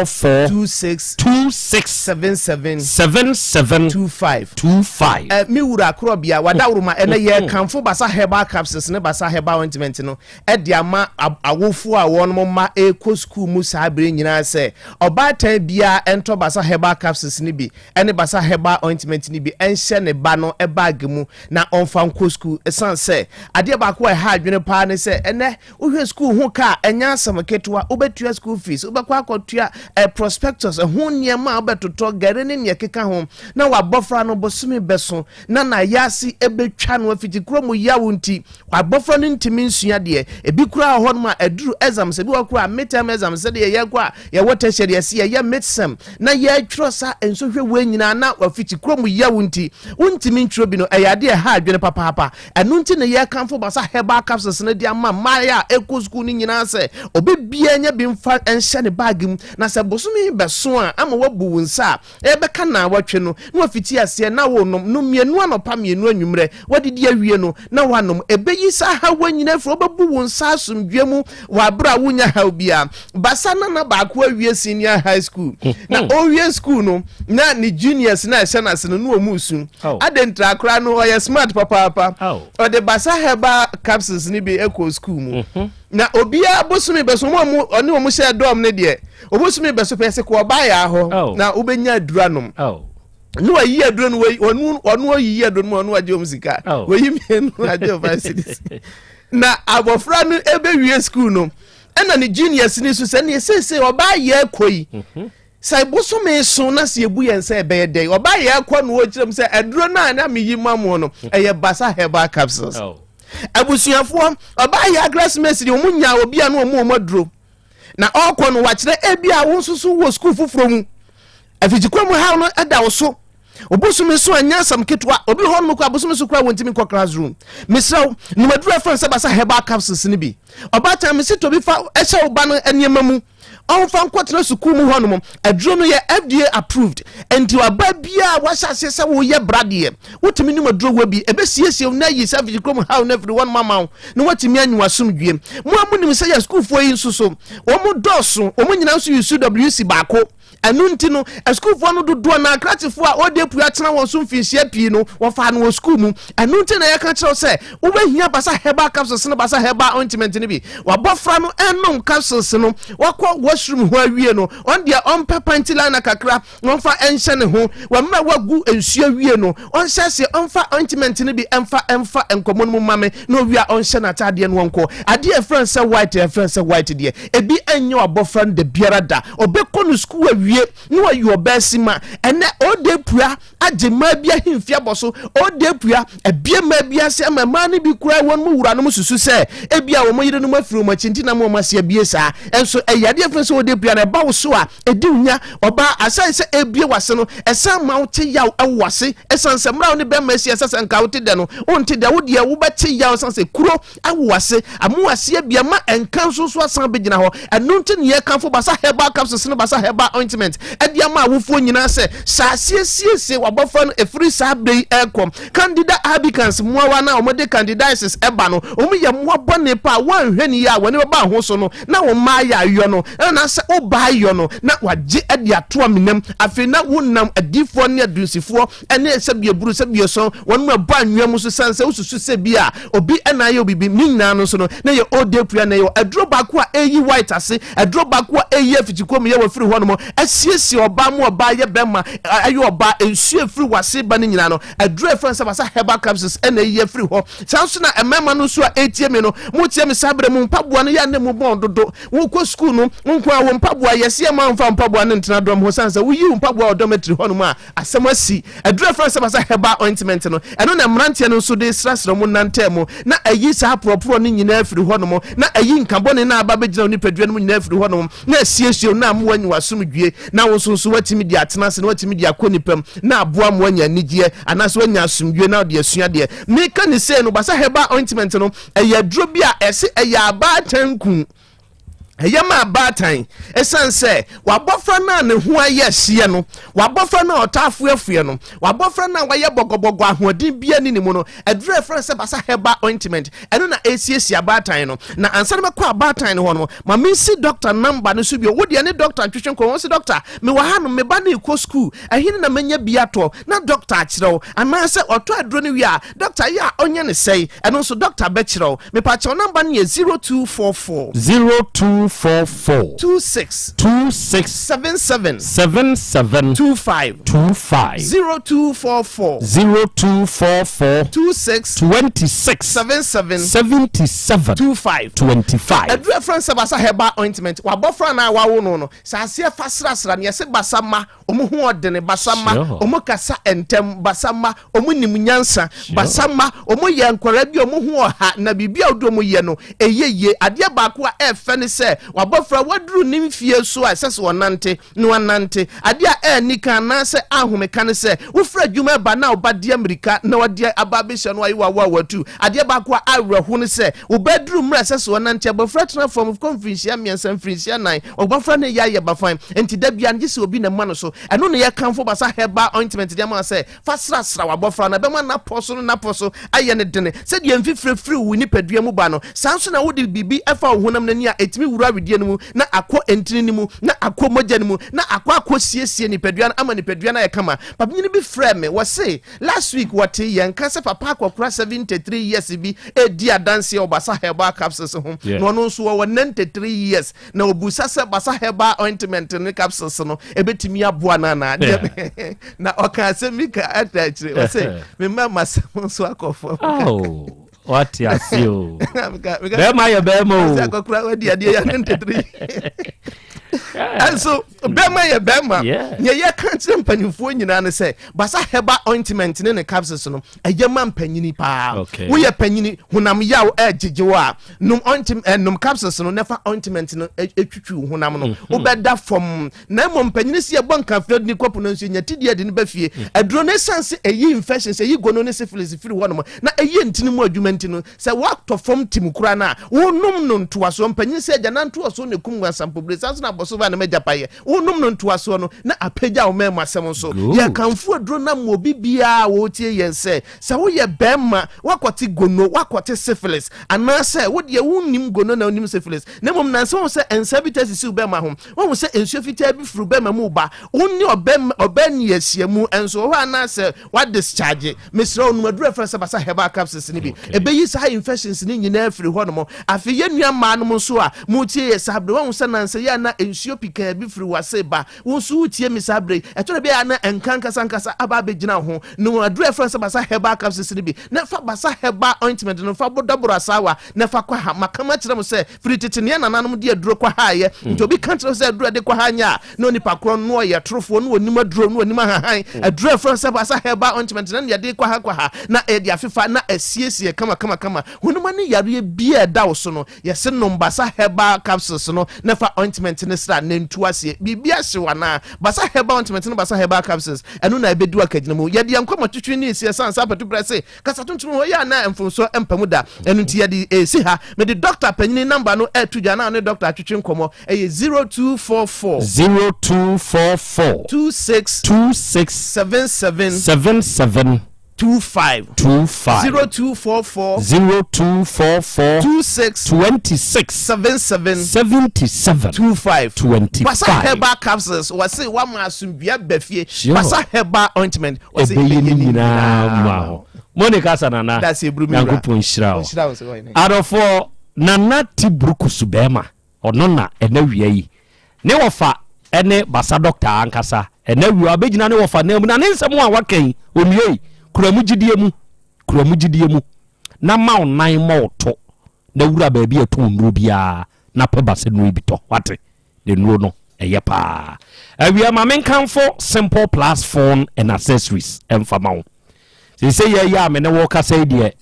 26. 26. 77. 77. 25. 25. Eh, me wura korɔbea, wadaworoma, ɛnɛ yɛrekamfo Basa Herbal Capsules ne Basa Herbal Ointment no. de ama awofo a wɔn mma rekɔ sukuu mu saa bere nyinaa sɛ ɔbaatan biara ntɔ Basa Herbal Capsules no bi ne Basa Herbal Ointment no bi nhyɛ ne ba no bag mu na ɔmfa nkɔ sukuu. Esiane sɛ adeɛ baako a ɛha adwene paa ne sɛ ɛnnɛ wohwɛ sukuu ho ka a, ɛnyɛ asɛm ketewa. Wobɛtua school fees, wobɛkɔ akɔtua eh, prospectus, ɛho nneɛma a wobɛtotɔ, gari ne nea ɛkeka ho, na wabɔfra no bosome bɛso na n'ayaase bɛtwa no afiti kuro mu yaw nti, Abɔfra no ntumi nsua deɛ. Ebi koraa wɔ hɔnom a aduru exams, ebi wɔ hɔ koraa a midterm exams, sɛdeɛ yɛkɔ a yɛwɔ tertiary yɛse yɛyɛ midsem na yɛtwerɛ saa nsɔhwɛ wei nyinaa na afiti kurom yaw nti wontumi ntwerɛ bi no, ɛyɛ adeɛ a ɛha adwene papaapa. Ɛno nti na yɛkamfo Basa Herbal Capsules no de ama mmaeɛ a ɛkɔ sukuu no nyinaa sɛ obi biara nya bi mfa nhyɛ ne baage mu na sɛ bosome bɛso a ama wabu wo nsa a Ɛrebɛka nnawɔtwe no, na wafiti aseɛ na worenom. Nom mmienu anɔpa, mmienu anwummerɛ. Woadidi awie no, na woanom. Ɛbɛyi saa haw nyinaa afiri hɔ. Wobɛbu wo nsa asomdwoeɛ mu wɔ aberɛ a wonnya haw biara. Basa nana baako awie senior high school. Na ɔrewie school no, na ne juniors no a ɛhyɛ n'ase no, na wɔn resu. Adɛn ntira? Akwadaa no, ɔyɛ smart papaapa. Ɔde Basa herbal capsules no bi kɔɔ school mu. Na obiara bosome bɛso, wɔn a ɔne wɔn hyɛɛ dɔm no deɛ, Obosome bɛso pɛ sɛ kɔ ɔbaa yaa hɔ oh. na wobɛnya aduru anom oh. ne wayi aduro no ɔno ɔno oyiyi aduro no mu ɔno agye wɔn sika oh. wayi mmienu agye wɔn five cedis na abɔfra no ɛbɛwie sukuu no ɛna ne juniors ni so sɛ ne seesei ɔbaa yɛ kɔ yi mhm. sɛ bosome so na sɛ ebu yɛn sɛ ɛbɛyɛ dɛ ɔbaa yɛ kɔ no wɔkyerɛ mu sɛ aduro no a na meyi ma mo no ɛyɛ basa herbal capsules abusuafoɔ ɔbaa yɛ agrasmesi deɛ wɔn nya obi a no wɔn wɔn aduro. Na ɔrekɔ no, wakyerɛ ebia wo nso so wɔ sukuu foforɔ mu. Afikyikwa mu haw no da wo so. Obosome so anyɛ asɛm ketewa. Obi hɔ nom koraa bosome so koraa wɔntumi nkɔ classroom. Mesrɛ wo, nom aduru a ɛfrɛ no sɛ basa herbal capsules no bi. Ɔbaatan, mese tɔ bi fa hyɛ wo ba no nneɛma mu. Ɔmfa nkɔtena sukuu mu hɔ nom. Aduro no yɛ FDA approved. Enti ɔbaa biara a wahyɛ aseɛ sɛ woyɛ bra deɛ, wotumi nom aduro wɔ bi. Ɛbɛsiesie wo na ayi saa afikyikwa mu haw no afiri hɔ nom ama wo. na wɔatumi anya asomdwoeɛ. Mo a monim sɛ yɛn sukuufoɔ yi nso so, wɔn dɔɔso, wɔn nyinaa nso yusu WC baako. Ɛno nti no, asukuufoɔ no dodoɔ no akrakyefoɔ a wɔde apue atena wɔn so mfinhyia pii no, wɔfaa no wɔ sukuu mu. Ɛno nti na yɛka kyerɛ wo sɛ, wobɛhia Basa Herbal Capsules ne Basa Herbal Ointment no bi. W'abɔfra no nnom capsules no, wakɔ washroom. restroom hɔ awie no, ɔno deɛ ɔmpɛ panty liner kakra na ɔmfa nhyɛ ne ho. Wɔ mmerɛ a wagu nsuo awie no, ɔnhyɛ aseɛ ɔmfa ointment no bi mfa mfa nkɔmmɔ no mu ma me na ɔwie a ɔnhyɛ n'ataadeɛ no ɔnkɔ. Adeɛ a yɛfrɛ no sɛ white a yɛfrɛ no sɛ white deɛ, ebi nyɛ w'abɔfra no da biara da. Ɔbɛkɔ no sukuu awie na wayi ɔbaa sima. Ɛnnɛ, ɔɔda apua agye mmaa bi ahemfie abɔ so, ɔredi apua, abue mmaa bi ase ama mmaa no bi koraa wɔn mu wuranom susu sɛ ebia wɔn yerenom afiri wɔn akyi nti na ama wɔn ase abue saa. Nso ɛyɛ adeɛ fɛn sɛ ɔredi apua no ɛba wo so a, ɛdi wo nya. Ɔbaa, asane sɛ ɛrebue w'ase no, ɛsan ma wote yaw wɔ w'ase. Ɛsiane sɛ mmerɛ a wo ne bɛrima asi ɛsɛ sɛ nka wote dɛ no, wonte dɛ, wo deɛ wobɛte yaw ɛsiane sɛ kuro awo ase, amu ase abia ma ɛnka nso nso asan abɛgyina hɔ. Ɛno nti na yɛkamfo Basa Herbal Capsules ne Basa Herbal Ointment de ama awofoɔ nyinaa sɛ, hyɛ aseɛ siesie w'abɔfra no ɛfiri saa berɛ yi rekɔ. Candida albicans mmoawa no a wɔde candidiasis ba no, wɔyɛ mmoa bɔne paa a woanhwɛ no yie a w'ani bɛba ho so no na wo mma ayɛ ayɔ no, anaasɛ wo ba ayɔ no na wagye de ato amena mu. Afei na wonam adiyifoɔ ne adunsifoɔ ne sɛbiaburu, sɛbiasɔn, wɔn mu ɛbɔ anwea mu so sane sɛ wosusu sɛ bi a obi na ayɛ obibi. Ne nyinaa no nso no, na ɛyɛ old apua na ɛyɛ aduro baako a ɛyi white ase, aduro baako a ɛyi afikyikuo mu yɛ wɔ firi hɔ nom, asiesie ɔbaa mu ɔbaa yɛ bɛrima, ayɛ ɔbaa, nsuo efiri wase ba no nyinaa no, aduro a ɛfrɛ no sɛ basa herbal capsules ɛna ɛyi afiri hɔ. Saa nso na mmarima no nso a ɛretie me no, motie me saa berɛ mu, mpaboa no yɛ a na mu bɔn dodo. Wokɔ sukuu no, wo nko ara wo mpaboa, yɛse yɛmma wo mfa wo mpaboa no ntena dɔm ho, sane sɛ woyi wo mpaboa wɔ dɔm atiri hɔ nom a, Asɛm asi. Aduru a ɛfrɛ no sɛ basa herbal ointment no, ɛno na mmeranteɛ no nso de srasra wɔn nantam mu, na ayi saa aporɔporɔ no nyinaa afiri hɔnom, na ayi nka bɔne no a aba abɛgyina wo nipadua no mu nyinaa afiri hɔnom, na asiesie wo na ama woanya w'asomdwoeɛ, na wo nso nso woatumi de atena ase, na woatumi de akɔ nnipa mu, na aboa ma woanya anigyeɛ, anaasɛ woanya asomdwoeɛ na wode asua deɛ meka ne sei no. Basa herbal ointment no, ɛyɛ aduro bi a ɛse ɛyɛ abaatan ku. Ɛyɛ ma abaatan ɛsiane sɛ wabɔfra no a ne ho ayɛ hyeɛ no, wabɔfra no a ɔtaa fuafuɛ no, wabɔfra no a wayɛ bɔgɔbɔgɔ ahoɔden bia ne ne mu no, aduru a ɛfrɛ no sɛ basa herbal ointment, ɛno na ɛsiesie abaatan no. Na ansa na mɛkɔ abaatan no hɔ no, ma mensi dɔkta namba no so bio. Wo deɛ ne dɔkta ntwetwe nkɔmmɔ, wo se dɔkta, mewɔ ha no, me ba no rekɔ sukuu, ɛhene na mɛnya bi atɔ? Na dɔkta akyerɛ wo. Anaasɛ ɔtɔ aduro no wie a, Dɔkta yɛ a ɔnyɛ no sɛe? Ɛno nso dɔkta bɛkyerɛ wo. Mepakyɛw number no yɛ 0244. 0244. 26. 26. 77. 77. 25. 25. 0244. 0244. 26. 26. 77. 77. 25. 25. Aduru a ɛfrɛ no sɛ basa herbal ointment, w'abɔfra anaa wawo no no, sɛ aseɛ fa srasra no, yɛse basa mma. Wɔn ho ɔdene, basamma, wɔn kasa ntɛm, basamma, wɔn nim nyansa, basamma, wɔn yɛ nkwadaa bi a wɔn ho ɔha, na biribi a wode wɔn yɛ no, ɛyɛ yie. Adeɛ baako a ɛfɛ ne sɛ, w'abɔfra waduru ne mfie so a ɛsɛ sɛ ɔnante, na wanante. Adeɛ a ɛnni kan anaasɛ ahomeka ne sɛ, wofiri adwuma ba na wo ba de ammirika na ɔde aba abɛhyia no ayɛ wo awo a watu. Adeɛ baako a awerɛho ne sɛ, wo ba aduru mmerɛ a ɛsɛ sɛ ɔnante. Abɔfra tena fam kɔ mfirinhyia mmiɛnsa, mfirinhyia nnan, Ɔbɔfra no yɛ ayɛ bafan, enti da biara no gye sɛ obi na ɛma no so. Ɛno na yɛkamfo Basa Herbal Ointment de ama wo sɛ fa srasra w'abɔfra no. Ɛbɛma n'apɔ so no n'apɔ so ayɛ no dene. Sɛdeɛ mfifire firi wo nipadua mu ba no, saa nso na wode biribi fa wo honam no ani a, ɛtumi wura wedeɛ no mu na akɔ ntini no mu na akɔ mogya no mu na akɔ akɔsiesie nipadua no ama nipadua no ayɛ kama. Papanin bi frɛɛ me, wɔse last week wɔtee yɛn nka sɛ papa akɔkora 73 years bi redi adanseɛ wɔ Basa Herbal Capsules ho, na ɔno nso ɔwɔ 93 years. Na ɔbusa sɛ basa herbal ointment ne capsules no ɛbɛtumi aboa no anaa? Deɛ na ɔka asɛm bi ka ɛda akyire ɔsɛ mema masɛm nso akɔ fam. Oh, wate ase o. Bɛrima yɛ bɛrima o. Akɔkora wadi adeɛ yɛ ne ntetiri. Ɛnso bɛrima yɛ bɛrima. Nea yɛka kyerɛ mpanimfoɔ nyinaa ne sɛ basa herbal ointment ne ne capsules no ɛyɛ ma mpanyini paa. Woyɛ panyini honam yaw ɛgyegye wo a Nom ointment, eh, nom capsules no na fa ointment no etwitwi wo honam no. Wobɛda fam. Na mmom mpanyin si ɛbɔ nkafra de ne kɔpo no nso nya tidi de no ba fie. Aduro no esiane sɛ eyi infections, eyi gono ne syphilis firi hɔnom na ɛyɛ ntini mu adwuma nti no, sɛ woatɔ fam tim koraa no a, wonom no ntoasoɔ. Mpanyin sɛ agya na ntoasoɔ na ekum nwansampobire, saa nso na abɔso virus. ansa na m'agyapayɛ. Wonom no ntoasoɔ no, na apagya wo mmarima asɛm nso. Yɛkamfo aduro no ama obi biara a ɔretie yɛn sɛ, sɛ woyɛ barima, woakɔte gono, woakɔte syphilis, anaasɛ wo deɛ wonnim gono na wonim syphilis, na mmom nansa woahu sɛ nsa bi taa sisi wo bɛrima ho, woahu sɛ nsuo fitaa bi firi wo bɛrima mu reba, wo ne ɔbɛrima ɔbaa nni ahyiamu nso wɔ hɔ anaasɛ woadischarge, mesrɛ wo nom aduro a yɛfrɛ no sɛ Basa Herbal Capsules no bi. Ɛbɛyi saa infections no nyinaa afiri hɔnom. Afei yɛn nua mmaa nom nso a moretie yɛ saa berɛ, woahu sɛ nansa yi a na nsuo pikaa bi firi w'ase ba, wo nso woretie me saa berɛ yi, ɛtɔ da bi a na nka ankasa ankasa aba abɛgyina wo ho. Nom aduro a yɛfrɛ no sɛ Basa Herbal Capsules no bi, na fa Basa Herbal Ointment no fa bɔ dɔboro asaawa na fa kɔ ha. Maka makyerɛ mo sɛ, firi tete no yɛn nananom de aduro kɔ haeɛ. Nti obi ka kyerɛ wo sɛ aduro a yɛde kɔ ha nyɛ a, na onipa korɔ no ɔyɛ torofoɔ, na ɔnim aduro, na ɔnim ahahan. Aduro a yɛfrɛ no sɛ Basa Herbal Ointment no na yɛde kɔ ha kɔ ha, na yɛde afefa na asiesie kama kama kama. Honam ani yareɛ biara a ɛda wo so no, yɛse nom Basa Herbal Capsules no na fa ointment no sra na ntu aseɛ. Biribi ahye wo anaa? Basa Herbal Ointment ne Basa Herbal Capsules, ɛno na ɛbɛdi wo akagyina mu. Yɛde yɛn nkɔmmɔ twetwe ne ɛsi ɛsiane sɛ apatu berɛ se kasa tuntum hɔ yɛ a na mfomsoɔ mpa mu da. Ɛno nti yɛde ɛresi ha. Mede dɔkta panyini namba no reto dwa na ɔne dɔkta atwetwe nkɔmmɔ. Ɛyɛ 0244. 0244. 26. 26. 77. 77. 25. 25. 0244. 0244. 26. 26. 77. 77. 25. 25. Basa Herbal Capsules wɔse wama asomdua ba fie. Sure. Basa Herbal Ointment wɔse ɛbɛyɛ ne nyinaa ma wo. Monica asa nana. That's it, Brumi wura. Nyankopɔn nhyira wo. Ɔnhyira wo sɛ wɔyɛ ne. Adɔfoɔ Nana Tiburukusu bɛrima ɔno na ɛna wia yi ne wɔfa ne Basa Doctor ankasa ɛna wia ɔbɛgyina ne wɔfa nan mu na ne nsɛm a waka yi onua yi kura mu gyidie mu kura mu gyidie mu na ma wo nan mmɔ wo to na wura baabi a ɛtɔn nnuro biara na pɛ Basa nnuro yi bi tɔ wate. Ne nnuro no ɛyɛ paa. Awia ma menkamfo Simple Plus phone and accessories ɛmfa ma wo. Seesei yɛ yɛ a me ne wo kasa yi deɛ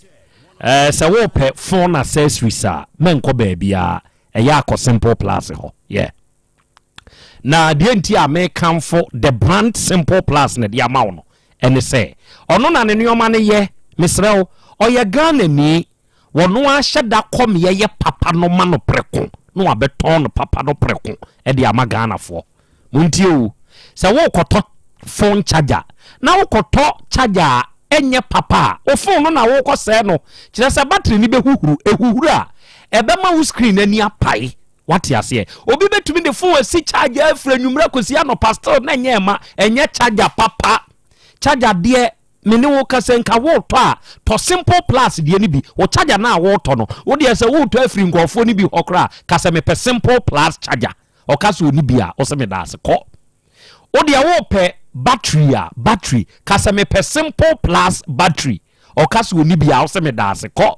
ɛɛ sɛ wopɛ phone accessories a mɛnkɔ baabiara ɛyɛ akɔ Simple Plus hɔ. Yeah. Na deɛ nti a mekamfo the brand Simple Plus na de ama wo no ɛne sɛ ɔno na ne nneɛma no yɛ mesrɛ wo ɔyɛ Ghanani Wɔno ara hyɛ da kɔ meɛ yɛ papa no ma no prɛko na wabɛtɔn no papa no prɛko de ama Ghanafoɔ. Montie o, sɛ worekɔtɔ phone charger na wokɔtɔ charger a ɛnyɛ papa a, wo phone no na worekɔsɛe no. Kyerɛ sɛ battery no bɛhuhuru, ɛhuhuru a, ɛbɛma wo screen no ani apae. Wate aseɛ? Obi bɛtumi de phone asi charger afiri anwummerɛ akɔsi anɔpa still na ɛnyɛ ɛma, ɛnyɛ charger papa. Charger deɛ Me ne wo kasa yi, nka woretɔ a, tɔ Simple Plus deɛ no bi. Wo charger no a woretɔ no, wo deɛ sɛ woretɔ afiri nkurɔfoɔ no bi hɔ koraa a, ka sɛ mepɛ Simple Plus charger. Ɔka sɛ ɔnni bi a, wo sɛ meda ase, kɔ. Wo deɛ worepɛ battery a, battery, ka sɛ mepɛ Simple Plus battery. Ɔka sɛ ɔnni bi a, wo sɛ meda ase, kɔ.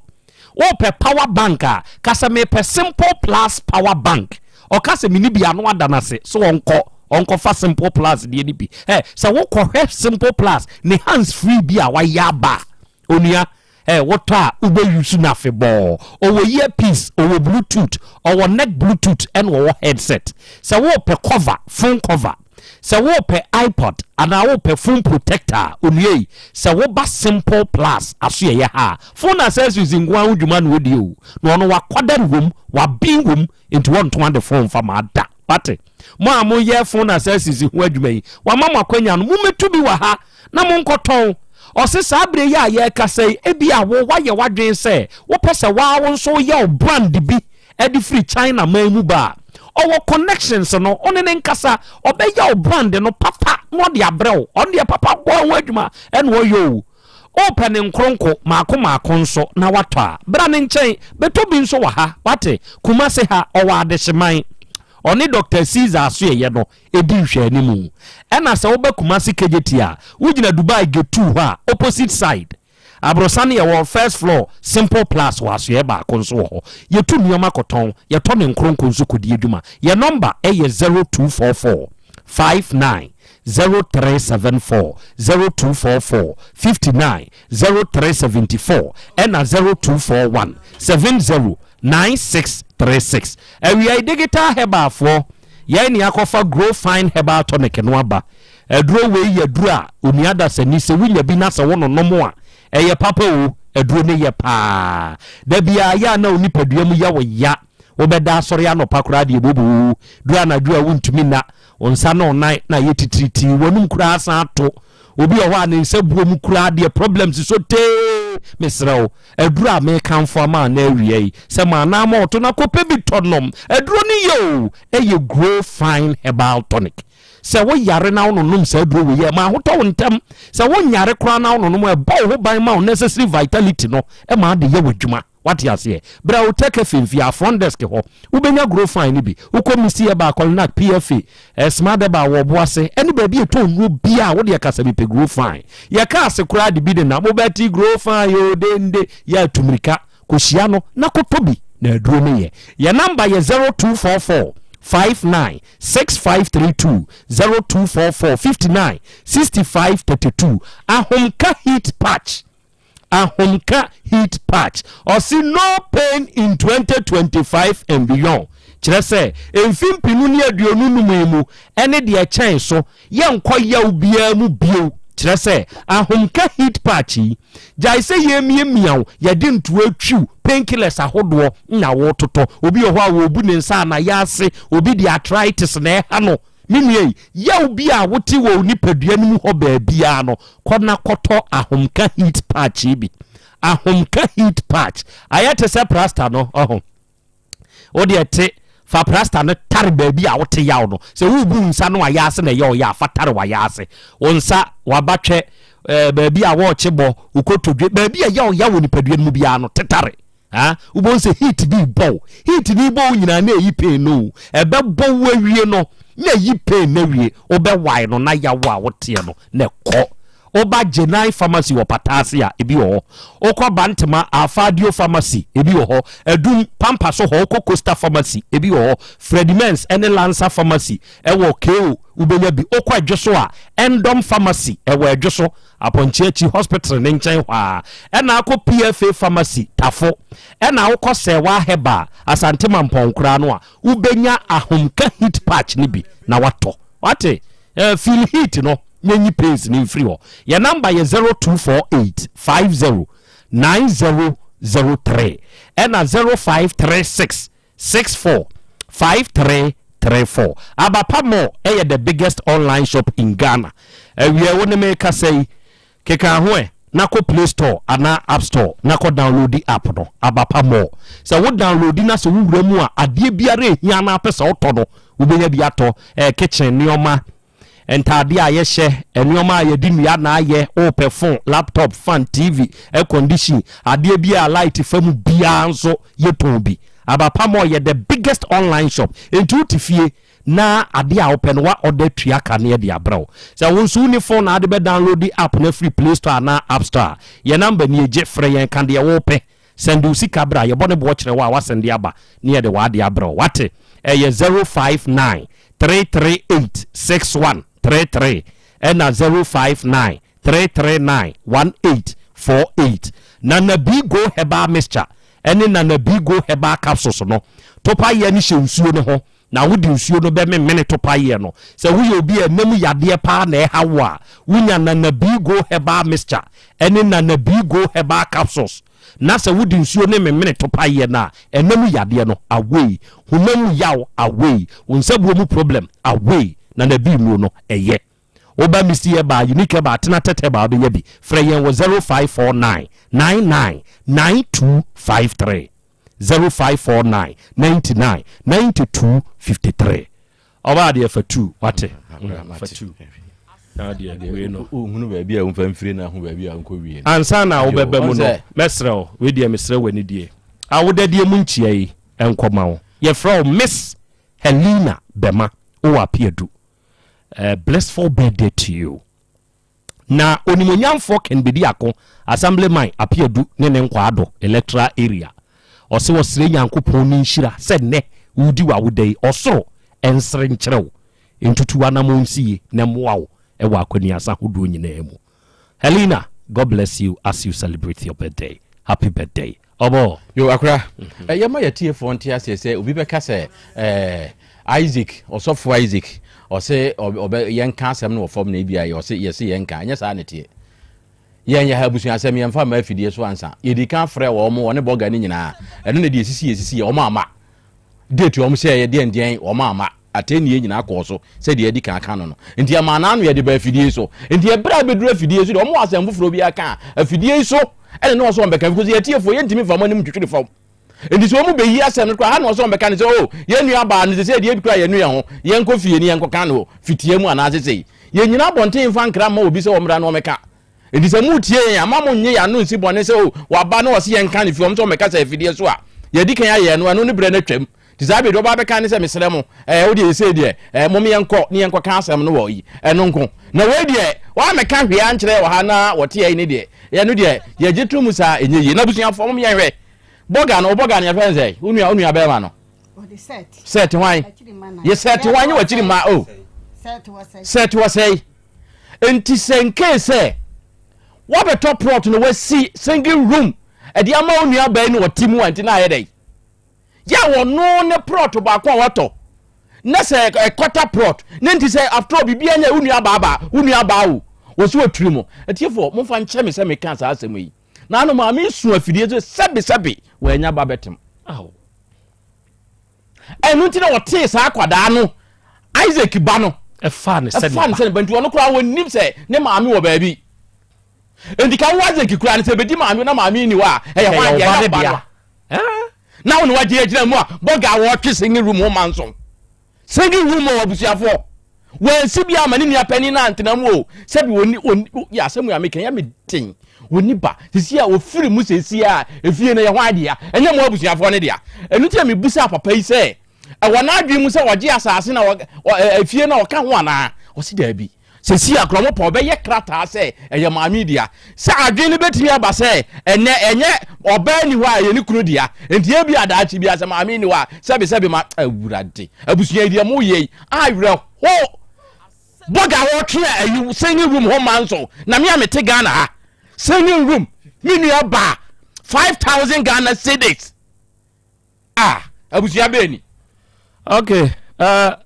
Wopɛ power bank a, ka sɛ mepɛ simple plus power bank. Ɔka sɛ menni bi a, na wada no ase sɛ ɔnkɔ ɔnkɔfa simple plus deɛ no bi. Ɛ sɛ wokɔhwɛ simple plus ne hands free bi a wayɛ aba a, onua, ɛ wotɔ a wobɛ use no afebɔɔ. Ɔwɔ ear piece, ɔwɔ bluetooth, ɔwɔ neck bluetooth ɛna ɔwɔ headset. Sɛ wopɛ cover, phone cover, Sɛ worepɛ iPod anaa worepɛ phone protector a, onua yi, sɛ woba Simple Plus asoɛeɛ ha a, phone accessories nko ara ho dwuma na ɔdi o. Na ɔno wakwadare wom, waben wom, nti wɔnto ade phone mfa ma da. Wate? Mo a moyɛ phone accessories ho adwuma yi, wama mo akwanya no, mommɛtu bi wɔ ha na monkɔtɔn. Ɔse saa berɛ yi a yɛrekasa yi, ebia wo woayɛ w'adwene sɛ wopɛ sɛ wo ara wo nso woyɛ wo brand bi de firi China man mu ba a, ɔwɔ connections no, wo ne no nkasa, ɔbɛyɛ wo brand no papa na ɔde abrɛ wo. Ɔno deɛ papa nko ara ho adwuma ɛna ɔyɛ o. Wopɛ ne nkronko maako maako nso na watɔ a, bra ne nkyɛn, bɛtɔ bi nso wɔ ha, wate? Kumasi ha, ɔwɔ Adehyeman. Ɔne Doctor Caesar Asoɛeɛ no di nhwɛanimu. Ɛna sɛ woba Kumasi Kejetia a, wogyina Dubai Gate 2 hɔ a, opposite side. Aborosan yɛ wɔ first floor, Simple Plus wɔ asoɛɛ baako nso wɔ hɔ. Yɛtu nnoɔma kɔtɔn, yɛtɔ ne nkronko nso kɔdi adwuma. Yɛn nɔmba yɛ 0244 59 0374, 0244 59 0374 ɛna 0241 70 9636. Awiai Digital Herbal foɔ, yɛn ne akɔfa Grow Fine Herbal Tonic no aba. Aduro wei yɛ aduro a onua dasani sɛ wonya bi na sɛ wononom a, ɛyɛ papa o, aduro no yɛ paa. Da biara yɛ a na wo nipadua mu yɛ wo ya, Wobɛda asɔre anɔpa koraa deɛ boboo, duru anadwo a wontumi nna, wo nsa ne wo nan na ayɛ titiritii, w'anum koraa asan ato. Obi wɔ hɔ a ne nsa buo mu koraa deɛ problems so tee. Mesrɛ wo, aduro a mekamfo ama wo na awia yi, sɛ ma anaa ma ɔto na kɔpɛ bi tɔ nom. Aduro no yɛ o, ɛyɛ Grow Fine Herbal Tonic. Sɛ wo yare na wononom saa aduro wei a, ɛma ahotɔ wo ntɛm. Sɛ wonyare koraa na wononom a, ɛbɔ wo ho ban ma wo necessary vitality no ma ade yɛ w'adwuma. Wate aseɛ? Bra Hotel Cafe mfie a, front desk hɔ, wobɛnya Grow Fine no bi. Wokɔ Misty Herbal, Kɔlnak, PFA, eh, Smart Herbal wɔ Ɔboase, ɛne baabi a ɛtɔn nnuro biara, wo deɛ ka sɛ mepɛ Grow Fine. Yɛka ase koraa de bi nenam, wobɛte Grow Fine o, dende, yɛ atu mmirika kɔhyia no na kɔtɔ bi na aduro no yɛ. Yɛn namba yɛ 0244 59 6532, 0244 59 65 32. Ahomka Heat Patch. Ahomka heat patch. Ɔse no pain in 2025 and beyond. Kyerɛ sɛ, mfe mpenu ne 25 yi mu ne deɛ ɛkyɛn so, yɛnkɔ yaw biara mu bio. Kyerɛ sɛ, ahomka heat patch yi, gyae sɛ yɛremiamia wo, yɛde ntoa twiw, painkillers ahodoɔ na wototɔ. Obi wɔ hɔ a wɔrebu ne nsa a n'ayɛ obi de arthritis na ɛha no. Me nua yi, yaw bi a wote wɔ wo nipadua no mu hɔ baabiara no, kɔ na kɔtɔ ahomka heat patch yi bi. Ahomka heat patch. Ayɛ te sɛ prasta no, ɔho. Wo deɛ te, fa prasta no tare baabi a wote yaw no. Sɛ worebu wo nsa no ayɛ ase na ɛyɛ ɔyɛ a, fa tare w'ayɛ ase. Wo nsa, w'abatwɛ, eh, baabi a wɔrekye bɔ, wo kotodwe, baabi a ɛyɛ ɔya wɔ nipadua no mu biara no, tetare. Ah, wobɛhu sɛ heat bi rebɔ wo. Heat no rebɔ wo nyinaa na ɛyi pain no o. Ɛbɛbɔ wo awie no, na ɛyi pain no awie. Wobɛwae no na yaw a woteɛ no na ɛkɔ. Woba Gyenai Pharmacy wɔ Pataase a, ebi wɔ hɔ. Wokɔ Bantama, Alfadio Pharmacy, ebi wɔ hɔ. Adum, Pampa so hɔ, wokɔ Costa Pharmacy, ebi wɔ hɔ. Freddie Mens ne Lancer Pharmacy wɔ KO, wobɛnya bi. Wokɔ Adwoso a, Endom Pharmacy, ɛwɔ Adwoso. Apɔnkye akyi hospital ne nkyɛn hɔ ara ɛna akɔ PFA pharmacy Tafo ɛna wokɔ Sɛɛwaa Herbal Asante Mampɔn koraa no a wobɛnya ahomka heat patch no bi na watɔ wate eh, feel heat no na nyi pains no mfiri hɔ. Yɛn number yɛ 0248 50 9003 ɛna 0536 64 5334. Abapa Mall yɛ the biggest online shop in Ghana. Awiɛ wo ne me rekasa yi, keka ho ɛ na kɔ Play Store anaa App Store na kɔ downloadi app no, Abapa Mall. Sɛ wo downloadi na sɛ wo wura mu a, adeɛ biara a ɛhia na apɛ sɛ wotɔ no, wobɛnya bi atɔ. Ɛyɛ kitchen nneɛma, Ntaadeɛ a yɛhyɛ, nnoɔma a yɛde nnua na ayɛ, wopɛ phone, laptop, fan, TV, air condition, adeɛ biara a light fa mu biara nso yɛtɔn bi. Abapa Mall yɛ the biggest online shop. Enti wote fie na adeɛ a wopɛ no wa order tua ka na yɛde abrɛ wo. Sɛ wo nso wonni phone na wode bɛ download app no afiri Play Store anaa App Store a, yɛn number nie, gye frɛ yɛn ka deɛ wopɛ. Sɛnde wo sika bra, yɛbɔ ne boɔ kyerɛ wo a woasɛnde aba ne yɛde w'adeɛ abrɛ wo. Wate? Ɛyɛ 059 338 6133 ɛna 059 339 1848. Nana Bigo Herbal Mixture ɛne Nana Bigo Herbal Capsules no, topaeɛ no hyɛ nsuo no ho na wode nsuo no bɛmemene topaeɛ no. Sɛ woyɛ obi a ɛna mu yadeɛ paa na ɛha wo a, wonya Nana Bigo Herbal Mixture ɛne Nana Bigo Herbal Capsules na sɛ wode nsuo no memene topaeɛ no a, ɛna mu yadeɛ no, away. Honam mu yaw, away. Wo nsabuo mu problem, away. Nana Bi nnuro no, ɛyɛ. Woba Misty Herbal, Unique Herbal, Tena Tɛtɛ Herbal wobɛnya bi. Frɛ yɛn wɔ 0549 99 9253. 0549 99 92 53. Ɔbaa deɛ fa tu wate. Fa tu. Na deɛ wei no. Wohunu baabi a womfa mfiri na ho baabi a wonkɔ wie. Ansa na wobɛba mu no, mɛsrɛ wo, wei deɛ mesrɛ w'anidie. Awodadeɛ mu nkyia yi nkɔma wo. Yɛfrɛ wo Miss Helena Bɛma, wowɔ Apeadu. Uh, blissful birthday to you. Na Onimuonyamfoɔ Ken Bediako, Assemblyman Apeadu ne ne Nkwaado Electoral Area, ɔse ɔsrɛ Nyankopɔn ne nhyira sɛ nnɛ woredi w'awoda yi, ɔsoro nsere nkyerɛ wo, ntutu w'anamɔn nsi yie na mmoa wo wɔ akwaniasa ahodoɔ nyinaa mu. Helena, God bless you as you celebrate your birthday. Happy birthday. Ɔbɔ. Yo, akora, ɛyɛ ma yɛtiefoɔ nte aseɛ sɛ obi bɛka sɛ ɛɛ Isaac, ɔsɔfo Isaac, ɔse ɔbɛ yɛnka asɛm no wɔ fam na ebia ɔse yɛse yɛnka, ɛnyɛ saa na ɛteɛ. Yɛn yɛ ha abusua asɛm yɛmfa mma afidie so ansa. Yɛdi kan frɛ wɔn, wɔne bɔga no nyinaa. Ɛno na deɛ esisi esisi yɛ, wɔn amma. Date wɔn sɛ ɛyɛ deɛn deɛn wɔn amma. Atɛnnie nyinaa kɔɔ so sɛdeɛ yɛadi kan aka no no. Nti ɛmaa n'ano yɛde baa afidie yi so. Nti ɛberɛ a ɛbɛduru afidie yi so deɛ wɔn wɔ asɛm foforɔ bi aka a, afidie yi so ɛna ne wɔn sɛ wɔn bɛka because yɛn atiefoɔ yɛntumi mfa wɔn anim ntwitwiri fam. Nti sɛ wɔn bɛyi asɛm no koraa ha na wɔn sɛ wɔn bɛka no sɛ oh yɛn nua baa no sɛ sɛ deɛ ebi koraa yɛn nu yɛn ho yɛnkɔ fie ne yɛnkɔka no fitia mu anaasɛ sei. Yɛnnyina abɔnten mfa nkra mma obi sɛ wɔmmra na wɔmmɛka. Enti sɛ moretie yɛn a, mma monnye yɛn ano nsi bɔne sɛ, 'O, waba na ɔse yɛnka no fie, ɔm sɛ ɔmmɛkasa afidie so a yɛadi kan ayɛ no, ɛno ne berɛ no atwam. Nti saa berɛ deɛ ɔba abɛka ne sɛ, 'Mesrɛ mo, ɛɛ, wo deɛ seesei deɛ, ɛɛ, mom yɛnkɔ ne yɛnkɔka asɛm no wɔ yi, ɛno nko. Na wei deɛ, woammɛka hwee ankyerɛ yɛn wɔ ha na wɔte yɛn ne deɛ, ɛno deɛ, yɛgye to mu saa, ɛnyɛ yie. Na abusuafoɔ, mom yɛnhwɛ. Bɔga no, wo bɔga no yɛfrɛ no sɛn? Wo nua, wo nua bɛrima no? Sɛt hwan? Yɛ sɛt hwan? Nyɛ w'akyiri mma, o. Sɛt wɔ sɛe. Enti sɛ nkee sɛ woabɛtɔ plot na wasi single room ɛde ama wo nua baa yi na ɔte mu a nti na ayɛ dɛn? Yɛ wɔno ne plot baako a watɔ na sɛ ɛkɔta plot ne nti sɛ after all biribi anya wo nua baa baa wo nua baa o wɔsi wɔtiri mu. Atiefoɔ momfa nkyɛ me sɛ meka saa asɛm yi na ano maame su afidie so sɛbe sɛbe wɔanya ba bɛtem. Ɛno nti na wɔtee saa akwadaa no, Isaac ba no, ɛfaa ne sɛ ne ba. Nti ɔno koraa wɔnnim sɛ ne maame wɔ baabi. Nti ka wo Isaac koraa no sɛ ɛbɛdi maame na maame nni hɔ a, ɛyɛ hwan deɛ? Ɛyɛ ɔba no. Na wo ne wagye agyina mu a, bɔga a wɔtwe single room ho manso. Single room wɔ abusuafoɔ. Wansi bi ama ne nua panin no antena mu o. Sɛbi wɔni wɔni yɛ asɛm a meka yɛ me den. Wɔni ba sisi a wɔfiri mu sisi a efie no yɛ hwan dea? Ɛnyɛ mo abusuafoɔ no dea. Ɛno nti na mebusaa papa yi sɛ ɛwɔ n'adwene mu sɛ ɔgye asase na efie no a ɔka ho anaa? Ɔsi daabi. Sɛsi a korɔ mopɛ ɔbɛyɛ krataa sɛ ɛyɛ maame dea. Sɛ adwene no bɛtumi aba sɛ ɛnɛ ɛnyɛ ɔbaa ni hɔ a ɛyɛ ne kunu dea. Nti ebi a daakye bi a sɛ maame ni hɔ a sɛbi sɛbi ma awurade. Abusua yi deɛ moyɛ yi awerɛho. Bɔga wɔtwe a ayi singing room hɔ ma nso na me a mete Ghana ha singing room me nua baa 5000 Ghana cedis. Ah abusua bɛɛ ni. Okay. Uh...